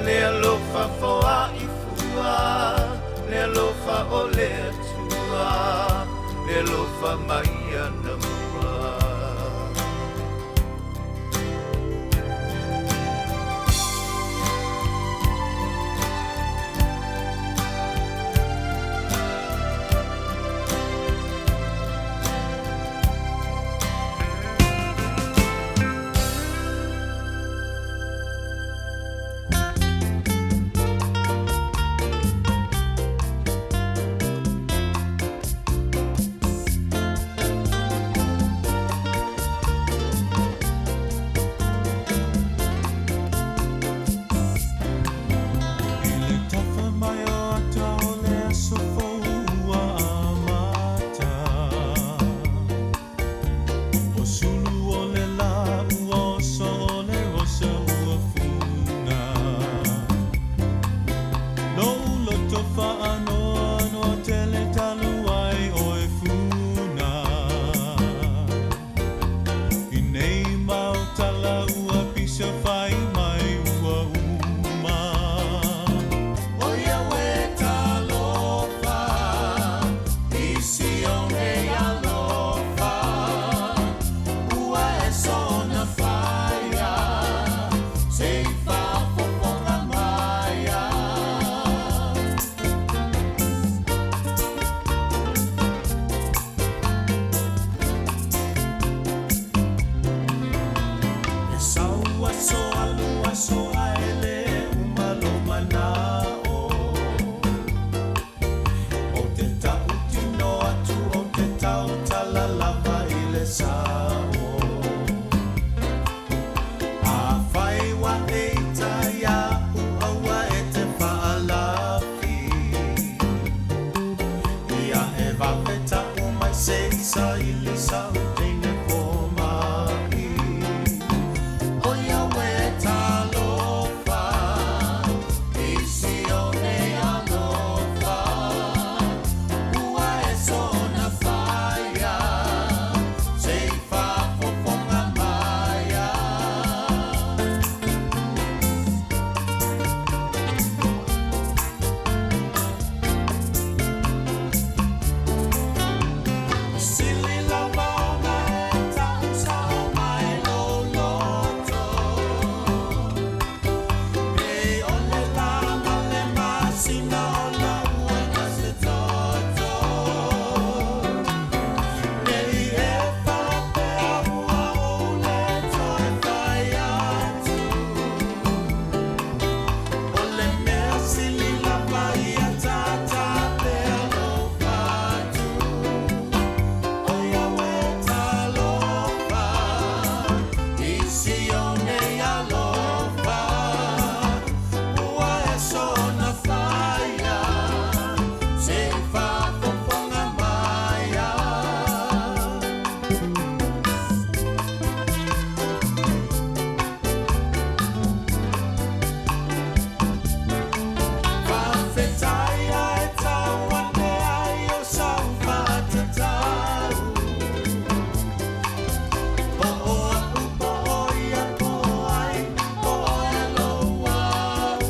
Le alofa foai fua Le alofa o le Atua Le alofa mai anamua I le tafa mai o ata o le aso fou ua amata O sulu o le lā ua oso o le rosa ua funa Lou loto faanoanoa tele talu ai oe funa I nei mau tala ua pisa fai mai ua uma O ia ue talofa Fa'afeta'u mai se i saili sa'u teine foma'i. O Iawe talofa, i Sione alofa, ua e soona faia, se i faafofoga maia. Sili lava ona e ta'u sa'o mai lou loto, e o le lā ma le masina o la'u ola se toto. Nei e faapea ua ou lē toe fai atu, o le mea sili lava ia tātā pea lou fatu. O Iawe talofa, i Sione alofa, ua e soona faia, se i faafofoga maia. Fa'afetai ae tau ane ai o sau fa'atatau. Po o a'u po o ia po o ai, po o e lou au.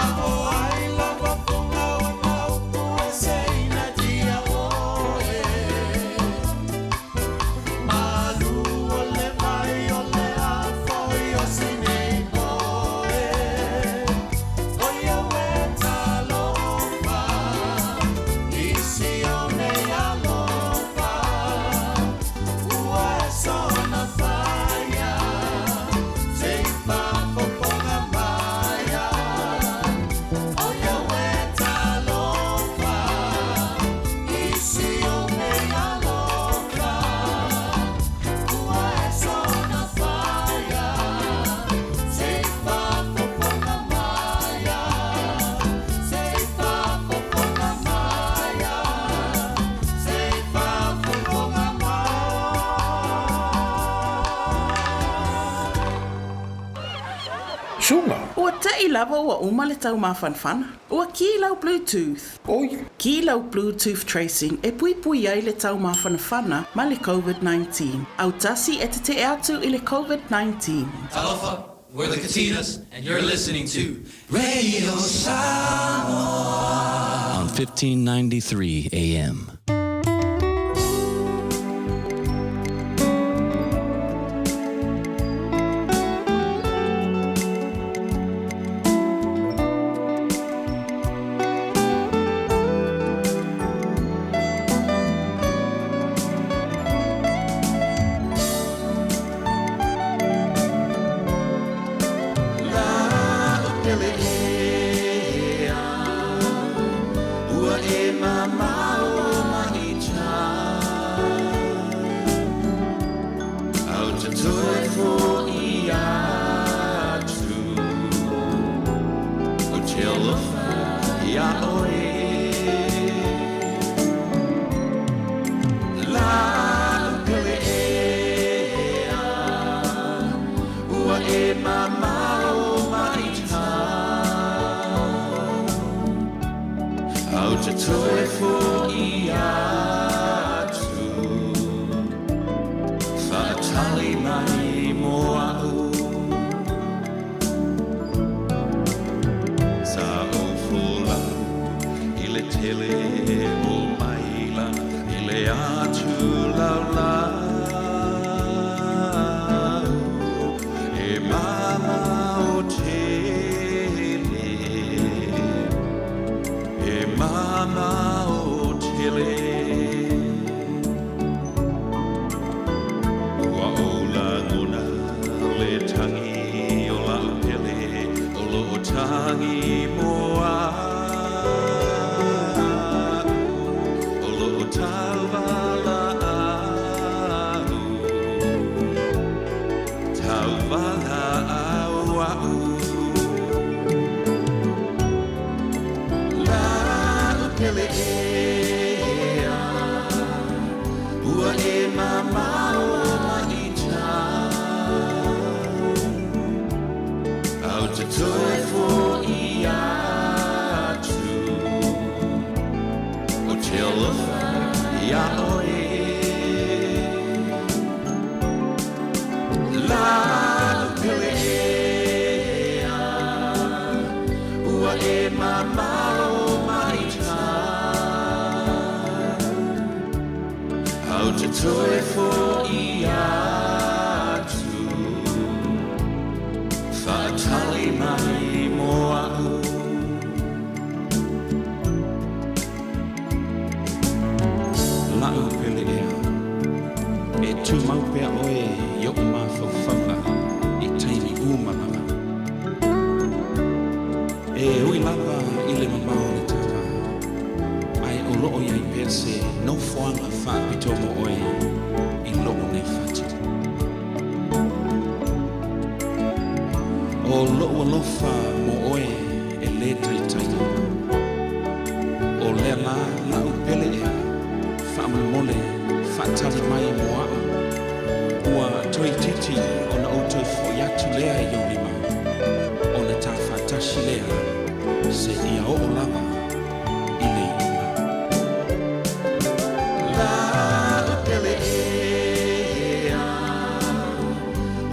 A o ai lava fuga ona upu e seina dia oe. Malu o le vai o le afoi o sinei poe. O Iawe talofa, i Sione alofa, ua e soona faia, se i faafofoga maia. O Iawe talofa, i Sione alofa, ua e soona faia, se i faafofoga maia. Se i faafofoga maia. Se i faafofoga maia. Suga. Ua te'i lava ua uma le taumafanafana. Ua kī lau Bluetooth. Oi. Kī lau Bluetooth tracing e puipui ai le taumafanafana ma le COVID-19. Autasi e tete'e atu i le COVID-19. Talofa, we're the Katinas, and you're listening to Radio Samoa on 1593 AM. La'u pele ea, ua e mamao mai tai. Ou te toe fo'i atu, ou te alofa iā oe. La'u pele ea, ua e mamao mai tai. Ou te toe fo'i atu, fa'atali mai mo a'u. Sa ou folau i le tele o maila i le atu laulau e mamao tele, e mamao tele. Ua ou lagona le tagi o la'u pele o lo'o tagi mo a'u, o lo'o tauvala'au. pele ea, ua e mamao mai i tai. Ou te toe foʻi atu, ou te alofa iā ʻoe. La'u pele ea, ua e mamao mai tai. Ou te toe foʻi atu, faatali mai mo a'u. La'u pele ea, e tumau pea oe i o'u mafaufauga i taimi uma lava. E ui lava i le mamao o le tapa, ae o lo'o i ai pea se nofoaga faapitoa mo oe i lo'u nei fatu. O lo'u alofa mo oe e lē taitai. O lea lā la'u pele ea, faamolemole faatali mai mo a'u. Ua toeitiiti ona ou toe foʻi atu lea i ou lima, ona ta faatasi lea seia oo lava i le iuga. La'u pele ea,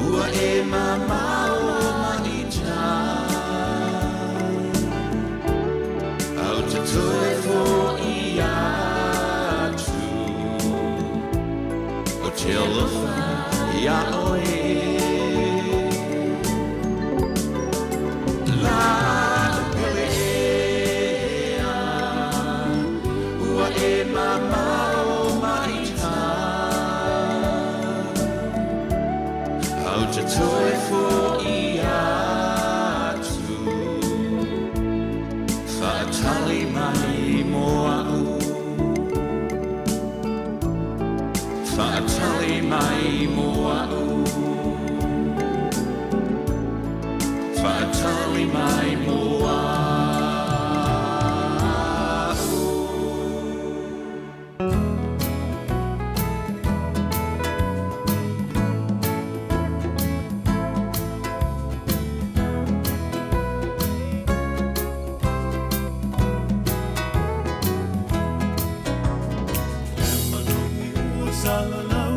ua e mamao mai i tai. Ou te toe foʻi atu, ou te alofa iā ʻoe. La'u pele ea, ua e mamao mai i tai. Ou te toe foʻi atu, faatali mai mo a'u. Faatali mai mo a'u. Faatali mai mo a'u. Manogi ua salalau,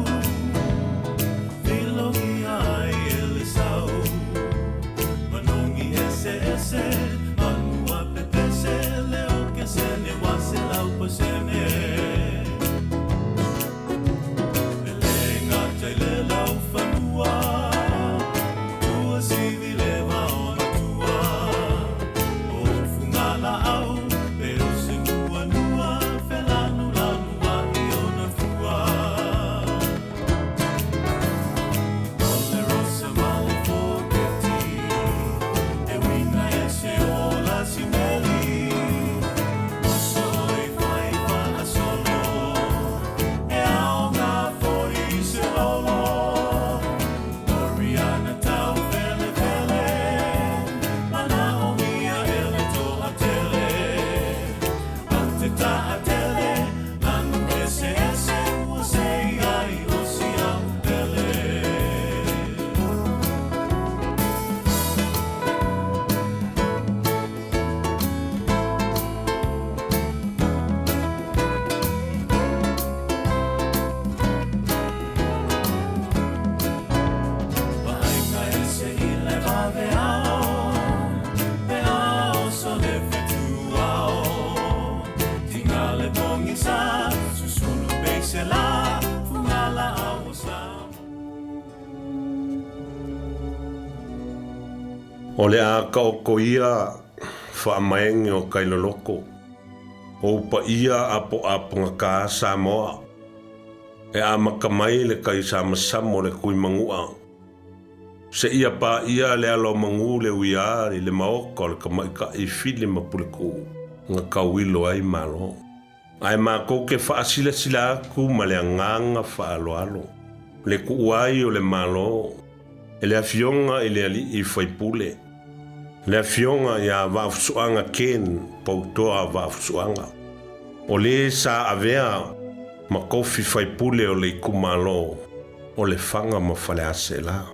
filogia ai e le sau. Manogi eseese, manu a pepese, leo kesene ua 100%. E le gata i le laufanua, ua sivi le vao na tua. O fugalaau, pe o se nuanua, felanulanu ai ona fua. O le rosa ma le foketi, e uiga ese o la simeli. Oso i fai faasolo, e aoga foi se lolo. Oriana tau felefele, manaomia e le toatele. Au te taatele, lanu eseese ua sei ai o si a'u pele. Vaaiga ese i le vaveao, pe a oso le fetuao. Tiga le pogisa, susunu peisela, fugalaau o sa. O le a taotoia faamaege o kailoloko, o ou paia apoapogata Samoa, e amata mai le taisamasama o le Tuimanua, seia paia le alomagu le uiā i le maota o le tamaitai Fili ma Puletuu na tauilo ai Malo. Ae matou te faasilasila atu ma le agaga faaaloalo le tuua ai o le Malo e le Afioga i le Alii Faipule, le Afioga ia Vaafusuaga Ken Poutoa Vaafusuaga. O le sa avea ma kofi faipule o le itumalo o Lefaga ma Faleaseela.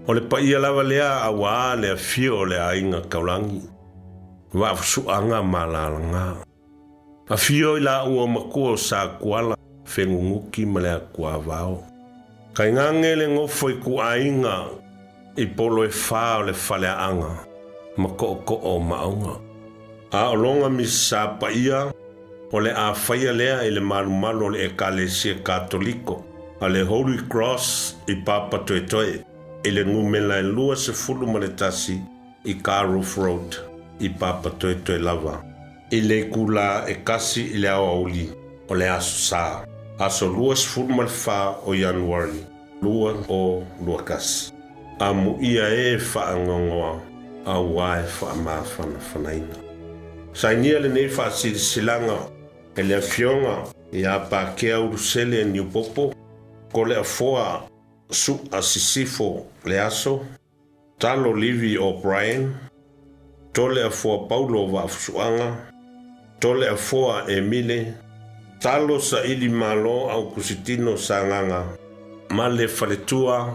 O le paia lava lea auā le afio o le aiga Taulagi, Vaafusuaga ma Alalaga. Afio i laua matua o Satuala, Fenunuti ma le Atuavao. Tainane le nofo ituaiga i polo e fa o le faleaaga ma tootoo o Maauga. A o lona misa paia, o le a faia lea i le malumalu o le Ekalesia Katoliko a le Holy Cross i Papatoetoe i le numela e 21 i Carruth Road i Papatoetoe lava i le itula e 1 i le aoauli o le Aso Sa, aso 24 o Ianuari 2021. Amuia e faanoanoa auā e faamafanafanaina. Sainia lenei faasilasilaga e le Afioga ia Pakea Ulusele Niupopo, Toleafoa Su'a Sisifo Leaso, Talo Livi O'Brien, Toleafoa Paulo Vaafusuaga, Toleafoa Emile, Talo Saili Malo Aukusitino Sagaga ma le faletua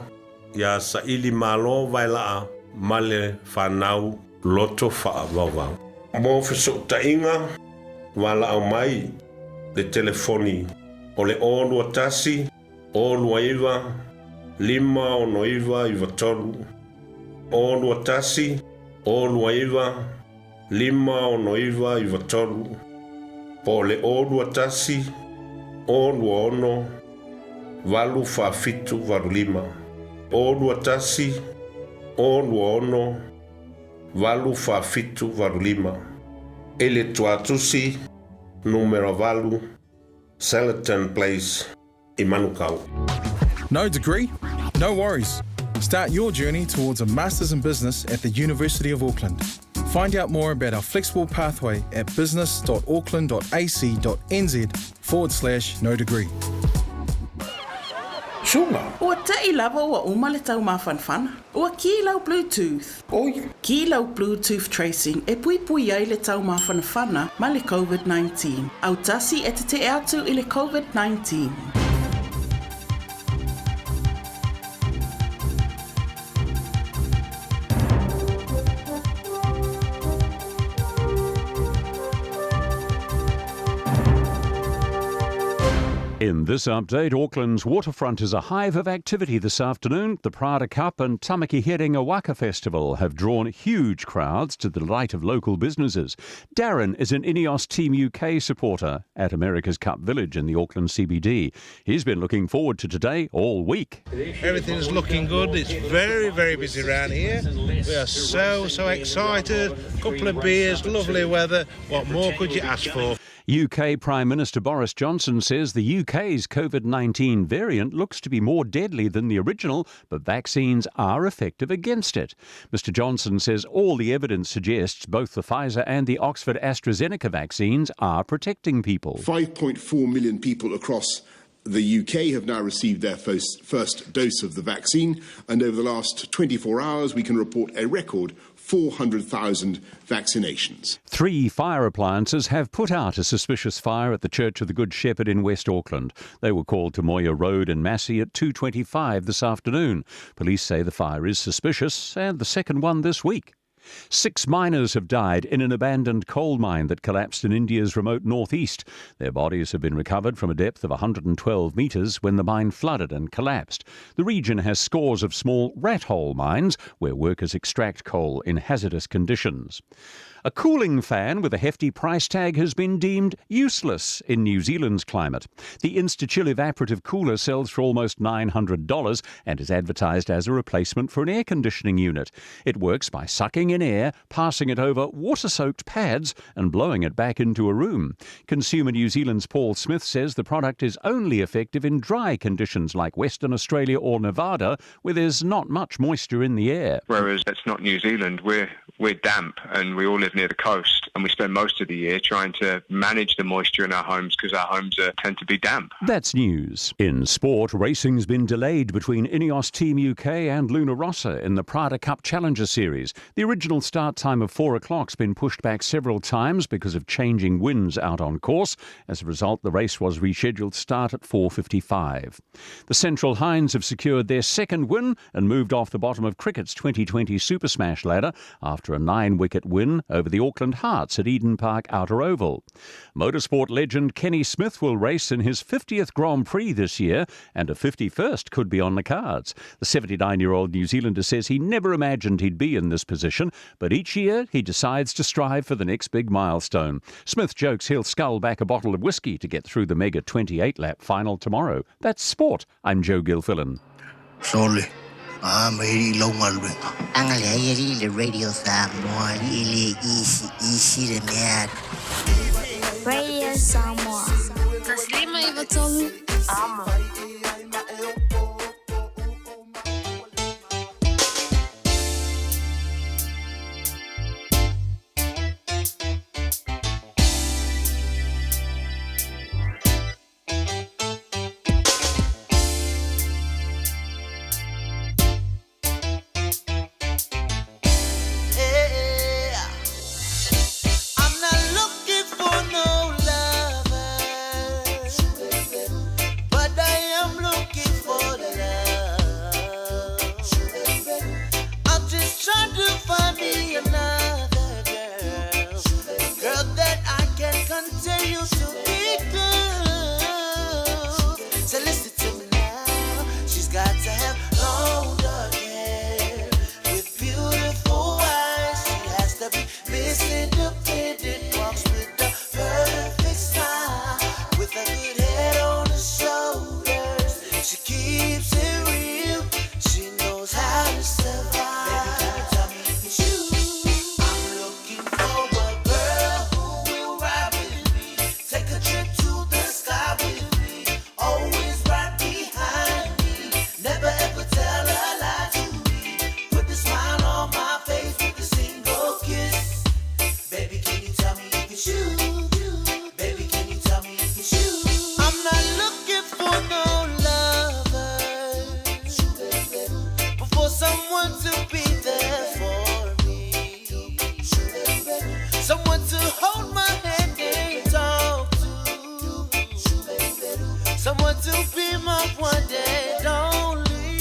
ia Saili Malo Vaelaa ma le fanau loto faavaovao. Mo fesootaiga, valaau mai le telefoni o le 021 029 569 93, 021 029 569 93, po o le 021 026 847 85, 021 026 847 85, i le Tuatusi numera 8, Salaton Place i Manukau. No degree? No worries. Start your journey towards a Masters in Business at the University of Auckland. Find out more about our flexible pathway at business.auckland.ac.nz forward slash no degree. Suga. Ua te'i lava ua uma le taumafanafana. Ua kī lau Bluetooth. Oi! Kī lau Bluetooth tracing e puipui ai le taumafanafana ma le COVID-19. Autasi e tetee atu i le COVID-19. In this update, Auckland's waterfront is a hive of activity this afternoon. The Prada Cup and Tamaki Herenga Waka Festival have drawn huge crowds to the delight of local businesses. Darren is an Ineos Team UK supporter at America's Cup Village in the Auckland CBD. He's been looking forward to today all week. Everything's looking good. It's very, very busy around here. We are so, so excited. Couple of beers, lovely weather. What more could you ask for? UK Prime Minister Boris Johnson says the UK's COVID 19 variant looks to be more deadly than the original, but vaccines are effective against it. Mr Johnson says all the evidence suggests both the Pfizer and the Oxford AstraZeneca vaccines are protecting people. 5.4 million people across the UK have now received their first, first dose of the vaccine, and over the last 24 hours, we can report a record 400,000 vaccinations. Three fire appliances have put out a suspicious fire at the Church of the Good Shepherd in West Auckland. They were called to Moya Road in Massey at 2:25 this afternoon. Police say the fire is suspicious and the second one this week. Six miners have died in an abandoned coal mine that collapsed in India's remote northeast. Their bodies have been recovered from a depth of 112 metres when the mine flooded and collapsed. The region has scores of small rat hole mines where workers extract coal in hazardous conditions. A cooling fan with a hefty price tag has been deemed useless in New Zealand's climate. The InstaChill evaporative cooler sells for almost $900 and is advertised as a replacement for an air conditioning unit. It works by sucking in air, passing it over water soaked pads, and blowing it back into a room. Consumer New Zealand's Paul Smith says the product is only effective in dry conditions like Western Australia or Nevada, where there's not much moisture in the air. Whereas that's not New Zealand. We're, We're damp and we all live near the coast and we spend most of the year trying to manage the moisture in our homes because our homes are, tend to be damp. That's news. In sport, racing's been delayed between Ineos Team UK and Luna Rossa in the Prada Cup Challenger Series. The original start time of 4 o'clock's been pushed back several times because of changing winds out on course. As a result, the race was rescheduled to start at 4.55. The Central Hinds have secured their second win and moved off the bottom of cricket's 2020 Super Smash ladder after a 9-wicket win over the Auckland Hearts at Eden Park Outer Oval. Motorsport legend Kenny Smith will race in his 50th Grand Prix this year, and a 51st could be on the cards. The 79-year-old New Zealander says he never imagined he'd be in this position, but each year he decides to strive for the next big milestone. Smith jokes he'll scull back a bottle of whiskey to get through the mega 28-lap final tomorrow. That's sport. I'm Joe Gilfillan. Sole. A ma e lau galuega. Agalelei alii le Radio Samoa e le isi isi le mea. Radio Samoa. 153 Amo. I'm not looking for no lover, but I am looking for love. I'm just trying to find me another girl, girl that I can continue to be good. So listen to me now. She's got to have long dark hair with beautiful eyes. She has to be Miss Independent, walks with the perfect smile, with a good head on her shoulders. She keeps it real. She knows how to survive. Baby, can you tell me if it's you? I'm looking for a girl who will ride with me, take a trip to the sky with me, always right behind me, never ever tell a lie to me. Put the smile on my face with a single kiss. Baby, can you tell me if it's you? Baby, can you tell me if it's you? I'm not looking for no lover, but for someone to be there for me. Someone to hold my hand and talk to. Someone to be my one and only.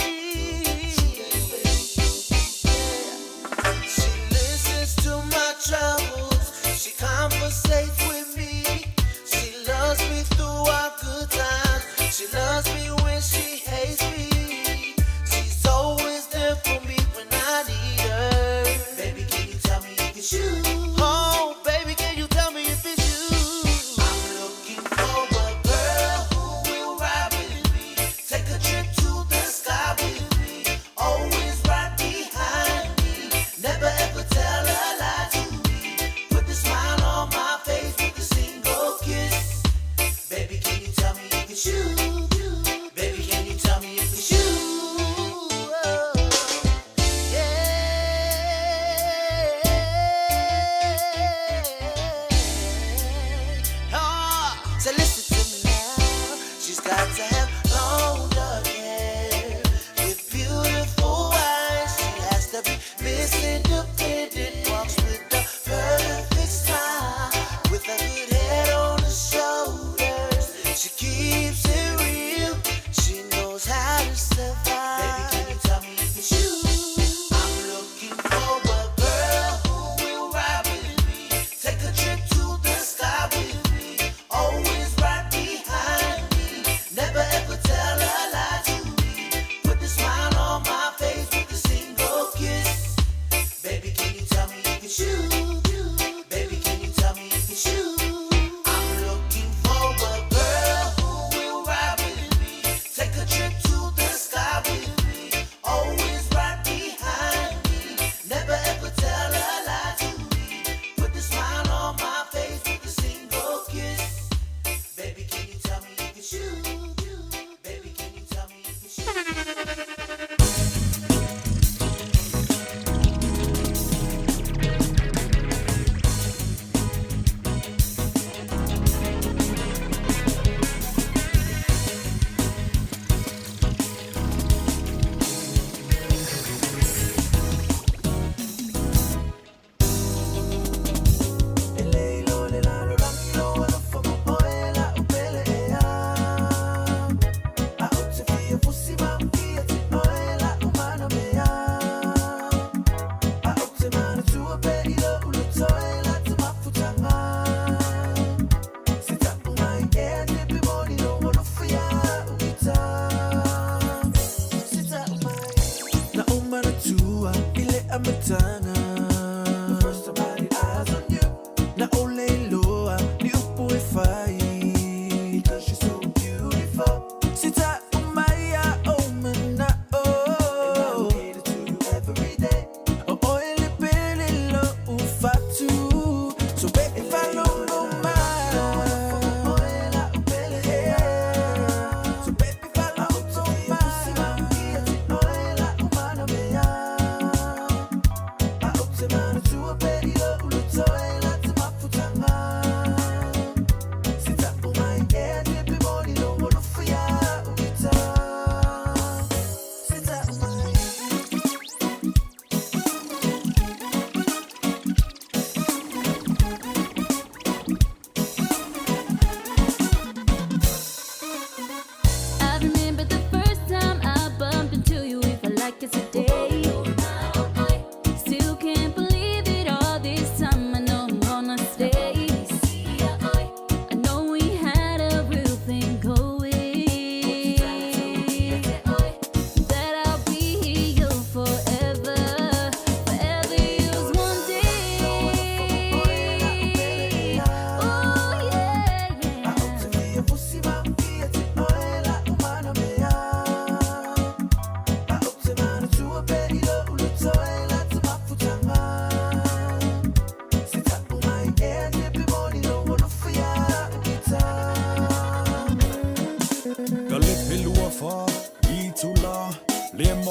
She listens to my troubles. She conversates with me. She loves me through our good times. She loves me when she hates me. She's always there for me when I need her. Baby, can you tell me if it's you? Oh, baby, can you tell me if it's you? I'm looking for a girl who will ride with me. Take a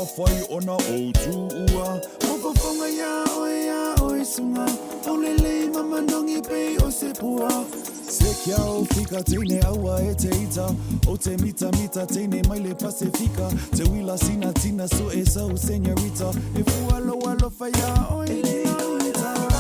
mafai ona ou tuua. Ua fofoga iā oe iā oe suga Aulelei ma manogi pei o se pua Se kiau fika teine aua e te ita O te mita mita teine mai le Pasefika Te uila sina tina so e sau senorita E fua lou alofa iā oe Leonita.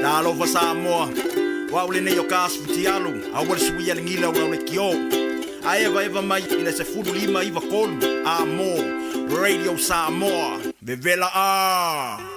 Talofa Samoa, o au lenei o ka aso fitialu, aua le suia le gila o lau lekiō. Ae evaeva mai i le 15 93 a mo Radio Samoa, vevela a!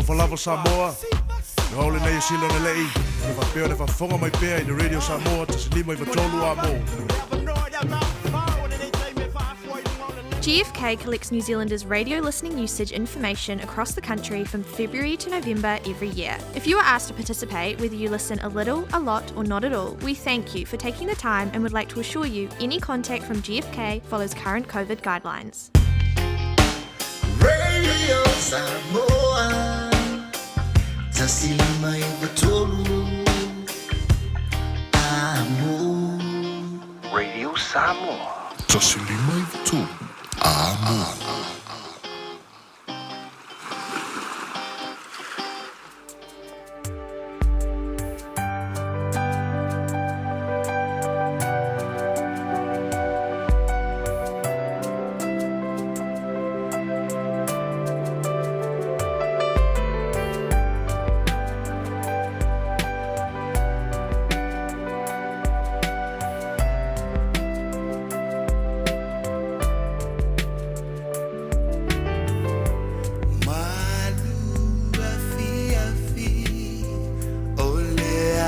Talofa lava Samoa. Le haole nei e sila na lei. Le faapea le faafofoga mai pea i le Radio Samoa 153 a mo. GFK collects New Zealanders' radio listening usage information across the country from February to November every year. If you are asked to participate, whether you listen a little, a lot, or not at all, we thank you for taking the time and would like to assure you any contact from GFK follows current COVID guidelines. Radio Samoa 153 Amo Radio Samoa 153 Amo.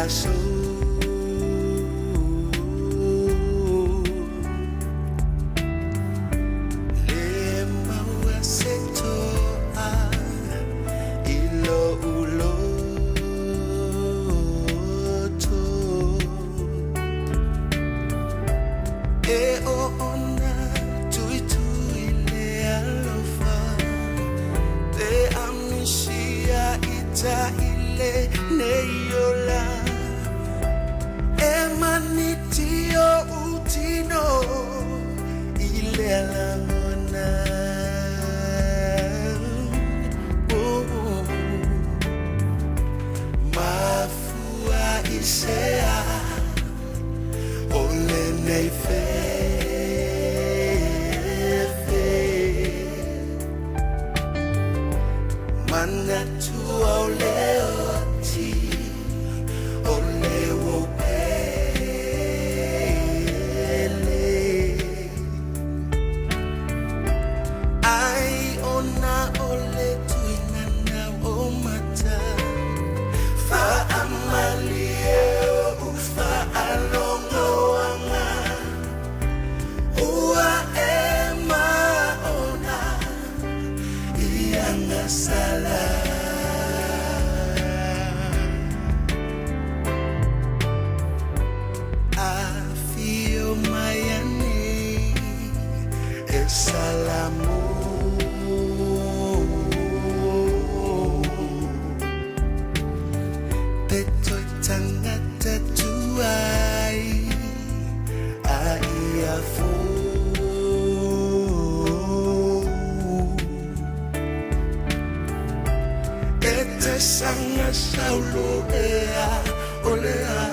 aso. Le maua se toa i lou loto. E oona tuitui le alofa pe amisia ita i lenei ola. E maniti o utino i le lagona. Oh, mafua i sea o lenei fefe. Manatu au le oti o le uo pele. Ai ona o le tuinana o mata. Faamalie o ufaalogoaga. Ua e maona i agasala. Afio mai anei e Salamo. Pe toi tangata tuai a ia fou. E te sanga saulo ea o lea.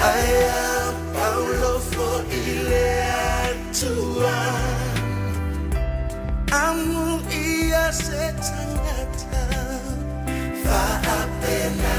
Aia Paulo fo i le atua. Amu ia se tangata faapena.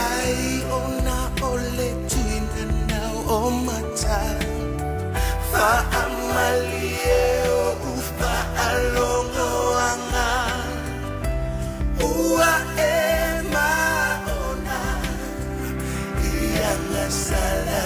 Ai ona o le tuinana o mata. Faamalie o ufaalogoaga. Ua e maona i agasala.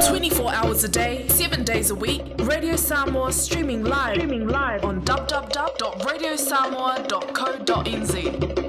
24 hours a day, 7 days a week. Radio Samoa streaming live, streaming live on www.radiosamoa.co.nz.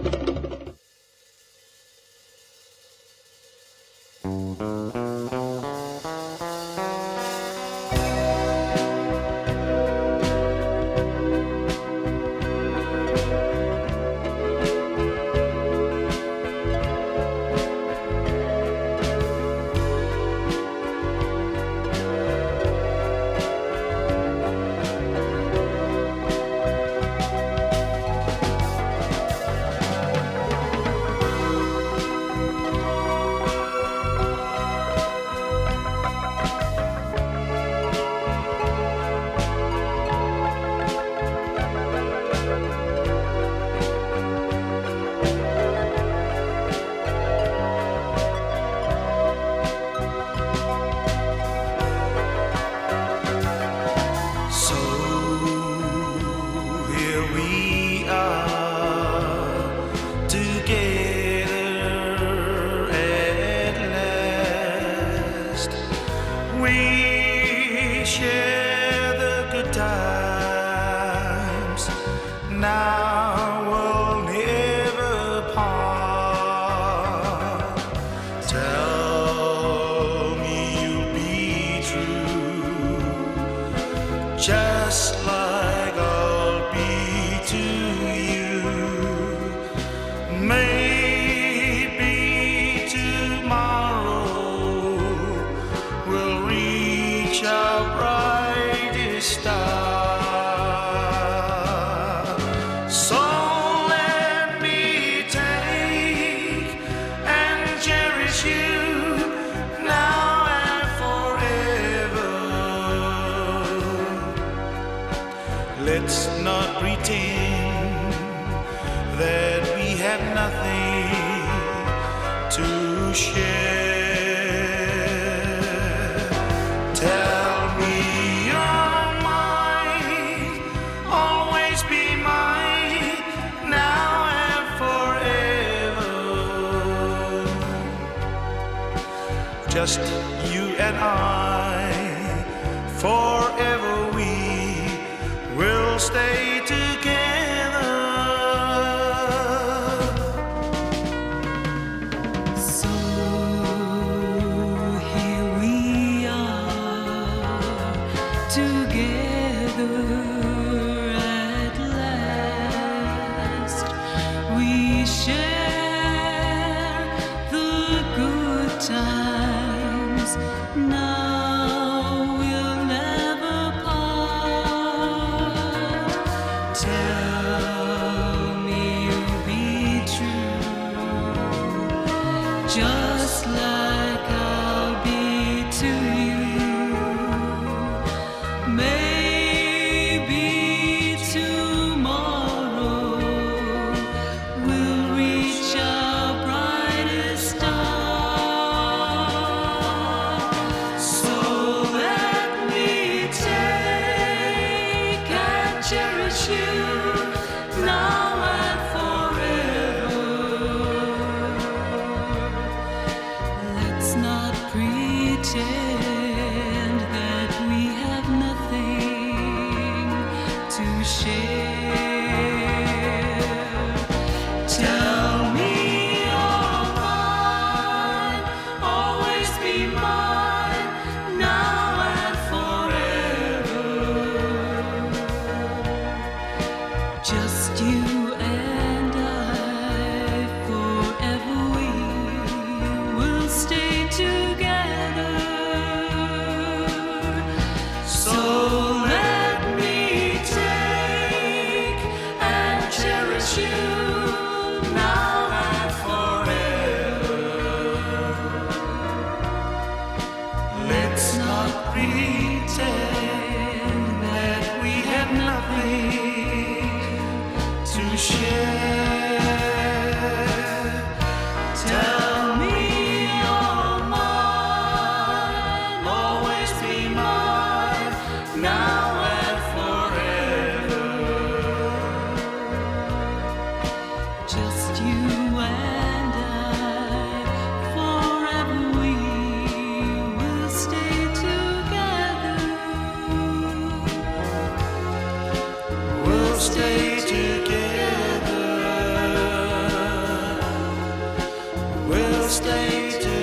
So here we are together at last. We share the good times. Now we'll never part. Tell me you'll be true just like I'll be to you. Maybe tomorrow we'll reach our brightest star. So let me take and cherish you now and forever. Let's not pretend that we have nothing to share. Tell me you're mine, always be mine, now and forever. Just you and I, forever we will stay together. So here we are together at last. We share the good times. Now we'll never part. Tell me you'll be true just like I'll be to you. Maybe tomorrow we'll reach stay together.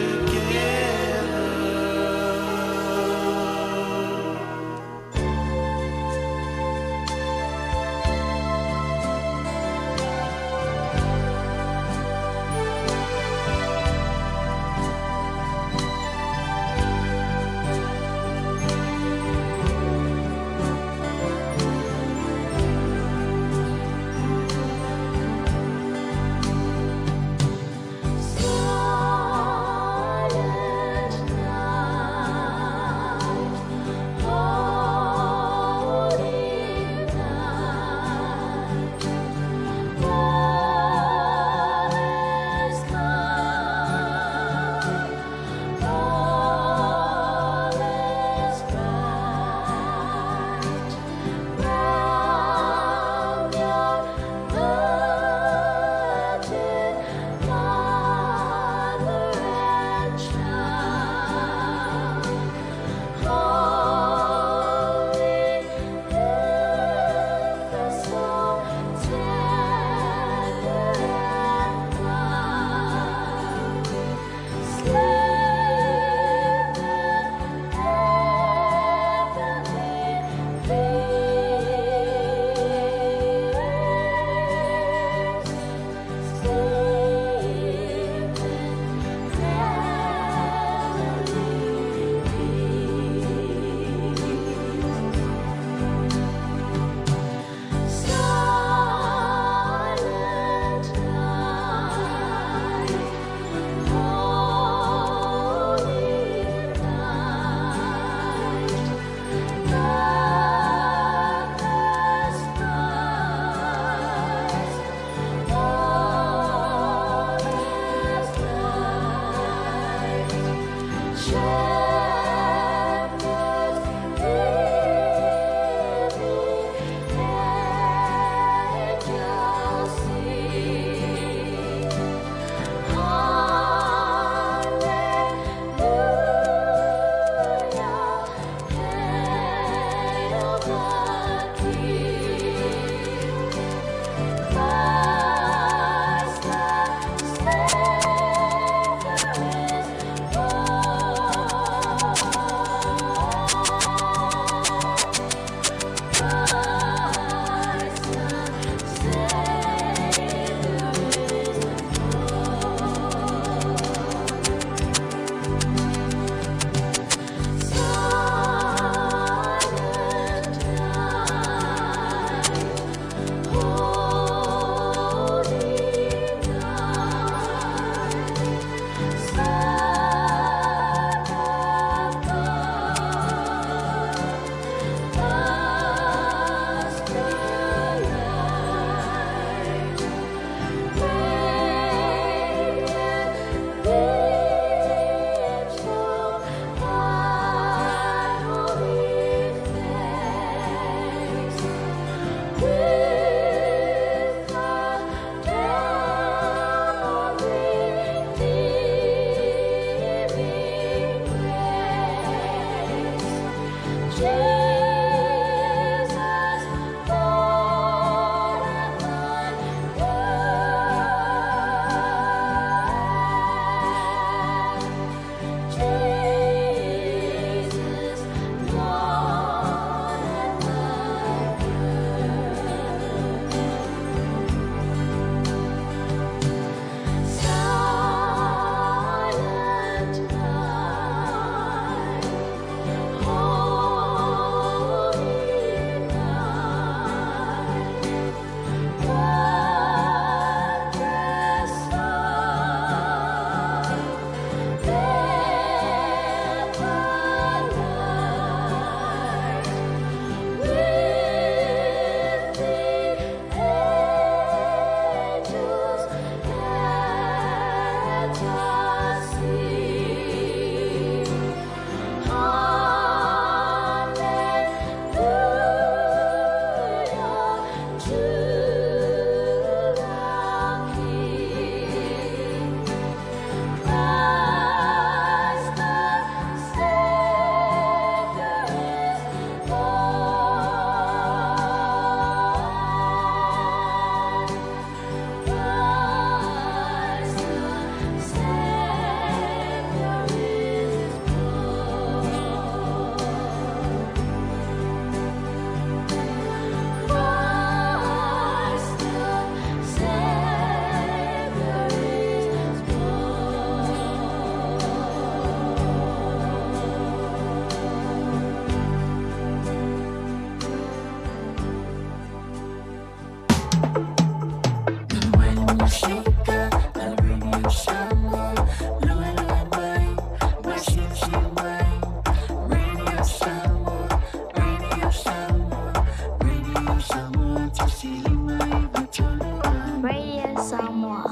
Samoa.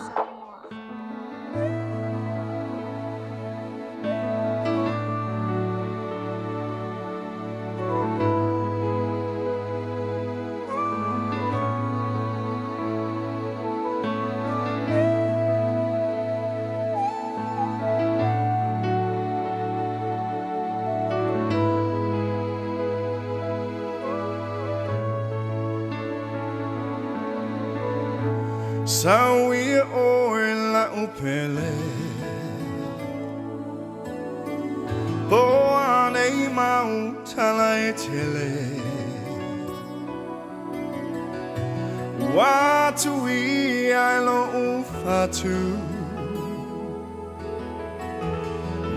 Sauia oe la upele Po ane mau tala e tele Watu i ai lo ufatu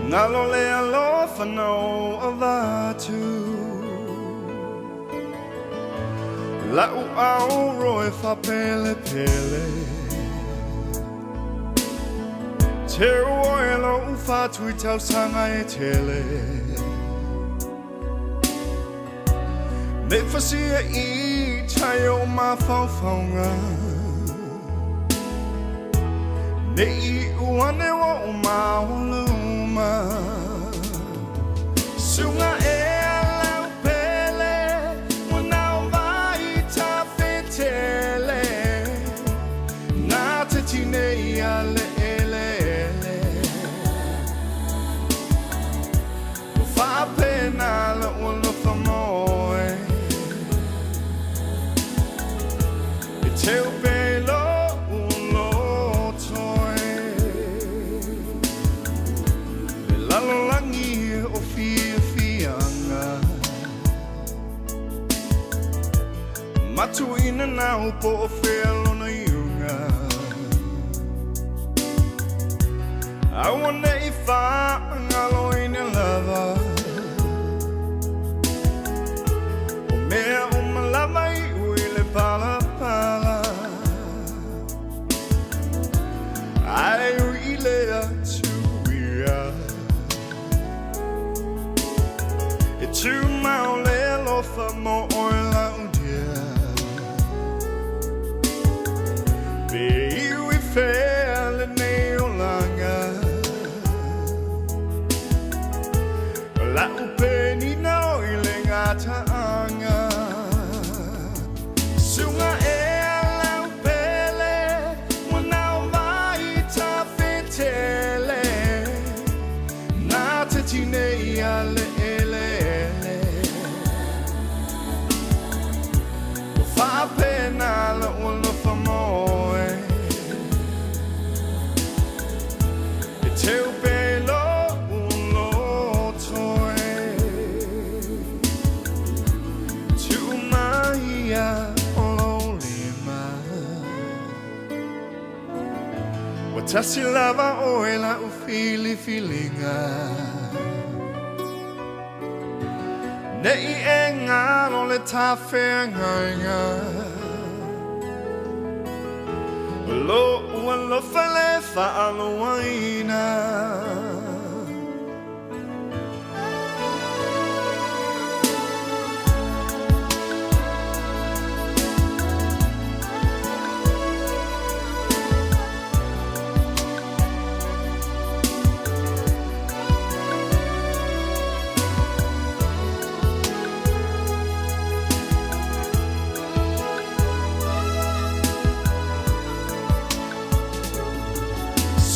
Ngalo le alofa no avatu Lau au roe whapele pele Te oe lo uwhatu i tau sanga e tele Me whasia i tai o mawhauwhaunga Ne i uane wa o maoluma Sunga e lau pele Wanau vai ta fetele Nā te tinei a le ele ele O whapena la alofa moe E te upe lo ulotoe Le lalolangi o fia fianga Matuina nau po o whea lona iunga Aua nei whaangalo ina lava O mea o malama i ui le pala pala Ai ui lea tuia E tū mau le alofa mo oe lau dia Pe iwi whea le nei o langa Lau peni nao i le ngata anga Sunga e lau pele Wanau mai ta fetele Nā te tinei a le ele ele O whapena la alofa moe E te upe lo ulotoe Tu maia o lo lima Wa tasi lava oe la u fili filinga Nei e ngaro le tawhea ngainga Lo ua lofa le whaaloaina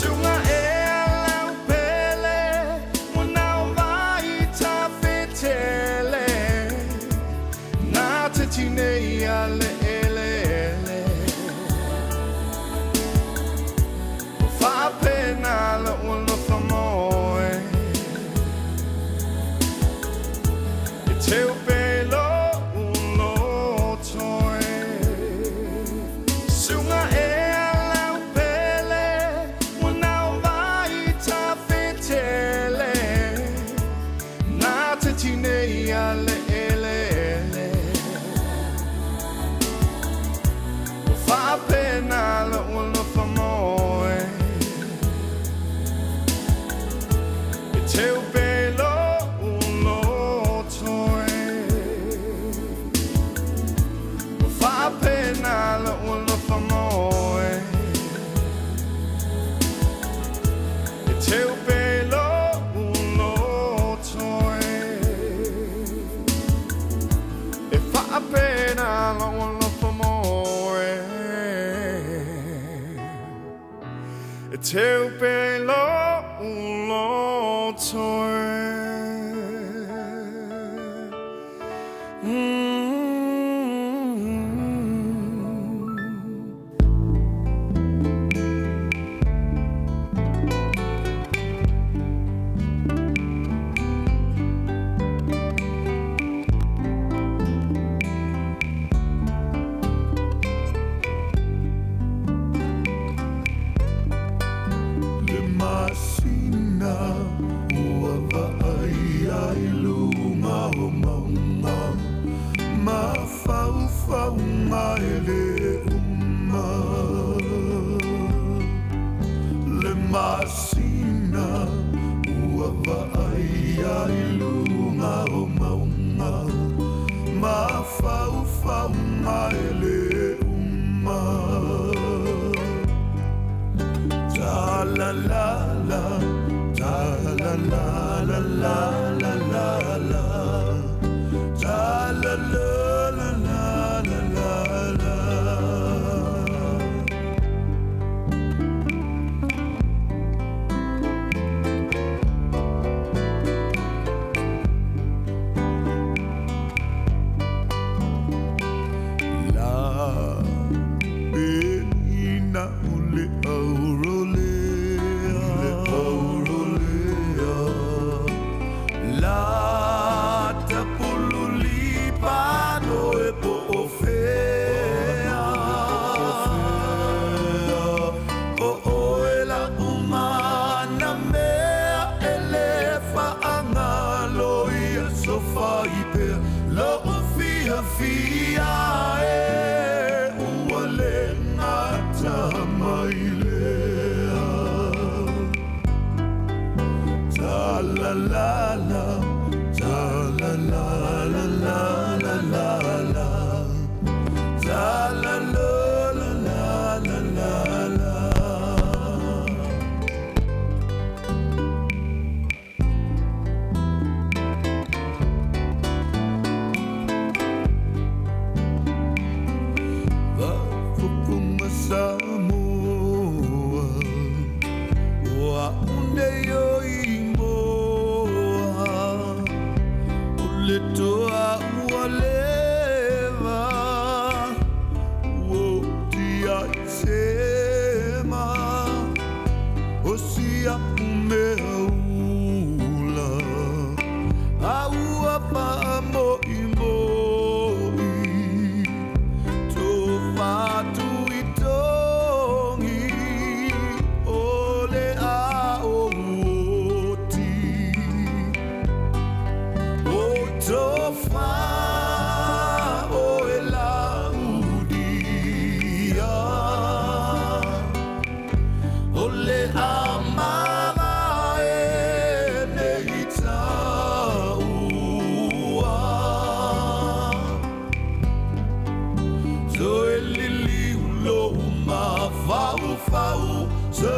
Sunga e lau E te upe lo ulo toe. Le masina ua vaai ai luga o mauga mafaufauga e lē uma. Le masina ua vaai ai luga o mauga mafaufauga e lē uma. Ta la la la, ta la la la la la la la, ta la la la la la la la. La ina o le aurolea, le aurolea. La tapululi pano e po o fea. O oe la umana mea e le whaangalo ia so whai pea. Lo o fia fia e ua le ngata mai lea. Ta la la la, ta la la la la la la la, ta la la la la la la la. Vafufunga Samoa, ua une o imoa, o le toa ua leva, ua tia i sema, o sia umea ula, a ua whaamoi moi, tō whātu i tongi, o le a o oti. O tō whā o e la udia, o le a mama e nei taua. Toe lili ulo ma fau fau, se